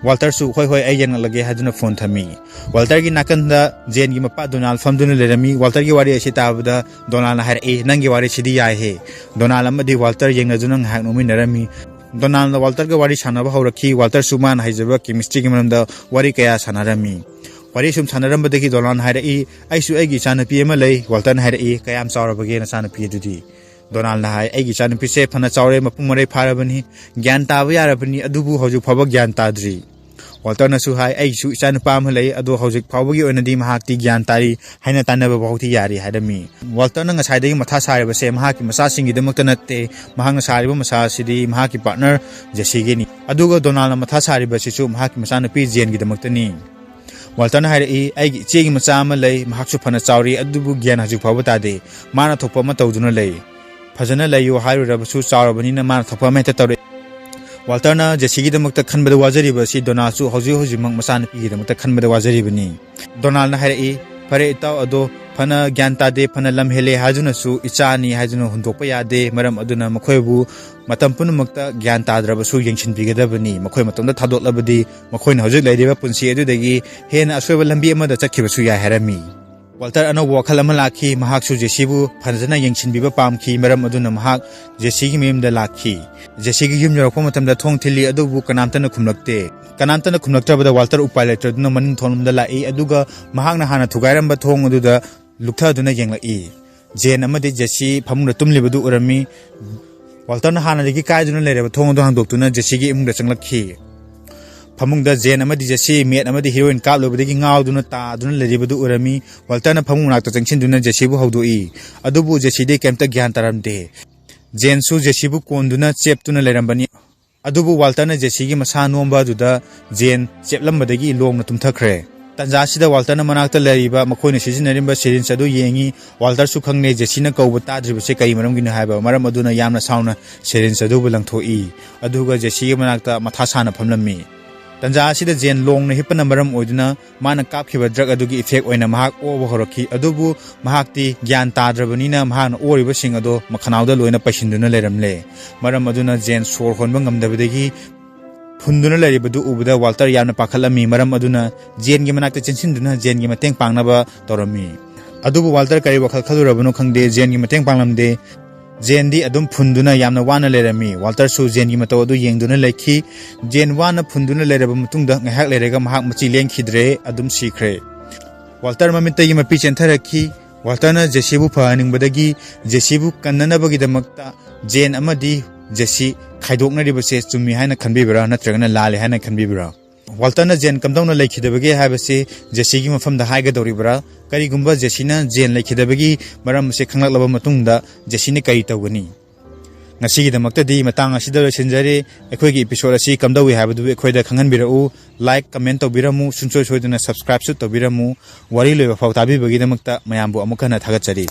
ꯋꯥꯜꯇꯔꯁꯨ, "ꯍꯣꯏ, ꯍꯣꯏ, ꯑꯩ ꯌꯦꯡꯂꯛꯂꯒꯦ" ꯍꯥꯏꯗꯨꯅ ꯐꯣꯟ ꯊꯝꯃꯤ꯫ ꯋꯥꯜꯇꯔꯒꯤ ꯅꯥꯀꯟꯗ ꯖꯦꯟꯒꯤ ꯃꯄꯥ ꯗꯣꯅꯥꯜ ꯐꯝꯗꯨꯅ ꯂꯩꯔꯝꯃꯤ꯫ ꯋꯥꯜꯇꯔꯒꯤ ꯋꯥꯔꯤ ꯑꯁꯤ ꯇꯥꯕꯗ ꯗꯣꯅꯥꯜꯅ ꯍꯥꯏꯔꯛꯏ, "ꯅꯪꯒꯤ ꯋꯥꯔꯤꯁꯤꯗꯤ ꯌꯥꯏꯍꯦ"꯫ ꯗꯣꯅꯥꯜ ꯑꯃꯗꯤ ꯋꯥꯜꯇꯔ ꯌꯦꯡꯅꯗꯨꯅ ꯉꯥꯏꯍꯥꯛ ꯅꯣꯛꯃꯤꯟꯅꯔꯝꯃꯤ꯫ ꯗꯣꯅꯥꯜꯅ ꯋꯥꯜꯇꯔꯒ ꯋꯥꯔꯤ ꯁꯥꯟꯅꯕ ꯍꯧꯔꯛꯈꯤ꯫ ꯋꯥꯜꯇꯔꯁꯨ ꯃꯥꯅ ꯍꯩꯖꯕ ꯀꯦꯃꯤꯁꯇ꯭ꯔꯤꯒꯤ ꯃꯔꯝꯗ ꯋꯥꯔꯤ ꯀꯌꯥ ꯁꯥꯟꯅꯔꯝꯃꯤ꯫ ꯋꯥꯔꯤ ꯁꯨꯝ ꯁꯥꯟꯅꯔꯝꯕꯗꯒꯤ ꯗꯣꯅꯥꯜꯅ ꯍꯥꯏꯔꯛꯏ, "ꯑꯩꯁꯨ ꯑꯩꯒꯤ ꯏꯆꯥꯅꯨꯄꯤ ꯑꯃ ꯂꯩ"꯫ ꯋꯥꯜꯇꯔꯅ ꯍꯥꯏꯔꯛꯏ, "ꯀꯌꯥꯝ ꯆꯥꯎꯔꯕꯒꯦ ꯅꯆꯥꯅꯨꯄꯤ ꯑꯗꯨꯗꯤ?" ꯗꯣꯅꯥꯜꯅ ꯍꯥꯏ, "ꯑꯩꯒꯤ ꯏꯆꯥꯅꯨꯄꯤꯁꯦ ꯐꯅ ꯆꯥꯎꯔꯦ, ꯃꯄꯨꯡ ꯃꯔꯩ ꯐꯥꯔꯕꯅꯤ, ꯒ꯭ꯌꯥꯟ ꯇꯥꯕ ꯌꯥꯔꯕꯅꯤ, ꯑꯗꯨꯕꯨ ꯍꯧꯖꯤꯛ ꯐꯥꯎꯕ ꯒ꯭ꯌꯥꯟ ꯇꯥꯗ꯭ꯔꯤ"꯫ ꯋꯥꯜꯇꯔꯅꯁꯨ ꯍꯥꯏ, "ꯑꯩꯒꯤꯁꯨ ꯏꯆꯥꯅꯨꯄꯥ ꯑꯃ ꯂꯩ, ꯑꯗꯣ ꯍꯧꯖꯤꯛ ꯐꯥꯎꯕꯒꯤ ꯑꯣꯏꯅꯗꯤ ꯃꯍꯥꯛꯇꯤ ꯒ꯭ꯌꯥꯟ ꯇꯥꯔꯤ ꯍꯥꯏꯅ ꯇꯥꯟꯅꯕ ꯐꯥꯎꯗꯤ ꯌꯥꯔꯤ" ꯍꯥꯏꯔꯝꯃꯤ꯫ ꯋꯥꯜꯇꯔꯅ ꯉꯁꯥꯏꯗꯒꯤ ꯃꯊꯥ ꯁꯥꯔꯤꯕꯁꯦ ꯃꯍꯥꯛꯀꯤ ꯃꯆꯥꯁꯤꯡꯒꯤꯗꯃꯛꯇ ꯅꯠꯇꯦ, ꯃꯍꯥꯛꯅ ꯁꯥꯔꯤꯕ ꯃꯊꯥ ꯑꯁꯤꯗꯤ ꯃꯍꯥꯛꯀꯤ ꯄꯥꯔꯠꯅꯔ ꯖꯦꯁꯤꯒꯤꯅꯤ꯫ ꯑꯗꯨꯒ ꯗꯣꯅꯥꯜꯅ ꯃꯊꯥ ꯁꯥꯔꯤꯕꯁꯤꯁꯨ ꯃꯍꯥꯛꯀꯤ ꯃꯆꯥꯅꯨꯄꯤ ꯖꯦꯟꯒꯤꯗꯃꯛꯇꯅꯤ꯫ ꯋꯥꯜꯇꯔꯅ ꯍꯥꯏꯔꯛꯏ, "ꯑꯩꯒꯤ ꯏꯆꯦꯒꯤ ꯃꯆꯥ ꯑꯃ ꯂꯩ, ꯃꯍꯥꯛꯁꯨ ꯐꯅ ꯆꯥꯎꯔꯤ, ꯑꯗꯨꯕꯨ ꯒ꯭ꯌꯥꯟ ꯍꯧꯖꯤꯛ ꯐꯥꯎꯕ ꯇꯥꯗꯦ꯫ ꯃꯥꯅ ꯊꯣꯛꯄ ꯑꯃ ꯇꯧꯗꯨꯅ ꯂꯩ꯫ ꯐꯖꯅ ꯂꯩꯌꯨ ꯍꯥꯏꯔꯨꯔꯕꯁꯨ ꯆꯥꯎꯔꯕꯅꯤꯅ ꯃꯥꯅ ꯊꯣꯛꯄ ꯑꯃ ꯍꯦꯛꯇ ꯇꯧꯔꯛꯏ"꯫ ꯋꯥꯜꯇꯔꯅ ꯖꯦꯁꯤꯒꯤꯗꯃꯛꯇ ꯈꯟꯕꯗ ꯋꯥꯖꯔꯤꯕ ꯑꯁꯤ ꯗꯣꯅꯥꯜꯁꯨ ꯍꯧꯖꯤꯛ ꯍꯧꯖꯤꯛꯃꯛ ꯃꯆꯥꯅꯨꯄꯤꯒꯤꯗꯃꯛꯇ ꯈꯟꯕꯗ ꯋꯥꯖꯔꯤꯕꯅꯤ꯫ ꯗꯣꯅꯥꯜꯅ ꯍꯥꯏꯔꯛꯏ, "ꯐꯔꯦ ꯏꯇꯥꯎ, ꯑꯗꯣ ꯐꯅ ꯒ꯭ꯌꯥꯟ ꯇꯥꯗꯦ, ꯐꯅ ꯂꯝ ꯍꯦꯜꯂꯦ ꯍꯥꯏꯗꯨꯅꯁꯨ ꯏꯆꯥꯅꯤ ꯍꯥꯏꯗꯨꯅ ꯍꯨꯟꯗꯣꯛꯄ ꯌꯥꯗꯦ꯫ ꯃꯔꯝ ꯑꯗꯨꯅ ꯃꯈꯣꯏꯕꯨ ꯃꯇꯝ ꯄꯨꯝꯅꯃꯛꯇ ꯒ꯭ꯌꯥꯟ ꯇꯥꯗ꯭ꯔꯕꯁꯨ ꯌꯦꯡꯁꯤꯟꯕꯤꯒꯗꯕꯅꯤ꯫ ꯃꯈꯣꯏ ꯃꯇꯣꯝꯇ ꯊꯥꯗꯣꯛꯂꯕꯗꯤ ꯃꯈꯣꯏꯅ ꯍꯧꯖꯤꯛ ꯂꯩꯔꯤꯕ ꯄꯨꯟꯁꯤ ꯑꯗꯨꯗꯒꯤ ꯍꯦꯟꯅ ꯑꯁꯣꯏꯕ ꯂꯝꯕꯤ ꯑꯃꯗ ꯆꯠꯈꯤꯕꯁꯨ ꯌꯥꯏ ꯍꯥꯏꯔꯝꯃꯤ꯫ ꯋꯥꯜꯇꯔ ꯑꯅꯧꯕ ꯋꯥꯈꯜ ꯑꯃ ꯂꯥꯛꯈꯤ꯫ ꯃꯍꯥꯛꯁꯨ ꯖꯦꯁꯤꯕꯨ ꯐꯖꯅ ꯌꯦꯡꯁꯤꯟꯕꯤꯕ ꯄꯥꯝꯈꯤ꯫ ꯃꯔꯝ ꯑꯗꯨꯅ ꯃꯍꯥꯛ ꯖꯦꯁꯤꯒꯤ ꯃꯌꯨꯝꯗ ꯂꯥꯛꯈꯤ꯫ ꯖꯦꯁꯤꯒꯤ ꯌꯨꯝ ꯌꯧꯔꯛꯄ ꯃꯇꯝꯗ ꯊꯣꯡ ꯊꯤꯜꯂꯤ, ꯑꯗꯨꯕꯨ ꯀꯅꯥꯝꯇꯅ ꯈꯨꯝꯂꯛꯇꯦ꯫ ꯀꯅꯥꯝꯇꯅ ꯈꯨꯝꯂꯛꯇ꯭ꯔꯕꯗ ꯋꯥꯜꯇꯔ ꯎꯄꯥꯏ ꯂꯩꯇ꯭ꯔꯗꯨꯅ ꯃꯅꯤꯡ ꯊꯣꯡꯂꯣꯝꯗ ꯂꯥꯛꯏ, ꯑꯗꯨꯒ ꯃꯍꯥꯛꯅ ꯍꯥꯟꯅ ꯊꯨꯒꯥꯏꯔꯝꯕ ꯊꯣꯡ ꯑꯗꯨꯗ ꯂꯨꯞꯊꯗꯨꯅ ꯌꯦꯡꯂꯛꯏ꯫ ꯖꯦꯟ ꯑꯃꯗꯤ ꯖꯦꯁꯤ ꯐꯃꯨꯡꯗ ꯇꯨꯝꯂꯤꯕꯗꯨ ꯎꯔꯝꯃꯤ꯫ ꯋꯥꯜꯇꯔꯅ ꯍꯥꯟꯅꯗꯒꯤ ꯀꯥꯏꯗꯨꯅ ꯂꯩꯔꯕ ꯊꯣꯡ ꯑꯗꯨ ꯍꯥꯡꯗꯣꯛꯇꯨꯅ ꯖꯦꯁꯤꯒꯤ ꯏꯃꯨꯡꯗ ꯆꯪꯂꯛꯈꯤ꯫ ꯐꯃꯨꯡꯗ ꯖꯦꯟ ꯑꯃꯗꯤ ꯖꯦꯁꯤ ꯃꯦꯠ ꯑꯃꯗꯤ ꯍꯤꯔꯣꯏꯟ ꯀꯥꯞꯂꯨꯕꯗꯒꯤ ꯉꯥꯎꯗꯨꯅ ꯇꯥꯗꯨꯅ ꯂꯩꯔꯤꯕꯗꯨ ꯎꯔꯝꯃꯤ꯫ ꯋꯥꯜꯇꯔꯅ ꯐꯃꯨꯡ ꯃꯅꯥꯛꯇ ꯆꯪꯁꯤꯟꯗꯨꯅ ꯖꯦꯁꯤꯕꯨ ꯍꯧꯗꯣꯛꯏ꯫ ꯑꯗꯨꯕꯨ ꯖꯦꯁꯤꯗꯤ ꯀꯩꯝꯇ ꯒ꯭ꯌꯥꯟ ꯇꯥꯔꯝꯗꯦ꯫ ꯖꯦꯟꯁꯨ ꯖꯦꯁꯤꯕꯨ ꯀꯣꯟꯗꯨꯅ ꯆꯦꯞꯇꯨꯅ ꯂꯩꯔꯝꯕꯅꯤ꯫ ꯑꯗꯨꯕꯨ ꯋꯥꯜꯇꯔꯅ ꯖꯦꯁꯤꯒꯤ ꯃꯁꯥ ꯅꯣꯝꯕ ꯑꯗꯨꯗ ꯖꯦꯟ ꯆꯦꯞꯂꯝꯕꯗꯒꯤ ꯂꯣꯡꯅ ꯇꯨꯝꯊꯈ꯭ꯔꯦ꯫ ꯇꯟꯖꯥ ꯑꯁꯤꯗ ꯋꯥꯜꯇꯔꯅ ꯃꯅꯥꯛꯇ ꯂꯩꯔꯤꯕ ꯃꯈꯣꯏꯅ ꯁꯤꯖꯤꯟꯅꯔꯤꯕ ꯁꯤꯔꯤꯟꯁ ꯑꯗꯨ ꯌꯦꯡꯉꯤ꯫ ꯋꯥꯜꯇꯔꯁꯨ ꯈꯪꯂꯦ ꯖꯦꯁꯤꯅ ꯀꯧꯕ ꯇꯥꯗ꯭ꯔꯤꯕꯁꯦ ꯀꯔꯤ ꯃꯔꯝꯒꯤꯅꯣ ꯍꯥꯏꯕ꯫ ꯃꯔꯝ ꯑꯗꯨꯅ ꯌꯥꯝꯅ ꯁꯥꯎꯅ ꯁꯤꯔꯤꯟꯁ ꯑꯗꯨꯕꯨ ꯂꯪꯊꯣꯛꯏ꯫ ꯑꯗꯨꯒ ꯖꯦꯁꯤꯒꯤ ꯃꯅꯥꯛꯇ ꯃꯊꯥ ꯁꯥꯅ ꯐꯝꯂꯝꯃꯤ꯫ ꯇꯟꯖꯥ ꯑꯁꯤꯗ ꯖꯦꯟ ꯂꯣꯡꯅ ꯍꯤꯞꯄꯅ ꯃꯔꯝ ꯑꯣꯏꯗꯨꯅ ꯃꯥꯅ ꯀꯥꯞꯈꯤꯕ ꯗ꯭ꯔꯒ ꯑꯗꯨꯒꯤ ꯏꯐꯦꯛ ꯑꯣꯏꯅ ꯃꯍꯥꯛ ꯑꯣꯕ ꯍꯧꯔꯛꯈꯤ꯫ ꯑꯗꯨꯕꯨ ꯃꯍꯥꯛꯇꯤ ꯒ꯭ꯌꯥꯟ ꯇꯥꯗ꯭ꯔꯕꯅꯤꯅ ꯃꯍꯥꯛꯅ ꯑꯣꯔꯤꯕꯁꯤꯡ ꯑꯗꯣ ꯃꯈꯅꯥꯎꯗ ꯂꯣꯏꯅ ꯄꯩꯁꯤꯟꯗꯨꯅ ꯂꯩꯔꯝꯂꯦ꯫ ꯃꯔꯝ ꯑꯗꯨꯅ ꯖꯦꯟ ꯁꯣꯔ ꯍꯣꯟꯕ ꯉꯝꯗꯕꯗꯒꯤ ꯐꯨꯟꯗꯨꯅ ꯂꯩꯔꯤꯕꯗꯨ ꯎꯕꯗ ꯋꯥꯜꯇꯔ ꯌꯥꯝꯅ ꯄꯥꯈꯠꯂꯝꯃꯤ꯫ ꯃꯔꯝ ꯑꯗꯨꯅ ꯖꯦꯟꯒꯤ ꯃꯅꯥꯛꯇ ꯆꯦꯟꯁꯤꯟꯗꯨꯅ ꯖꯦꯟꯒꯤ ꯃꯇꯦꯡ ꯄꯥꯡꯅꯕ ꯇꯧꯔꯝꯃꯤ꯫ ꯑꯗꯨꯕꯨ ꯋꯥꯜꯇꯔ ꯀꯔꯤ ꯋꯥꯈꯜ ꯈꯜꯂꯨꯔꯕꯅꯣ ꯈꯪꯗꯦ, ꯖꯦꯟꯒꯤ ꯃꯇꯦꯡ ꯄꯥꯡꯂꯝꯗꯦ꯫ ꯖꯦꯟꯗꯤ ꯑꯗꯨꯝ ꯐꯨꯟꯗꯨꯅ ꯌꯥꯝꯅ ꯋꯥꯅ ꯂꯩꯔꯝꯃꯤ꯫ ꯋꯥꯜꯇꯔꯁꯨ ꯖꯦꯟꯒꯤ ꯃꯇꯧ ꯑꯗꯨ ꯌꯦꯡꯗꯨꯅ ꯂꯩꯈꯤ꯫ ꯖꯦꯟ ꯋꯥꯅ ꯐꯨꯟꯗꯨꯅ ꯂꯩꯔꯕ ꯃꯇꯨꯡꯗ ꯉꯥꯏꯍꯥꯛ ꯂꯩꯔꯒ ꯃꯍꯥꯛ ꯃꯆꯤ ꯂꯦꯡꯈꯤꯗ꯭ꯔꯦ, ꯑꯗꯨꯝ ꯁꯤꯈ꯭ꯔꯦ꯫ ꯋꯥꯜꯇꯔ ꯃꯃꯤꯠꯇꯒꯤ ꯃꯄꯤ ꯆꯦꯟꯊꯔꯛꯈꯤ꯫ ꯋꯥꯜꯇꯔꯅ ꯖꯦꯁꯤꯕꯨ ꯐꯍꯟꯅꯤꯡꯕꯗꯒꯤ ꯖꯦꯁꯤꯕꯨ ꯀꯟꯅꯅꯕꯒꯤꯗꯃꯛꯇ ꯖꯦꯟ ꯑꯃꯗꯤ ꯖꯦꯁꯤ ꯈꯥꯏꯗꯣꯛꯅꯔꯤꯕꯁꯦ ꯆꯨꯝꯃꯤ ꯍꯥꯏꯅ ꯈꯟꯕꯤꯕ꯭ꯔꯥ ꯅꯠꯇ꯭ꯔꯒꯅ ꯂꯥꯜꯂꯦ ꯍꯥꯏꯅ ꯈꯟꯕꯤꯕ꯭ꯔꯥ? ꯋꯥꯜꯇꯔꯅ ꯖꯦꯟ ꯀꯝꯗꯧꯅ ꯂꯩꯈꯤꯗꯕꯒꯦ ꯍꯥꯏꯕꯁꯤ ꯖꯦꯁꯤꯒꯤ ꯃꯐꯝꯗ ꯍꯥꯏꯒꯗꯧꯔꯤꯕ꯭ꯔꯥ? ꯀꯔꯤꯒꯨꯝꯕ ꯖꯦꯁꯤꯅ ꯖꯦꯟ ꯂꯩꯈꯤꯗꯕꯒꯤ ꯃꯔꯝ ꯑꯁꯤ ꯈꯪꯂꯛꯂꯕ ꯃꯇꯨꯡꯗ ꯖꯦꯁꯤꯅ ꯀꯔꯤ ꯇꯧꯒꯅꯤ? ꯉꯁꯤꯒꯤꯗꯃꯛꯇꯗꯤ ꯃꯇꯥꯡ ꯑꯁꯤꯗ ꯂꯣꯏꯁꯤꯟꯖꯔꯦ꯫ ꯑꯩꯈꯣꯏꯒꯤ episode ꯑꯁꯤ ꯀꯝꯗꯧꯏ ꯍꯥꯏꯕꯗꯨ ꯑꯩꯈꯣꯏꯗ ꯈꯪꯍꯟꯕꯤꯔꯛꯎ꯫ Like, comment ꯇꯧꯕꯤꯔꯝꯃꯨ, ꯁꯨꯡꯁꯣꯏ ꯁꯣꯏꯗꯅ subscribeꯁꯨ ꯇꯧꯕꯤꯔꯝꯃꯨ꯫ ꯋꯥꯔꯤ ꯂꯣꯏꯕ ꯐꯥꯎ ꯇꯥꯕꯤꯕꯒꯤꯗꯃꯛꯇ ꯃꯌꯥꯝꯕꯨ ꯑꯃꯨꯛ ꯍꯟꯅ ꯊꯥꯒꯠꯆꯔꯤ꯫